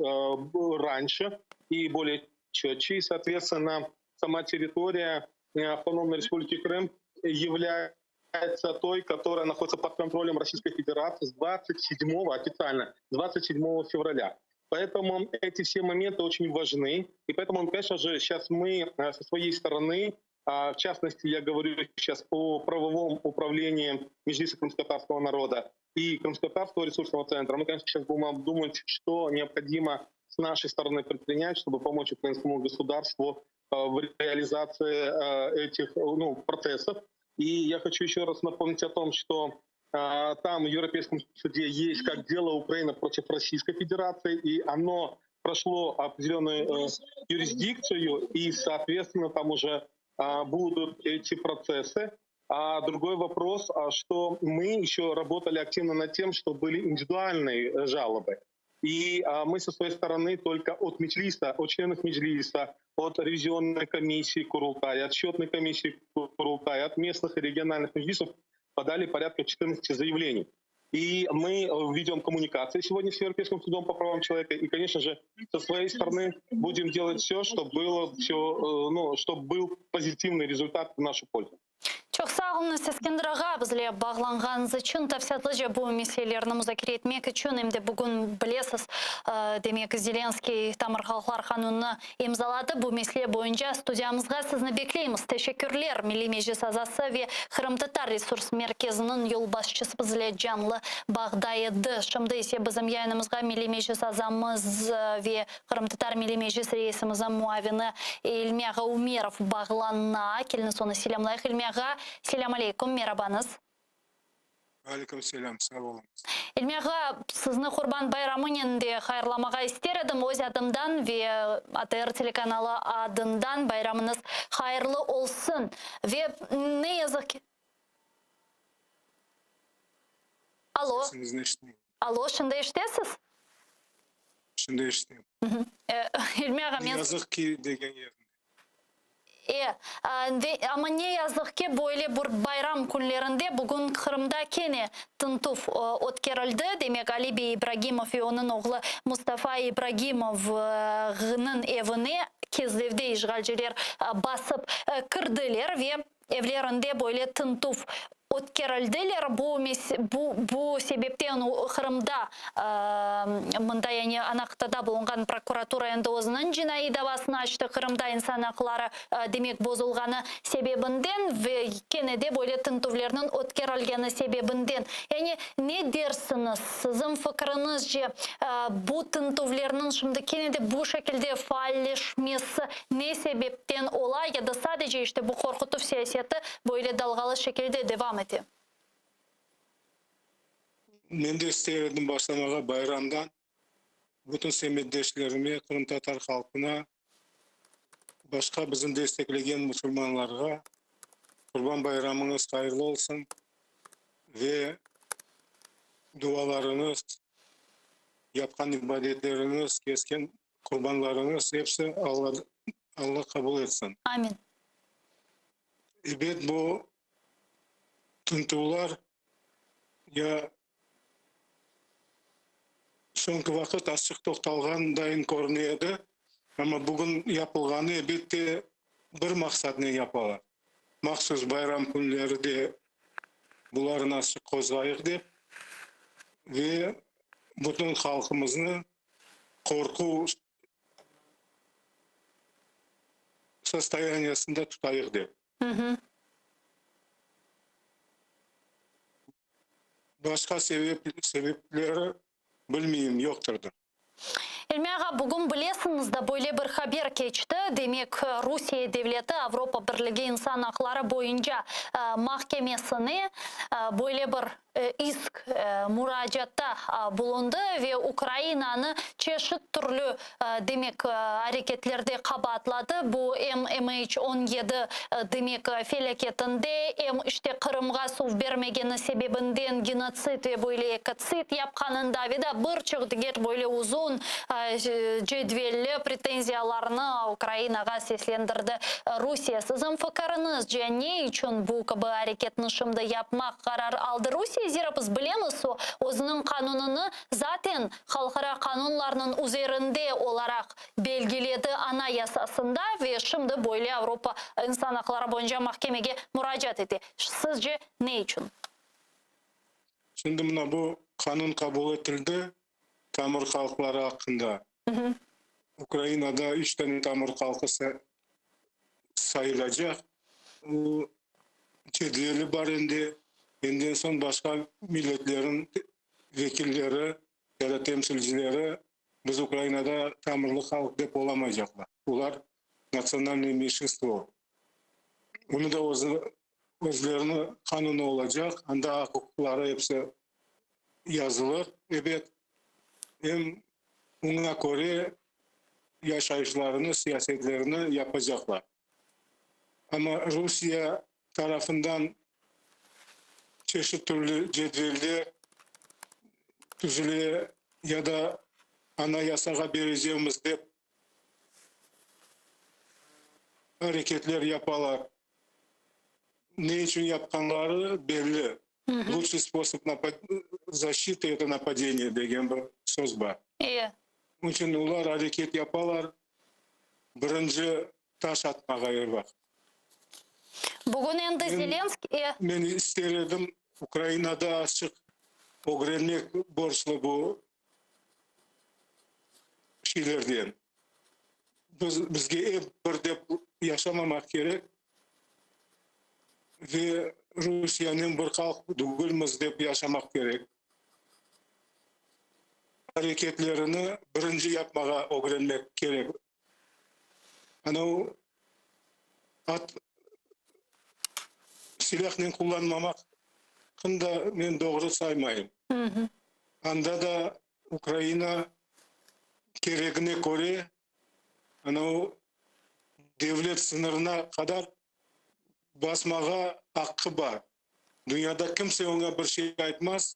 раньше и более четче. И, соответственно, сама территория э, Автономной Республики Крым является той, которая находится под контролем Российской Федерации с 27 официально, 27 февраля. Поэтому эти все моменты очень важны. И поэтому, конечно же, сейчас мы э, со своей стороны, а, в частности, я говорю сейчас о правовом управлении Меджлиса крымско-татарского народа и Крымско-татарского ресурсного центра, мы, конечно, сейчас будем обдумывать, что необходимо с нашей стороны предпринять, чтобы помочь украинскому государству э, в реализации э, этих ну, процессов. И я хочу еще раз напомнить о том, что там в Европейском суде есть как дело Украины против Российской Федерации, и оно прошло определенную э, юрисдикцию, и, соответственно, там уже будут эти процессы. А другой вопрос, что мы еще работали активно над тем, что были индивидуальные э, жалобы. И мы со своей стороны только от Меджлиса, от членов Меджлиса, от ревизионной комиссии Курултая, от счетной комиссии Курултая, от местных и региональных Меджлисов подали порядка 14 заявлений. И мы э, ведем коммуникации сегодня с Европейским судом по правам человека. И, конечно же, со своей стороны будем делать все, чтобы было все, э, ну, чтобы был позитивный результат в нашу пользу. Çoq sağ oluñız, Eskender ağa, bizle bağlanğanıñız içün. Tafsilâtlıca bu meselelerni muzakere etmek içün, em de bugün, bilesiz, demek, Zelenskıy tamır halqlar qanunını imzaladı. Bu mesele boyunca studiyamızğa sizni bekleymiz. Teşekkürler, Milliy Meclis azası ve Qırımtatar resurs merkeziniñ yolbaşçısı bizle canlı bağda edi. Şimdi ise bizim yayınımızğa Milliy Meclis azamız ve Qırımtatar Milliy Meclis reisimizniñ muavini İlmi ağa Umerov bağlana. Keliñiz onı selâmlayıq. İlmi ağa, selâm aleyküm, merabañız. Aleyküm selâm, sağ oluñız. İlmi ağa, sizni Qurban bayramınen de hayırlamağa ister edim. Öz adımdan ve ATR telekanalı adından bayramıñız hayırlı olsun. Ve ne yazıq ki. Alo. Sesiñizni eşitmeyim. Alo, şimdi eşitesiz? Şimdi eşitem. İlmi ağa, men. Ne yazıq ki degen yerinde. E, amma ne yazıq ki, böyle bir bayram künlerinde bugün Qırımda kene tıntuv ötkerildi. Demek, Ali bey İbragimov ve onıñ oğlu Mustafa İbragimovnıñ evine Kezlevde işğalciler basıp kirdiler ve Evlerinde böyle tıntuv ötkerildiler. Bu bu bu sebepten Qırımda, mında yani ana qıtada bulunğan prokuratura endi özüniñ cinaiy davasını açtı, Qırımda insan aqları, demek, bozulğanı sebebinden ve kene de böyle tintüvlerniñ ötkerilgeni sebebinden. Yani ne dersiñiz, siziñ fikriñizce, bu tintüvlerniñ şimdi kene de bu şekilde faalleşmesi Ne sebepten ola ya da sadece işte bu qorqutuv siyaseti böyle dalğalı şekilde devam ete? Men de ister edim başlamağa bayramdan bütün semetdeşlerime, qırımtatar halqına, başqa bizim desteklegen musulmanlarğa Qurban bayramıñız hayırlı olsun ve dualarıñız, yapqan ibadetleriñiz, kesken Qurbanlarıñız epsi Alla Alla qabul etsin. Amin. Ebet bu tintüvlar ya soñki vaqıt azçıq toqtalğan dayın körüne edi, amma bugün yapılğanı ebette bir maqsadnen yapalar, mahsus bayram künleri de bularnı azçıq qozğayıq dep ve bütün halqımıznı qorqu sostoyaniyasında tutayıq dep. Başqa sebep, sebepleri bilmeyim, yoqtırdır. İlmi ağa, bugün bilesiñiz da, böyle bir haber keçti, demek, Rusiye devleti Avropa Birligi insan aqları boyunca mahkemesine böyle bir isk, muracaatta bulundı ve Ukrainanı çeşit türlü, demek, areketlerde qabaatladı, bu em MH 17, demek, felâketinde, em, işte, Qırımğa suv bermegeni sebebinden genotsid ve böyle ekotsid yapqanında ve da bir çoq diger böyle uzun cedvelli pretenziyalarnı Ukrainağa seslendirdi Rusiye. Siziñ fikiriñizce, ne içün bu kibi areketni şimdi yapmaq qarar aldı Rusiye? Zira biz bilemiz, o, özüniñ qanunını zaten halqara qanunlarnıñ üzerinde olaraq belgiledi Anayasasında ve şimdi böyle Avropa insan aqları boyunca mahkemege muracaat ete. Sizce, ne içün? Şimdi mına bu qanun qabul etildi, tamır halqları aqqında. Ukrainada üç tane tamır halqı sayılacaq. Bu cedveli bar endi. Enden soñ başqa milletlerin vekilleri ya da temsilcileri biz Ukrainada tamırlı halq dep olamaycaqlar. Olar natsionalnıy menşinstvo. Bunı da özü, özleriniñ qanunı olacaq, anda aq-uquqları episi yazılır, ebet. Em oña köre yaşayışlarını, siyasetlerini yapacaqlar. Amma Rusiye tarafından çeşit türlü cedveller tüzüle ya da Anayasağa berecemiz dep areketler yapalar. Ne içün yapqanları belli. Lutşiy sposob zaşçitı eto napadeniye degen bir söz bar. Onıñ içün olar areket yapalar, birinci taş atmağa er vaqıt. Bugün endi Zelenskiy. Men ister edim, Ukrainada azçıq ögrenmek borclu bu şeylerden. Biz, bizge ep bir dep yaşamamaq kerek ve Rusiyenen bir halq degilmiz dep yaşamaq kerek. Areketlerini birinci yapmağa ögrenmek kerek. Anau at silâhnen qullanmamaqnı da men doğru saymayım. Anda da Ukraina keregine köre anau devlet sıñırına qadar basmağa aqqı bar. Dünyada kimse oña bir şey aytmaz.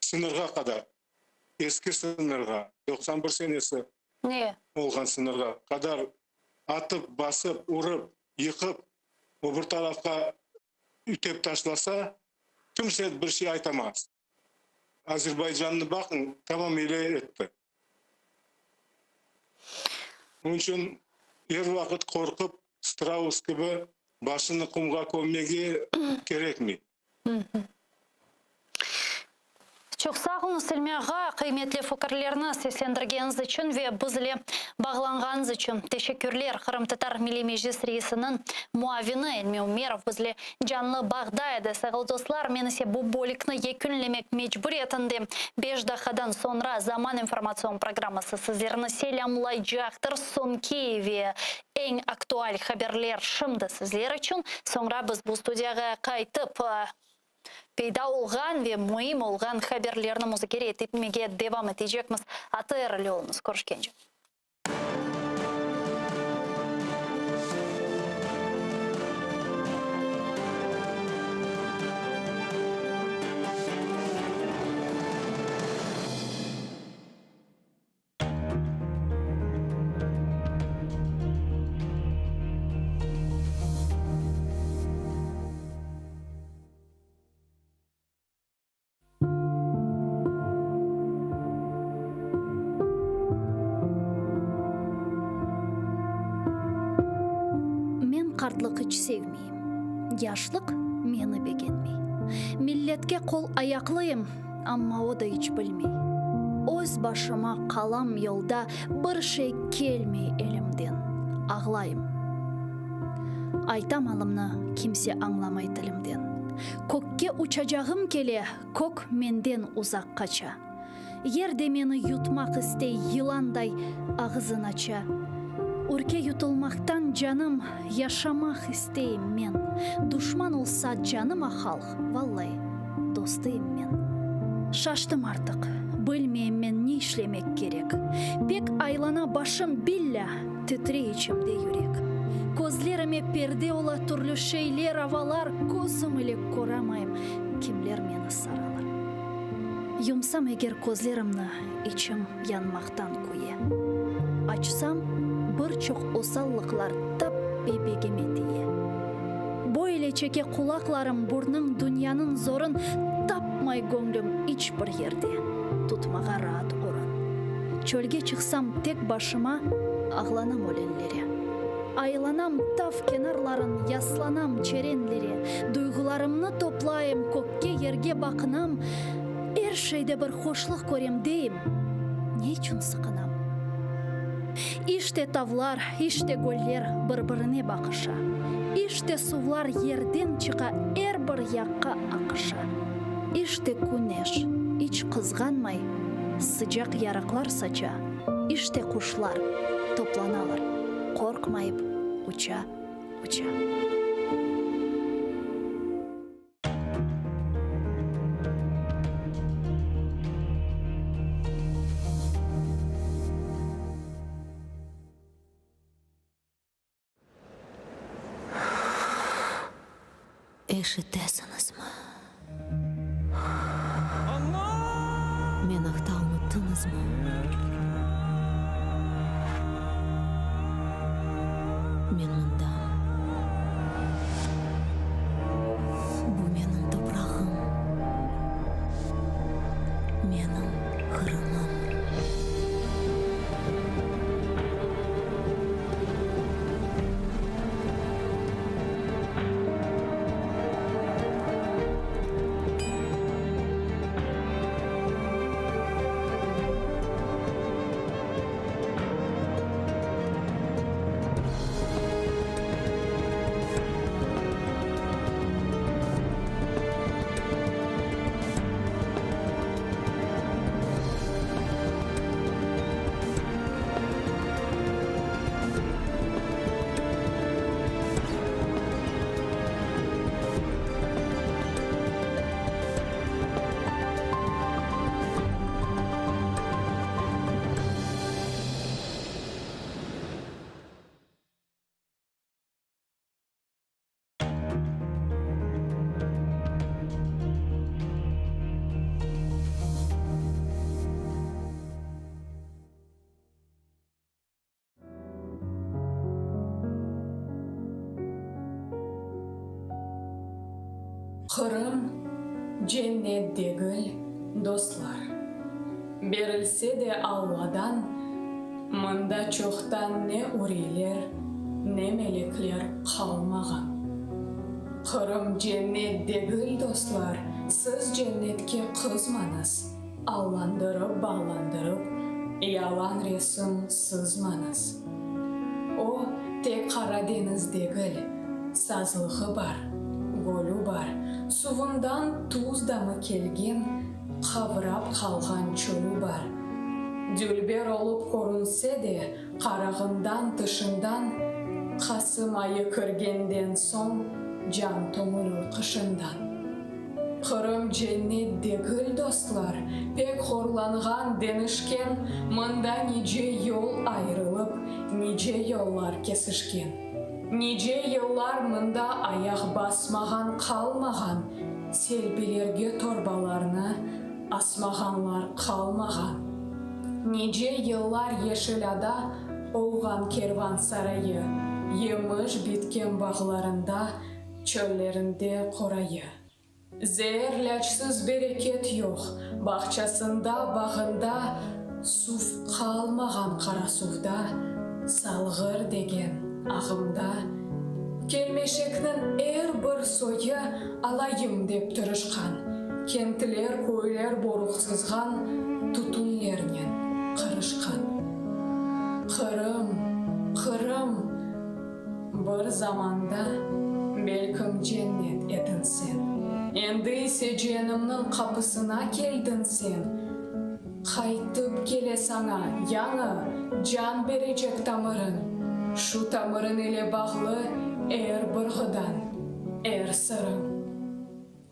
Sıñırğa qadar, eski sıñırğa, 91 senesi olğan sıñırğa qadar atıp, basıp, urıp, yıqıp, o bir tarafqa ütep taşlasa, kimse bir şey aytamaz. Azerbaycannı baqıñ, tamam ile etti. Onıñ içün er vaqıt qorqıp, straus kibi başını qumğa kömmege kerekmey. Çoq sağ oluñız, İlmi ağa, qıymetli fikirlerni seslendirgeniñiz içün ve biz ile bağlanğanıñız içün teşekkürler. Qırımtatar Milliy Meclis reisiniñ muavini İlmi Ümerov biz ile canlı bağda edi. Sayğılı dostlar, men ise bu bölükni yekünlemek mecburiyetindem. Beş daqqadan soñra Zaman informatsion programması sizlerni selâmlaycaqtır. Soñki ve eñ aktual haberler şimdi sizler içün. Soñra biz bu studiyağa qaytıp, peyda olğan ve müim olğan haberlerni muzakere etmege devam etecekmiz. ATR ile oluñız. Körüşkence. Men qartlıq iç sevmeyim, Yaşlıq meni begenmey. Milletke qol-ayaqlıyım, Amma o da iç bilmey. Öz başıma qalam yolda, Bir şey kelmey elimden. Ağlayım. Aytam alımnı, kimse añlamay tilimden. Kökke uçacağım kele, Kök menden uzaq qaça. Yer de meni yutmaq istey, Yılanday ağızın aça. Ürke yutulmaqtan canım, Yaşamaq isteyim men. Duşman olsa canıma halq, Vallai, dostıyım men. Şaştım artıq, bilmeyim men ne işlemek kerek. Pek aylana başım, billâ, titrey içimde yürek. Közlerime perde ola türlü şeyler, avalar, Közüm ile köramayım, kimler meni saralar. Yumsam eger közlerimni, içim yanmaqtan küye. Açsam, bir çoq osallıqlar tap bebegime tiye. Böyle çeke qulaqlarım burnıñ dünyanıñ zorun tapmay göñlüm iç bir yerde tutmağa raat orun. Çölge çıqsam tek başıma ağlanam ölenlere. Aylanam tav kenarların yaslanam çerenlere duyğularımnı toplayım kökke yerge baqınam er şeyde bir hoşluq körem deyim ne içün sıqınam. İşte tavlar, işte göller bir-birine baqışa, İşte suvlar yerden çıqa er bir yaqqa aqışa. İşte küneş, iç qızğanmay, sıcaq yarıqlar saça, İşte quşlar toplanalar, qorqmayıp uça, uça. Eşitesiñizmi? Meni aqta unuttıñızmı? Men mındam. Bu menim toprağım, menim Qırımım. Qırım cennet degil, dostlar. Berilse de Alladan, mında çoqtan ne uriyler, ne melekler qalmağan. Qırım cennet degil, dostlar, siz cennetke qızmañız, allandırıp-ballandırıp, yalan resim sızmañız. O, tek Qara deñiz degil, sazlığı bar, gölü bar, suvundan tuz damı kelgen qavrap qalğan çölü bar. Dülber olıp körünse de, qarağından tışından, Qasım ayı kirgenden soñ can toñurır qışından. Qırım cennet degil, dostlar, pek horlanğan, denişken, mında nice yol ayırılıp, nice yollar kesişken. Nice yıllar mında ayaq basmağan qalmağan, selbilerge torbalarnı asmağanlar qalmağan. Nice yıllar yeşil ada olğan kervan sarayı, yemiş bitken bağlarında çöllerinde qorayı. Zeer lâcsız bereket yoq, bağçasında, bağında suv qalmağan Qarasuvda, Salğır degen ağımda. Kelmeşekniñ er bir soyı alayım dep tırışqan, kentler, köyler boruqsızğan tütünlernen qırışqan. Qırım, Qırım! Bir zamanda belkim cennet ediñ sen, Endi ise ceenimniñ qapısına keldiñ sen. Qaytıp kele saña yañı can berecek tamırıñ, Şu tamırıñ ile bağlı er bir ğıdañ, er sırıñ.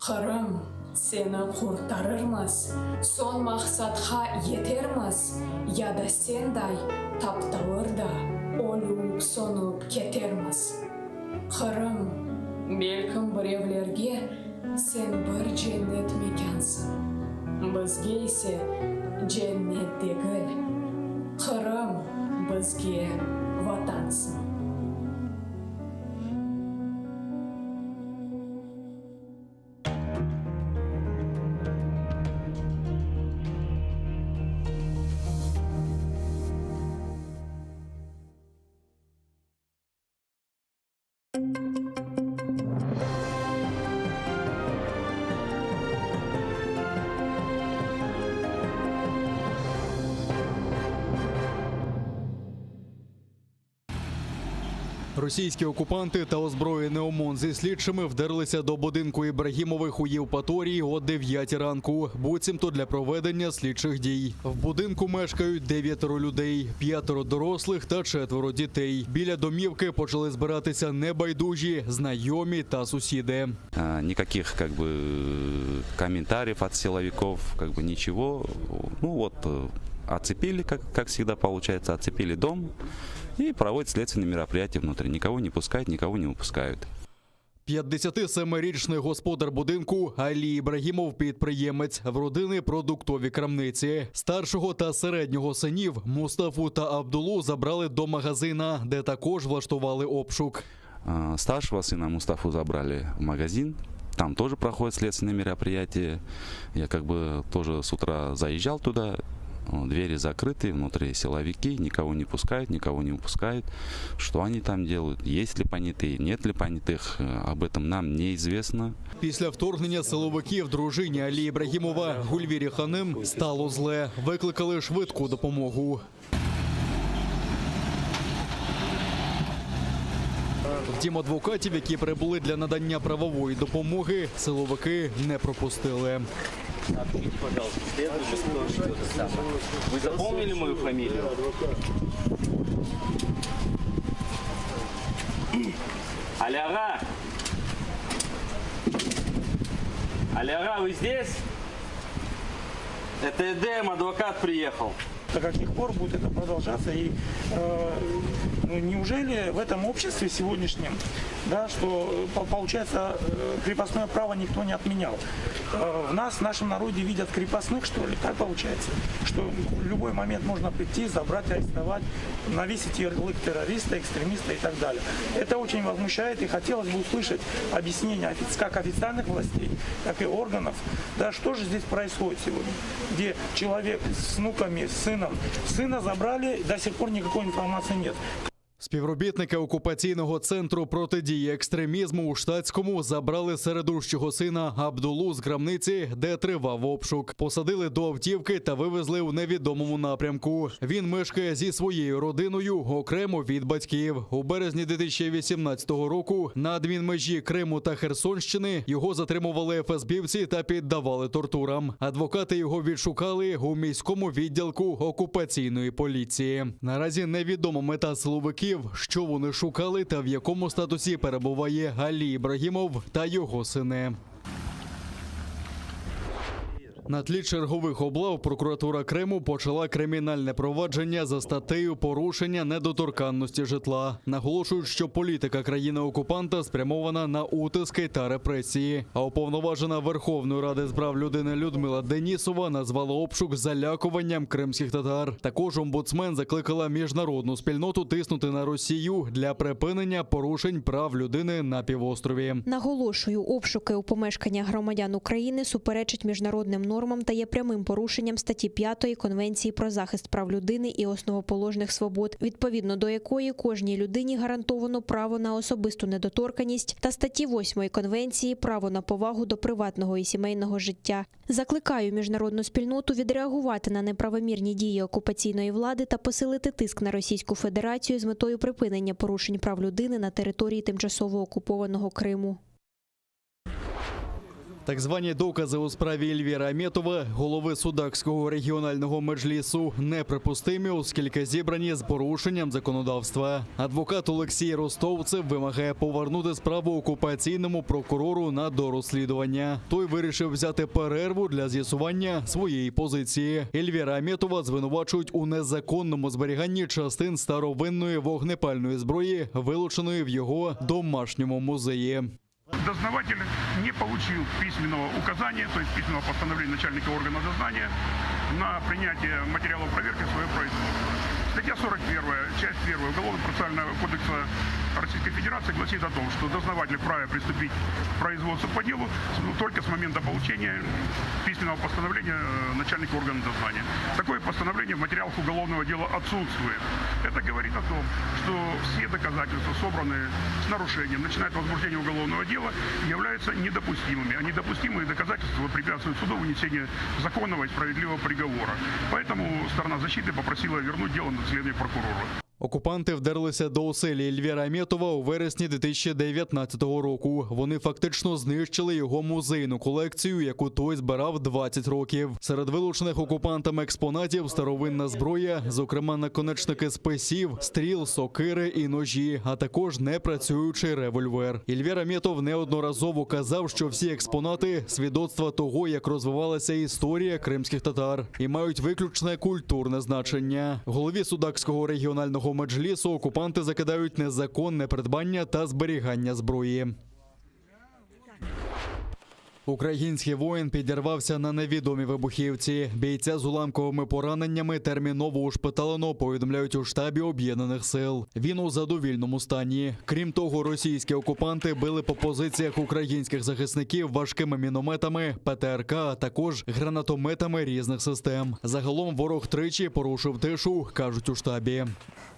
Qırım, seni qurtarırmız, soñ maqsatqa yetermiz, ya da senday taptalır da ölüp sönüp ketermiz. Qırım, belkim birevlerge sen bir cennet mekânsıñ, bizge ise cennet degil, Qırım bizge Vatansıñ. Російські окупанти та озброєний ОМОН зі слідчими вдерлися до будинку Ібрагімових у Євпаторії о 9 ранку, буцімто для проведення слідчих дій. В будинку мешкають дев'ятеро людей, п'ятеро дорослих та четверо дітей. Біля домівки почали збиратися небайдужі, знайомі та сусіди. А, Никаких как бы комментариев от силовиков, как бы ничего. Ну вот, э, оцепили, как, как всегда получается, оцепили дом и проводят следственные мероприятия внутри. Никого не пускают, никого не выпускают. 57-річний господар будинку Алі Ібрагімов – підприємець в родини продуктові крамниці. Старшого та середнього синів Мустафу та Абдулу забрали до магазина, де також влаштували обшук. А, Старшего сына Мустафу забрали в магазин. Там тоже проходят следственные мероприятия. Я как бы тоже с утра заезжал туда. О, Двери закрыты, внутри силовики, никого не пускают, никого не выпускают. Что они там делают, есть ли понятые, нет ли понятых, э, об этом нам неизвестно. Після вторгнення силовиків дружині Алі Ібрагімова Гульвірі Ханим стало зле. Викликали швидку допомогу. Втім, адвокатів, які прибули для надання правової допомоги, силовики не пропустили. Сообщите, пожалуйста, следователю, кто ведет это самое. Вы запомнили мою фамилию? Аляга! Аляга, вы здесь? Это Эдем, адвокат приехал. До каких пор будет это продолжаться? И э, ну, неужели в этом обществе сегодняшнем, да, что э, получается э, крепостное право никто не отменял? Э, в нас, в нашем народе видят крепостных, что ли? Так получается, что в любой момент можно прийти, забрать, арестовать, навесить ярлык террориста, экстремиста и так далее. Это очень возмущает и хотелось бы услышать объяснения как официальных властей, так и органов, да, что же здесь происходит сегодня, где человек с внуками, с сыном, сына забрали, до сих пор никакой информации нет. Співробітники окупаційного центру протидії екстремізму у штатському забрали середущого сина Абдулу з крамниці, де тривав обшук. Посадили до автівки та вивезли у невідомому напрямку. Він мешкає зі своєю родиною окремо від батьків. У березні 2018 року на адмінмежі Криму та Херсонщини його затримували ФСБівці та піддавали тортурам. Адвокати його відшукали у міському відділку окупаційної поліції. Наразі невідома мета силовиків, що вони шукали та в якому статусі перебуває Алі Ібрагімов та його сини. На тлі чергових облав прокуратура Криму почала кримінальне провадження за статтею порушення недоторканності житла. Наголошують, що політика країни-окупанта спрямована на утиски та репресії. А уповноважена Верховної Ради з прав людини Людмила Денісова назвала обшук залякуванням кримських татар. Також омбудсмен закликала міжнародну спільноту тиснути на Росію для припинення порушень прав людини на півострові. Наголошую, обшуки у помешканнях громадян України суперечать міжнародним нормам та є прямим порушенням статті 5 Конвенції про захист прав людини і основоположних свобод, відповідно до якої кожній людині гарантовано право на особисту недоторканість та статті 8 Конвенції право на повагу до приватного і сімейного життя. Закликаю міжнародну спільноту відреагувати на неправомірні дії окупаційної влади та посилити тиск на Російську Федерацію з метою припинення порушень прав людини на території тимчасово окупованого Криму. Так звані докази у справі Ельвіра Аметова, голови Судакського регіонального меджлісу, неприпустимі, оскільки зібрані з порушенням законодавства. Адвокат Олексій Ростовцев вимагає повернути справу окупаційному прокурору на дорозслідування. Той вирішив взяти перерву для з'ясування своєї позиції. Ельвіра Аметова звинувачують у незаконному зберіганні частин старовинної вогнепальної зброї, вилученої в його домашньому музеї. Дознаватель не получил письменного указания, то есть письменного постановления начальника органа дознания на принятие материалов проверки в свое производство. Статья 41, часть 1 Уголовно-процессуального кодекса Российской Федерации гласит о том, что дознаватель вправе приступить к производству по делу ну, только с момента получения письменного постановления э, начальника органа дознания. Такое постановление в материалах уголовного дела отсутствует. Это говорит о том, что все доказательства, собранные с нарушением, начиная от возбуждения уголовного дела, являются недопустимыми. А недопустимые доказательства препятствуют суду вынесению законного и справедливого приговора. Поэтому сторона защиты попросила вернуть дело на доследование прокурора. Окупанти вдерлися до оселі Ельвіра Аметова у вересні 2019 року. Вони фактично знищили його музейну колекцію, яку той збирав 20 років. Серед вилучених окупантами експонатів старовинна зброя, зокрема наконечники списів, стріл, сокири і ножі, а також непрацюючий револьвер. Ільвір Аметов неодноразово казав, що всі експонати свідоцтва того, як розвивалася історія кримських татар, і мають виключне культурне значення. Голові Судакського регіонального меджлісу окупанти закидають незаконне придбання та зберігання зброї. Український воїн підірвався на невідомій вибухівці. Бійця з уламковими пораненнями терміново ушпиталено, повідомляють у штабі об'єднаних сил. Він у задовільному стані. Крім того, російські окупанти били по позиціях українських захисників важкими мінометами, ПТРК, а також гранатометами різних систем. Загалом ворог тричі порушив тишу, кажуть у штабі.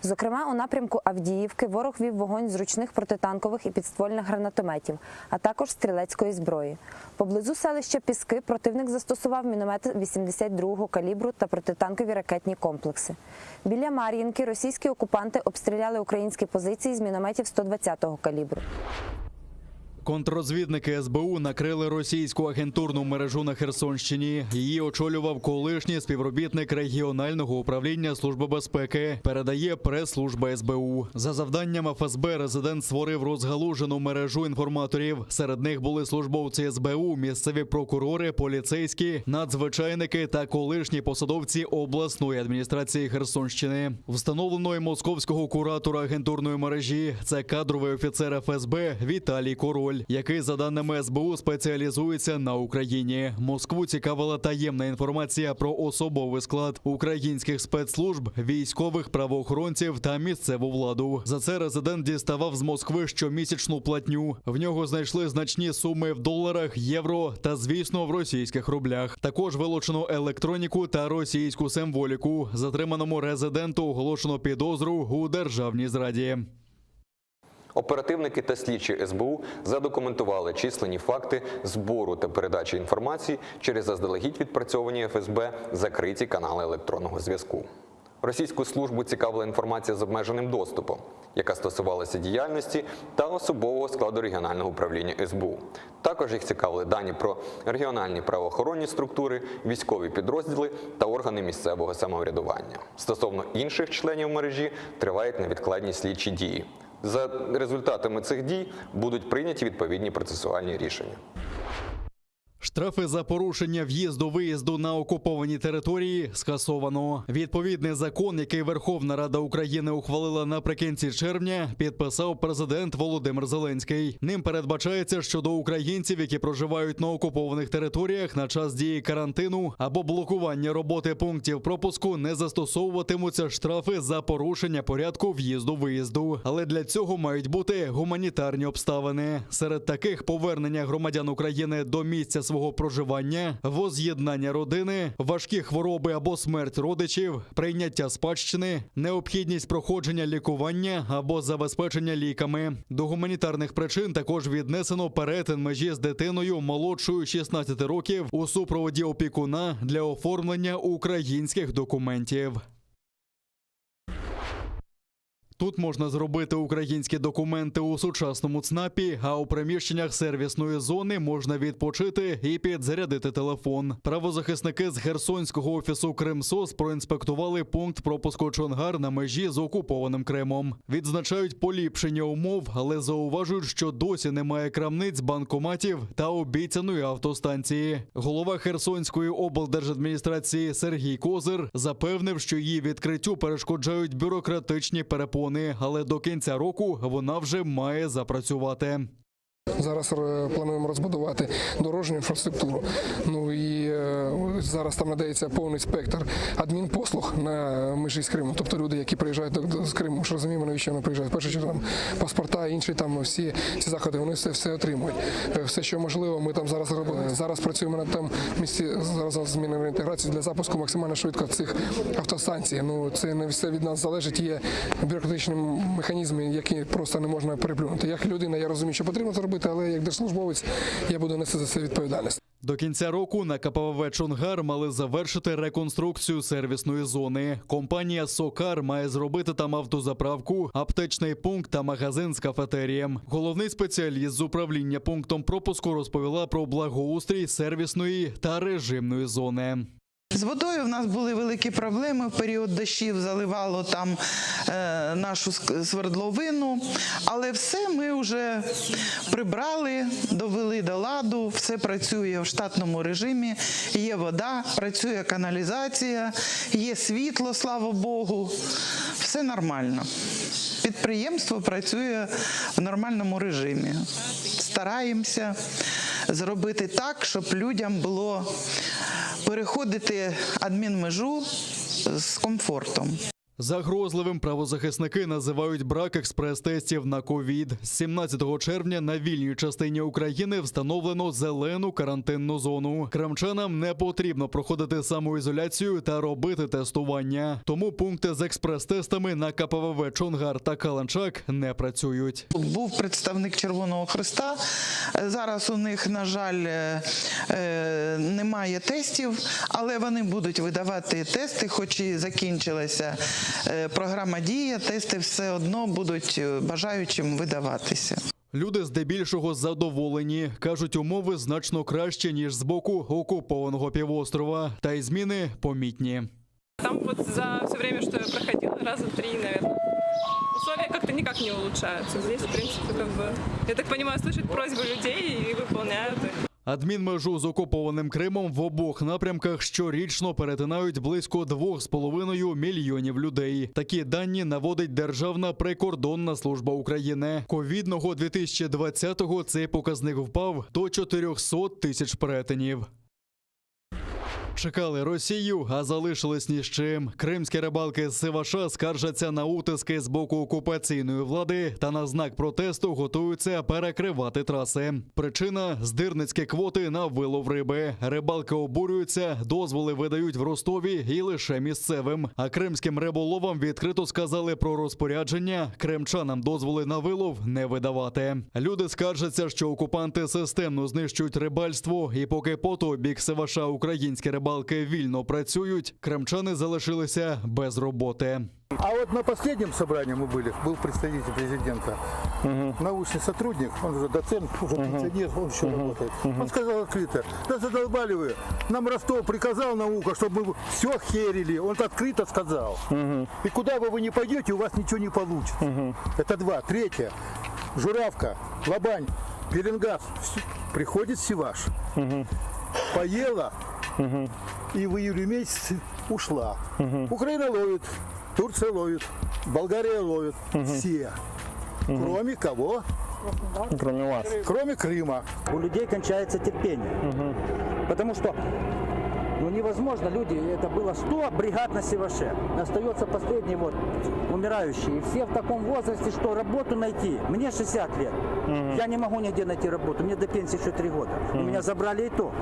Зокрема, у напрямку Авдіївки ворог вів вогонь з ручних протитанкових і підствольних гранатометів, а також стрілецької зброї. Поблизу селища Піски противник застосував міномети 82-го калібру та протитанкові ракетні комплекси. Біля Мар'їнки російські окупанти обстріляли українські позиції з мінометів 120-го калібру. Контррозвідники СБУ накрили російську агентурну мережу на Херсонщині. Її очолював колишній співробітник регіонального управління Служби безпеки. Передає прес-служба СБУ. За завданням ФСБ резидент створив розгалужену мережу інформаторів. Серед них були службовці СБУ, місцеві прокурори, поліцейські, надзвичайники та колишні посадовці обласної адміністрації Херсонщини. Встановлено й московського куратора агентурної мережі. Це кадровий офіцер ФСБ Віталій Король, який, за даними СБУ, спеціалізується на Україні. Москву цікавила таємна інформація про особовий склад українських спецслужб, військових правоохоронців та місцеву владу. За це резидент діставав з Москви щомісячну платню. В нього знайшли значні суми в доларах, євро та, звісно, в російських рублях. Також вилучено електроніку та російську символіку. Затриманому резиденту оголошено підозру у державній зраді. Оперативники та слідчі СБУ задокументували численні факти збору та передачі інформації через заздалегідь відпрацьовані ФСБ закриті канали електронного зв'язку. Російську службу цікавила інформація з обмеженим доступом, яка стосувалася діяльності та особового складу регіонального управління СБУ. Також їх цікавили дані про регіональні правоохоронні структури, військові підрозділи та органи місцевого самоврядування. Стосовно інших членів мережі тривають невідкладні слідчі дії. За результатами цих дій будуть прийняті відповідні процесуальні рішення. Штрафи за порушення в'їзду-виїзду на окуповані території скасовано. Відповідний закон, який Верховна Рада України ухвалила наприкінці червня, підписав президент Володимир Зеленський. Ним передбачається, що до українців, які проживають на окупованих територіях на час дії карантину або блокування роботи пунктів пропуску, не застосовуватимуться штрафи за порушення порядку в'їзду-виїзду. Але для цього мають бути гуманітарні обставини. Серед таких повернення громадян України до місця свого проживання, воз'єднання родини, важкі хвороби або смерть родичів, прийняття спадщини, необхідність проходження лікування або забезпечення ліками. До гуманітарних причин також віднесено перетин межі з дитиною молодшою 16 років у супроводі опікуна для оформлення українських документів. Тут можна зробити українські документи у сучасному ЦНАПі, а у приміщеннях сервісної зони можна відпочити і підзарядити телефон. Правозахисники з Херсонського офісу Кримсос проінспектували пункт пропуску Чонгар на межі з окупованим Кримом. Відзначають поліпшення умов, але зауважують, що досі немає крамниць, банкоматів та обіцяної автостанції. Голова Херсонської облдержадміністрації Сергій Козир запевнив, що її відкриттю перешкоджають бюрократичні перепони, але до кінця року вона вже має запрацювати. Зараз е, плануємо розбудувати дорожню інфраструктуру. Ну і е, зараз там надається повний спектр адмінпослуг на межі з Кримом. Тобто люди, які приїжджають до, до- з Криму, ми ж розуміємо, навіщо вони приїжджають. В першу чергу там паспорта, інші там всі ці заходи, вони все, все отримують. Е, Все, що можливо, ми там зараз робимо. Зараз працюємо на тому місці зараз зміни реінтеграції для запуску максимально швидко цих автостанцій. Ну це не все від нас залежить. Є бюрократичні механізми, які просто не можна переплюнути. Як людина, я розумію, що потрібно це робити, але як держслужбовець я буду нести за це відповідальність. До кінця року на КПВВ Чонгар мали завершити реконструкцію сервісної зони. Компанія Сокар має зробити там автозаправку, аптечний пункт та магазин з кафетерієм. Головний спеціаліст з управління пунктом пропуску розповіла про благоустрій сервісної та режимної зони. З водою в нас були великі проблеми. В період дощів заливало там е, нашу ск- свердловину. Але все ми вже прибрали, довели до ладу, все працює в штатному режимі. Є вода, працює каналізація, є світло, слава Богу. Все нормально. Підприємство працює в нормальному режимі. Стараємося зробити так, щоб людям було переходити адмінмежу з комфортом. Загрозливим правозахисники називають брак експрес-тестів на ковід. З 17 червня на вільній частині України встановлено зелену карантинну зону. Крамчанам не потрібно проходити самоізоляцію та робити тестування. Тому пункти з експрес-тестами на КПВВ Чонгар та Каланчак не працюють. Був представник Червоного Христа. Зараз у них, на жаль, е, е, немає тестів, але вони будуть видавати тести, хоч і закінчилася е, програма Дія, тести все одно будуть е, бажаючим видаватися. Люди здебільшого задоволені. Кажуть, умови значно краще, ніж з боку окупованого півострова. Та й зміни помітні. Там вот за все время, что я проходила, раза три, наверное. Условия как-то никак не улучшаются. Здесь, в принципе, как бы, я так понимаю, слышат просьбы людей и выполняют их. Адмінмежу з окупованим Кримом в обох напрямках щорічно перетинають близько 2,5 мільйонів людей. Такі дані наводить Державна прикордонна служба України. Ковідного 2020-го цей показник впав до 400 тисяч перетинів. Чекали Росію, а залишились ні з чим. Кримські рибалки з Сиваша скаржаться на утиски з боку окупаційної влади та на знак протесту готуються перекривати траси. Причина здирницькі квоти на вилов риби. Рибалки обурюються, дозволи видають в Ростові і лише місцевим. А кримським риболовам відкрито сказали про розпорядження кримчанам дозволи на вилов не видавати. Люди скаржаться, що окупанти системно знищують рибальство, і поки по той бік Сиваша українські рибалки вільно працюють, кримчани залишилися без роботи. А вот на последнем собрании мы были, был представитель президента, научный сотрудник, он уже доцент, уже пенсионер, он еще работает. Он сказал открыто, да задолбали вы, нам Ростов приказал наука, чтобы мы все херили, он открыто сказал. И куда бы вы ни пойдете, у вас ничего не получится. Это два. Третье, Журавка, Лобань, Пеленгас, Всё- приходит Сиваш, поела и в июле месяце ушла. Украина ловит, Турция ловит, Болгария ловит, все. Кроме кого? Кроме вас. Кроме Крыма. У людей кончается терпение. Потому что ну, невозможно, люди, это было 100 бригад на Севаше. Остается последний вот умирающий. И все в таком возрасте, что работу найти. Мне 60 лет. Я не могу нигде найти работу. Мне до пенсии еще 3 года. У меня забрали и то.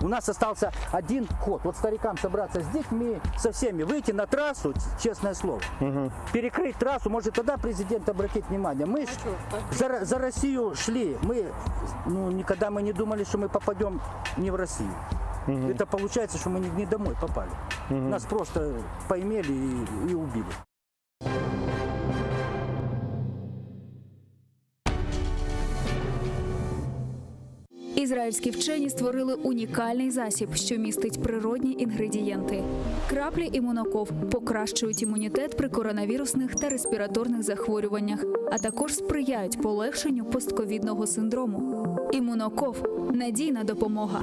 У нас остался один ход. Вот старикам собраться с детьми, со всеми, выйти на трассу, честное слово. Перекрыть трассу, может тогда президент обратит внимание. Мы ж за, за Россию шли. Мы, ну, никогда мы не думали, что мы попадем не в Россию. Это получается, что мы не, не домой попали. Нас просто поимели и, и убили. Ізраїльські вчені створили унікальний засіб, що містить природні інгредієнти. Краплі імуноков покращують імунітет при коронавірусних та респіраторних захворюваннях, а також сприяють полегшенню постковідного синдрому. Імуноков надійна допомога.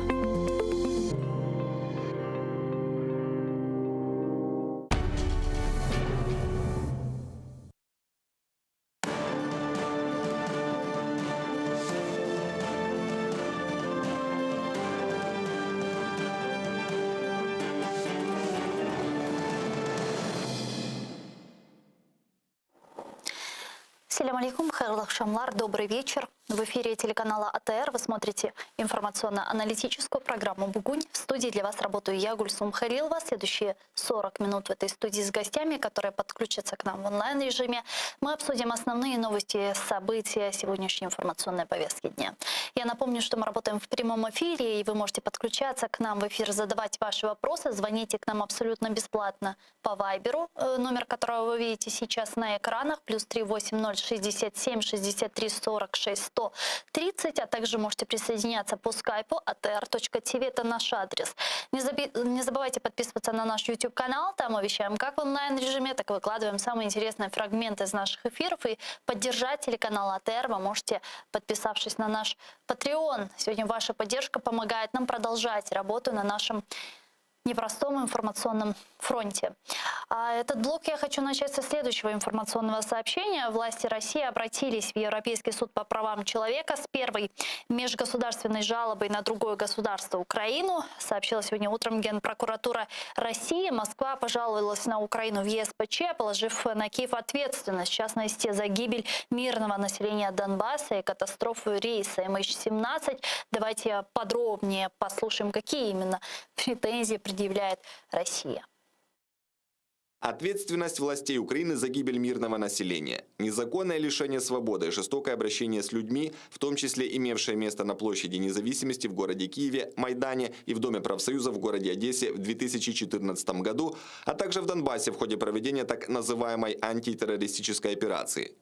Селям алейкум, Хайырлы акъшамлар, добрый вечер. В эфире телеканала АТР вы смотрите информационно-аналитическую программу «Бугунь». В студии для вас работаю я, Гульсум Халилова. Следующие 40 минут в этой студии с гостями, которые подключатся к нам в онлайн-режиме. Мы обсудим основные новости, события сегодняшней информационной повестки дня. Я напомню, что мы работаем в прямом эфире, и вы можете подключаться к нам в эфир, задавать ваши вопросы. Звоните к нам абсолютно бесплатно по Вайберу, э, номер которого вы видите сейчас на экранах, плюс 380 67 63 46 130, а также можете присоединяться по скайпу atr.tv, это наш адрес. Не, заби- не забывайте подписываться на наш YouTube-канал, там мы вещаем как в онлайн-режиме, так и выкладываем самые интересные фрагменты из наших эфиров. И поддержать телеканал АТР вы можете, подписавшись на наш Patreon. Сегодня ваша поддержка помогает нам продолжать работу на нашем непростом информационном фронте. А этот блок я хочу начать со следующего информационного сообщения. Власти России обратились в Европейский суд по правам человека с первой межгосударственной жалобой на другое государство Украину. Сообщила сегодня утром Генпрокуратура России. Москва пожаловалась на Украину в ЕСПЧ, положив на Киев ответственность, в частности, за гибель мирного населения Донбасса и катастрофу рейса MH17. Давайте подробнее послушаем, какие именно претензии предъявляет Россия. Ответственность властей Украины за гибель мирного населения, незаконное лишение свободы, жестокое обращение с людьми, в том числе имевшее место на площади независимости в городе Киеве, Майдане и в Доме профсоюзов в городе Одессе в 2014 году, а также в Донбассе в ходе проведения так называемой антитеррористической операции.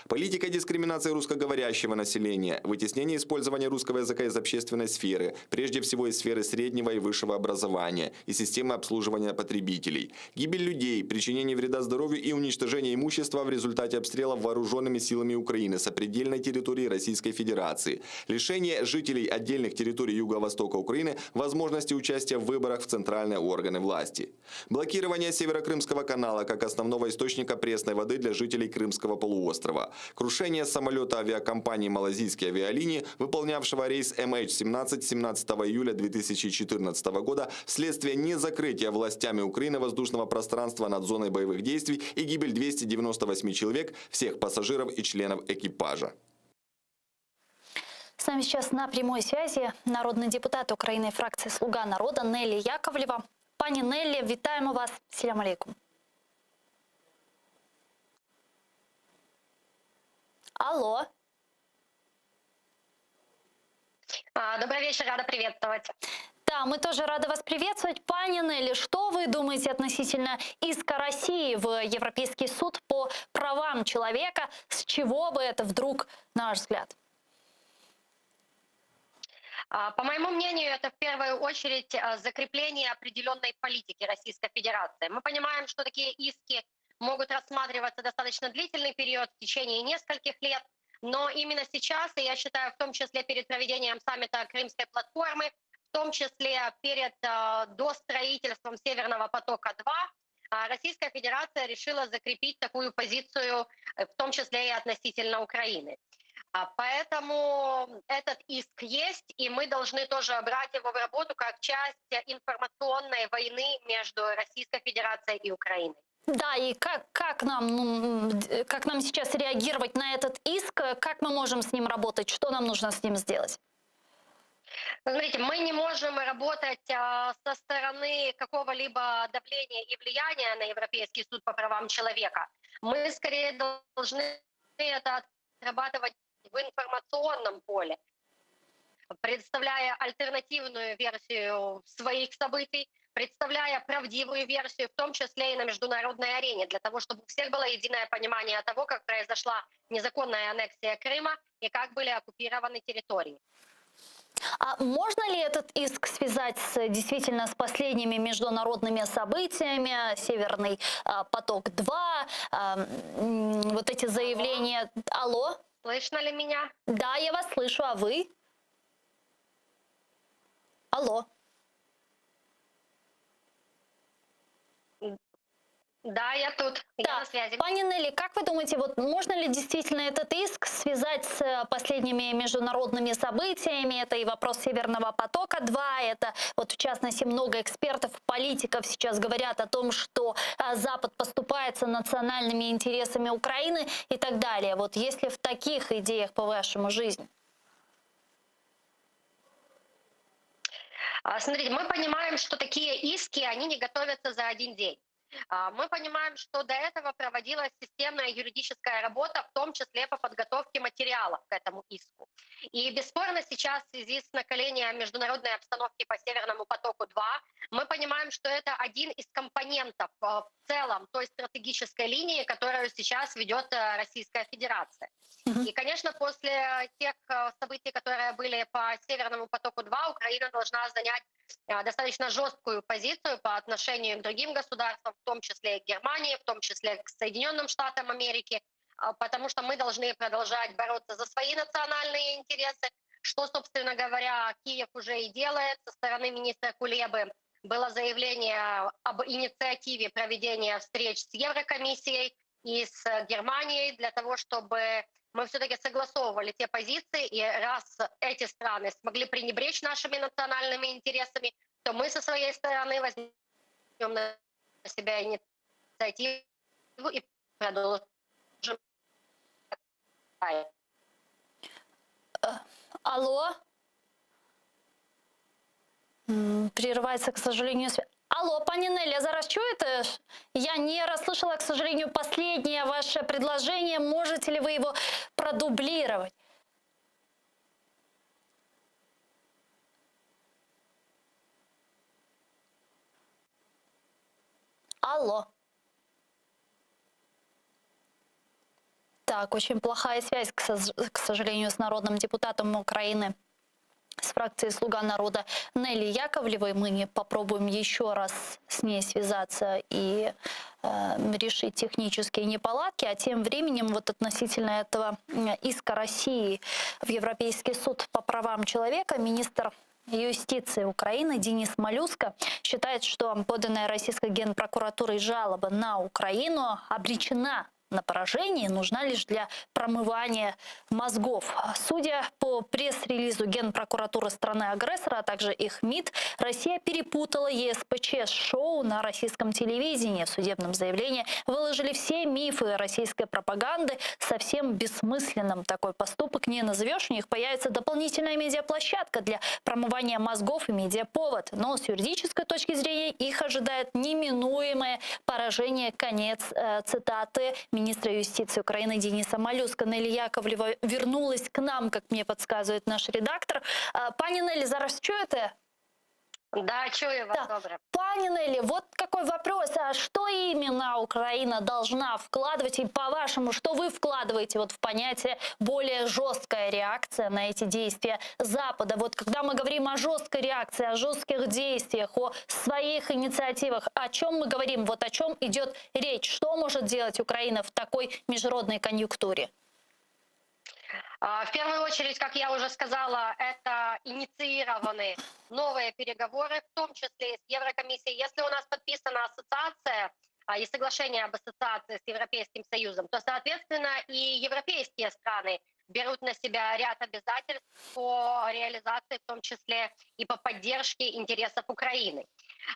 Политика дискриминации русскоговорящего населения, вытеснение использования русского языка из общественной сферы, прежде всего из сферы среднего и высшего образования и системы обслуживания потребителей, гибель людей, причинение вреда здоровью и уничтожение имущества в результате обстрелов вооруженными силами Украины сопредельной территории Российской Федерации, лишение жителей отдельных территорий Юго-Востока Украины возможности участия в выборах в центральные органы власти, блокирование Северокрымского канала как основного источника пресной воды для жителей Крымского полуострова, крушение самолета авиакомпании «Малазийские авиалинии», выполнявшего рейс MH17 17 июля 2014 года вследствие незакрытия властями Украины воздушного пространства над зоной боевых действий и гибель 298 человек, всех пассажиров и членов экипажа. С нами сейчас на прямой связи народный депутат Украины фракции «Слуга народа» Нелли Яковлева. Пані Неллі, вітаємо вас. Селям алейкум. Алло. А, Добрый вечер, рада приветствовать. Да, мы тоже рады вас приветствовать. Пані Нелли, что вы думаете относительно иска России в Европейский суд по правам человека? С чего бы это вдруг, на ваш взгляд? А, По моему мнению, это в первую очередь а, закрепление определенной политики Российской Федерации. Мы понимаем, что такие иски могут рассматриваться достаточно длительный период, в течение нескольких лет, но именно сейчас, и я считаю, в том числе перед проведением саммита Крымской платформы, в том числе перед а, достроительством Северного потока-2, а, Российская Федерация решила закрепить такую позицию, э, в том числе и относительно Украины. А, Поэтому этот иск есть, и мы должны тоже брать его в работу как часть информационной войны между Российской Федерацией и Украиной. Да, и как, как, нам, ну, д- как нам сейчас реагировать на этот иск? Как мы можем с ним работать? Что нам нужно с ним сделать? Смотрите, мы не можем работать а, со стороны какого-либо давления и влияния на Европейский суд по правам человека. Мы скорее должны это отрабатывать в информационном поле, представляя альтернативную версию своих событий, представляя правдивую версию, в том числе и на международной арене, для того, чтобы у всех было единое понимание того, как произошла незаконная аннексия Крыма и как были оккупированы территории. А можно ли этот иск связать с, действительно с последними международными событиями, Северный а, поток-2, а, м, вот эти заявления? Алло? Слышно ли меня? Да, я вас слышу, а вы? Алло. Да, я тут, я на связи. Пані Нелли, как вы думаете, вот можно ли действительно этот иск связать с э, последними международными событиями? Это и вопрос Северного потока-2, это вот в частности много экспертов, политиков сейчас говорят о том, что э, Запад поступается национальными интересами Украины и так далее. Вот если в таких идеях, по-вашему, жизнь? А, Смотрите, мы понимаем, что такие иски, они не готовятся за один день. А, Мы понимаем, что до этого проводилась системная юридическая работа, в том числе по подготовке материалов к этому иску. И бесспорно сейчас в связи с накалением международной обстановки по Северному потоку-2, мы понимаем, что это один из компонентов а, в целом той стратегической линии, которую сейчас ведет э, Российская Федерация. И, конечно, после тех э, событий, которые были по Северному потоку-2, Украина должна занять э, достаточно жесткую позицию по отношению к другим государствам, в том числе и к Германии, в том числе к Соединенным Штатам Америки, а, потому что мы должны продолжать бороться за свои национальные интересы, что, собственно говоря, Киев уже и делает со стороны министра Кулебы. Было заявление об инициативе проведения встреч с Еврокомиссией и с Германией для того, чтобы мы все-таки согласовывали те позиции, и раз эти страны смогли пренебречь нашими национальными интересами, то мы со своей стороны возьмем на себя инициативу и продолжим. Алло? М, Прерывается, к сожалению, связь. Алло, пані Нелли, а зараз чуєте? Я не расслышала, к сожалению, последнее ваше предложение. Можете ли вы его продублировать? Алло. Так, очень плохая связь, к сожалению, с народным депутатом Украины с фракции «Слуга народа» Нелли Яковлевой. Мы не попробуем еще раз с ней связаться и э, решить технические неполадки. А тем временем вот относительно этого иска России в Европейский суд по правам человека министр юстиции Украины Денис Малюска считает, что поданная российской генпрокуратурой жалоба на Украину обречена на поражение нужна лишь для промывания мозгов. Судя по пресс-релизу Генпрокуратуры страны-агрессора, а также их МИД, Россия перепутала ЕСПЧ с шоу на российском телевидении. В судебном заявлении выложили все мифы российской пропаганды. Совсем бессмысленным такой поступок не назовешь. У них появится дополнительная медиаплощадка для промывания мозгов и медиаповод. Но с юридической точки зрения их ожидает неминуемое поражение. Конец э, цитаты министра юстиции Украины Дениса Малюска. Нелли Яковлева вернулась к нам, как мне подсказывает наш редактор. Пані Нелли, зараз чуєте? Да, чую вас да. добре. Пані Нелли, вот какой вопрос. А что именно Украина должна вкладывать? И по-вашему, что вы вкладываете вот в понятие более жесткая реакция на эти действия Запада? Вот когда мы говорим о жесткой реакции, о жестких действиях, о своих инициативах, о чем мы говорим? Вот о чем идет речь? Что может делать Украина в такой международной конъюнктуре? А, в первую очередь, как я уже сказала, это инициированы новые переговоры, в том числе и с Еврокомиссией. Если у нас подписана ассоциация а, и соглашение об ассоциации с Европейским Союзом, то, соответственно, и европейские страны берут на себя ряд обязательств по реализации, в том числе и по поддержке интересов Украины.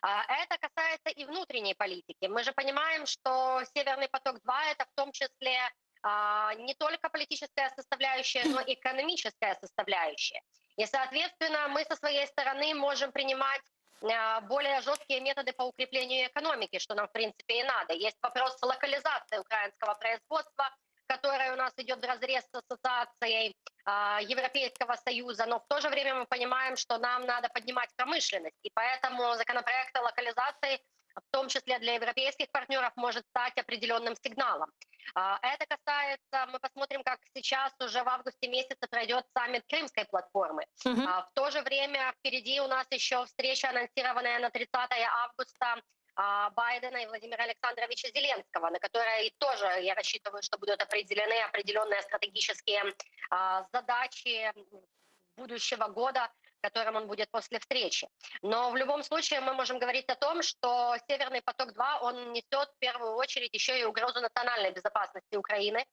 А, это касается и внутренней политики. Мы же понимаем, что «Северный поток-2» — это в том числе а, не только политическая составляющая, но и экономическая составляющая. И, соответственно, мы со своей стороны можем принимать а, более жесткие методы по укреплению экономики, что нам, в принципе, и надо. Есть вопрос локализации украинского производства, который у нас идет в разрез с ассоциацией э, Европейского Союза, но в то же время мы понимаем, что нам надо поднимать промышленность, и поэтому законопроект о локализации в том числе для европейских партнеров, может стать определенным сигналом. А, это касается, мы посмотрим, как сейчас уже в августе месяце пройдет саммит Крымской платформы. Угу. В то же время впереди у нас еще встреча, анонсированная на 30 августа а, Байдена и Владимира Александровича Зеленского, на которой тоже, я рассчитываю, что будут определены определенные стратегические задачи будущего года, которым он будет после встречи. Но в любом случае мы можем говорить о том, что Северный поток-2, он несет в первую очередь еще и угрозу национальной безопасности Украины.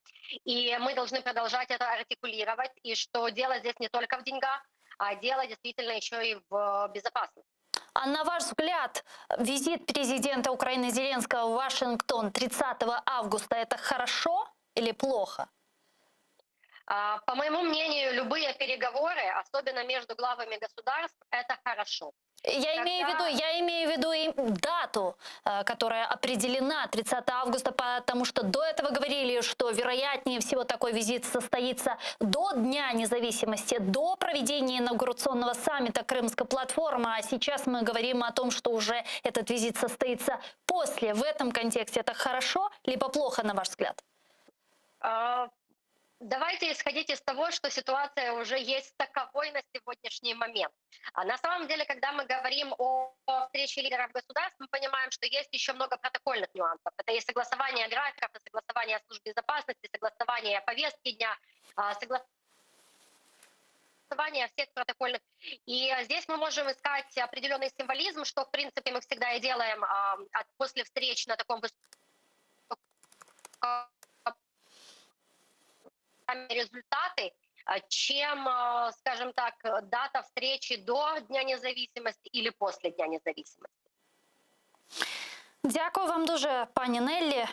И мы должны продолжать это артикулировать, и что дело здесь не только в деньгах, а дело действительно еще и в безопасности. А на ваш взгляд, визит президента Украины Зеленского в Вашингтон 30 августа – это хорошо или плохо? А, по моему мнению, любые переговоры, особенно между главами государств, это хорошо. Я Когда... имею в виду, я имею в виду и дату, э, которая определена 30 августа, потому что до этого говорили, что вероятнее всего такой визит состоится до Дня независимости, до проведения инаугурационного саммита Крымской платформы, а сейчас мы говорим о том, что уже этот визит состоится после. В этом контексте это хорошо либо плохо, на ваш взгляд? А, Давайте исходить из того, что ситуация уже есть таковой на сегодняшний момент. А на самом деле, когда мы говорим о встрече лидеров государств, мы понимаем, что есть еще много протокольных нюансов. Это и согласование графиков, и согласование служб безопасности, согласование повестки дня, а, согласование всех протокольных. И здесь мы можем искать определенный символизм, что, в принципе, мы всегда и делаем а, после встреч на таком высоком результаты, чем, скажем так, дата встречи до Дня независимости или после Дня независимости. Дякую вам дуже, пані Неллі.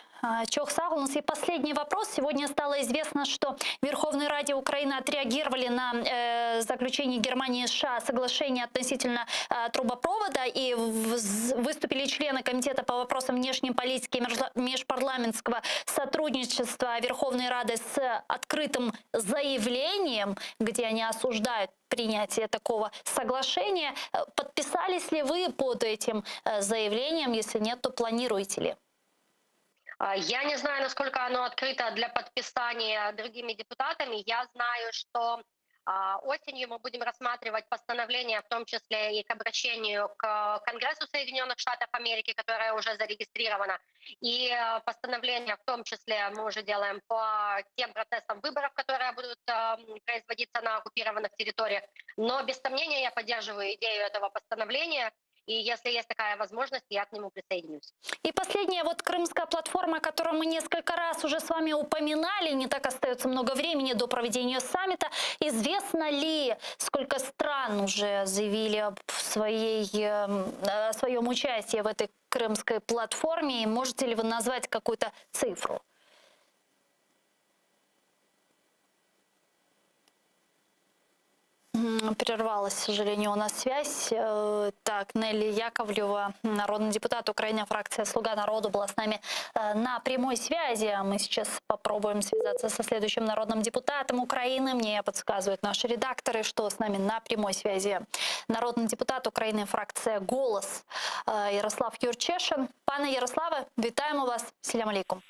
Çoq sağ oluñız. И последний вопрос. Сегодня стало известно, что в Верховной Раде Украины отреагировали на э, заключение Германии и США соглашение относительно э, трубопровода. И выступили члены Комитета по вопросам внешней политики и межпарламентского сотрудничества Верховной Рады с открытым заявлением, где они осуждают принятие такого соглашения. Подписались ли вы под этим э, заявлением? Если нет, то планируете ли? А, Я не знаю, насколько оно открыто для подписания другими депутатами. Я знаю, что а, осенью мы будем рассматривать постановление, в том числе и к обращению к Конгрессу Соединенных Штатов Америки, которое уже зарегистрировано. И э, постановление в том числе мы уже делаем по тем процессам выборов, которые будут э, производиться на оккупированных территориях. Но без сомнения я поддерживаю идею этого постановления. И если есть такая возможность, я к нему присоединюсь. И последняя вот крымская платформа, которую мы несколько раз уже с вами упоминали, не так остается много времени до проведения саммита. Известно ли, сколько стран уже заявили об своей, эм, о своем участии в этой крымской платформе? И можете ли вы назвать какую-то цифру? М, Прервалась, к сожалению, у нас связь. Э, Так, Нелли Яковлева, народный депутат Украины, фракция «Слуга народу» была с нами э, на прямой связи. Мы сейчас попробуем связаться со следующим народным депутатом Украины. Мне подсказывают наши редакторы, что с нами на прямой связи народный депутат Украины, фракция «Голос» э, Ярослав Юрчешин. Пане Ярославе, вітаємо вас. Селям алейкум.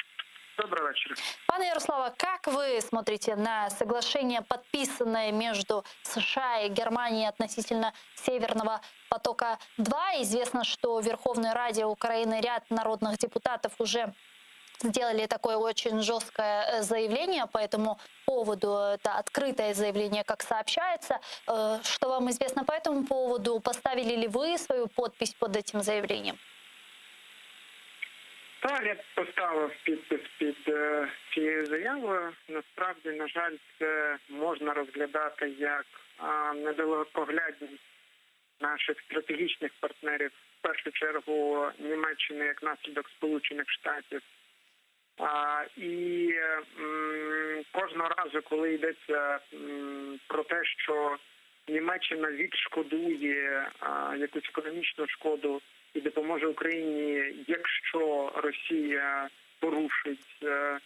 Добрый вечер. Пане Ярославе, как вы смотрите на соглашение, подписанное между США и Германией относительно Северного потока-2? Известно, что в Верховной Раде Украины ряд народных депутатов уже сделали такое очень жесткое э, заявление по этому поводу. Это открытое заявление, как сообщается. Э, Что вам известно по этому поводу? Поставили ли вы свою подпись под этим заявлением? Так, я поставив підпис під е, цією заявою. Насправді, на жаль, це можна розглядати як а, недалекоглядність наших стратегічних партнерів, в першу чергу Німеччини як наслідок Сполучених Штатів. А, і м, кожного разу, коли йдеться м, про те, що Німеччина відшкодує а, якусь економічну шкоду і допоможе Україні, якщо Росія порушить е,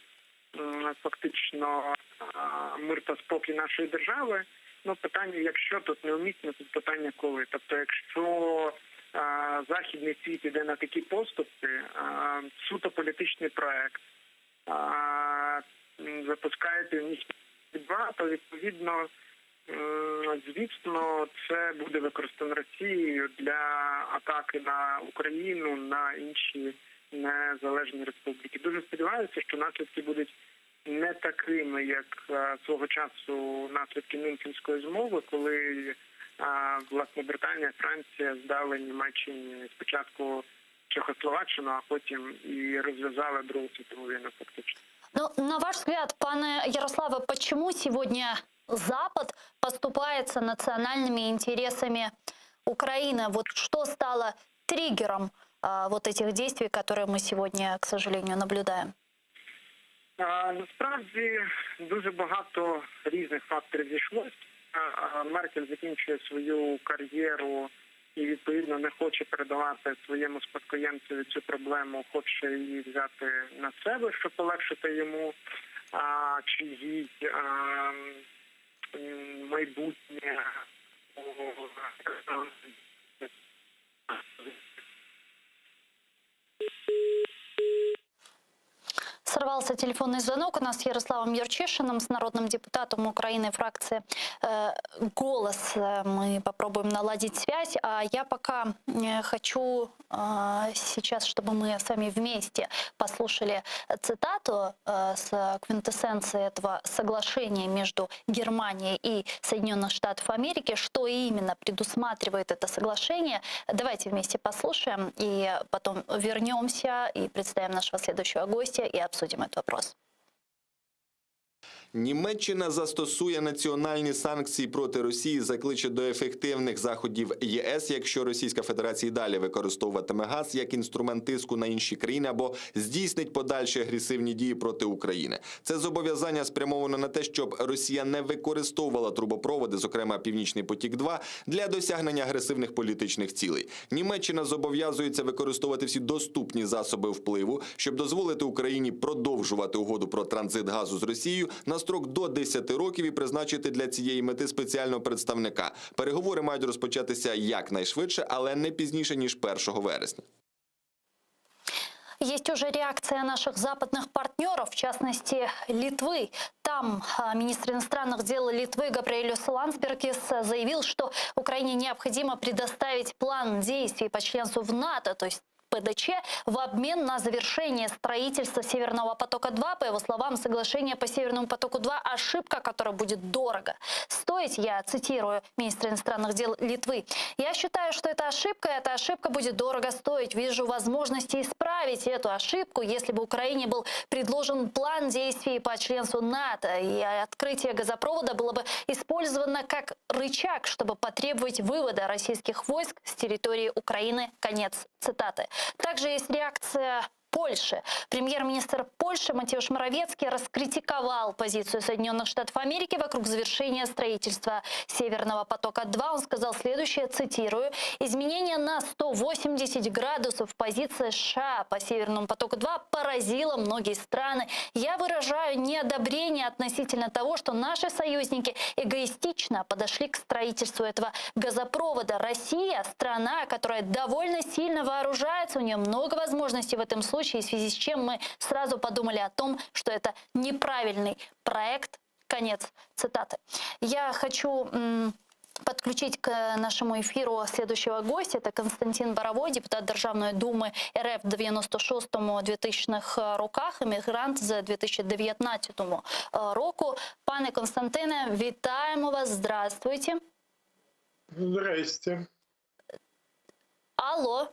м, фактично а, мир та спокій нашої держави. Ну питання, якщо тут неумісно, тут питання коли. Тобто, якщо а, західний світ іде на такі поступки, а, суто політичний проект а, м, запускає північний 2, то відповідно. М, Звісно, це буде використано Росією для атаки на Україну, на інші незалежні республіки. Дуже сподіваюся, що наслідки будуть не такими, як е, свого часу наслідки Мюнхенської змови, коли е, власне Британія, Франція здали Німеччині спочатку Чехословаччину, а потім і розв'язали Другу світову війну фактично. Ну, на ваш взгляд, пане Ярославе, почему сегодня Запад поступается национальными интересами Украины? Вот что стало триггером а, вот этих действий, которые мы сегодня, к сожалению, наблюдаем? А, Насправді дуже багато різних факторів зійшлося. А, Меркель закінчує свою кар'єру і відповідно не хоче передавати своєму спадкоємцеві цю проблему, хоче її взяти на себе, щоб полегшити йому а, чи їй а, м, майбутнє. Сорвался телефонный звонок у нас с Ярославом Юрчишиным, с народным депутатом Украины фракции э, «Голос». Э, Мы попробуем наладить связь. А я пока э, хочу э, сейчас, чтобы мы с вами вместе послушали цитату э, с квинтэссенции этого соглашения между Германией и Соединенных Штатов Америки, что именно предусматривает это соглашение. Давайте вместе послушаем и потом вернемся и представим нашего следующего гостя и обсудим этот вопрос. Німеччина застосує національні санкції проти Росії, закличе до ефективних заходів ЄС, якщо Російська Федерація і далі використовуватиме газ як інструмент тиску на інші країни або здійснить подальші агресивні дії проти України. Це зобов'язання спрямовано на те, щоб Росія не використовувала трубопроводи, зокрема Північний потік 2 для досягнення агресивних політичних цілей. Німеччина зобов'язується використовувати всі доступні засоби впливу, щоб дозволити Україні продовжувати угоду про транзит газу з Росією на строк до 10 років і призначити для цієї мети спеціального представника. Переговори мають розпочатися якнайшвидше, але не пізніше ніж 1 вересня. Есть уже реакция наших западных партнеров, в частности Литвы. Там а, министр иностранных дел Литвы Габриэлюс Ландсбергис заявил, что Украине необходимо предоставить план действий по членству в НАТО, то есть ПДЧ в обмен на завершение строительства Северного потока-2. По его словам, соглашение по Северному потоку-2 – ошибка, которая будет дорого стоить. Я цитирую министра иностранных дел Литвы. Я считаю, что это ошибка, и эта ошибка будет дорого стоить. Вижу возможности исправить эту ошибку, если бы Украине был предложен план действий по членству НАТО, и открытие газопровода было бы использовано как рычаг, чтобы потребовать вывода российских войск с территории Украины. Конец цитаты. Также есть реакция Польши. Премьер-министр Польши Матеуш Моравецкий раскритиковал позицию Соединенных Штатов Америки вокруг завершения строительства Северного потока-2. Он сказал следующее, цитирую, «Изменение на 180 градусов позиции США по Северному потоку-2 поразило многие страны. Я выражаю неодобрение относительно того, что наши союзники эгоистично подошли к строительству этого газопровода. Россия – страна, которая довольно сильно вооружается, у нее много возможностей в этом случае, в связи с чем мы сразу подумали о том, что это неправильный проект. Конец цитаты. Я хочу подключить к нашему эфиру следующего гостя. Это Константин Боровой, депутат Державної Думи РФ в 96-2000-х роках, емігрант з 2019 року. Пане Константине, вітаємо вас. Здравствуйте. Здрасте. Алло.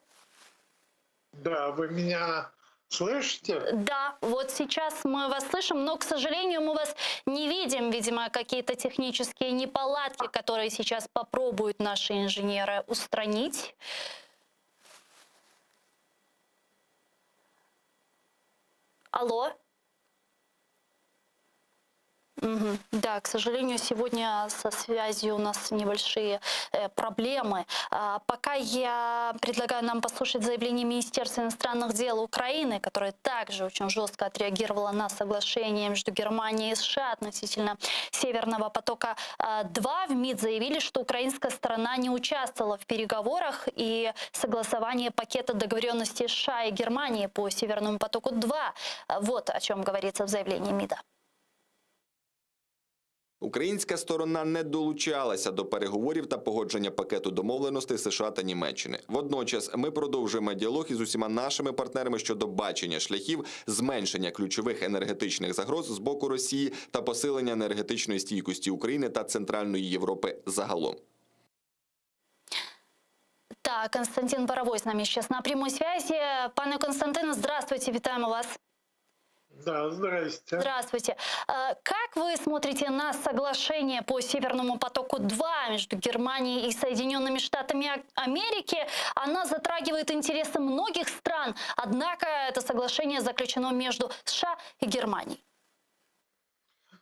Да, вы меня слышите? Да, вот сейчас мы вас слышим, но, к сожалению, мы вас не видим. Видимо, какие-то технические неполадки, которые сейчас попробуют наши инженеры устранить. Алло. Мгм. Да, к сожалению, сегодня со связью у нас небольшие э, проблемы. А, пока я предлагаю нам послушать заявление Министерства иностранных дел Украины, которое также очень жестко отреагировало на соглашение между Германией и США относительно Северного потока-2. В МИД заявили, что украинская сторона не участвовала в переговорах и согласовании пакета договоренностей США и Германии по Северному потоку-2. Вот о чем говорится в заявлении МИДа. Українська сторона не долучалася до переговорів та погодження пакету домовленостей США та Німеччини. Водночас ми продовжуємо діалог із усіма нашими партнерами щодо бачення шляхів зменшення ключових енергетичних загроз з боку Росії та посилення енергетичної стійкості України та Центральної Європи загалом. Так, Константин Боровой с нами сейчас на прямой связи. Пане Константине, здравствуйте, вітаємо вас. Да, здрасте. Здравствуйте. Э, Как вы смотрите на соглашение по Северному потоку-2 между Германией и Соединенными Штатами Америки? Она затрагивает интересы многих стран, однако это соглашение заключено между США и Германией.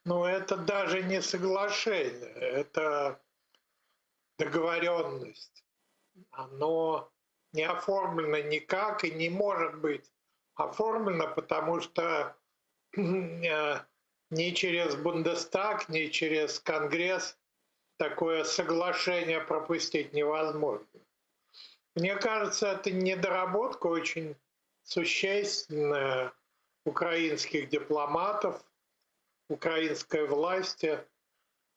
Ну, это даже не соглашение, это договоренность. Оно не оформлено никак и не может быть оформлено, потому что э, ни через Бундестаг, ни через Конгресс такое соглашение пропустить невозможно. Мне кажется, это недоработка очень существенная украинских дипломатов, украинской власти,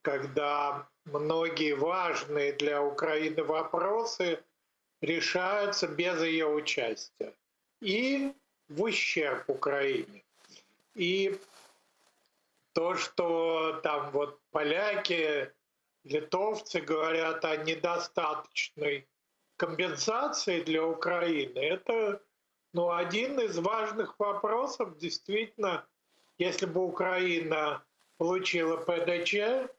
когда многие важные для Украины вопросы решаются без ее участия и в ущерб Украине. И то, что там вот поляки, литовцы говорят о недостаточной компенсации для Украины, это ну, один из важных вопросов. Действительно, если бы Украина получила ПДЧ,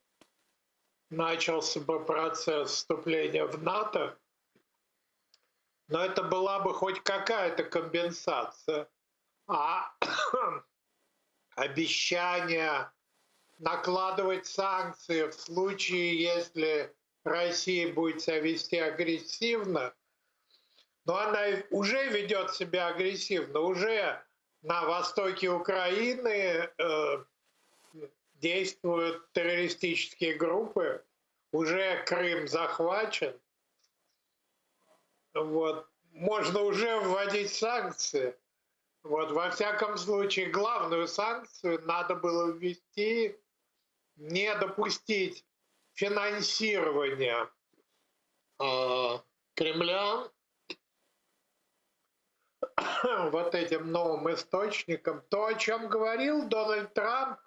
начался бы процесс вступления в НАТО, но это была бы хоть какая-то компенсация. А обещание накладывать санкции в случае, если Россия будет себя вести агрессивно, но она уже ведет себя агрессивно, уже на востоке Украины э, действуют террористические группы, уже Крым захвачен. Вот. Можно уже вводить санкции. Вот, во всяком случае, главную санкцию надо было ввести, не допустить финансирования э, Кремля вот этим новым источником. То, о чем говорил Дональд Трамп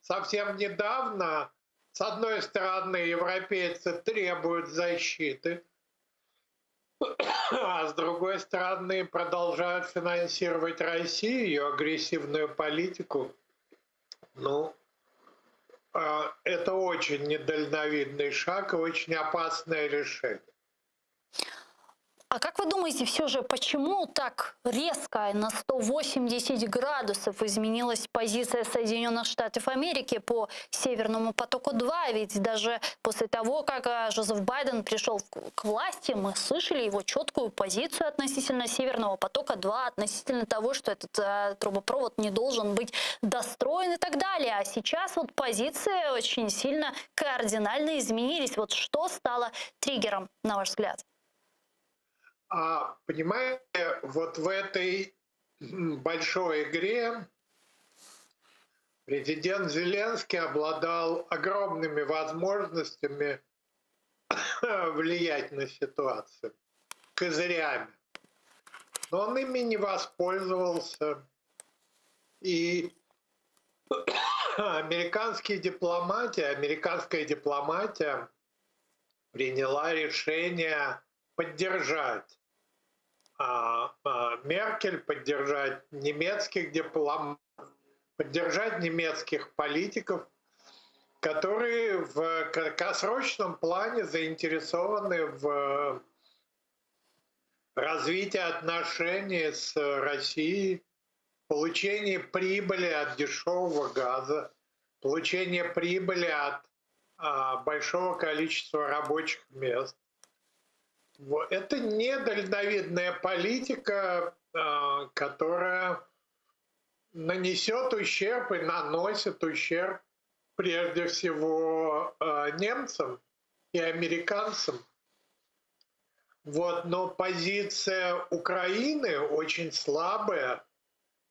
совсем недавно, с одной стороны, европейцы требуют защиты, а с другой стороны, продолжают финансировать Россию, ее агрессивную политику. Ну, а, это очень недальновидный шаг и очень опасное решение. А как вы думаете, все же, почему так резко на 180 градусов изменилась позиция Соединенных Штатов Америки по Северному потоку-2? Ведь даже после того, как э, Жозеф Байден пришел к власти, мы слышали его четкую позицию относительно Северного потока-2, относительно того, что этот э, трубопровод не должен быть достроен и так далее. А сейчас вот позиции очень сильно кардинально изменились. Вот что стало триггером, на ваш взгляд? А, понимаете, вот в этой большой игре президент Зеленский обладал огромными возможностями влиять на ситуацию, козырями. Но он ими не воспользовался. И американские дипломатия, американская дипломатия приняла решение поддержать а, а, Меркель, поддержать немецких дипломатов, поддержать немецких политиков, которые в краткосрочном плане заинтересованы в развитии отношений с Россией, получении прибыли от дешевого газа, получение прибыли от а, большого количества рабочих мест. Это недальновидная политика, а, которая нанесет ущерб и наносит ущерб прежде всего а, немцам и американцам. Вот, но позиция Украины очень слабая,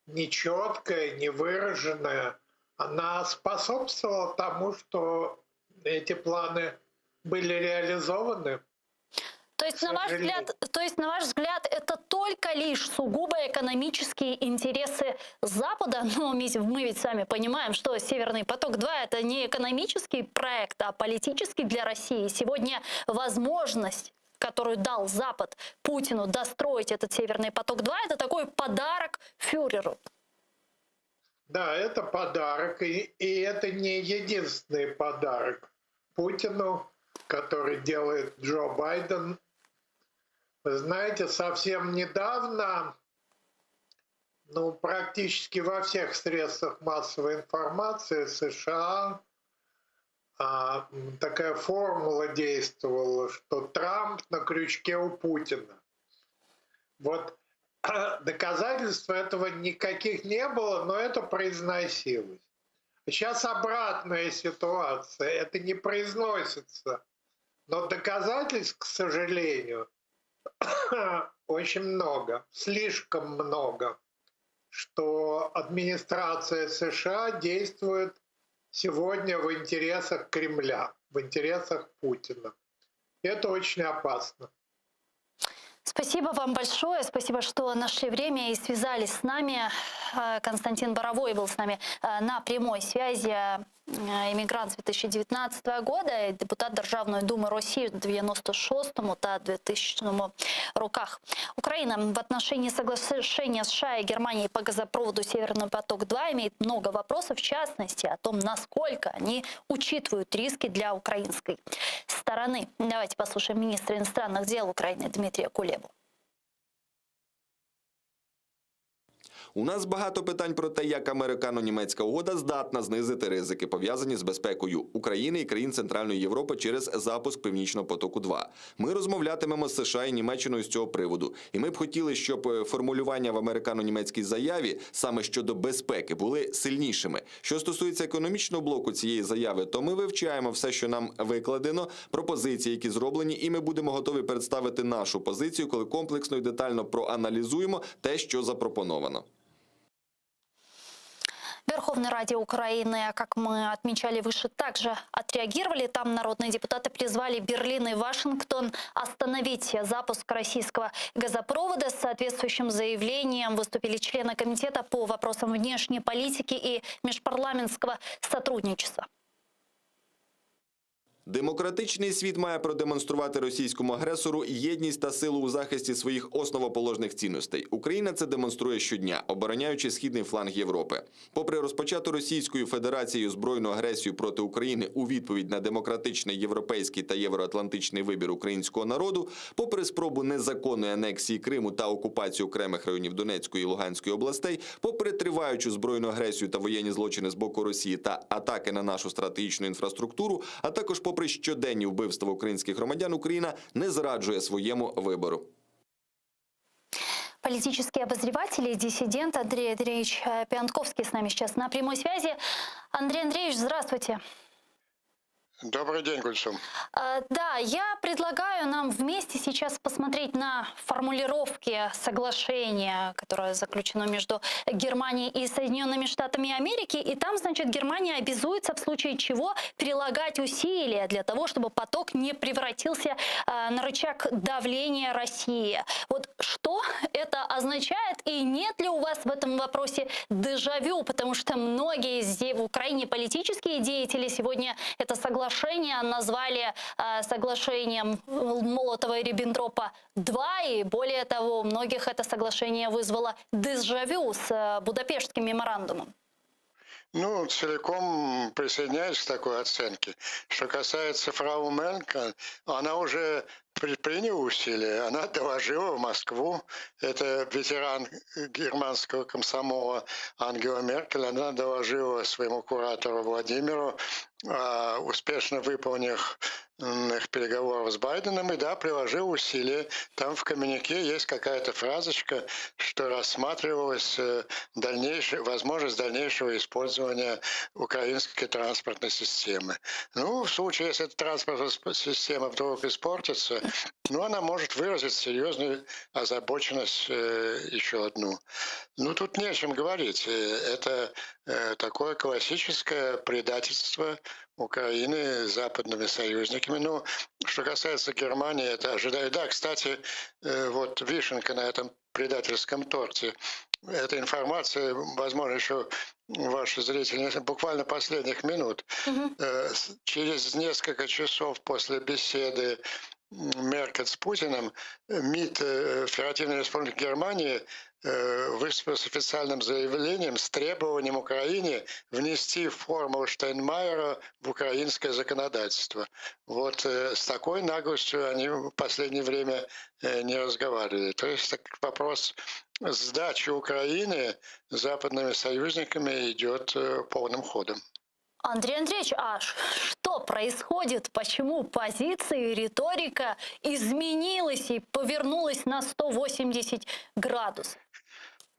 нечеткая, невыраженная. Она способствовала тому, что эти планы были реализованы. То есть, на ваш взгляд, то есть, на ваш взгляд, это только лишь сугубо экономические интересы Запада? Но мы ведь сами понимаем, что Северный поток-2 это не экономический проект, а политический для России. Сегодня возможность которую дал Запад Путину достроить этот Северный поток-2, это такой подарок фюреру. Да, это подарок, и, и это не единственный подарок Путину, который делает Джо Байден. Вы знаете, совсем недавно, ну, практически во всех средствах массовой информации США а, такая формула действовала, что Трамп на крючке у Путина. Вот доказательств этого никаких не было, но это произносилось. Сейчас обратная ситуация, это не произносится. Но доказательств, к сожалению, очень много, слишком много, что администрация США действует сегодня в интересах Кремля, в интересах Путина. Это очень опасно. Спасибо вам большое. Спасибо, что нашли время и связались с нами. Э, Константин Боровой был с нами э, на прямой связи. Э, Емігрант з 2019 года, депутат Державної думи Росії в 96 та 2000 роках. Украина в отношении соглашения США и Германии по газопроводу «Северный поток-2» имеет много вопросов, в частности, о том, насколько они учитывают риски для украинской стороны. Давайте послушаем министра иностранных дел Украины Дмитрия Кулебу. У нас багато питань про те, як американо-німецька угода здатна знизити ризики, пов'язані з безпекою України і країн Центральної Європи через запуск Північного потоку. 2 Ми розмовлятимемо з США і Німеччиною з цього приводу. І ми б хотіли, щоб е, формулювання в американо-німецькій заяві саме щодо безпеки були сильнішими. Що стосується економічного блоку цієї заяви, то ми вивчаємо все, що нам викладено, пропозиції, які зроблені, і ми будемо готові представити нашу позицію, коли комплексно і детально проаналізуємо те, що запропоновано. Верховной Раде Украины, как мы отмечали выше, также отреагировали. Там народные депутаты призвали Берлин и Вашингтон остановить запуск российского газопровода. С соответствующим заявлением выступили члены комитета по вопросам внешней политики и межпарламентского сотрудничества. Демократичний світ має продемонструвати російському агресору єдність та силу у захисті своїх основоположних цінностей. Україна це демонструє щодня, обороняючи східний фланг Європи. Попри розпочату Російською Федерацією збройну агресію проти України у відповідь на демократичний європейський та євроатлантичний вибір українського народу, попри спробу незаконної анексії Криму та окупацію окремих районів Донецької і Луганської областей, попри триваючу збройну агресію та воєнні злочини з боку Росії та атаки на нашу стратегічну інфраструктуру, а також попри щоденні вбивства українських громадян, Україна не зраджує своєму вибору. Политический обозреватель и диссидент Андрей Андреевич э, Пионтковский с нами сейчас на прямой связи. Андрей Андреевич, здравствуйте. Добрый день, Гульсум. А, да, я предлагаю нам вместе сейчас посмотреть на формулировки соглашения, которое заключено между Германией и Соединенными Штатами Америки. И там, значит, Германия обязуется в случае чего прилагать усилия для того, чтобы поток не превратился а, на рычаг давления России. Вот что это означает и нет ли у вас в этом вопросе дежавю? Потому что многие здесь в Украине политические деятели сегодня это соглашение назвали э, соглашением Молотова и Риббентропа 2, и более того, у многих это соглашение вызвало дежавю с э, Будапештским меморандумом. Ну, целиком присоединяюсь к такой оценке. Что касается фрау Меркель, она уже предприняла усилия, она доложила в Москву, это ветеран германского комсомола Ангела Меркель, она доложила своему куратору Владимиру о успешно выполненных переговоров с Байденом, и да, приложил усилия. Там в коммюнике есть какая-то фразочка, что рассматривалась э, дальнейшая, возможность дальнейшего использования украинской транспортной системы. Ну, в случае, если эта транспортная система вдруг испортится, ну, она может выразить серьезную озабоченность э, еще одну. Ну, тут не о чем говорить. Э, это такое классическое предательство Украины западными союзниками. Ну, что касается Германии, это ожидаю. Да, кстати, вот вишенка на этом предательском торте. Эта информация, возможно, еще ваши зрители, буквально последних минут. Угу. Через несколько часов после беседы Меркель с Путиным, МИД Федеративной Республики Германии выступил с официальным заявлением с требованием Украине внести формулу Штайнмайера в украинское законодательство. Вот с такой наглостью они в последнее время не разговаривали. То есть так, вопрос сдачи Украины западными союзниками идет полным ходом. Андрей Андреевич, а что происходит? Почему позиция и риторика изменилась и повернулась на 180 градусов?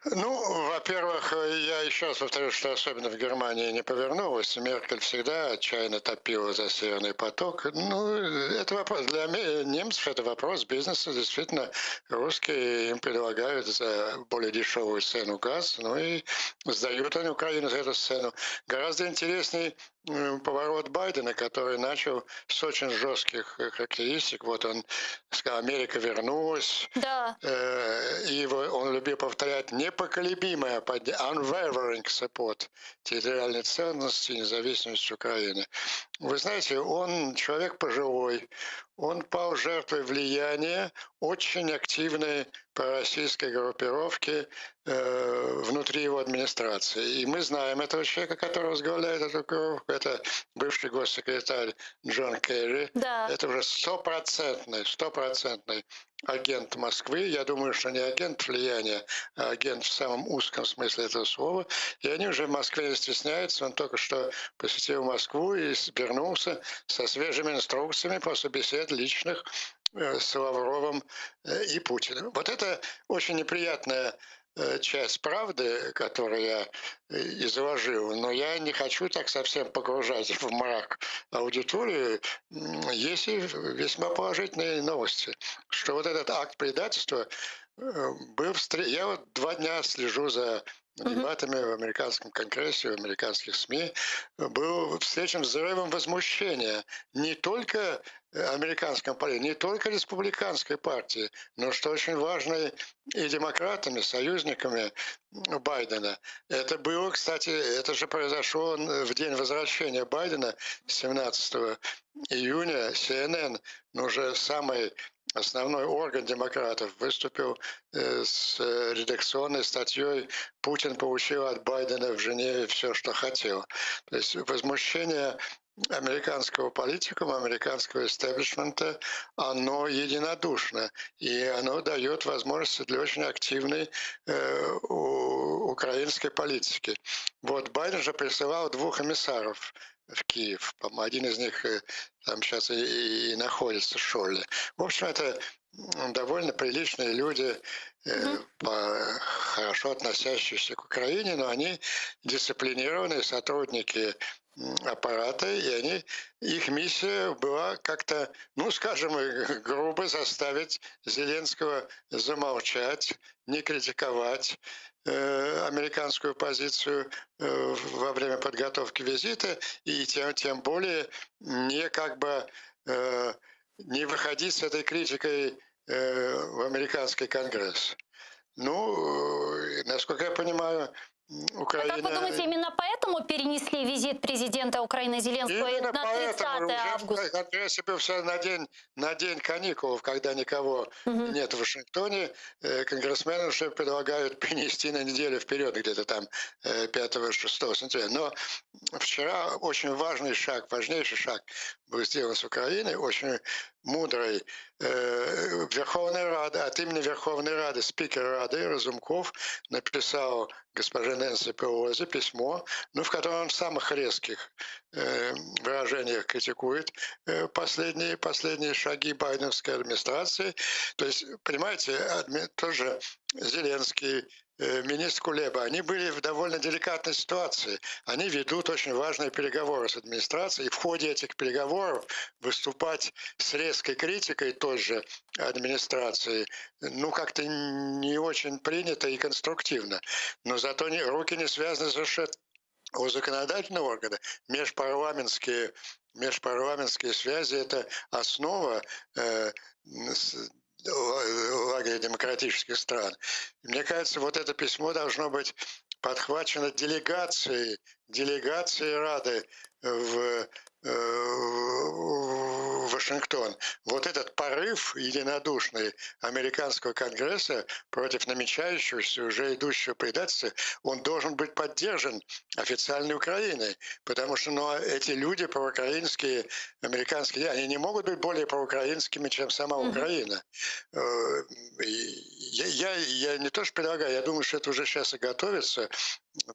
Ну, во-первых, я еще раз повторю, что особенно в Германии не повернулась. Меркель всегда отчаянно топила за Северный поток. Ну, это вопрос для немцев, это вопрос бизнеса. Действительно, русские им предлагают за более дешевую цену газ, ну и сдают они Украину за эту цену. Гораздо интереснее поворот Байдена, который начал с очень жестких характеристик. Вот он сказал, Америка вернулась. Да. И он любил повторять непоколебимая unwavering support территориальной целостности и независимости Украины. Вы знаете, он человек пожилой, он пал жертвой влияния очень активной пророссийской группировки э, внутри его администрации. И мы знаем этого человека, который возглавляет эту группировку. Это бывший госсекретарь Джон Керри. Да. Это уже стопроцентный, стопроцентный агент Москвы. Я думаю, что не агент влияния, а агент в самом узком смысле этого слова. И они уже в Москве не стесняются. Он только что посетил Москву и вернулся со свежими инструкциями после бесед личных с Лавровым и Путиным. Вот это очень неприятная часть правды, которую я изложил, но я не хочу так совсем погружать в мрак аудиторию. Есть и весьма положительные новости, что вот этот акт предательства. Был Я вот два дня слежу за дебатами в американском конгрессе, в американских СМИ. Был встречен взрывом возмущения не только американском поле, не только республиканской партии, но, что очень важно, и демократами, союзниками Байдена. Это было, кстати, это же произошло в день возвращения Байдена, 17 июня, CNN, ну, уже самый основной орган демократов, выступил э, с редакционной статьей «Путин получил от Байдена в Женеве все, что хотел». То есть возмущение американского политикума, американского истеблишмента, оно единодушно. И оно дает возможность для очень активной э, украинской политики. Вот Байден же присылал двух эмиссаров в Киев. Один из них э, там сейчас и, и находится, Шолли. В общем, это довольно приличные люди, э, по, хорошо относящиеся к Украине, но они дисциплинированные сотрудники аппарата, и они, их миссия была как-то, ну, скажем, грубо заставить Зеленского замолчать, не критиковать э, американскую позицию э, во время подготовки визита, и тем, тем более не как бы э, не выходить с этой критикой э, в американский конгресс. Ну, э, насколько я понимаю, Украина... А как вы думаете, именно поэтому перенесли визит президента Украины Зеленского именно на 30 поэтому, августа? Уже в был все на день, на день каникул, когда никого угу. нет в Вашингтоне, э, конгрессмены уже предлагают перенести на неделю вперед, где-то там 5-6 сентября. Но вчера очень важный шаг, важнейший шаг был сделан с Украиной, очень мудрый. Э, Верховная Рада, от имени Верховной Рады, спикер Рады Разумков написал госпоже Нэнси Пелози письмо, ну, в котором он в самых резких э, выражениях критикует э, последние, последние шаги байденовской администрации. То есть, понимаете, адми, тоже Зеленский, Э, министр Кулеба, они были в довольно деликатной ситуации. Они ведут очень важные переговоры с администрацией, и в ходе этих переговоров выступать с резкой критикой той же администрации, ну, как-то не очень принято и конструктивно. Но зато не, руки не связаны совершенно у законодательного органа. Межпарламентские, межпарламентские связи – это основа э, лагеря демократических стран. Мне кажется, вот это письмо должно быть подхвачено делегацией, делегацией Рады в Э, Вашингтон. Вот этот порыв единодушный американского конгресса против намечающегося, уже идущего предательства, он должен быть поддержан официальной Украиной, потому что ну, эти люди проукраинские, американские, они не могут быть более проукраинскими, чем сама Украина. Э, я, я, я не то что предлагаю, я думаю, что это уже сейчас и готовится,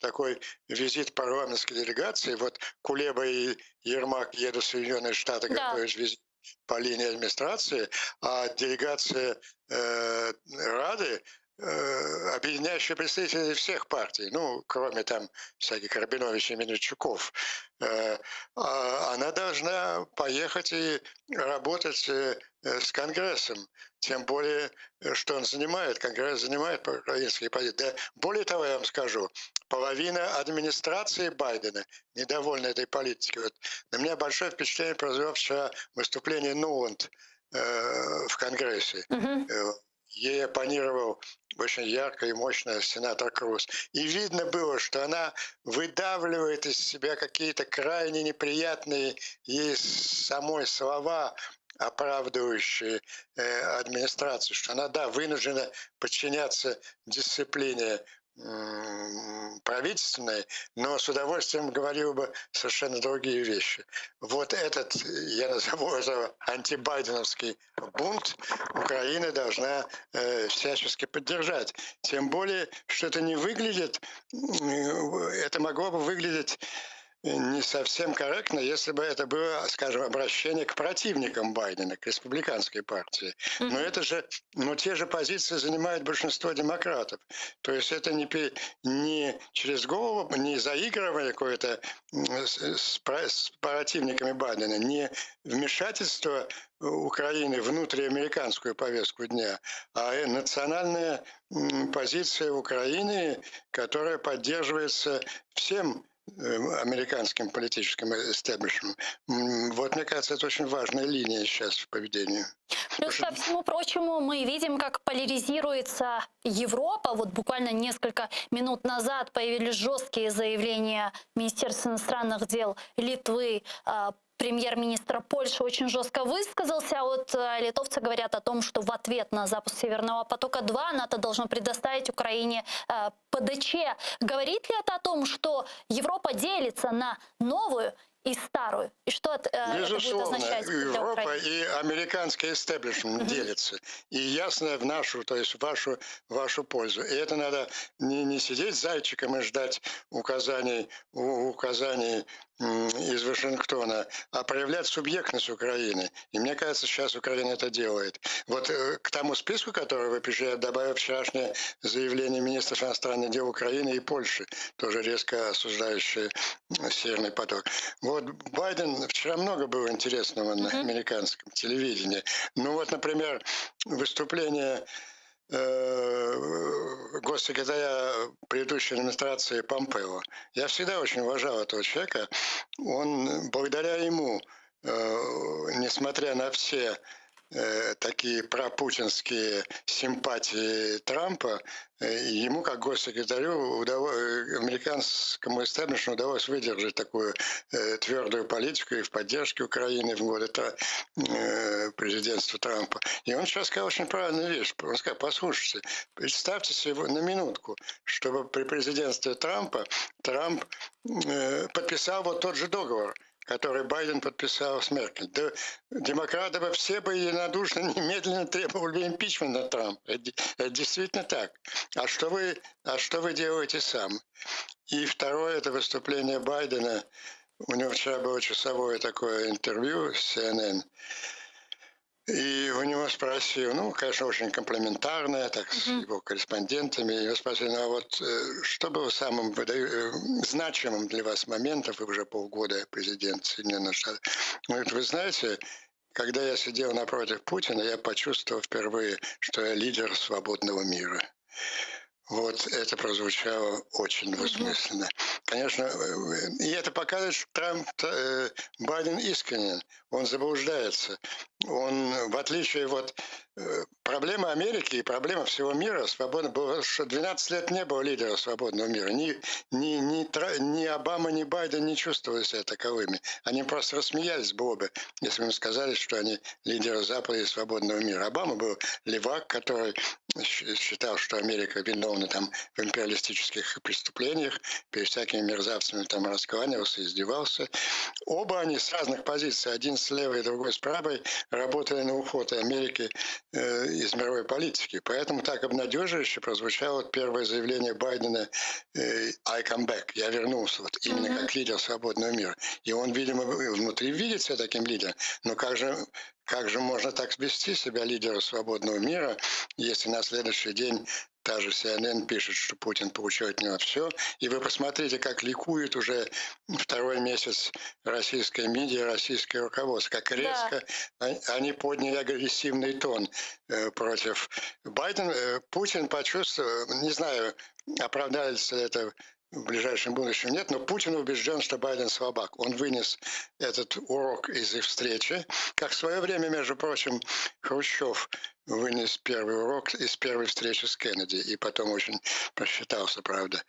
такой визит парламентской делегации. Вот Кулеба и Ермак едут в Соединенные Штаты да. готовить визит по линии администрации, а делегация э, Рады э, объединяющая представителей всех партий, ну, кроме там всяких Рабиновичей и Медведчуков, э, а она должна поехать и работать э, с Конгрессом. Тем более, что он занимает, Конгресс занимает украинские позиции. Да, более того, я вам скажу, половина администрации Байдена недовольна этой политикой. Вот на меня большое впечатление произвело вчера выступление Нуланд э, в Конгрессе. Угу. Ей оппонировал очень ярко и мощно сенатор Круз. И видно было, что она выдавливает из себя какие-то крайне неприятные ей самой слова, оправдывающие э, администрацию, что она, да, вынуждена подчиняться дисциплине правительственной, но с удовольствием говорил бы совершенно другие вещи. Вот этот, я назову это антибайденовский бунт, Украина должна э, всячески поддержать. Тем более, что это не выглядит, это могло бы выглядеть... не совсем корректно, если бы это было, скажем, обращение к противникам Байдена, к республиканской партии. Но это же, но те же позиции занимает большинство демократов. То есть это не, не через голову, не заигрывание какое-то с, с, с противниками Байдена, не вмешательство Украины внутриамериканскую повестку дня, а национальная позиция Украины, которая поддерживается всем э, американским политическим истеблишментом. Вот, мне кажется, это очень важная линия сейчас в поведении. Плюс ко всему прочему, мы видим, как поляризируется Европа. Вот буквально несколько минут назад появились жесткие заявления Министерства иностранных дел Литвы, а, премьер-министр Польши очень жестко высказался. Вот э, литовцы говорят о том, что в ответ на запуск Северного потока-2 НАТО должно предоставить Украине э, ПДЧ. Говорит ли это о том, что Европа делится на новую и старую? И что это, э, это будет означать для Европа Украины? и американский истеблишмент угу. делится. И ясно в нашу, то есть в вашу, вашу пользу. И это надо не, не сидеть зайчиком и ждать указаний, указаний из Вашингтона, а проявлять субъектность Украины. И мне кажется, сейчас Украина это делает. Вот э, к тому списку, который вы пишете, я добавил вчерашнее заявление министров иностранных дел Украины и Польши, тоже резко осуждающее Северный поток. Вот Байден, вчера много было интересного на американском телевидении. Ну вот, например, выступление э, госсекретаря предыдущей администрации Помпео. Я всегда очень уважал этого человека. Он, благодаря ему, э, несмотря на все э, такие пропутинские симпатии Трампа, э, ему, как госсекретарю, удалось, э, американскому истеблишменту удалось выдержать такую э, твердую политику и в поддержке Украины в годы э, президентства Трампа. И он сейчас сказал очень правильную вещь. Он сказал, послушайте, представьте себе на минутку, чтобы при президентстве Трампа Трамп э, подписал вот тот же договор, который Байден подписал с Меркель. Да, демократы бы все бы единодушно немедленно требовали импичмента Трампа. Это, это действительно так. А что вы, а что вы делаете сам? И второе, это выступление Байдена. У него вчера было часовое такое интервью с CNN. И у него спросил, ну, конечно, очень комплиментарное, так, с его корреспондентами, его спросили, ну, а вот э, что было самым выдаю, э, значимым для вас моментом, вы уже полгода президент Соединенных Штатов. Он говорит, вы знаете, когда я сидел напротив Путина, я почувствовал впервые, что я лидер свободного мира. Вот это прозвучало очень двусмысленно. Конечно, э, и это показывает, что Трамп, э, Байден искренен, он заблуждается. Он, в отличие от э, проблема Америки и проблема всего мира, свободно было, что 12 лет не было лидера свободного мира. Ни, ни, ни, ни Обама, ни Байден не чувствовали себя таковыми. Они просто рассмеялись бы оба, если бы им сказали, что они лидеры Запада и свободного мира. Обама был левак, который считал, что Америка виновна там в империалистических преступлениях, перед всякими мерзавцами там раскланивался, издевался. Оба они с разных позиций, один с левой, другой с правой, работали на уход Америки э, из мировой политики. Поэтому так обнадеживающе прозвучало первое заявление Байдена э, «I come back», я вернулся, вот именно mm-hmm. как лидер свободного мира. И он, видимо, внутри видит себя таким лидером, но как же как же можно так вести себя лидера свободного мира, если на следующий день та же CNN пишет, что Путин получил от него все. И вы посмотрите, как ликует уже второй месяц российская медиа, российское руководство, как резко да. они подняли агрессивный тон э, против Байдена. Э, Путин почувствовал, не знаю, оправдается ли это в ближайшем будущем нет, но Путин убежден, что Байден слабак. Он вынес этот урок из их встречи. Как в свое время, между прочим, Хрущев вынес первый урок из первой встречи с Кеннеди и потом очень просчитался, правда.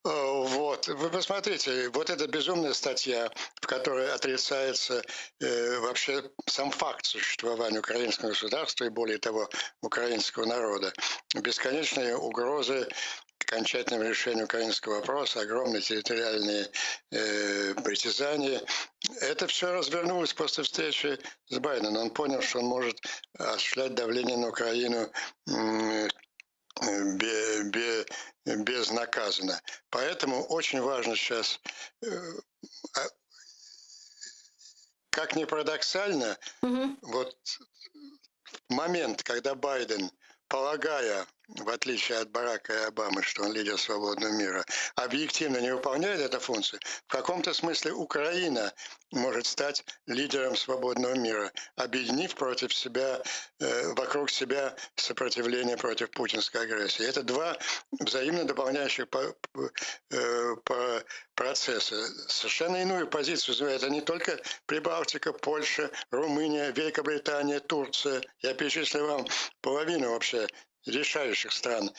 Э, вот. Вы посмотрите, вот эта безумная статья, в которой отрицается э, вообще сам факт существования украинского государства и, более того, украинского народа. Бесконечные угрозы окончательном решению украинского вопроса, огромные территориальные э, притязания. Это все развернулось после встречи с Байденом. Он понял, что он может осуществлять давление на Украину безнаказанно. Поэтому очень важно сейчас э, Как ни парадоксально, вот момент, когда Байден, полагая, в отличие от Барака и Обамы, что он лидер свободного мира, объективно не выполняет эту функцию, в каком-то смысле Украина может стать лидером свободного мира, объединив против себя, э, вокруг себя сопротивление против путинской агрессии. Это два взаимно дополняющих по, э, по процесса. Совершенно иную позицию занимает. Это не только Прибалтика, Польша, Румыния, Великобритания, Турция. Я перечислил вам половину вообще решающих стран.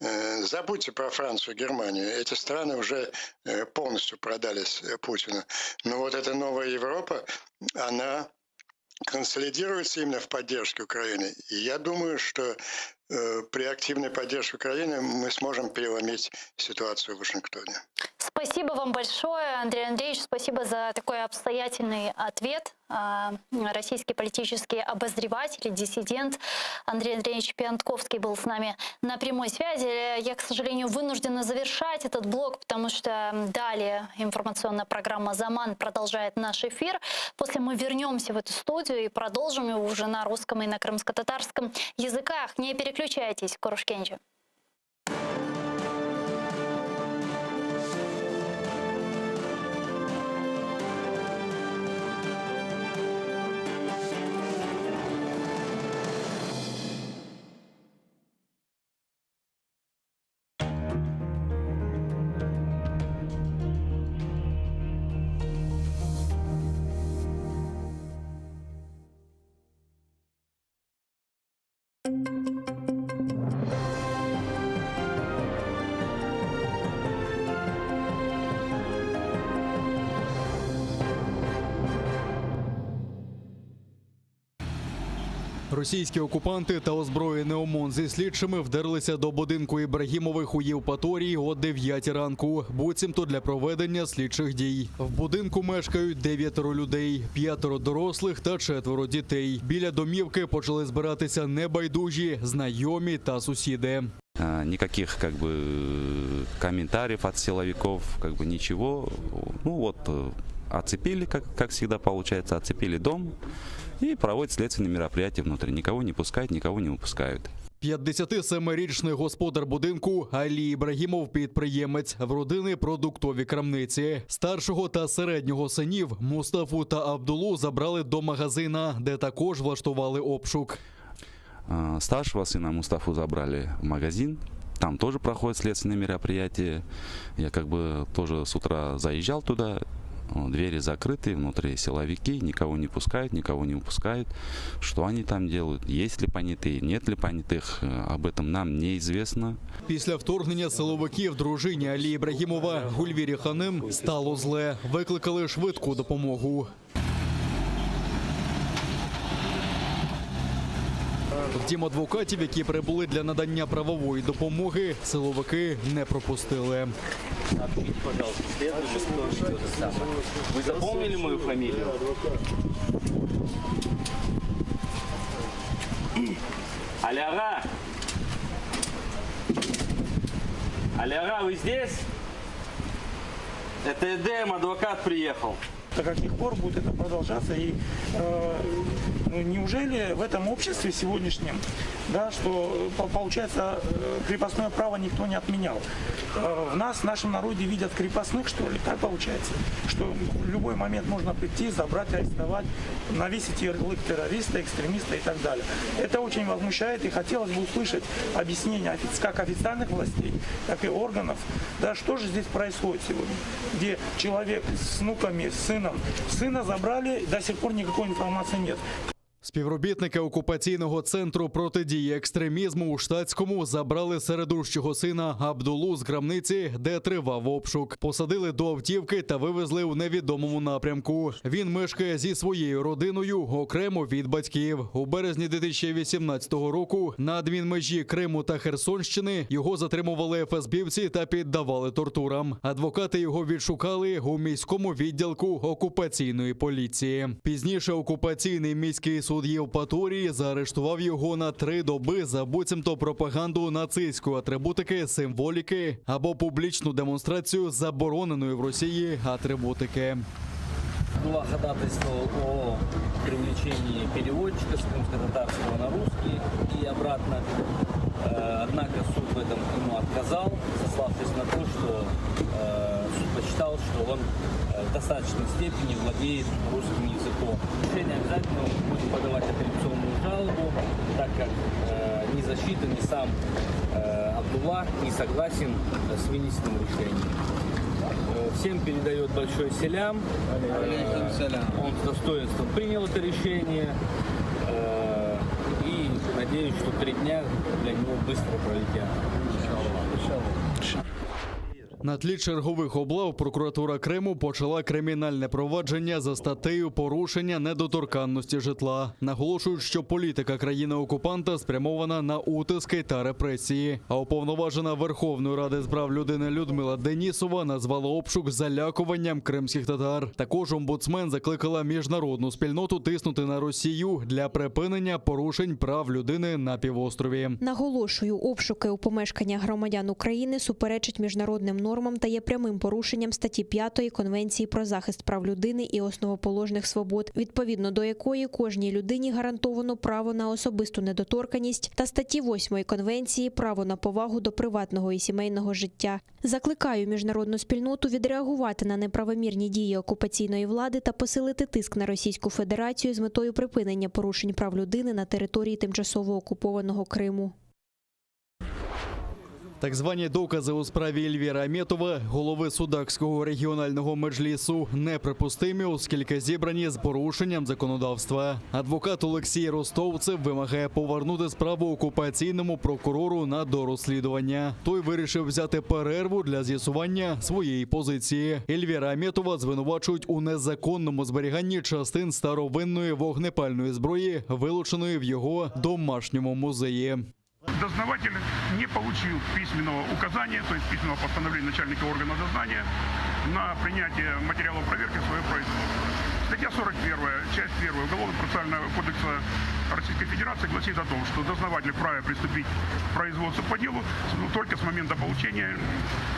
Э, забудьте про Францию, Германию. Эти страны уже э, полностью продались э, Путину. Но вот эта новая Европа, она консолидируется именно в поддержке Украины. И я думаю, что при активной поддержке Украины мы сможем переломить ситуацию в Вашингтоне. Спасибо вам большое, Андрей Андреевич. Спасибо за такой обстоятельный ответ. А, российский политический обозреватель, диссидент Андрей Андреевич Пионтковский был с нами на прямой связи. Я, к сожалению, вынуждена завершать этот блок, потому что далее информационная программа «Заман» продолжает наш эфир. После мы вернемся в эту студию и продолжим его уже на русском и на крымско-татарском языках. Не переключайтесь, Körüşkence. Російські окупанти та озброєний ОМОН зі слідчими вдерлися до будинку Ібрагімових у Євпаторії о 9 ранку, буцімто для проведення слідчих дій. В будинку мешкають дев'ятеро людей, п'ятеро дорослих та четверо дітей. Біля домівки почали збиратися небайдужі, знайомі та сусіди. А, Никаких как бы комментариев от силовиков, как бы ничего. Ну вот, э, оцепили, как, как всегда получается, оцепили дом и проводят следственные мероприятия внутри. Никого не пускают, никого не выпускают. 57-річний господар будинку Алі Ібрагімов – підприємець в родини продуктові крамниці. Старшого та середнього синів Мустафу та Абдулу забрали до магазина, де також влаштували обшук. А, Старшего сына Мустафу забрали в магазин. Там тоже проходят следственные мероприятия. Я как бы тоже с утра заезжал туда. О, Двери закрыты, внутри силовики, никого не пускают, никого не выпускают. Что они там делают, есть ли понятые, нет ли понятых, э, об этом нам неизвестно. Після вторгнення силовиків дружині Алі Ібрагімова Гульвірі Ханим стало зле. Викликали швидку допомогу. Втім, адвокатів, які прибули для надання правової допомоги, силовики не пропустили. Сообщите, пожалуйста, следователю, кто ведет это самое. Вы запомнили мою фамилию? Аляра! Аляра, вы здесь? Это Эдем, адвокат приехал. До каких пор будет это продолжаться? И э, ну, неужели в этом обществе сегодняшнем, да, что по- получается э, крепостное право никто не отменял? Э, в нас, в нашем народе видят крепостных, что ли? Так получается, что в любой момент можно прийти, забрать, арестовать, навесить ярлык террориста, экстремиста и так далее. Это очень возмущает и хотелось бы услышать объяснение офи- как официальных властей, так и органов, да, что же здесь происходит сегодня, где человек с внуками, с сыном, сына забрали, до сих пор никакой информации нет. Співробітники окупаційного центру протидії екстремізму у Штатському забрали середущого сина Абдулу з крамниці, де тривав обшук. Посадили до автівки та вивезли у невідомому напрямку. Він мешкає зі своєю родиною окремо від батьків. У березні 2018 року на адмінмежі Криму та Херсонщини його затримували ФСБівці та піддавали тортурам. Адвокати його відшукали у міському відділку окупаційної поліції. Пізніше окупаційний міський суд. суд Євпаторії заарештував його на три доби за буцімто пропаганду нацистської атрибутики, символіки або публічну демонстрацію забороненої в Росії атрибутики. Абдулла ходатайствовал о привлечении переводчика с крымско-татарского на русский и обратно. Э, Однако суд в этом ему отказал, сославшись на то, что э, суд посчитал, что он э, в достаточной степени владеет русским языком. Решение обязательно будем подавать апелляционную жалобу, так как э, ни защита, ни сам э, Абдулла не согласен с вынесенным решением. Э, Всем передает большой селям. Э, Он с достоинством принял это решение. Э, И надеюсь, что три дня для него быстро пролетят. На тлі чергових облав прокуратура Криму почала кримінальне провадження за статтею порушення недоторканності житла. Наголошують, що політика країни-окупанта спрямована на утиски та репресії. А уповноважена Верховної Ради з прав людини Людмила Денісова назвала обшук залякуванням кримських татар. Також омбудсмен закликала міжнародну спільноту тиснути на Росію для припинення порушень прав людини на півострові. Наголошую, обшуки у помешканнях громадян України суперечать міжнародним нормам та є прямим порушенням статті 5 Конвенції про захист прав людини і основоположних свобод, відповідно до якої кожній людині гарантовано право на особисту недоторканість та статті 8 Конвенції право на повагу до приватного і сімейного життя. Закликаю міжнародну спільноту відреагувати на неправомірні дії окупаційної влади та посилити тиск на Російську Федерацію з метою припинення порушень прав людини на території тимчасово окупованого Криму. Так звані докази у справі Ільвіра Аметова, голови Судакського регіонального меджлісу, неприпустимі, оскільки зібрані з порушенням законодавства. Адвокат Олексій Ростовцев вимагає повернути справу окупаційному прокурору на дорозслідування. Той вирішив взяти перерву для з'ясування своєї позиції. Ельвіра Аметова звинувачують у незаконному зберіганні частин старовинної вогнепальної зброї, вилученої в його домашньому музеї. Дознаватель не получил письменного указания, то есть письменного постановления начальника органа дознания на принятие материалов проверки в свое производство. Статья 41, часть 1 Уголовно-процессуального кодекса Российской Федерации гласит о том, что дознаватель вправе приступить к производству по делу ну, только с момента получения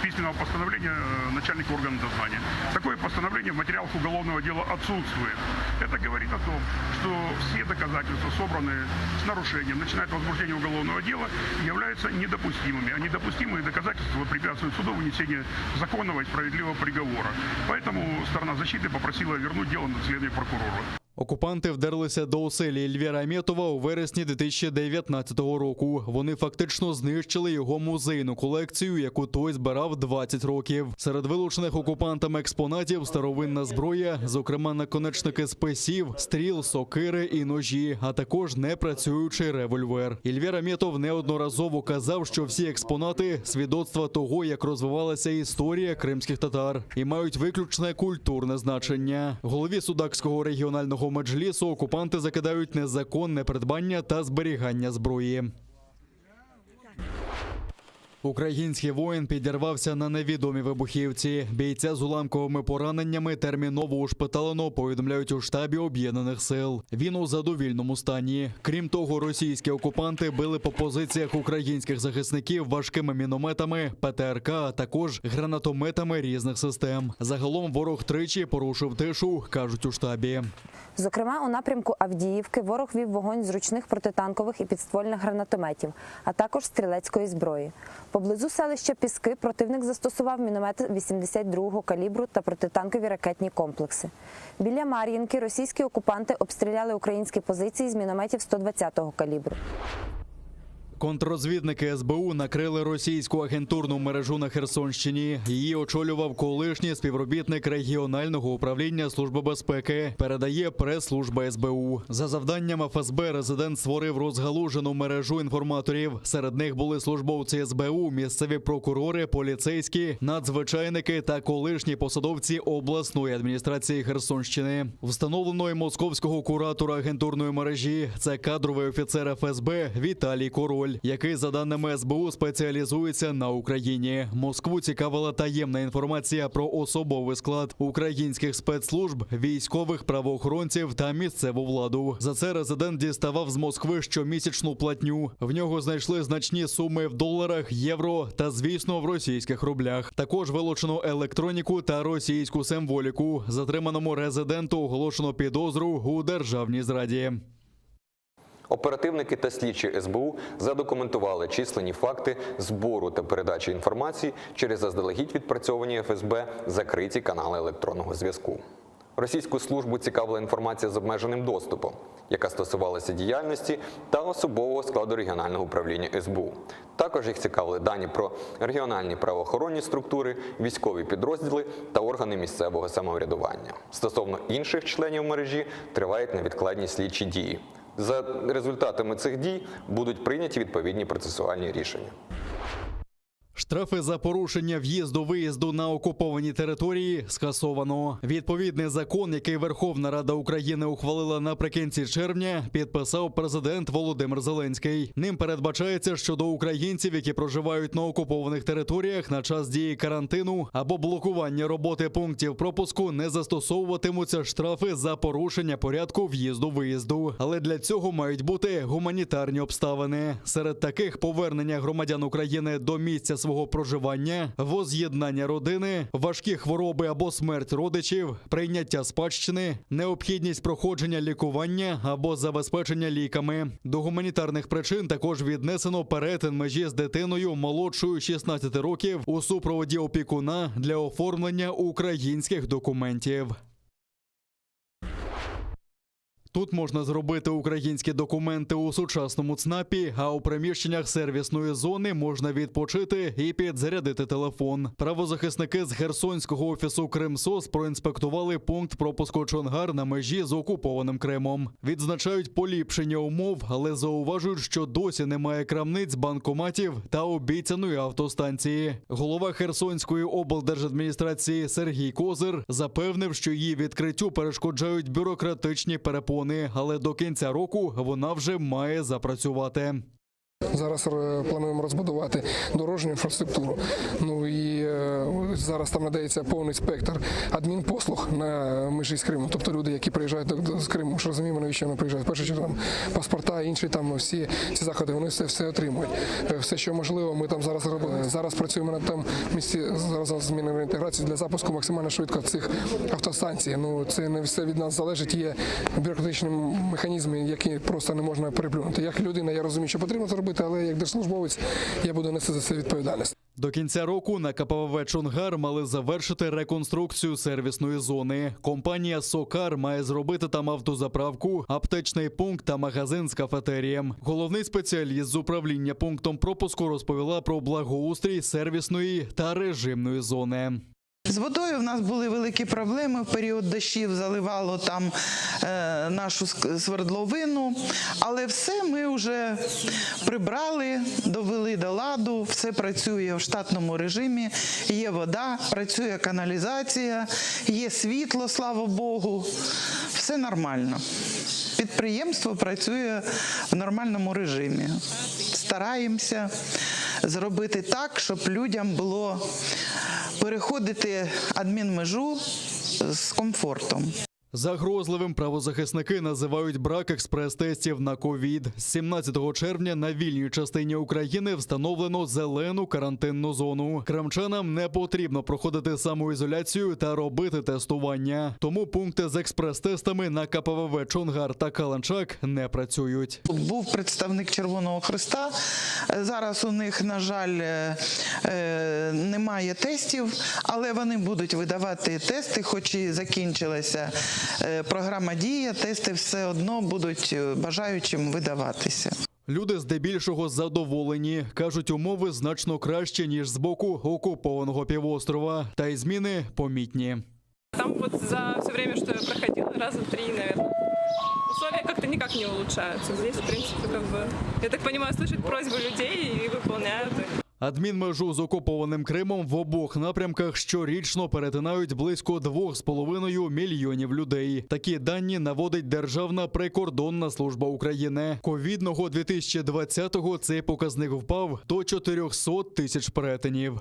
письменного постановления э, начальника органа дознания. Такое постановление в материалах уголовного дела отсутствует. Это говорит о том, что все доказательства, собранные с нарушением, начиная от возбуждения уголовного дела, являются недопустимыми. А недопустимые доказательства препятствуют суду вынесению законного и справедливого приговора. Поэтому сторона защиты попросила вернуть дело на доследование прокурора. Окупанти вдерлися до оселі Ільвіра Аметова у вересні 2019 року. Вони фактично знищили його музейну колекцію, яку той збирав 20 років. Серед вилучених окупантами експонатів старовинна зброя, зокрема наконечники списів, стріл, сокири і ножі, а також непрацюючий револьвер. Ільвір Аметов неодноразово казав, що всі експонати свідоцтва того, як розвивалася історія кримських татар, і мають виключне культурне значення. Голові Судакського регіонального меджлісу окупанти закидають незаконне придбання та зберігання зброї. Український воїн підірвався на невідомій вибухівці. Бійця з уламковими пораненнями терміново ушпиталено, повідомляють у штабі об'єднаних сил. Він у задовільному стані. Крім того, російські окупанти били по позиціях українських захисників важкими мінометами, ПТРК, а також гранатометами різних систем. Загалом ворог тричі порушив тишу, кажуть у штабі. Зокрема, у напрямку Авдіївки ворог вів вогонь з ручних протитанкових і підствольних гранатометів, а також стрілецької зброї. Поблизу селища Піски противник застосував міномети 82-го калібру та протитанкові ракетні комплекси. Біля Мар'їнки російські окупанти обстріляли українські позиції з мінометів 120-го калібру. Контррозвідники СБУ накрили російську агентурну мережу на Херсонщині. Її очолював колишній співробітник регіонального управління Служби безпеки. Передає прес-служба СБУ. За завданням ФСБ резидент створив розгалужену мережу інформаторів. Серед них були службовці СБУ, місцеві прокурори, поліцейські, надзвичайники та колишні посадовці обласної адміністрації Херсонщини. Встановлено й московського куратора агентурної мережі. Це кадровий офіцер ФСБ Віталій Король. Контроль, який, за даними СБУ, спеціалізується на Україні. Москву цікавила таємна інформація про особовий склад українських спецслужб, військових правоохоронців та місцеву владу. За це резидент діставав з Москви щомісячну платню. В нього знайшли значні суми в доларах, євро та, звісно, в російських рублях. Також вилучено електроніку та російську символіку. Затриманому резиденту оголошено підозру у державній зраді. Оперативники та слідчі СБУ задокументували численні факти збору та передачі інформації через заздалегідь відпрацьовані ФСБ закриті канали електронного зв'язку. Російську службу цікавила інформація з обмеженим доступом, яка стосувалася діяльності та особового складу регіонального управління СБУ. Також їх цікавили дані про регіональні правоохоронні структури, військові підрозділи та органи місцевого самоврядування. Стосовно інших членів мережі тривають невідкладні слідчі дії. За результатами цих дій будуть прийняті відповідні процесуальні рішення. Штрафи за порушення в'їзду-виїзду на окуповані території скасовано. Відповідний закон, який Верховна Рада України ухвалила наприкінці червня, підписав президент Володимир Зеленський. Ним передбачається, що до українців, які проживають на окупованих територіях на час дії карантину або блокування роботи пунктів пропуску, не застосовуватимуться штрафи за порушення порядку в'їзду-виїзду. Але для цього мають бути гуманітарні обставини. Серед таких повернення громадян України до місця свого проживання, воз'єднання родини, важкі хвороби або смерть родичів, прийняття спадщини, необхідність проходження лікування або забезпечення ліками. До гуманітарних причин також віднесено перетин межі з дитиною молодшою 16 років у супроводі опікуна для оформлення українських документів. Тут можна зробити українські документи у сучасному ЦНАПі, а у приміщеннях сервісної зони можна відпочити і підзарядити телефон. Правозахисники з Херсонського офісу Кримсос проінспектували пункт пропуску Чонгар на межі з окупованим Кримом. Відзначають поліпшення умов, але зауважують, що досі немає крамниць, банкоматів та обіцяної автостанції. Голова Херсонської облдержадміністрації Сергій Козир запевнив, що її відкриттю перешкоджають бюрократичні перепони, але до кінця року вона вже має запрацювати. Зараз е, плануємо розбудувати дорожню інфраструктуру. Ну і е, зараз там надається повний спектр адмінпослуг на межі з Кримом. Тобто люди, які приїжджають до- до- з Криму, ми ж розуміємо, навіщо вони приїжджають. В першу чергу там паспорта, інші там всі ці заходи, вони все, все отримують. Е, Все, що можливо, ми там зараз робили. Зараз працюємо на тому місці зараз зміни реінтеграції для запуску максимально швидко цих автостанцій. Ну це не все від нас залежить. Є бюрократичні механізми, які просто не можна переплюнути. Як людина, я розумію, що потрібно це робити, але як держслужбовець я буду нести за це відповідальність. До кінця року на КПВВ Чонгар мали завершити реконструкцію сервісної зони. Компанія Сокар має зробити там автозаправку, аптечний пункт та магазин з кафетерієм. Головний спеціаліст з управління пунктом пропуску розповіла про благоустрій сервісної та режимної зони. З водою в нас були великі проблеми. В період дощів заливало там е, нашу ск- свердловину. Але все ми вже прибрали, довели до ладу, все працює в штатному режимі. Є вода, працює каналізація, є світло, слава Богу. Все нормально. Підприємство працює в нормальному режимі. Стараємося зробити так, щоб людям було переходити адмінмежу з комфортом. Загрозливим правозахисники називають брак експрес-тестів на ковід. З 17 червня на вільній частині України встановлено зелену карантинну зону. Крамчанам не потрібно проходити самоізоляцію та робити тестування. Тому пункти з експрес-тестами на КПВВ Чонгар та Каланчак не працюють. Був представник Червоного Христа. Зараз у них, на жаль, е, е, немає тестів, але вони будуть видавати тести, хоч і закінчилася е, програма Дія, тести все одно будуть е, бажаючим видаватися. Люди здебільшого задоволені. Кажуть, умови значно краще, ніж з боку окупованого півострова. Та й зміни помітні. Там вот за все время, что я проходила, раза три, наверное. Условия как-то никак не улучшаются. Здесь, в принципе, как бы, я так понимаю, слышат просьбы людей и выполняют их. Адмінмежу з окупованим Кримом в обох напрямках щорічно перетинають близько 2,5 мільйонів людей. Такі дані наводить Державна прикордонна служба України. Ковідного 2020-го цей показник впав до 400 тисяч перетинів.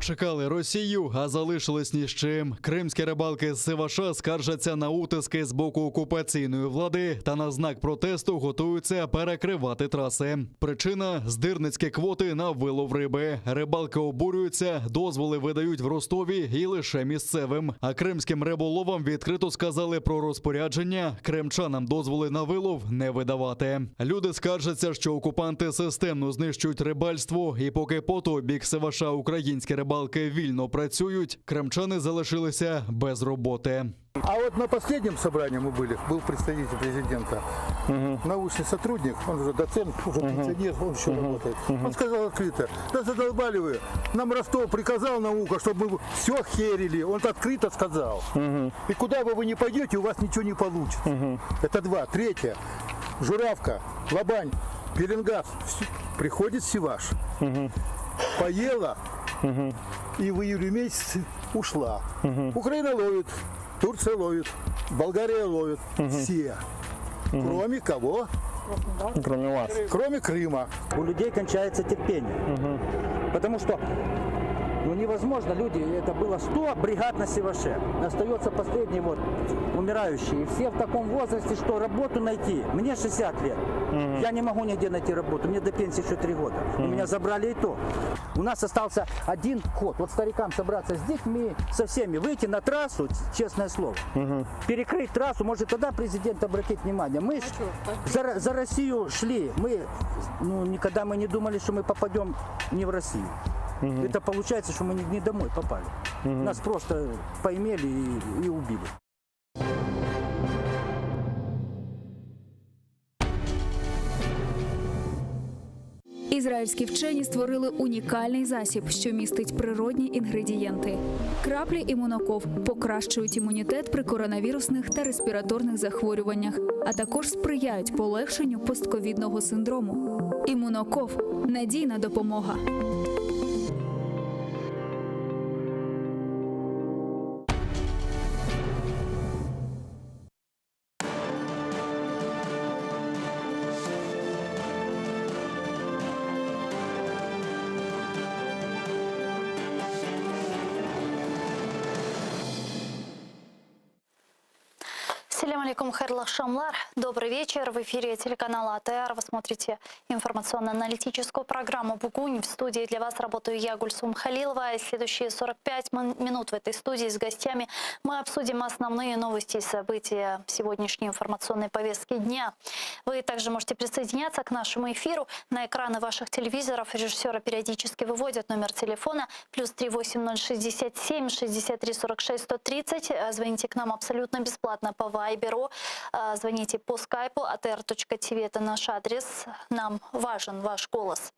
Чекали Росію, а залишились ні з чим. Кримські рибалки з Сиваша скаржаться на утиски з боку окупаційної влади та на знак протесту готуються перекривати траси. Причина здирницькі квоти на вилов риби. Рибалки обурюються, дозволи видають в Ростові і лише місцевим. А кримським риболовам відкрито сказали про розпорядження кримчанам дозволи на вилов не видавати. Люди скаржаться, що окупанти системно знищують рибальство, і поки по той бік Сиваша українські рибалки вільно працюють, кримчани залишилися без роботи. А вот на последнем собрании мы были, был представитель президента, научный сотрудник, он уже доцент, уже пенсионер, он еще работает. Он сказал открыто, да задолбали вы, нам Ростов приказал наука, чтобы мы все херили, он открыто сказал. И куда бы вы ни пойдете, у вас ничего не получится. Это два. Третье, Журавка, Лобань, Пеленгаз, Всё- приходит Сиваш, поела и в июле месяце ушла. Украина ловит, Турция ловит, Болгария ловит. Все. Кроме кого? Кроме вас. Кроме Крыма. У людей кончается терпение. Потому что ну, невозможно, люди, это было 100 бригад на Сиваше. Остается последний вот умирающий. И все в таком возрасте, что работу найти. Мне 60 лет. Я не могу нигде найти работу. Мне до пенсии еще 3 года. У меня забрали и то. У нас остался один ход. Вот старикам собраться с детьми, со всеми, выйти на трассу, честное слово. Перекрыть трассу, может тогда президент обратит внимание. Мы ж за, за Россию шли. Мы, ну, никогда мы не думали, что мы попадем не в Россию. Это получается, что мы не, не домой попали. Нас просто поимели и, и убили. Ізраїльські вчені створили унікальний засіб, що містить природні інгредієнти. Краплі імуноков покращують імунітет при коронавірусних та респіраторних захворюваннях, а також сприяють полегшенню постковідного синдрому. Імуноков надійна допомога. Selâm aleyküm, hayırlı aqşamlar. Добрый вечер. В эфире телеканала АТР. Вы смотрите информационно-аналитическую программу «Бугунь». В студии для вас работаю я, Гульсум Халилова. И следующие 45 минут в этой студии с гостями мы обсудим основные новости и события сегодняшней информационной повестки дня. Вы также можете присоединяться к нашему эфиру. На экраны ваших телевизоров режиссеры периодически выводят номер телефона плюс 38067 63 46 130. Звоните к нам абсолютно бесплатно по Вайберу. Э, Звоните по скайпу atr.tv, это наш адрес. Нам важен ваш голос.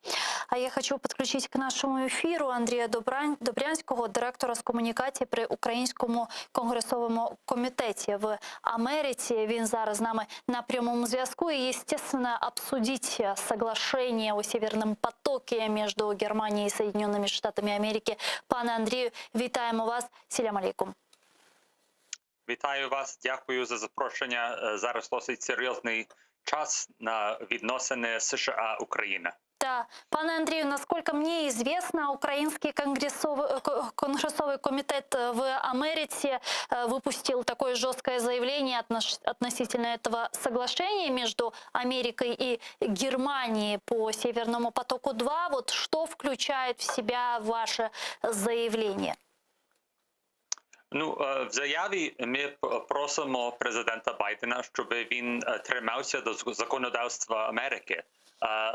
А я хочу подключить к нашему эфиру Андрія Добрань- Добрянського, директора з комунікації при Українському конгресовому комітеті в Америці. Він зараз з нами на прямому зв'язку. И, естественно, обсудить соглашение о Северном потоке между Германией и Соединенными Штатами Америки. Пане Андрію, вітаємо вас. Selâm aleyküm. Вітаю вас, дякую за запрошення. Е, Зараз досить серйозний час на відносини США Україна. Да. Пане Андрію, насколько мне известно, Украинский конгрессовый, э, ко- конгрессовый комитет э, в Америке э, выпустил такое жесткое заявление отнош- относительно этого соглашения между Америкой и Германией по Северному потоку-2. Вот что включает в себя ваше заявление? Ну е, в заяві ми п- просимо президента Байдена, щоб він е, тримався до з- законодавства Америки. Е,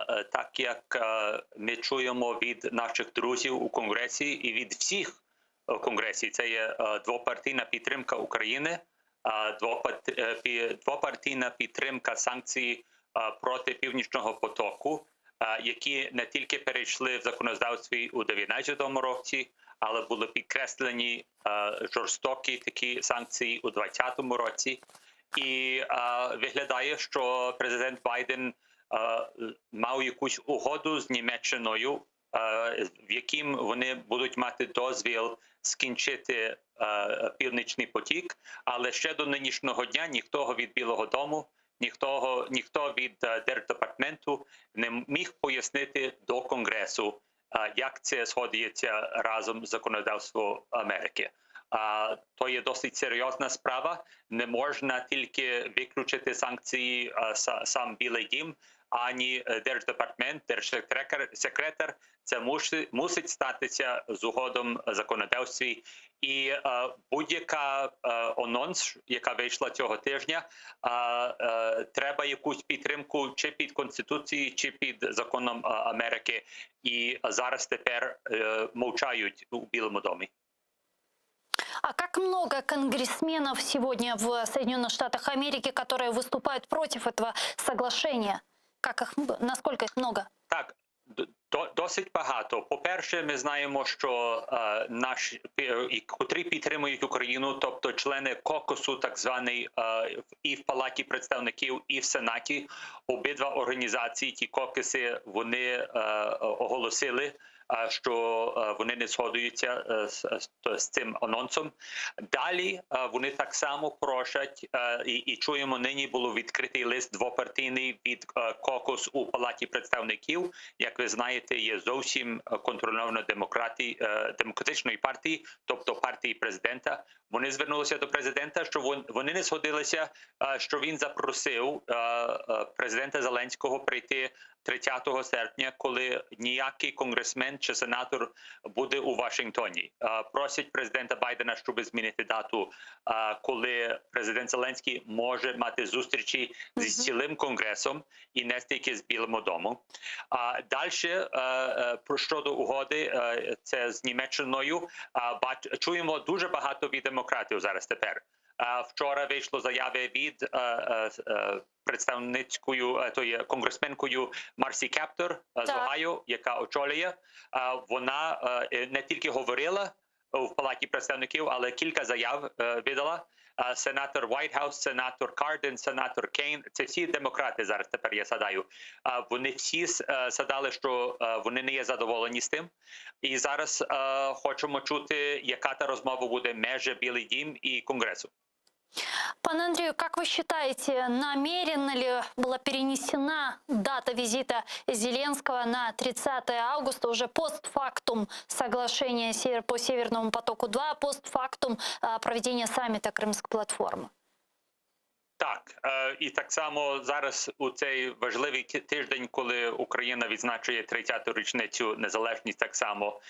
е, Так як е, ми чуємо від наших друзів у Конгресі і від всіх е, Конгресі, це є е, двопартійна підтримка України, е, двопарт- е, пі- двопартійна підтримка санкцій е, проти Північного потоку, е, які не тільки перейшли в законодавстві у 2019 році, але були підкреслені е, жорстокі такі санкції у 2020 році. І е, виглядає, що президент Байден мав якусь угоду з Німеччиною, в яким вони будуть мати дозвіл скінчити Північний потік, але ще до нинішнього дня ніхто від Білого Дому, ніхто, ніхто від Держдепартаменту не міг пояснити до Конгресу, як це сходиться разом з законодавством Америки. То є досить серйозна справа. Не можна тільки виключити санкції сам Білий Дім, ані Держдепартамент, держсекретар. Це мусить статися з угодом законодавстві. І будь-яка анонс, яка вийшла цього тижня, треба якусь підтримку чи під Конституцією, чи під законом Америки. І зараз тепер мовчають у Білому домі. А как много конгрессменов сегодня в Соединенных Штатах Америки, которые выступают против этого соглашения? Как их, насколько их много? Так, досить багато. По-перше, ми знаємо, що е, наші, котрі підтримують Україну, тобто члени кокосу, так званий, е, і в Палаті представників, і в Сенаті, обидва організації, ті кокуси, вони е, оголосили, що вони не згодуються з, з, цим анонсом. Далі вони так само просять, і, і чуємо, нині було відкритий лист двопартійний від кокос у Палаті представників. Як ви знаєте, є зовсім контрольована демократи, демократичної партії, тобто партії президента. Вони звернулися до президента, що вони не згодилися, що він запросив президента Зеленського прийти 30 серпня, коли ніякий конгресмен чи сенатор буде у Вашингтоні. Просять президента Байдена, щоб змінити дату, коли президент Зеленський може мати зустрічі зі цілим конгресом і не стільки з Білим домом. А далі про щодо угоди, це з Німеччиною. Чуємо дуже багато від демократів зараз тепер. Вчора вийшло заяви від е, е, е, представницькою, то є конгресменкою Марсі Кептор з Огайо, яка очолює. Вона не тільки говорила в Палаті представників, але кілька заяв видала. Сенатор Вайтхаус, сенатор Карден, сенатор Кейн – це всі демократи зараз тепер я згадаю. Вони всі згадали, що вони не є задоволені з тим. І зараз хочемо чути, яка та розмова буде межі Білий Дім і Конгресу. Пане Андрею, как вы считаете, намеренно ли была перенесена дата визита Зеленского на 30 августа, уже постфактум соглашения по Северному потоку-2, постфактум проведения саммита Крымской платформы? Так, і так само зараз у цей важливий тиждень, коли Україна відзначує 30-ту річницю незалежність, так само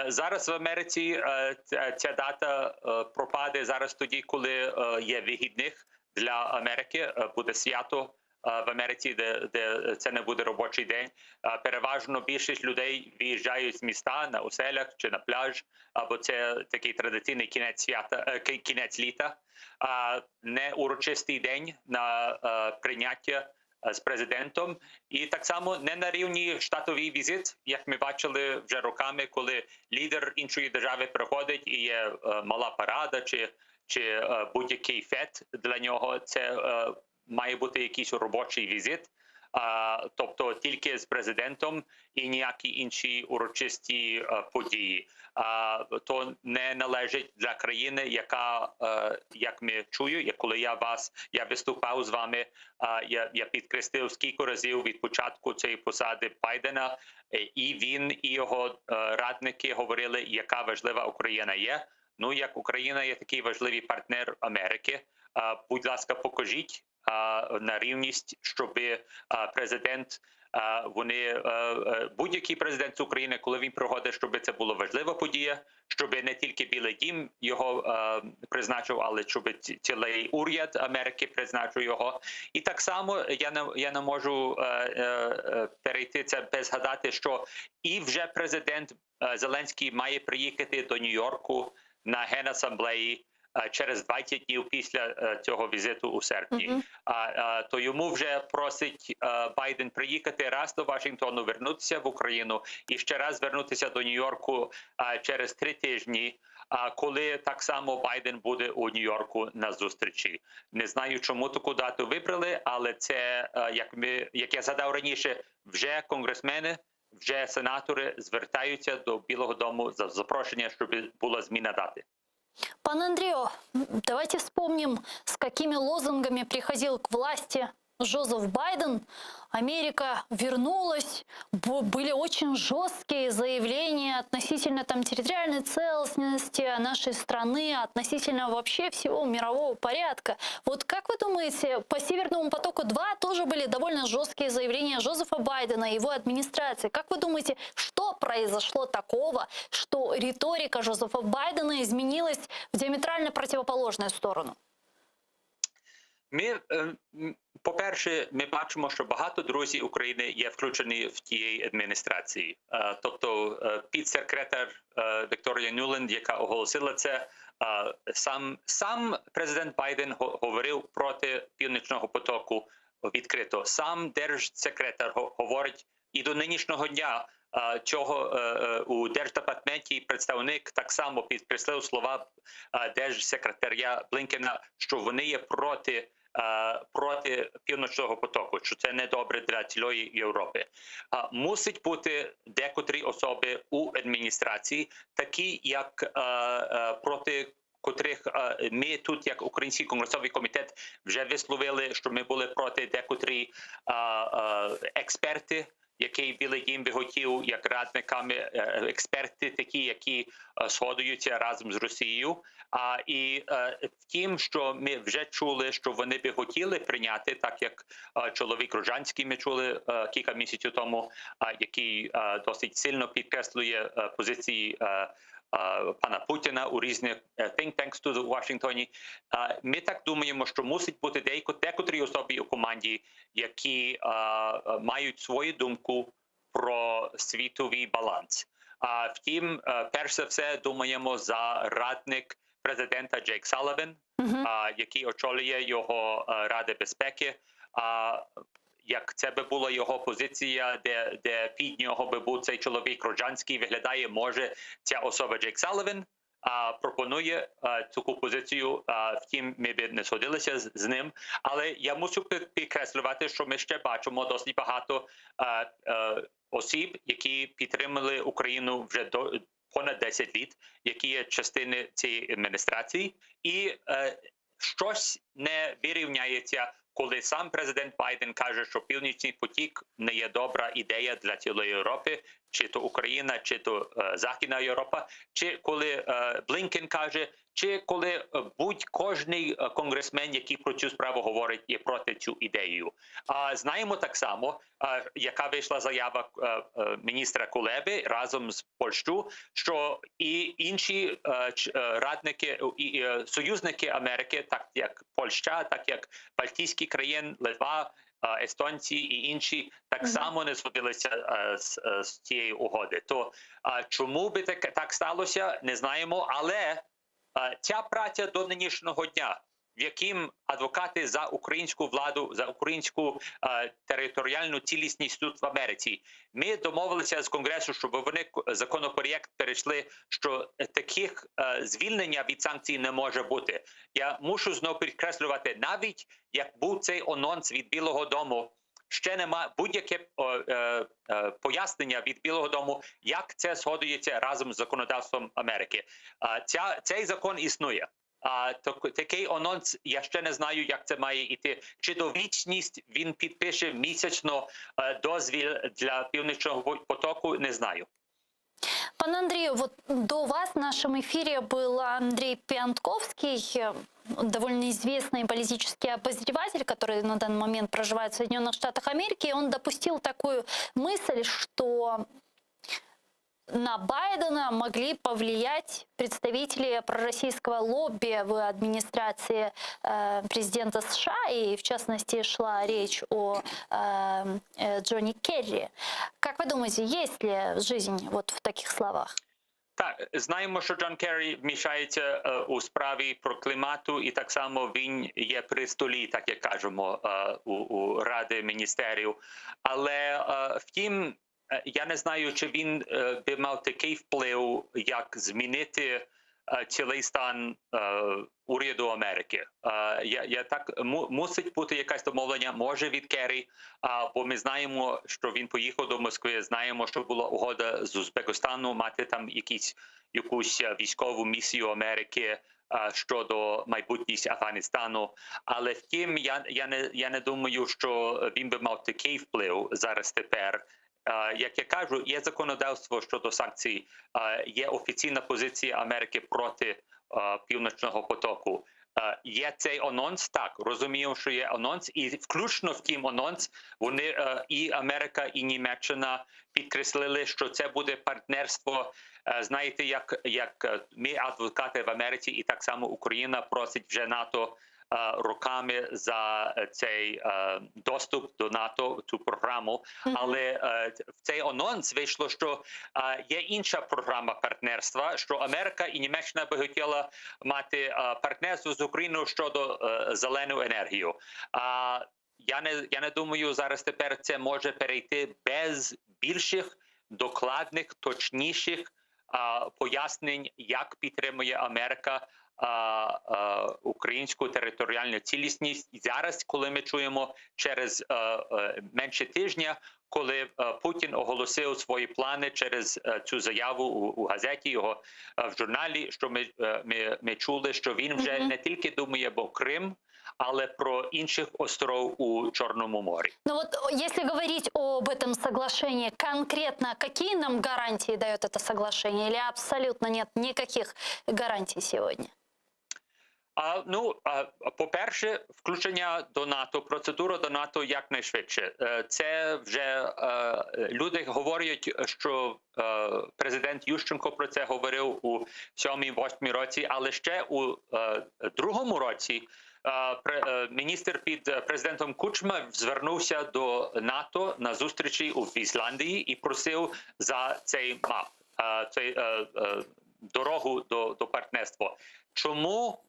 зараз в Америці ця дата пропаде зараз тоді, коли є вихідних для Америки, буде свято в Америці, де, де це не буде робочий день. Переважно більшість людей виїжджають з міста на оселях чи на пляж, або це такий традиційний кінець свята, кінець літа. Не урочистий день на прийняття з президентом, і так само не на рівні штатовий візит, як ми бачили вже роками, коли лідер іншої держави приходить і є мала парада чи, чи будь-який фет для нього. Це має бути якийсь робочий візит, тобто тільки з президентом і ніякі інші урочисті події. То не належить для країни, яка, як ми чую, як коли я вас я виступав з вами, я, я підкреслив скільки разів від початку цієї посади Байдена, і він, і його радники говорили, яка важлива Україна є. Ну, як Україна є такий важливий партнер Америки, будь ласка, покажіть на рівність, щоб президент, вони будь-який президент з України, коли він приходить, щоб це була важлива подія, щоб не тільки Білий Дім його призначив, але щоб цілий уряд Америки призначив його. І так само я не я не можу перейти це без згадати, що і вже президент Зеленський має приїхати до Нью-Йорку на Генасамблеї через 20 днів після цього візиту у серпні. Mm -hmm. То йому вже просить Байден приїхати раз до Вашингтону, вернутися в Україну і ще раз вернутися до Нью-Йорку через три тижні. коли так само Байден буде у Нью-Йорку на зустрічі. Не знаю, чому таку дату вибрали, але це, як ми, як я згадав раніше, вже конгресмени, вже сенатори звертаються до Білого Дому за запрошення, щоб була зміна дати. Пане Андрію, давайте вспомним, с какими лозунгами приходил к власти Жозеф Байден. Америка вернулась, были очень жесткие заявления относительно там, территориальной целостности нашей страны, относительно вообще всего мирового порядка. Вот как вы думаете, по Северному потоку-2 тоже были довольно жесткие заявления Жозефа Байдена и его администрации. Как вы думаете, что произошло такого, что риторика Жозефа Байдена изменилась в диаметрально противоположную сторону? Ми, е, по-перше, ми бачимо, що багато друзів України є включені в тієї адміністрації. Е, Тобто е, підсекретар Вікторія Нюленд, яка оголосила це, сам, сам президент Байден говорив проти Північного потоку відкрито. Сам держсекретар говорить і до нинішнього дня цього у держдепартаменті представник так само підкреслив слова держсекретаря Блінкена, що вони є проти проти північного потоку, що це не добре для цілої Європи. Мусить бути декотрі особи у адміністрації, такі як е, е, проти котрих е, ми тут, як Український конгресовий комітет, вже висловили, що ми були проти декотрі е, е, експерти, який Білий Дім би хотів як радниками, е, експерти, такі, які е, сходуються разом з Росією. А і е, втім, що ми вже чули, що вони би хотіли прийняти, так як чоловік Рожанський ми чули кілька місяців тому, який досить сильно підкреслює позиції. Пана Путіна у різних think tanks тут у Вашингтоні. Ми так думаємо, що мусить бути деяко декотрі особи у команді, які мають свою думку про світовий баланс. А втім, е, перш за все, думаємо за радник президента Джейк Салливан, а, який очолює його е, Ради безпеки. А як це би була його позиція, де, де під нього би був цей чоловік Рожанський, виглядає, може ця особа Джейк Салливан а, пропонує а, таку позицію. А, втім, ми б не сходилися з, з ним. Але я мушу підкреслювати, що ми ще бачимо досить багато а, а, осіб, які підтримали Україну вже до понад 10 літ, які є частини цієї адміністрації, і е, щось не вирівняється, коли сам президент Байден каже, що Північний потік не є добра ідея для цілої Європи, чи то Україна, чи то е, Західна Європа, чи коли е, Блінкен каже, чи коли е, будь-кожний конгресмен, який про цю справу говорить, є проти цю ідею. А знаємо так само, яка вийшла заява міністра Кулеби разом з Польщею, що і інші радники і союзники Америки, так як Польща, так як Балтійські країни, Литва, естонці і інші так само не згодилися е, з, е, з цієї угоди. То чому би так, так сталося, не знаємо, але ця праця до нинішнього дня, в яким адвокати за українську владу, за українську е, територіальну цілісність тут в Америці, ми домовилися з Конгресу, щоб вони законопроєкт перейшли, що таких е, звільнення від санкцій не може бути. Я мушу знову підкреслювати, навіть як був цей анонс від Білого Дому, ще нема будь-яке е, е, пояснення від Білого Дому, як це сходується разом з законодавством Америки. Ця цей закон існує. А так, такий анонс я ще не знаю, як це має йти. Чи до вічність він підпише місячно е, дозвіл для північного потоку, не знаю. Пане Андрію, вот до вас в нашем эфире был Андрей Пионтковский, э, довольно известный политический обозреватель, который на данный момент проживает в Соединенных Штатах Америки, и он допустил такую мысль, что на Байдена могли повлиять представители пророссийского лобби в администрации э, президента США, и в частности шла речь о э, э, Джоне Керри. Как вы думаете, есть ли жизнь вот в таких словах? Так, знаємо, що Джон Керрі вмішається е, у справі про клімату, і так само він є при столі, так як кажемо, е, у, у Ради міністерів. Але е, втім, я не знаю, чи він би мав такий вплив, як змінити. цілий стан уряду Америки. Я, я так мусить бути якась домовлення, може від Керрі, бо ми знаємо, що він поїхав до Москви. Знаємо, що була угода з Узбекистану мати там якісь якусь військову місію Америки щодо майбутність Афганістану. Але втім, я, я не я не думаю, що він би мав такий вплив зараз тепер. Як я кажу, є законодавство щодо санкцій, є офіційна позиція Америки проти Північного потоку. Є цей анонс, так, розумію, що є анонс, і включно в тім анонс вони і Америка, і Німеччина підкреслили, що це буде партнерство. Знаєте, як, як ми, адвокати в Америці, і так само Україна просить вже НАТО роками за цей доступ до НАТО, цю програму. Але в цей анонс вийшло, що є інша програма партнерства, що Америка і Німеччина би хотіла мати партнерство з Україною щодо зелену енергію. А я не я не думаю, зараз тепер це може перейти без більших докладних, точніших пояснень, як підтримує Америка українську територіальну цілісність. І зараз, коли ми чуємо через менше тижня, коли Путін оголосив свої плани через цю заяву у, у газеті, його в журналі, що ми, ми, ми чули, що він вже не тільки думає про Крим, але про інших остров у Чорному морі. Ну вот, если говорить об этом соглашении, конкретно какие нам гарантии дает это соглашение? Или абсолютно нет никаких гарантий сегодня? А, ну, а, по-перше, включення до НАТО, процедура до НАТО якнайшвидше. Це вже е, люди говорять, що е, президент Ющенко про це говорив у 7-8 році, але ще у е, другому році е, міністр під президентом Кучма звернувся до НАТО на зустрічі у Ісландії і просив за цей map, цей дорогу до, до партнерства. Чому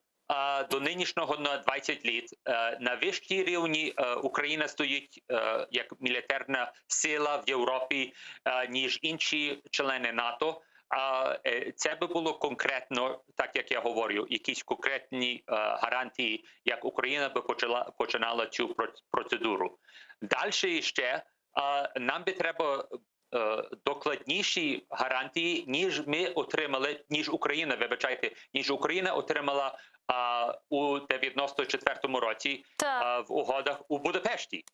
до нинішнього на 20 літ на вищій рівні Україна стоїть як мілітарна сила в Європі, ніж інші члени НАТО? А це би було конкретно, так як я говорю, якісь конкретні гарантії, як Україна би почала починала цю процедуру. Далі ще нам би треба докладніші гарантії, ніж ми отримали, ніж Україна, вибачайте, ніж Україна отримала у 94-му році в угодах у Будапешті.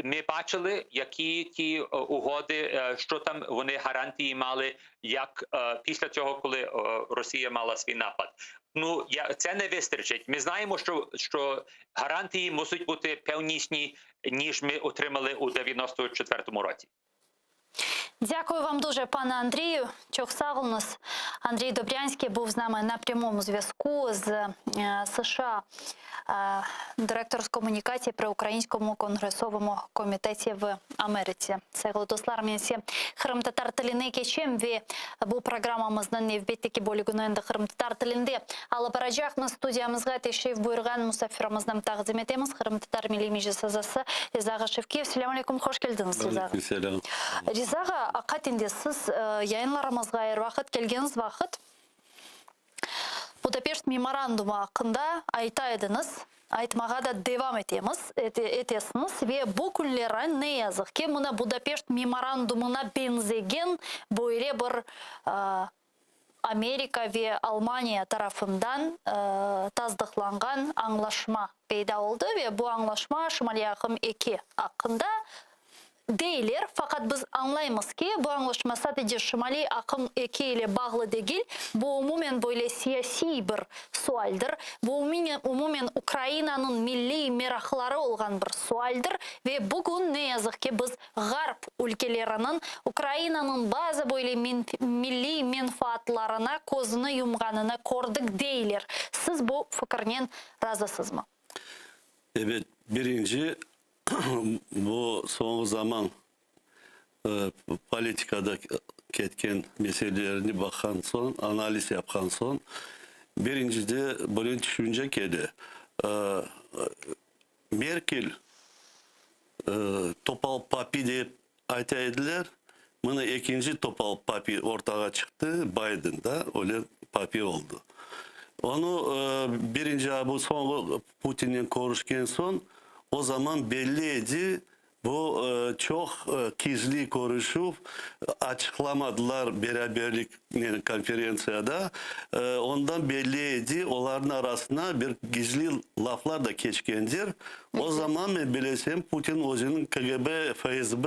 Ми бачили, які ті угоди, що там вони гарантії мали, як після цього, коли Росія мала свій напад. Ну я це не вистачить. Ми знаємо, що, що гарантії мусять бути певніші, ніж ми отримали у 94-му році. Дякую вам дуже, пане Андрію. Çoq sağ oluñız. Андрій Добрянський був з нами на прямому зв'язку з е, США, е, директор з комунікації при Українському конгресовому комітеті в Америці. Sayğılı dostlar, men ise qırımtatar tiline keçem ve bu programmamıznıñ nevbetteki bölügini endi qırımtatar tilinde alıp baracaqmız. Studiyamızğa teşrif buyurğan musafirimizni taqdim etemiz. Qırımtatar Milliy Meclis azası Riza ağa Şevkiyev. Selâm aleyküm, hoş keldiñiz, Riza ağa. Aleyküm selâm. Riza ağa, aqiqaten de siz yayınlarımızğa er vaqıt kelgeniñiz vaqıt Budapeşt memorandumı aqqında ayta ediñiz, aytmağa da devam etemiz, etesiñiz ve bu künleri, ne yazıq ki, mına Budapeşt memorandumına beñzegen böyle bir Amerika ve Almaniya tarafından tasdıqlanğan añlaşma peyda oldı ve bu añlaşma Şimaliy aqım 2 aqqında deyler, faqat biz añlaymız ki, bu añlaşma sadece Şimaliy aqım 2 ile bağlı degil, bu umumen böyle siyasiy bir sualdir, bu umumen Ukrainanıñ milliy meraqları olğan bir sualdir ve bugün, ne yazıq ki, biz Ğarp ülkeleriniñ Ukrainanıñ bazı böyle milliy menfaatlarına közüni yumğanını kördik deyler. Siz bu fikirnen razısızmı? Ebet, birinci, bu soñğı zaman politikada ketken meselelerni baqqan soñ, analiz yapqan soñ, birincide böyle tüşünce kele, Merkel topal papi dep ayta ediler. Mına ekinci topal papi ortağa çıqtı, Bayden da öyle papi oldı. Onı birinci bu soñğı Putinnen körüşken soñ, o zaman belli edi, bu çoq gizli körüşüv, açıqlamadılar beraberliknen konferentsiyada. Ondan belli edi, olarnıñ arasına bir gizli laflar da keçkendir. O zaman men bilesem, Putin özüniñ KGB, FSB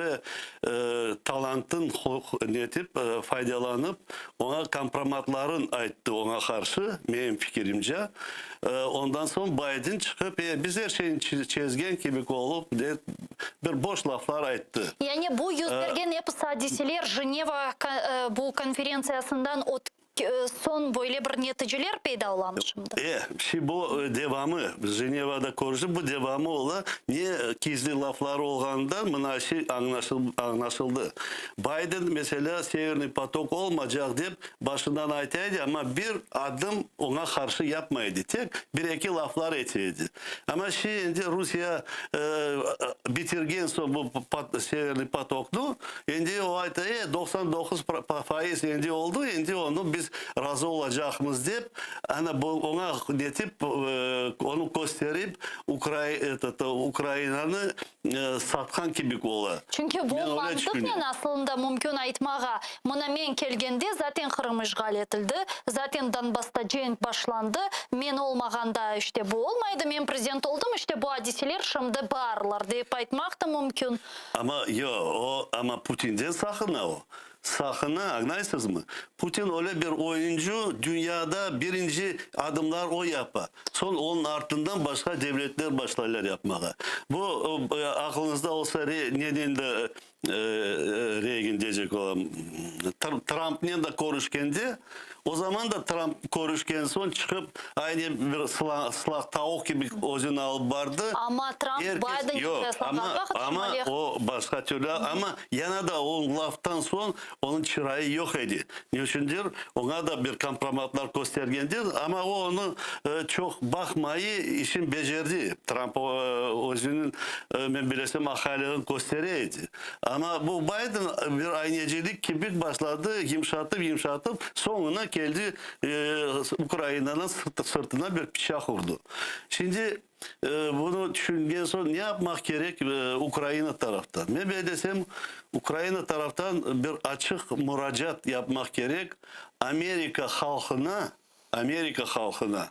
talantın netip, faydalanıp, oña kompromatların ayttı oña qarşı, menim fikirimce. Ondan soñ Bayden çıqıp, e, biz er şeyni çezgen kibi olıp, bir boş laflar ayttı. Yani bu yüz bergen episi adiseler Jeneva bu konferentsiyasından Soñ böyle bir neticeler peyda olamı şimdi? E, şi bu devamı, Jenevada körüşip, bu devamı ola. Ne gizli lafları olğanından mına şi añlaşıldı. Bayden, meselâ, Severniy potok olmacaq dep başından ayta edi, amma bir adım oña qarşı yapmay edi. Tek bir-eki laflar ete edi. Amma şi endi Rusiye bitirgen soñ bu Severniy potoknı, endi o ayta, e, 99 faiz endi oldı, endi onı biz razı olacaqmız dep, ana bu oña netip, onı kösterip, Ukrainanı satqan kibik ola. Çünki bu mantıqnen aslında mümkün aytmağa, mına men kelgende zaten Qırım işğal etildi, zaten Donbassta cenk başlandı, men olmağanda işte bu olmaydı, men prezident oldım, işte bu adiseler şimdi barlar, dep aytmaq da mümkün. Amma yoq, o, amma Putinden saqına o. Saqına, añlaysızmı? Putin öyle bir oyuncı, dünyada birinci adımlar o yapa. Soñ onıñ artından başqa devletler başlaylar yapmağa. Bu, aqlıñızda olsa, neden de Reagan diyecek olam, Trumpnen de körüşkende, o zaman da Trump körüşken soñ çıqıp, aynı bir sılaq tavuq kibi özüni alıp bardı. Amma Trump Bidenni qıyaslağan vaqıt Amma o başqa türlü, amma yana da o laftan soñ onıñ çırayı yoq edi. Ne içündir, oña da bir kompromatlar köstergendir, amma o onı çoq baqmayı işin becerdi. Trump özüniñ, men bilesem, aqaylığını köstere edi. Amma bu Biden bir aynecilik kibi başladı, yımşatıp, yımşatıp, soñuna keldi, Ukrainanıñ sırtına bir pıçaq urdı. Şimdi bunı tüşüngen soñ ne yapmaq kerek Ukraina taraftan? Men bellesem, Ukraina taraftan bir açıq muracaat yapmaq kerek Amerika halqına, Amerika halqına,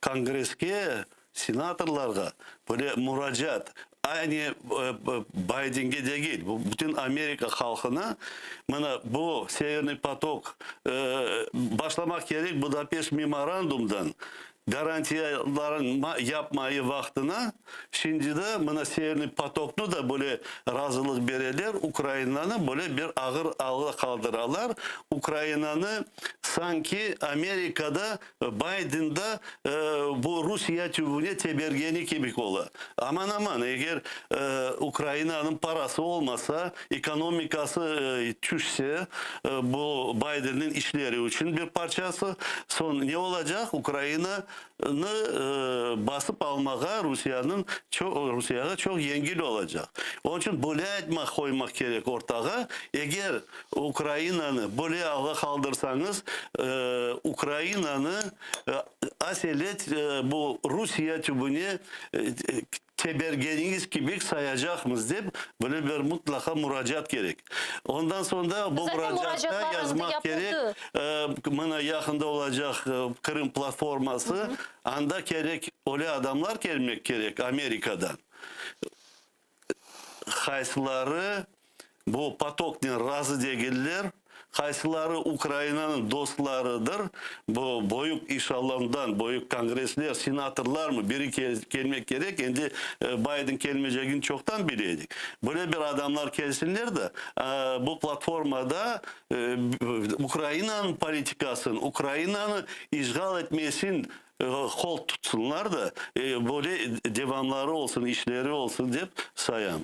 Kongresske, senatorlarğa böyle muracaat, aynı Baydenge degil, bu bütün Amerika halqına, mına bu Severniy potok başlamaq kerek Budapeşt memorandumdan, Garantiyaların yapmayı vaqtına, şimdi de mına Severniy potoknı da böyle razılıq bereler, Ukrainanı böyle bir ağır alda qaldıralar. Ukrainanı sanki Amerikada Bayden da bu Rusiye tübüne tebergeni kibi ola. Aman-aman, eger Ukrainanıñ parası olmasa, ekonomikası tüşse, bu Baydenniñ işleri içün bir parçası, soñ ne olacaq? Ukrainanı basıp almağa Rusiyanıñ Rusiyağa çoq yengil olacaq. Onıñ içün böyle aytmaq qoymaq kerek ortağa, eger Ukrainanı böyle alğa qaldırsañız, Ukrainanı aselet bu Rusiye tübüne tebergeniñiz kibi sayacaqmız dep, böyle bir mutlaqa muracaat kerek. Ondan soñ da bu Zaten muracaatta muracaatlar endi yazmaq kerek, yapıldı. mına yaqında olacaq Qırım platforması, anda kerek öyle adamlar kelmek kerek Amerikadan, qaysıları bu potoknen razı degiller, qaysıları Ukrainanıñ dostlarıdır, bu böyük işalandan, böyük kongressler, senatorlarmı, biri kelmek kerek, endi Bayden kelmeycegini çoqtan bile edik. Böyle bir adamlar kelsinler de, bu platformada Ukrainanıñ politikasını, Ukrainanı işğal etmesin qol tutsınlar da, böyle devamları olsun, işleri olsun dep sayam.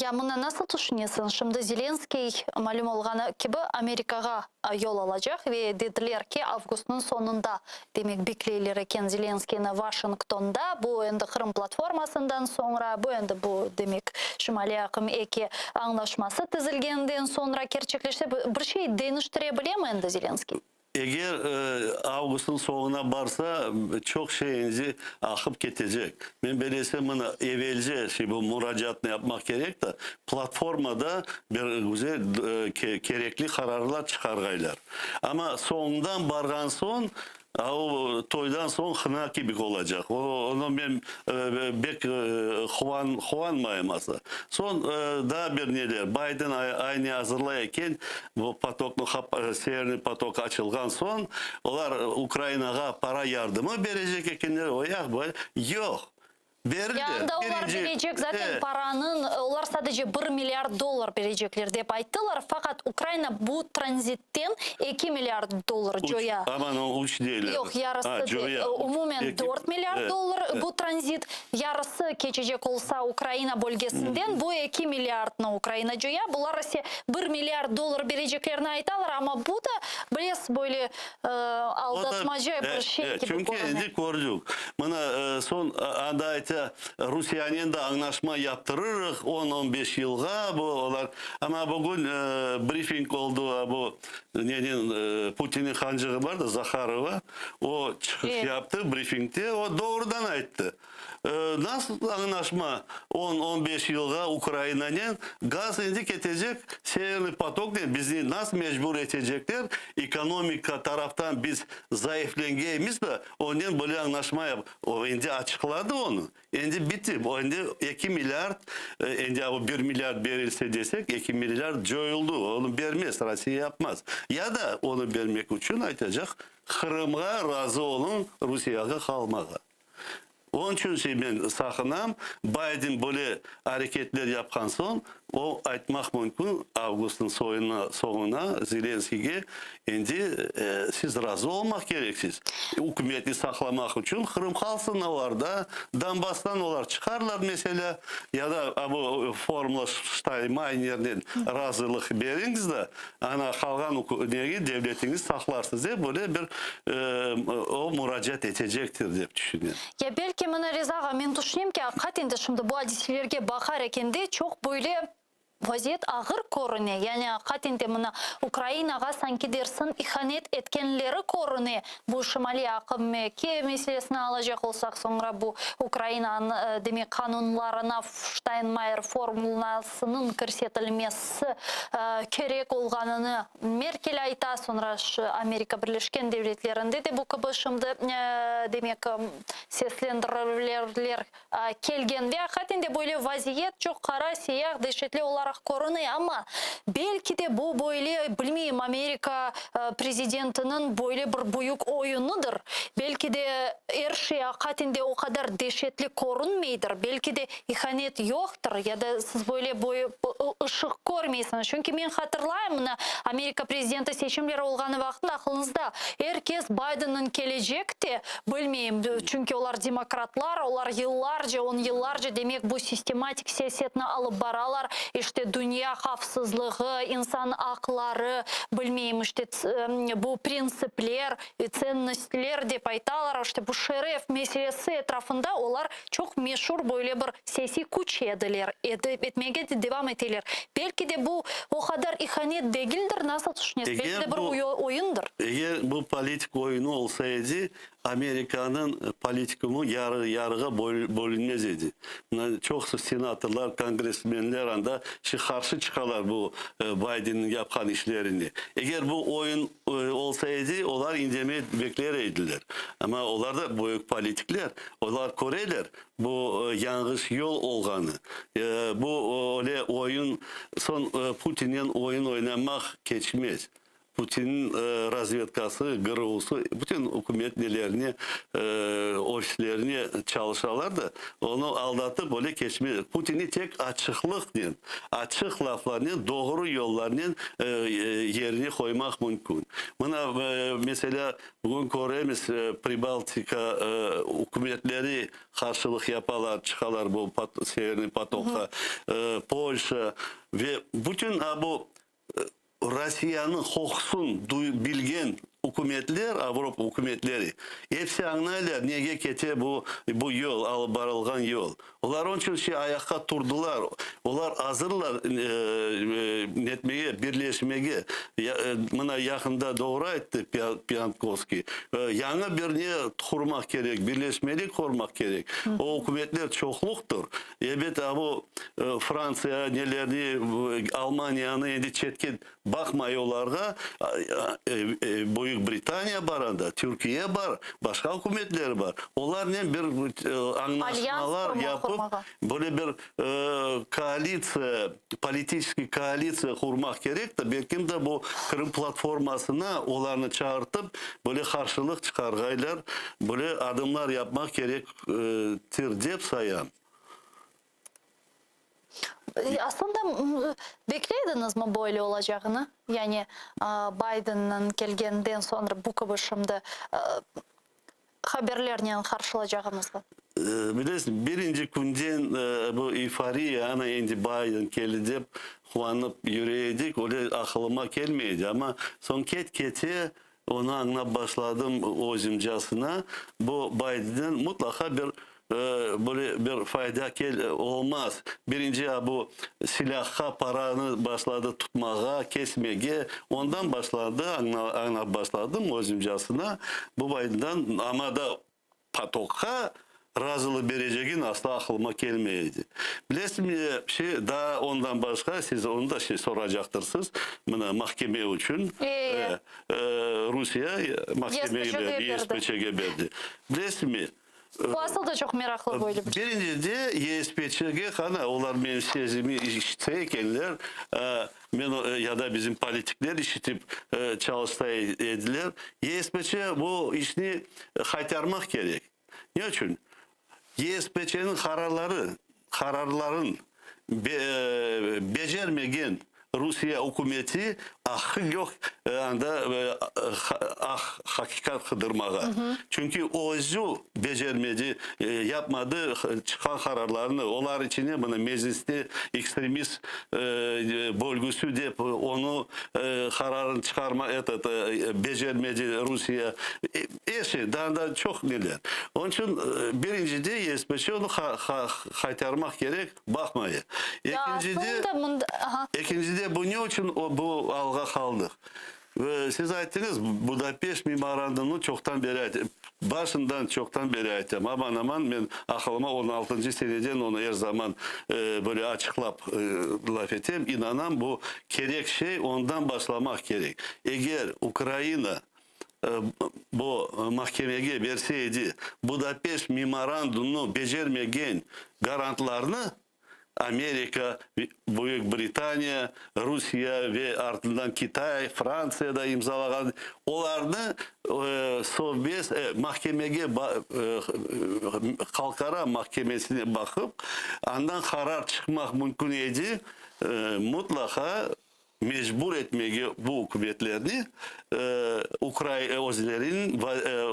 Ya mına nasıl tüşünesiñ, şimdi Zelenskıy, malüm olğanı kibi, Amerikağa yol alacaq ve dediler ki, avgustnıñ soñunda, demek, bekleyler eken Zelenskıynı Washingtonda, bu endi Qırım platformasından soñra, bu endi bu, demek, Şimaliy aqım eki añlaşması tizilgeninden soñra kerçekleşse, bir şey deñiştire bilemi endi Zelenskıy? Eger avgustnıñ soñuna barsa, çoq şey endi aqıp ketecek. Men belesem, mına, evelce şey bu muracaatnı yapmaq kerek de, platformada bir güzel kerekli qararlar çıqarğaylar. Amma soñundan barğan soñ, a o toydan soñ hına kibik olacaq. Onı men bek quvanmayım asla. Soñ daa bir neler, Bayden aynı azırlay eken, bu potoknı, Severniy potok açılğan soñ, olar Ukrainağa para yardımı berecek ekenler, o yaq, bu yaq. Yoq, berildi. Ya anda olar berecek zaten paranıñ, olar sadece bir milliard dollar berecekler, dep ayttılar, faqat Ukraina bu tranzitten eki milliard dollar coya. Aman, o üç deyler. Yoq, yarısı, umumen dört milliard dollar bu tranzit. Yarısı keçecek olsa Ukraina bölgesinden, bu eki milliardnı Ukraina coya, bular ise bir milliard dollar bereceklerini aytalar, amma bu da, bilesiz, böyle aldatmaca bir şey kibi Çünki körüne. endi kördik. Mına, soñ anda ayta, Rusiyanen de añlaşma yaptırırıq on, on beş yılğa, bu olar. Amma bugün brifing oldı, bu nenen, Putinniñ hancığı bar da, Zaharova, O çıqış yaptı brifingte, o doğrudan ayttı. Nasıl añlaşma on, on beş yılğa Ukrainanen, gaz endi ketecek Severniy potoknen, bizni nasıl mecbur etecekler, ekonomika taraftan biz zayıflengeymiz da, onen böyle añlaşma yap. O endi açıqladı onı. Endi bitti, o endi eki milliard, endi o bir milliard berilse desek, eki milliard coyuldı, onı bermez, Rossiya yapmaz. Ya da onı bermek içün aytacaq, Qırımğa razı oluñ, Rusiyağa qalmağa. Onıñ içün şey men saqınam, Bayden böyle areketler yapqan soñ, o aytmaq mümkün avgustnıñ soñuna Zelenskiyge, endi siz razı olmaq kereksiz, ükümetni saqlamaq içün Qırım qalsın olarda, Donbasstan olar çıqarlar meselâ, ya da bu formula Ştaymaynernen razılıq beriñiz da, Ana, qalğan nege devletiñiz saqlarsız dep, böyle bir o muracaat etecektir, dep tüşünem. Ya belki, mına, Riza ağa, men tüşünem ki, aqiqaten de şimdi bu adiselerge baqar ekende çoq böyle vaziyet ağır körüne. Yani aqiqaten de mına Ukrainağa sanki dersin ihanet etkenleri körüne. Bu Şimaliy aqım ki meselesini alacaq olsaq, soñra bu Ukrainanıñ, demek, qanunlarına Ştaynmayer formulnasınıñ kirsetilmesi kerek olğanını Merkel ayta, soñra Amerika Birleşken Devletlerinde de bu kibi şimdi, demek, seslendirüvler kelgen. Ve aqiqaten de böyle vaziyet çoq qara, siyah, deşetli olaraq körüne, amma belki de bu böyle, bilmeyim, Amerika prezidentiniñ böyle bir büyük oyunıdır, belki de er şey aqiqaten de o qadar deşetli körünmeydir, belki de İhanet yoqtır, ya da siz böyle ışıq körmeysiñiz. Çünki men hatırlayım, mına, Amerika prezidenti seçimleri olğanı vaqtında, aqlıñızda, er kes Baydenniñ kelecek te, bilmeyim, çünki olar demokratlar, olar yıllarca, on yıllarca, demek, bu sistematik siyasetni alıp baralar, işte, dünya havfsızlığı, insan aqları, bilmeyim, işte, bu printsipler, tsennostler dep aytalar, işte, bu şeref meselesi etrafında olar Çoq meşur böyle bir siyasiy küç ediler, edi, etmege de devam eteler. Belki de bu o qadar ihanet degildir, nasıl tüşünesiz? Belki de bir oyundır? Eger bu politik oyunı olsa edi, Amerikanıñ politikumı yarı yarığa bölünmez edi. Mına çoqusı senatorlar, kongressmenler anda qarşı çıqalar bu Baydenniñ yapqan işlerine. Eger bu oyun olsa edi, olar indemey bekler ediler. Amma olar da büyük politikler. Olar köreler, bu yañğış yol olğanı. Bu öyle oyun, soñ Putinnen oyun oynamaq keçmez. Putinniñ razvedkası, GRUsı, bütün ükümet nelerine, ofislerine çalışalar da, onı aldatıp öyle keçme. Putinni tek açıqlıqnen, açıq laflarnen, doğru yollarnen yerine qoymaq mümkün. Mına, meselâ, bugün köremiz, Pribaltika ükümetleri qarşılıq yapalar, çıqalar bu Severniy potokqa, Polşa ve bütün bu Rossiyanıñ qoqusın bilgen ükümetler, Avropa ükümetleri, episi añlaylar, nege kete bu bu yol, alıp barılğan yol. Olar onıñ içün şey ayaqqa turdılar, olar azırlar netmege, birleşmege. Mına yaqında doğru ayttı Pântkovskiy, yañı bir ne qurmaq kerek, birleşmelik qurmaq kerek. O ükümetler çoqluqtır. Ebet, a bu Frantsiya nelerni, Almaniyanı endi çetke baqmay olarğa, Büyük Britaniya bar anda, Türkiye bar, başqa ükümetler bar. Olarnen bir añlaşmalar yapıp, böyle bir koalitsiya, politiçeskiy koalitsiya qurmaq kerek de, belkim de bu Qırım platformasına olarnı çağırtıp, böyle qarşılıq çıqarğaylar, böyle adımlar yapmaq kerektir dep sayam. Aslında bekley ediñizmi böyle olacağını? Yani Bidenniñ kelgeninden soñra bu kibi şimdi haberlernen qarşılacağımıznı? Bilesiñ, birinci künden bu eyforiya, ana endi Biden keldi dep quvanıp yüre edik, öyle aqılıma kelmey edi. Amma soñ ket-kete Onı añlap başladım özümcasına, bu Bidennen mutlaqa bir böyle bir fayda kel olmaz. Birinci a bu silâhqa paranı başladı tutmağa, kesmege, ondan başladı, añlap başladım özümcasına, bu Bidendan, amma da Potokqa razılıq berecegin asla aqılıma kelmey edi. Bilesiñmi, şey, daa ondan başqa, siz onı da şey soracaqtırsız, mına mahkeme içün Rusiye mahkemege berdi, YSPÇge berdi. Bilesiñmi? Bu asıl da çoq meraqlı böyle bir şey. Birincide YSPÇge qana, olar menim sesimi işitse ekenler, Men ya da bizim politikler işitip çalışsa ediler, YSPÇ bu işni qaytarmaq kerek. Ne içün? YSPÇniñ qararları, qararların becermegen Rusiye ükümeti aqqı yoq anda aq-haqiqat qıdırmağa. Çünki özü becermedi, yapmadı çıqqan qararlarnı. Olar içine mına Mecliste ekstremist bölgüsü dep onı qararını çıqarma etot becermedi Rusiye. Er şey, daa da çoq neler. Onıñ içün birincide YSPÇ onı qaytarmaq kerek, baqmayı. Ekincide, ekincide bu ne içün bu alğa qaldıq? Siz ayttıñız, Budapeşt memorandumını çoqtan beri ayt, başından çoqtan beri aytam, aman-aman men aqılıma on altıncı seneden onı er zaman böyle açıqlap laf etem, inanam, bu kerek şey, ondan başlamaq kerek. Eger Ukraina bu mahkemege berse edi Budapeşt memorandumını becermegen garantlarnı, Amerika, Büyük Britaniya, Rusiye ve artından Kitay, Frantsiya da imzalağan, olarnı sovbes mahkemege, halqara mahkemesine baqıp, andan qarar çıqmaq mümkün edi, mutlaqa mecbur etmege bu ükümetlerni özleriniñ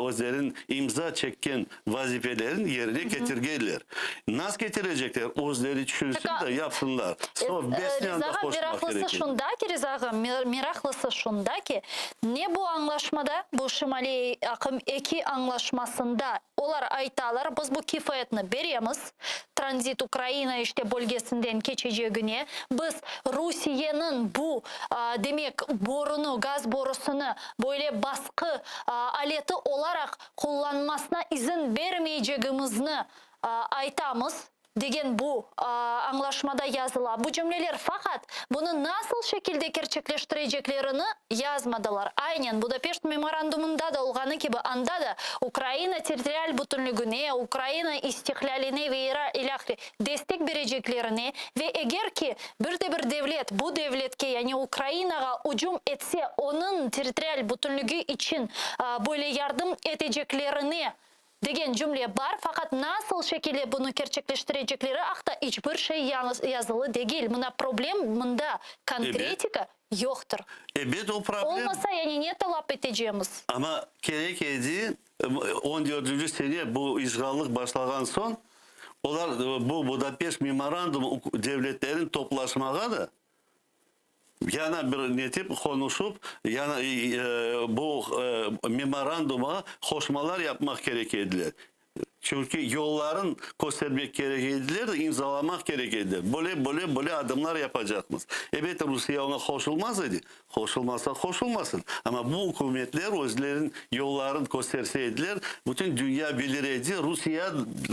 özleriniñ imza çekken vazifelerin yerine ketirgenler. Nas ketirecekler, özleri tüşünsin de yapsınlar. Sovbesnen de Riza ağa, qoşmaq meraqlısı kerek edi. şunda ki, Riza ağa, meraqlısı şunda ki, ne bu añlaşmada, bu Şimaliy aqım eki añlaşmasında olar aytalar, biz bu kifayetni beremiz, tranzit Ukraina işte bölgesinden keçecegine, biz Rusiyeniñ bu, demek, borunı, gaz borusını böyle basqı aleti olaraq qullanmasına izin bermeycegimizni aytamız. Degen bu añlaşmada yazıla bu cümleler, faqat bunı nasıl şekilde kerçekleştireceklerini yazmadılar. Aynen Budapeşt memorandumında da olğanı kibi, anda da Ukraina territorial bütünlügine, Ukraina istiqlâline ve ilâhre destek bereceklerine ve eger ki bir de bir devlet bu devletke, yani Ukrainağa ücüm etse, onıñ territorial bütünlügi içün böyle yardım eteceklerine Degen cümle bar, faqat nasıl şekilde bunı kerçekleştirecekleri aqta iç bir şey yazılı degil. Mına problem mında, konkretika yoqtır. Ebet, o problem. Olmasa, yani ne talap etecemiz? Amma kerek edi, on dördünci sene bu işğallık başlağan soñ, olar bu Budapeşt memorandumı devletlerin toplaşmağa da, Yana bir netip qonuşıp, yana bu memorandumğa qoşmalar yapmaq kerek ediler. Çünki yolların köstermek kerek ediler, imzalamaq kerek ediler. Böyle, böyle, böyle adımlar yapacaqmız. Ebet, Rusiye oña qoşulmaz edi. Qoşulmasa, qoşulmasın. Amma bu ükümetler özleriniñ yolların kösterse ediler, bütün dünya bilir edi, Rusiye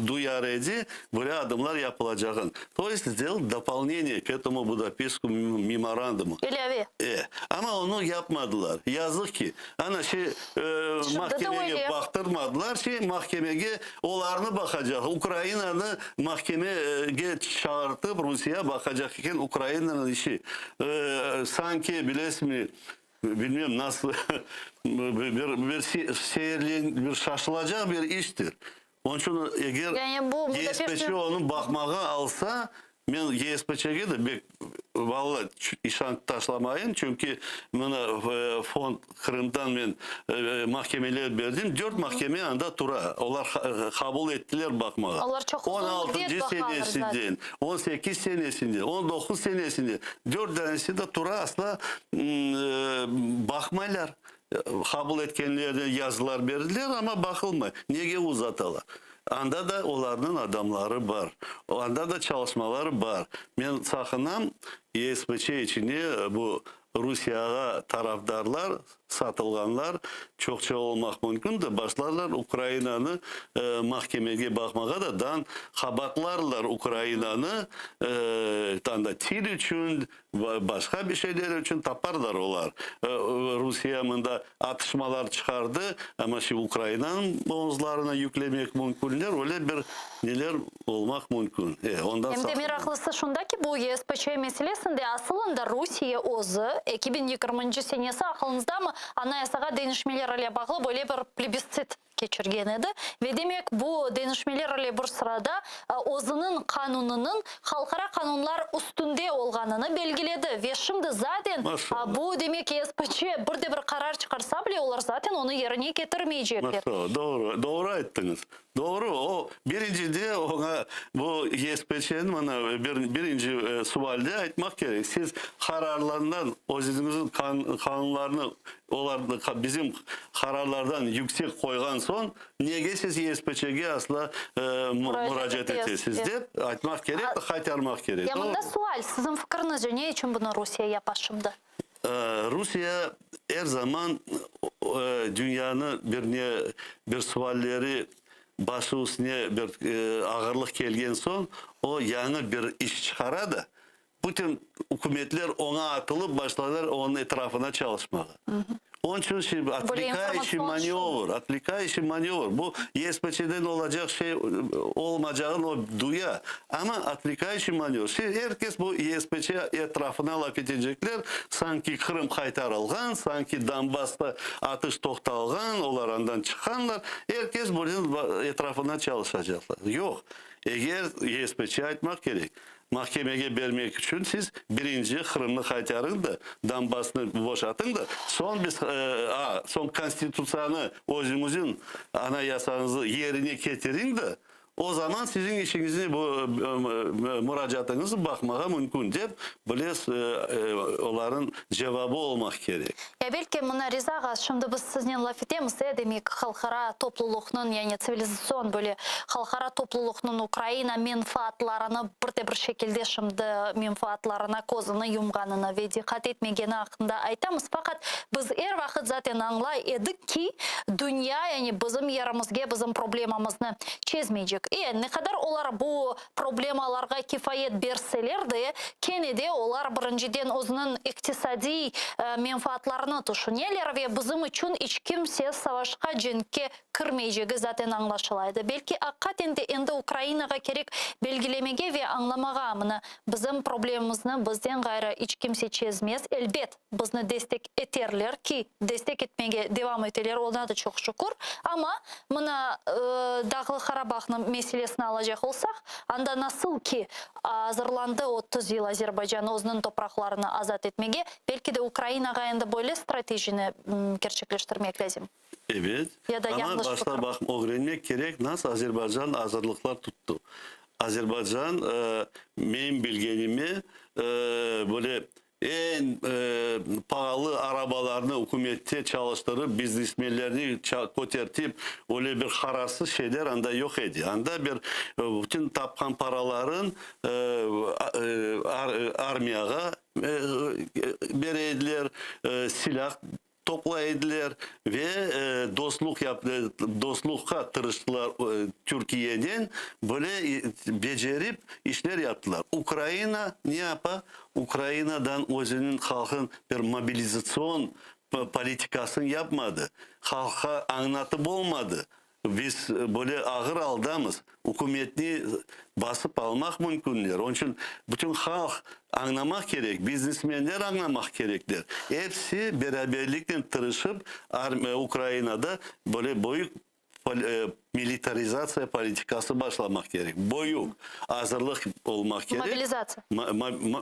duyar edi, böyle adımlar yapılacağın. To est sdelal dopolneniye k etomu Budapeştskomu memorandumu. İlâve. E, amma onı yapmadılar. Yazıq ki, ana şey, Şimdi de mahkemege öyle. baqtırmadılar, şey, mahkemege olarnı baqacaq, Ukrainanı mahkemege çağırtıp, Rusiye baqacaq eken Ukrainanıñ işi. E, sanki, bilesizmi, bilmem nasıl, bir, bir seyirlen, bir şaşılacaq bir iştir. Onıñ içün eger Yani bu YSPÇ Budapeştniñ onı baqmağa alsa, men YSPÇge de bek valla işanç taşlamayım, çünki mına fond Krımdan men mahkemeler berdim, dört mahkeme anda tura, olar qabul ettiler baqmağa. Olar çoq On uzun altıncı müddet baqalar zaten. senesinden, 18 senesinde, 19 senesinde, dört danesi de tura, asla baqmaylar. Qabul etkenlerine yazılar berdiler, amma baqılmay. Nege uzatalar? Anda da olarnıñ adamları bar, anda da çalışmaları bar. Men saqınam, YSPÇ içine bu Rusiyağa tarafdarlar, satılğanlar çoqça olmaq mümkün de, başlarlar Ukrainanı mahkemege baqmağa da, dan qabaatlarlar Ukrainanı, anda til içün, Başqa bir şeyler içün taparlar olar. Rusiye mında atışmalar çıqardı, amma şimdi Ukrainanıñ omuzlarına yüklemek mümkünler, öyle bir neler olmaq mümkün. E, ondan Em de saqınmaq. meraqlısı şunda ki, bu YSPÇ meselesinde asılında Rusiye özü 2020-nci senesi, aqılıñızdamı, Anayasağa deñişmeler ile bağlı böyle bir plebistsit keçirgen edi ve demek bu deñişmeler ile bir sırada özüniñ qanunınıñ halqara qanunlar üstünde olğanını belgiledi ve şimdi zaten bu demek YSPÇ bir de bir qarar çıqarsa bile olar zaten onı yerine ketirmeycekler. Maşallah, doğru, doğru ayttıñız. Doğru, o birincide oña bu YSPÇniñ mına bir birinci sualde aytmaq kerek, siz qararlarından özüñizniñ qanunlarnı Olar bizim qararlardan yüksek qoyğan soñ, nege siz YSPÇge asla muracaat etesiz, dep aytmaq kerek ve qaytarmaq kerek. Ya mında sual, siziñ fikriñizce, ne içün bunı Rusiye yapa şimdi? Rusiye er zaman dünyanı bir ne bir sualleri başı üstüne bir ağırlıq kelgen soñ, o yañı bir iş çıqara da, Bütün ükümetler oña atılıp başladılar, onıñ etrafına çalışmağa. Onıñ içün şimdi otvlekayüşiy manövr, otvlekayüşiy manövr, bu YSPÇden olacaq şey olmacağını o duya, amma otvlekayüşiy manövr. Şimdi er kes bu YSPÇ etrafına laf etecekler, sanki Qırım qaytarılğan, sanki Donbassta atış toqtalğan, olar andan çıqqanlar, er kes bunıñ etrafına çalışacaqlar. Yoq, eger YSPÇ aytmaq kerek, Mahkemege bermek içün siz birinci Qırımnı qaytarıñ da, Donbassnı boşatıñ da, soñ biz, a, soñ Konstitutsiyanı, özüñizin Anayasañızı yerine ketiriñ da, o zaman siziñ işiñizni, bu muracaatıñıznı baqmağa mümkün, dep, bile olarnıñ cevabı olmaq kerek. Ya belki, mına, Riza ağa, şimdi biz siznen laf etemiz, e, demek, halqara toplulıqnıñ, yani tsivilizatsion böyle halqara toplulıqnıñ Ukraina menfaatlarını bir de bir şekilde şimdi menfaatlarına közüni yumğanını ve diqqat etmegeni aqqında aytamız. Faqat biz er vaqıt zaten añlay edik ki, dünya, yani bizim yerimizge bizim problemamıznı çezmeycek. E, ne qadar olar bu problemalarğa kifayet berseler de, kene de olar birinciden özüniñ iqtisadiy menfaatlarını tüşüneler ve bizim içün iç kimse savaşqa, cenkke kirmeycegi zaten añlaşıla edi. Belki aqiqaten de endi Ukrainağa kerek belgilemege ve añlamağa, mına, bizim problemimizni bizden ğayrı iç kimse çezmez, elbet, bizni destek eterler ki, destek etmege devam eteler, oña da çoq şükür, amma, mına, Dağlı Qarabağnıñ meselesini alacaq olsaq, anda nasıl ki azırlandı 30 yıl Azerbaycan özüniñ topraqlarını azat etmege, belki de Ukrainağa endi böyle stratejini kerçekleştirmek lâzim. Ebet, Ya da amma yañlış başta fikir. baq, ögrenmek kerek, nasıl Azerbaycan azırlıqlar tuttı. Azerbaycan, menim bilgenime, böyle eñ paalı arabalarnı ükümette çalıştırıp, biznesmenlerni kötertip, öyle bir harassız şeyler anda yoq edi. Anda bir bütün tapqan paraların armiyağa bere ediler, silâh toplay ediler ve dostluq dostluqqa tırıştılar Türkiyenen, böyle becerip işler yaptılar. Ukraina ne yapa? Ukrainadan özüniñ halqın bir mobilizatsion politikasını yapmadı, halqqa añlatıp olmadı. Biz böyle ağır aldamız, ükümetni basıp almaq mümkünler. Onıñ içün bütün halq añlamaq kerek, biznesmenler añlamaq kerekler. Episi beraberliknen tırışıp, Ukrainada böyle büyük militarizatsiya politikası başlamaq kerek. Büyük azırlıq olmaq kerek. Mobilizatsiya.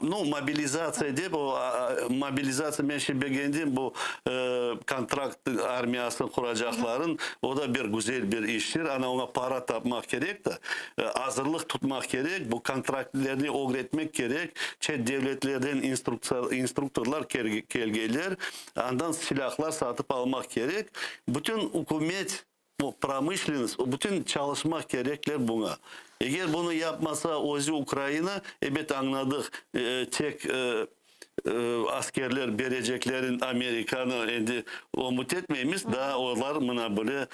Nu, mobilizatsiya dep, o, mobilizatsiya men şimdi begendim, bu kontrakt armiyasını quracaqların, o da bir güzel bir iştir, ana oña para tapmaq kerek de, azırlıq tutmaq kerek, bu kontraktlerni ögretmek kerek, çet devletlerden instruktorlar kelgenler, andan silâhlar satıp almaq kerek, bütün ükümet Bu promışlennost, bütün çalışmaq kerekler buña. Eger bunı yapmasa özü Ukraina, ebet añladıq, tek askerler bereceklerin Amerikanı endi ümüt etmeymiz, daa olar mına böyle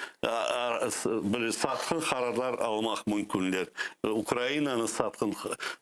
böyle satqın qararlar almaq mümkünler. Ukrainanı satqın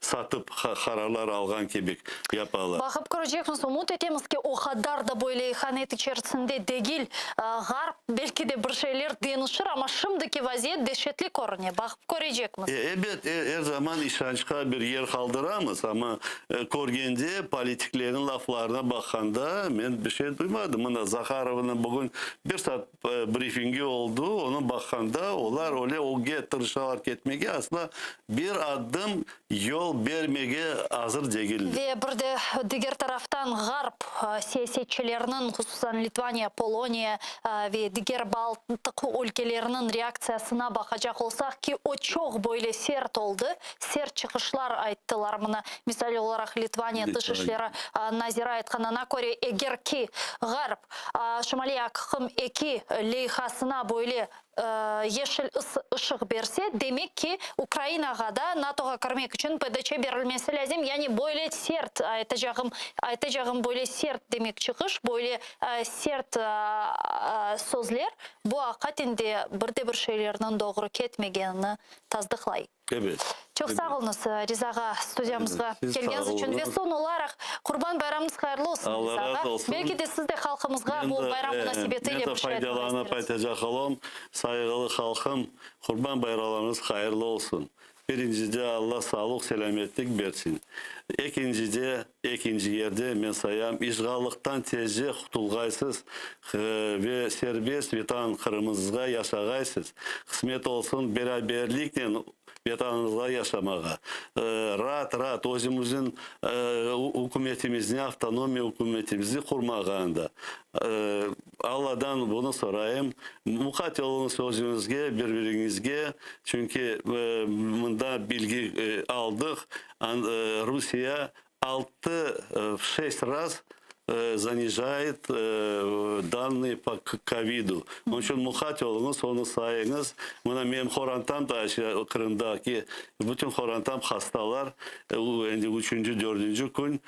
satıp qararlar alğan kibi yapalar. Baqıp körecekmiz, ümüt etemiz ki, o qadar da böyle ihanet içerisinde degil Ğarp, belki de bir şeyler deñişir, amma şimdiki vaziyet deşetli körüne, baqıp körecekmiz. Ebet, er zaman işançqa bir yer qaldıramız, amma körgende, politiklerniñ laflarına baqqanda, men bir şey duymadım. Mına Zaharovanıñ bugün bir saat brifingi oldı, onı baqqanda, olar öyle ögge tırışalar ketmege, asla bir adım Yol bermege azır degiller. Ve bir de diger taraftan ğarp siyasetçileriniñ, hususan Litvaniya, Poloniya ve diger Baltıq ülkeleriniñ reaktsiyasına baqacaq olsaq ki, o çoq böyle sert oldı, sert çıqışlar ayttılar. Mına, misal olaraq, Litvaniya Tış işleri naziri aytqanına köre, eger ki Ğarp Şimaliy aqım eki leyhasına böyle yeşil ışıq berse, demek ki, Ukrainağa da NATOğa kirmek içün PDÇ berilmesi lâzim. Yani böyle sert, aytacağım, aytacağım böyle sert demek çıqış, böyle sert sözler, bu aqiqaten de bir de bir şeylerniñ doğru ketmegenini tasdıqlay. Ebet. Çoq sağ oluñız, Riza ağa, studiyamızğa kelgeniñiz içün. Ve soñ olaraq, Qurban bayramıñız hayırlı olsun, Allah Riza ağa. razı olsun. Belki de siz de halqımızğa bu bayram munasebeti ile bir şey aytmağa Men de faydalanıp aytacaq olam, sayğılı halqım, Qurban bayralarıñız hayırlı olsun. Birincide Alla sağlıq, selâmetlik bersin. Ekincide, ekinci yerde men sayam, işğallıqtan tezce qutulğaysız ve serbest Vetan Qırımımızğa yaşağaysız. Qısmet olsun beraberliknen Vetanımızğa yaşamağa. Raat-raat özümizniñ ükümetimizni, avtonomiya ükümetimizni qurmağa anda. Alladan bunı sorayım. Muqayt oluñız özüñizge, bir-biriñizge, çünki mında bilgi aldıq, Rusiye altı, şest raz zanijayet dannıye po kovidu. Onıñ içün muqayt oluñız, onı sayıñız. Mına menim qorantam da Qırımdaki bütün qorantam hastalar, endi üçünci, dördünci kün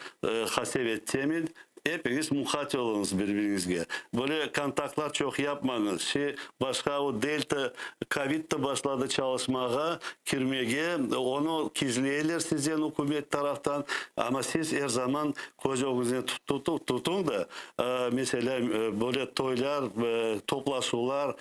qasevettemen. Epiñiz muqat oluñız bir-biriñizge. Böyle kontaktlar çoq yapmañız. Şey, başqa o delta, kovid da başladı çalışmağa, kirmege. Onı gizleyler sizden ükümet taraftan. Amma siz er zaman köz ögüñizde tutuñ da, meselâ, böyle toylar, toplaşuvlar,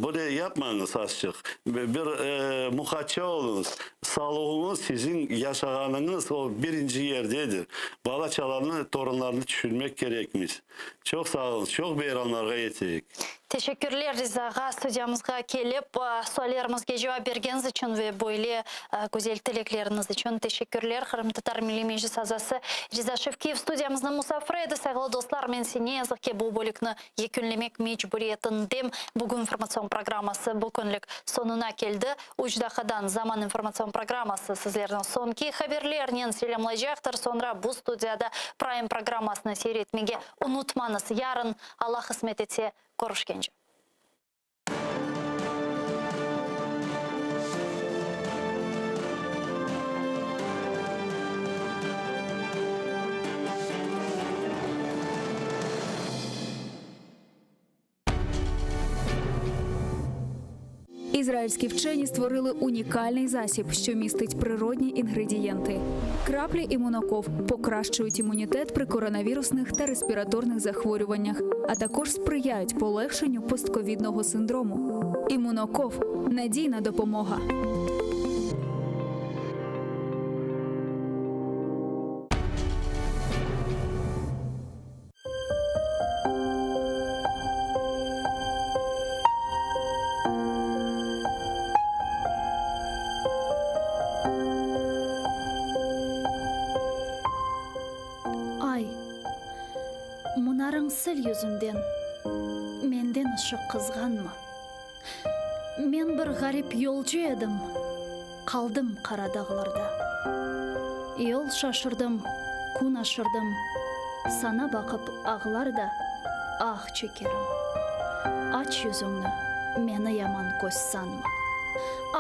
böyle yapmañız azçıq. Bir muqatça oluñız. Sağlığıñız, siziñ yaşağanıñız, o birinci yerdedir. Bala-çalanı, torunlarnı tüşünmek kerekmiz. Çoq sağ oluñız, çoq beyramlarğa yeteyik. Teşekkürler, Riza ağa, studiyamızğa kelip, suallerimizge cevap bergeniñiz içün ve böyle güzel tilekleriñiz içün teşekkürler. Qırımtatar Milliy Meclis azası Riza Şevkiyev studiyamıznıñ musafiri edi. Sayğılı dostlar, men ise ne yazıq ki, bu bölükni yekünlemek mecburiyetindem. Bugün informatsion programması bu künlik soñuna keldi. Üç daqqadan Zaman informatsion programması sizlerni soñki haberlernen selâmlaycaqtır. Soñra bu studiyada Prime programmasını seyir etmege unutmañız. Yarın, Alla qısmet etse, körüşkence. Ізраїльські вчені створили унікальний засіб, що містить природні інгредієнти. Краплі імуноков покращують імунітет при коронавірусних та респіраторних захворюваннях, а також сприяють полегшенню постковідного синдрому. Імуноков надійна допомога. Ay, munarıñ sil yüzünden, Menden ışıq qızğanma. Men bir ğarip yolcu edim, Qaldım qara dağlarda. Yol şaşırdım, kün aşırdım, Saña baqıp ağlar da, ah çekerim. Aç yüzüñni, meni yaman köz sanma.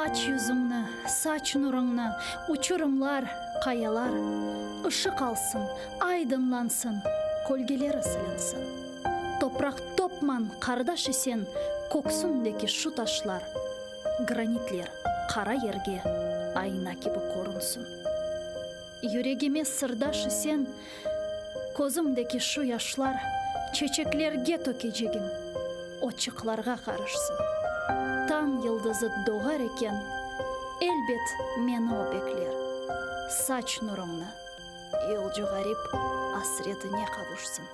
Aç yüzüñni, saç nurıñnı, Uçurımlar, qayalar Işıq alsın, aydınlansın, Kölgeleri silinsin. Topraq topman, qardaş isen, Köksündeki şu taşlar, granitler qara yerge ayna kibi körünsün. Yüregime sırdaş isen, Közümdeki şu yaşlar çeçeklerge tökecegim, otçıqlarğa qarışsın. Tañ yıldızı doğar eken, elbet meni o bekler. Saç nurıñnı. Yolcu ğarip asretine qavuşsın.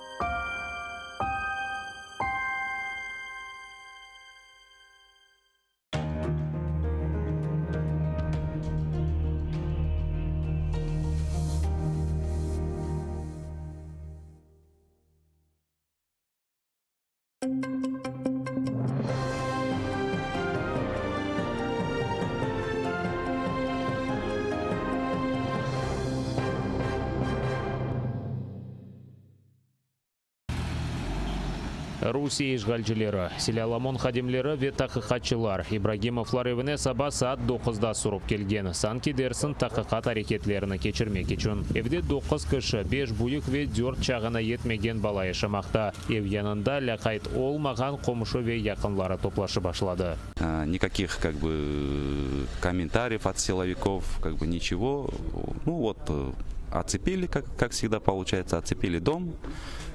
Rusiye işğalcileri, silâlı OMON hadimleri ve taqiqatçılar İbragimovlar evine saba saat doquzda sürip kelgen, sanki dersiñ taqiqat areketlerini keçirmek içün. Evde doquz kişi, beş büyük ve dört çağına yetmegen bala yaşamaqta. Ev yanında lâqayt olmağan qomşu ve yaqınları toplaşıp başladı. Nikakih, kak bı, kommentariyev ot silovikov, kak bı, niçego. Nu vot, otsepili, kak, kak vsegda poluçayetsya, otsepili dom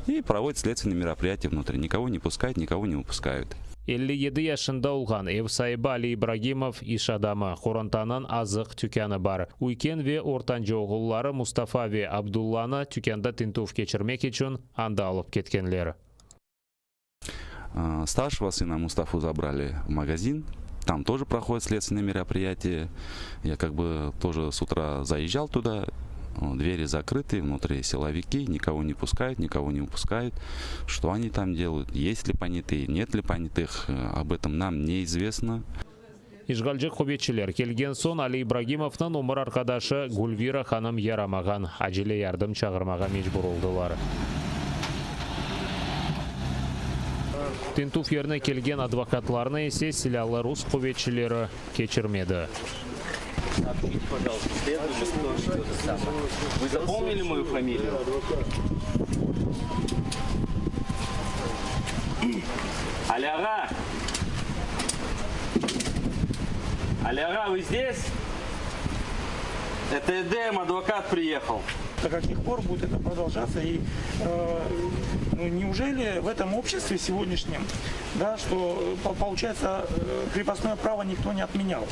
i provodят следственные meropriyatiya vnutri. Nikogo ne puskayut, nikogo ne vıpuskayut. 57 yaşında olğan ev saibi Ali İbragimov, iş adamı, qorantanıñ azıq tükânı bar. Üyken ve ortancı oğulları Mustafa ve Abdullanı tükânda tintüv keçirmek içün anda alıp ketkenler. Старшего сына Мустафу забрали в магазин. Там тоже проходит следственные мероприятия. Я как бы тоже с утра заезжал туда. Двери закрыты, внутри силовики, никого не пускают, никого не выпускают. Что они там делают, есть ли понятые, нет ли понятых, об этом нам неизвестно. İşğalci quvetçiler kelgen soñ Ali İbragimovnıñ ömür arqadaşı Gülvira hanım yaramağan, acele yardım çağırmağa mecbur oldılar. Tintüv yerine kelgen advokatlarnı ise silâlı rus quvetçileri keçirmedi. Ali ağa! Ali ağa, вы здесь? Это Эдем, адвокат приехал. До каких пор будет это продолжаться? И э, ну, неужели в этом обществе сегодняшнем, да, что э, получается э, крепостное право никто не отменял?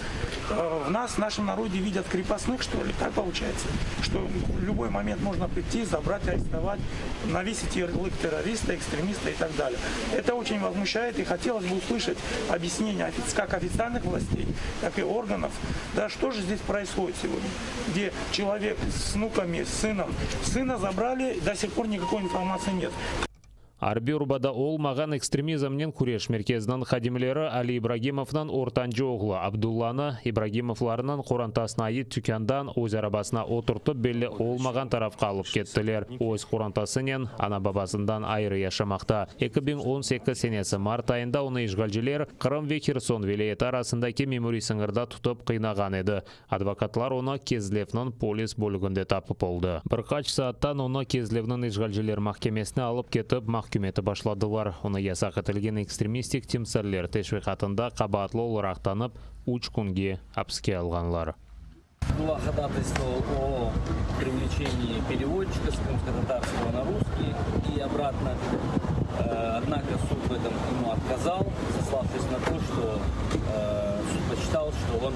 Э, в нас, в нашем народе видят крепостных, что ли? Так получается? Что в любой момент можно прийти, забрать, арестовать, навесить ярлык террориста, экстремиста и так далее. Это очень возмущает и хотелось бы услышать объяснения как официальных властей, так и органов. Да, что же здесь происходит сегодня? Где человек с внуками, с сыном, сына забрали, до сих пор никакой информации нет. Arbiy urbada olmağan Ekstremizmnen küreş merkeziniñ hadimleri Ali İbragimovnıñ ortancı oğlu Abdullanı İbragimovlarnıñ qorantasına ait tükândan öz arabasına oturtıp belli olmağan tarafqa alıp kettiler. Öz qorantasınen ana-babasından ayrı yaşamaqta. 2018 senesi mart ayında onı işğalciler Qırım ve Herson vilâyeti arasındaki memuriy sıñırda tutıp qıynağan edi. Advokatlar onı Kezlevniñ polis bölüginde tapıp oldı. Bir qaç saattan onı Kezlevniñ işğalciler mahkemesine alıp ketip, mahküm etip başladılar. Onı yasaq etilgen ekstremistik timsaller teşviqatında qabaatlı olaraq tanıp, üç künge apiske alğanlar. Abdulla hodataystvovал o привлечении переводчика с крымско-татарского на русский и обратно. Однако суд в этом ему отказал, сославшись на то, что суд посчитал, что он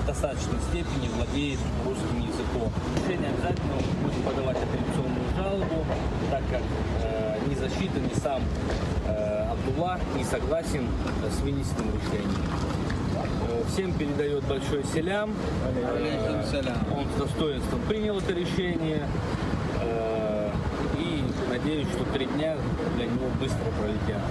в достаточной степени владеет русским языком. Решение обязательно будем подавать апелляционную жалобу, так как ни защита, ни сам Абдулла не согласен с вынесенным решением. Всем передает большой селям. Он с достоинством принял это решение. И надеюсь, что три дня для него быстро пролетят.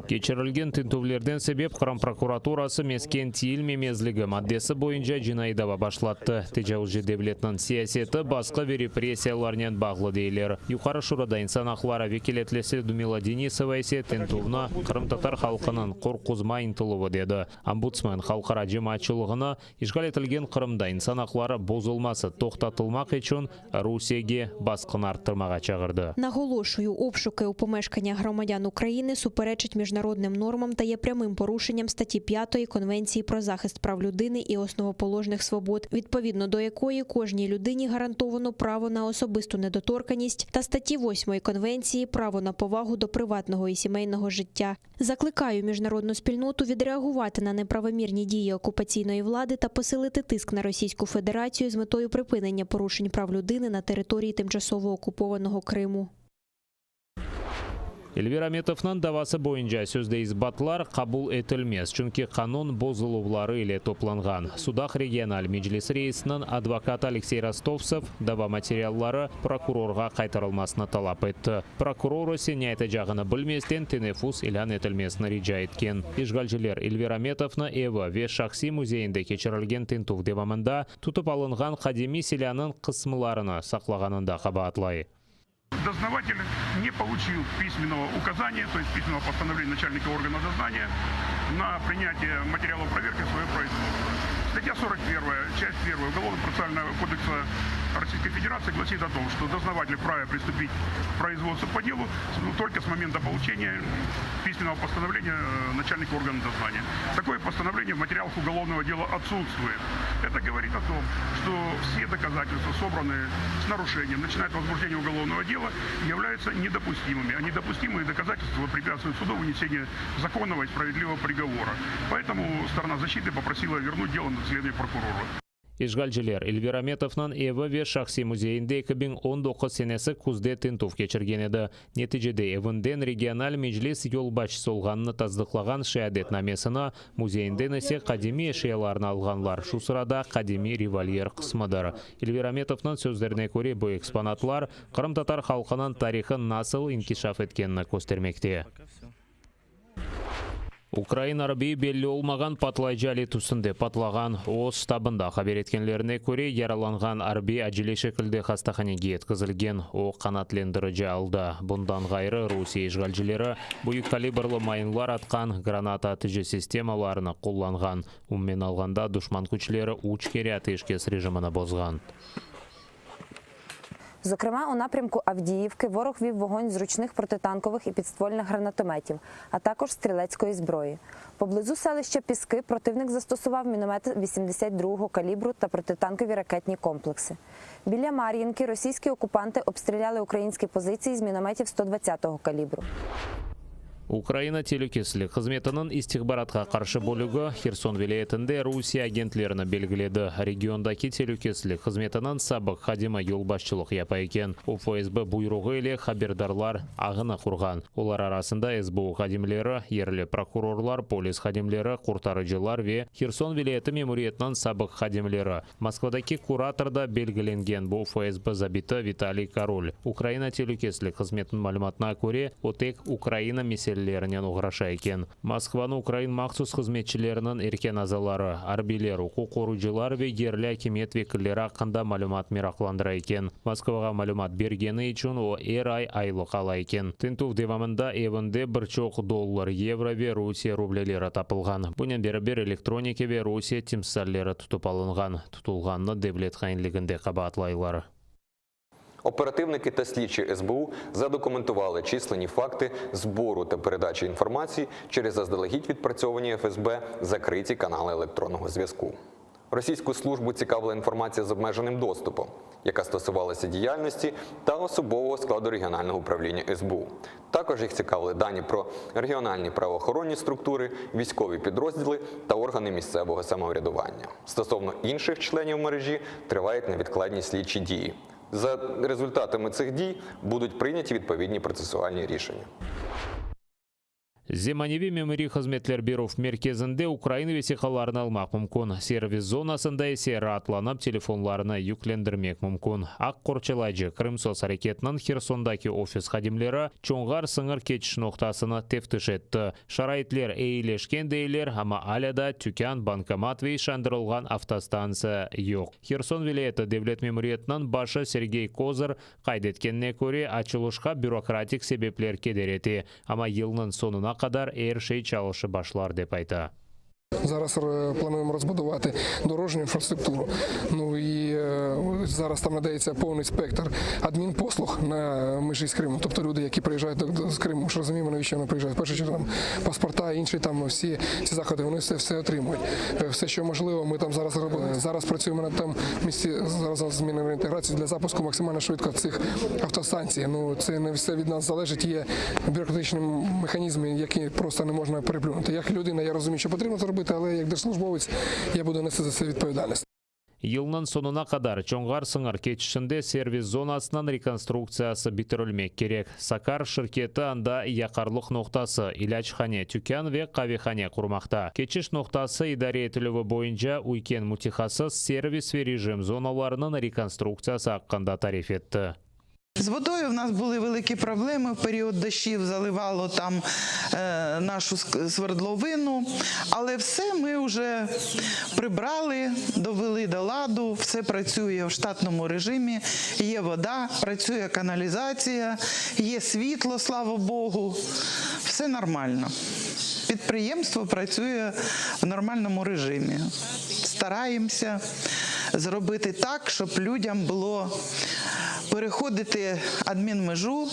Keçirilgen tintüvlerden sebep Qırım prokuraturası mesken tiyilmemezligi maddesi boyunca cinaiy dava başlattı. Tecavuzcı devletniñ siyaseti basqı ve repressiyalarnen bağlı, deyler. Yuqarı Şurada insan aqları vekâletlisi Lüdmila Denisova ise tintüvni qırımtatar halqınıñ qorquzma ıntıluvı dedi. Ombudsmen halqara cemaatçılığını işğal etilgen Qırımda insan aqları bozulması toqtatılmaq içün Rusiyege basqını arttırmağa çağırdı. Наголошую, обшуки у помешканнях громадян України суперечать міжнародним нормам та є прямим порушенням статті 5 Конвенції про захист прав людини і основоположних свобод, відповідно до якої кожній людині гарантовано право на особисту недоторканність та статті 8 Конвенції право на повагу до приватного і сімейного життя. Закликаю міжнародну спільноту відреагувати на неправомірні дії окупаційної влади та посилити тиск на Російську Федерацію з метою припинення порушень прав людини на території тимчасово окупованого Криму. Эльвир Аметовнıñ davası boyunca sözde isbatlar qabul etilmez, çünki qanun bozuluvları ile toplanğan. Sudaq regional meclisi reisiniñ advokatı Aleksey Rostovtsev dava materialları prokurorğa qaytarılmasını talap etti. Prokuror ise ne aytacağını bilmezden teneffüs ilân etilmesini rica etken. İşğalciler Elvir Ametovnı evi ve şahsiy müzeyinde keçirilgen tintüv devamında tutıp alınğan qadimiy silânıñ qısımlarını saqlağanında qabaatlay. Дознаватель не получил письменного указания, то есть письменного постановления начальника органа дознания на принятие материалов проверки в свое производство. Статья 41, часть 1 Уголовно-процессуального кодекса Российской Федерации гласит о том, что дознаватель вправе приступить к производству по делу ну, только с момента получения письменного постановления э, начальника органа дознания. Такое постановление в материалах уголовного дела отсутствует. Это говорит о том, что все доказательства, собранные с нарушением, начиная от возбуждения уголовного дела, являются недопустимыми. А недопустимые доказательства препятствуют суду вынесению законного и справедливого приговора. Поэтому сторона защиты попросила вернуть дело на доследование прокурора. İşğalciler Elvir Ametovnıñ evi ve şahsiy müzeyinde 2019 senesi küzde tintüv keçirgen edi. Neticede evinden regional meclis yolbaşçısı olğanını tasdıqlağan şeadetnamesini, müzeyinden ise qadimiy eşyalarnı alğanlar, şu sırada qadimiy revolver qısmıdır. Elvir Ametovnıñ sözlerine köre, bu eksponatlar qırımtatar halqınıñ tarihı nasıl inkişaf etkenini köstermekte. Ukrain arbiyi belli olmağan patlayıcı alet üstünde patlağan. Öz ştabında haber etkenlerine köre, yaralanğan arbiy acele şekilde hastahanege yetkizilgen, o qanaatlendirici alda. Bundan ğayrı, Rusiye işğalcileri büyük kalibrlı mayınlar atqan, granata atıcı sistemalarını qullanğan. Umumen alğanda, duşman küçleri üç kere ateşkes rejimini bozğan. Зокрема, у напрямку Авдіївки ворог вів вогонь з ручних протитанкових і підствольних гранатометів, а також стрілецької зброї. Поблизу селища Піски противник застосував міномети 82-го калібру та протитанкові ракетні комплекси. Біля Мар'їнки російські окупанти обстріляли українські позиції з мінометів 120-го калібру. Ukraina telükesizlik hızmetiniñ istihbaratqa qarşı bölügi Herson vilâyetinde Rusiye agentlerini belgiledi. Regiondaki telükesizlik hızmetiniñ sabıq hadimi yolbaşçılıq yapa eken. O, FSB buyruğı ile haberdarlar ağını qurğan. Olar arasında SBU hadimleri, yerli prokurorlar, polis hadimleri, qurtarıcılar ve Herson vilâyeti memuriyetiniñ sabıq hadimleri. Moskvadaki kurator da belgilengen, bu FSB zabiti Vitaliy Korol. Ukraina telükesizlik hızmetiniñ malümatına köre, o tek Ukraina meselelerinen oğraşa eken. Moskvanı ukrain mahsus hızmetçileriniñ erken azaları, arbiyler, uquq qoruyıcılar ve yerli akimiyet vekilleri aqqında malümat meraqlandıra eken. Moskvağa malümat bergeni içün o er ay aylıq ala eken. Tintüv devamında evinde bir çoq dollar, yevro ve Rusiye rubleleri tapılğan. Bunen beraber elektronika ve Rusiye timsalleri tutıp alınğan. Tutulğannı devlet hainliginde qabaatlaylar. Оперативники та слідчі СБУ задокументували численні факти збору та передачі інформації через заздалегідь відпрацьовані ФСБ закриті канали електронного зв'язку. Російську службу цікавила інформація з обмеженим доступом, яка стосувалася діяльності та особового складу регіонального управління СБУ. Також їх цікавили дані про регіональні правоохоронні структури, військові підрозділи та органи місцевого самоврядування. Стосовно інших членів мережі тривають невідкладні слідчі дії. За результатами цих дій будуть прийняті відповідні процесуальні рішення. Zemaneviy memuriy hızmetler berüv merkezinde ukrain vesiqalarını almaq mümkün, servis zonasında ise raatlanıp telefonlarını yüklendirmek mümkün. Aq qorçalayıcı Krımsos areketiniñ Hersondaki ofis hadimleri Çonğar sıñır keçiş noqtasını teftiş etti. Şaraitler eyileşken deyler, amma alâ da tükân, bankomat ve işandırılğan avtostantsiya yoq. Herson vilâyeti devlet memuriyetiniñ başı Sergey Kozır Qayd etkenine köre, açılışqa bürokratik sebepler keder ete, amma yılnıñ soñuna qadar er şey çalışıp başlar, dep ayta. Zaraz planuyemo rozbudувати дорожню інфраструктуру. Ну і зараз там надається повний спектр адмінпослуг на межі з Кримом. Тобто люди, які приїжджають з Криму, ми ж розуміємо, навіщо вони приїжджають. В першу чергу там паспорта, інші там всі ці заходи, вони все, все отримують. Все, що можливо, ми там зараз робили. Зараз працюємо на тому місці зараз зміни реінтеграції для запуску максимально швидко цих автостанцій. Ну це не все від нас залежить. Є бюрократичні механізми, які просто не можна переплюнути. Як людина, я розумію, що потрібно це робити, але як держслужбовець я буду нести за це відповідальність. Yılnıñ soñuna qadar Çonğar sıñır keçişinde servis zonasınıñ rekonstruktsiyası bitirilmek kerek. Sakar şirketi anda yaqarlıq noqtası, ilâchane, tükân ve qavehane qurmaqta. Keçiş noqtası idare etilüvi boyunca üyken mütehassıs servis ve rejim zonalarınıñ rekonstruktsiyası aqqında tarif etti. З водою в нас були великі проблеми. В період дощів заливало там нашу свердловину. Але все ми вже прибрали, довели до ладу, все працює в штатному режимі. Є вода, працює каналізація, є світло, слава Богу. Все нормально. Підприємство працює в нормальному режимі. Стараємося зробити так, щоб людям було переходити адмінмежу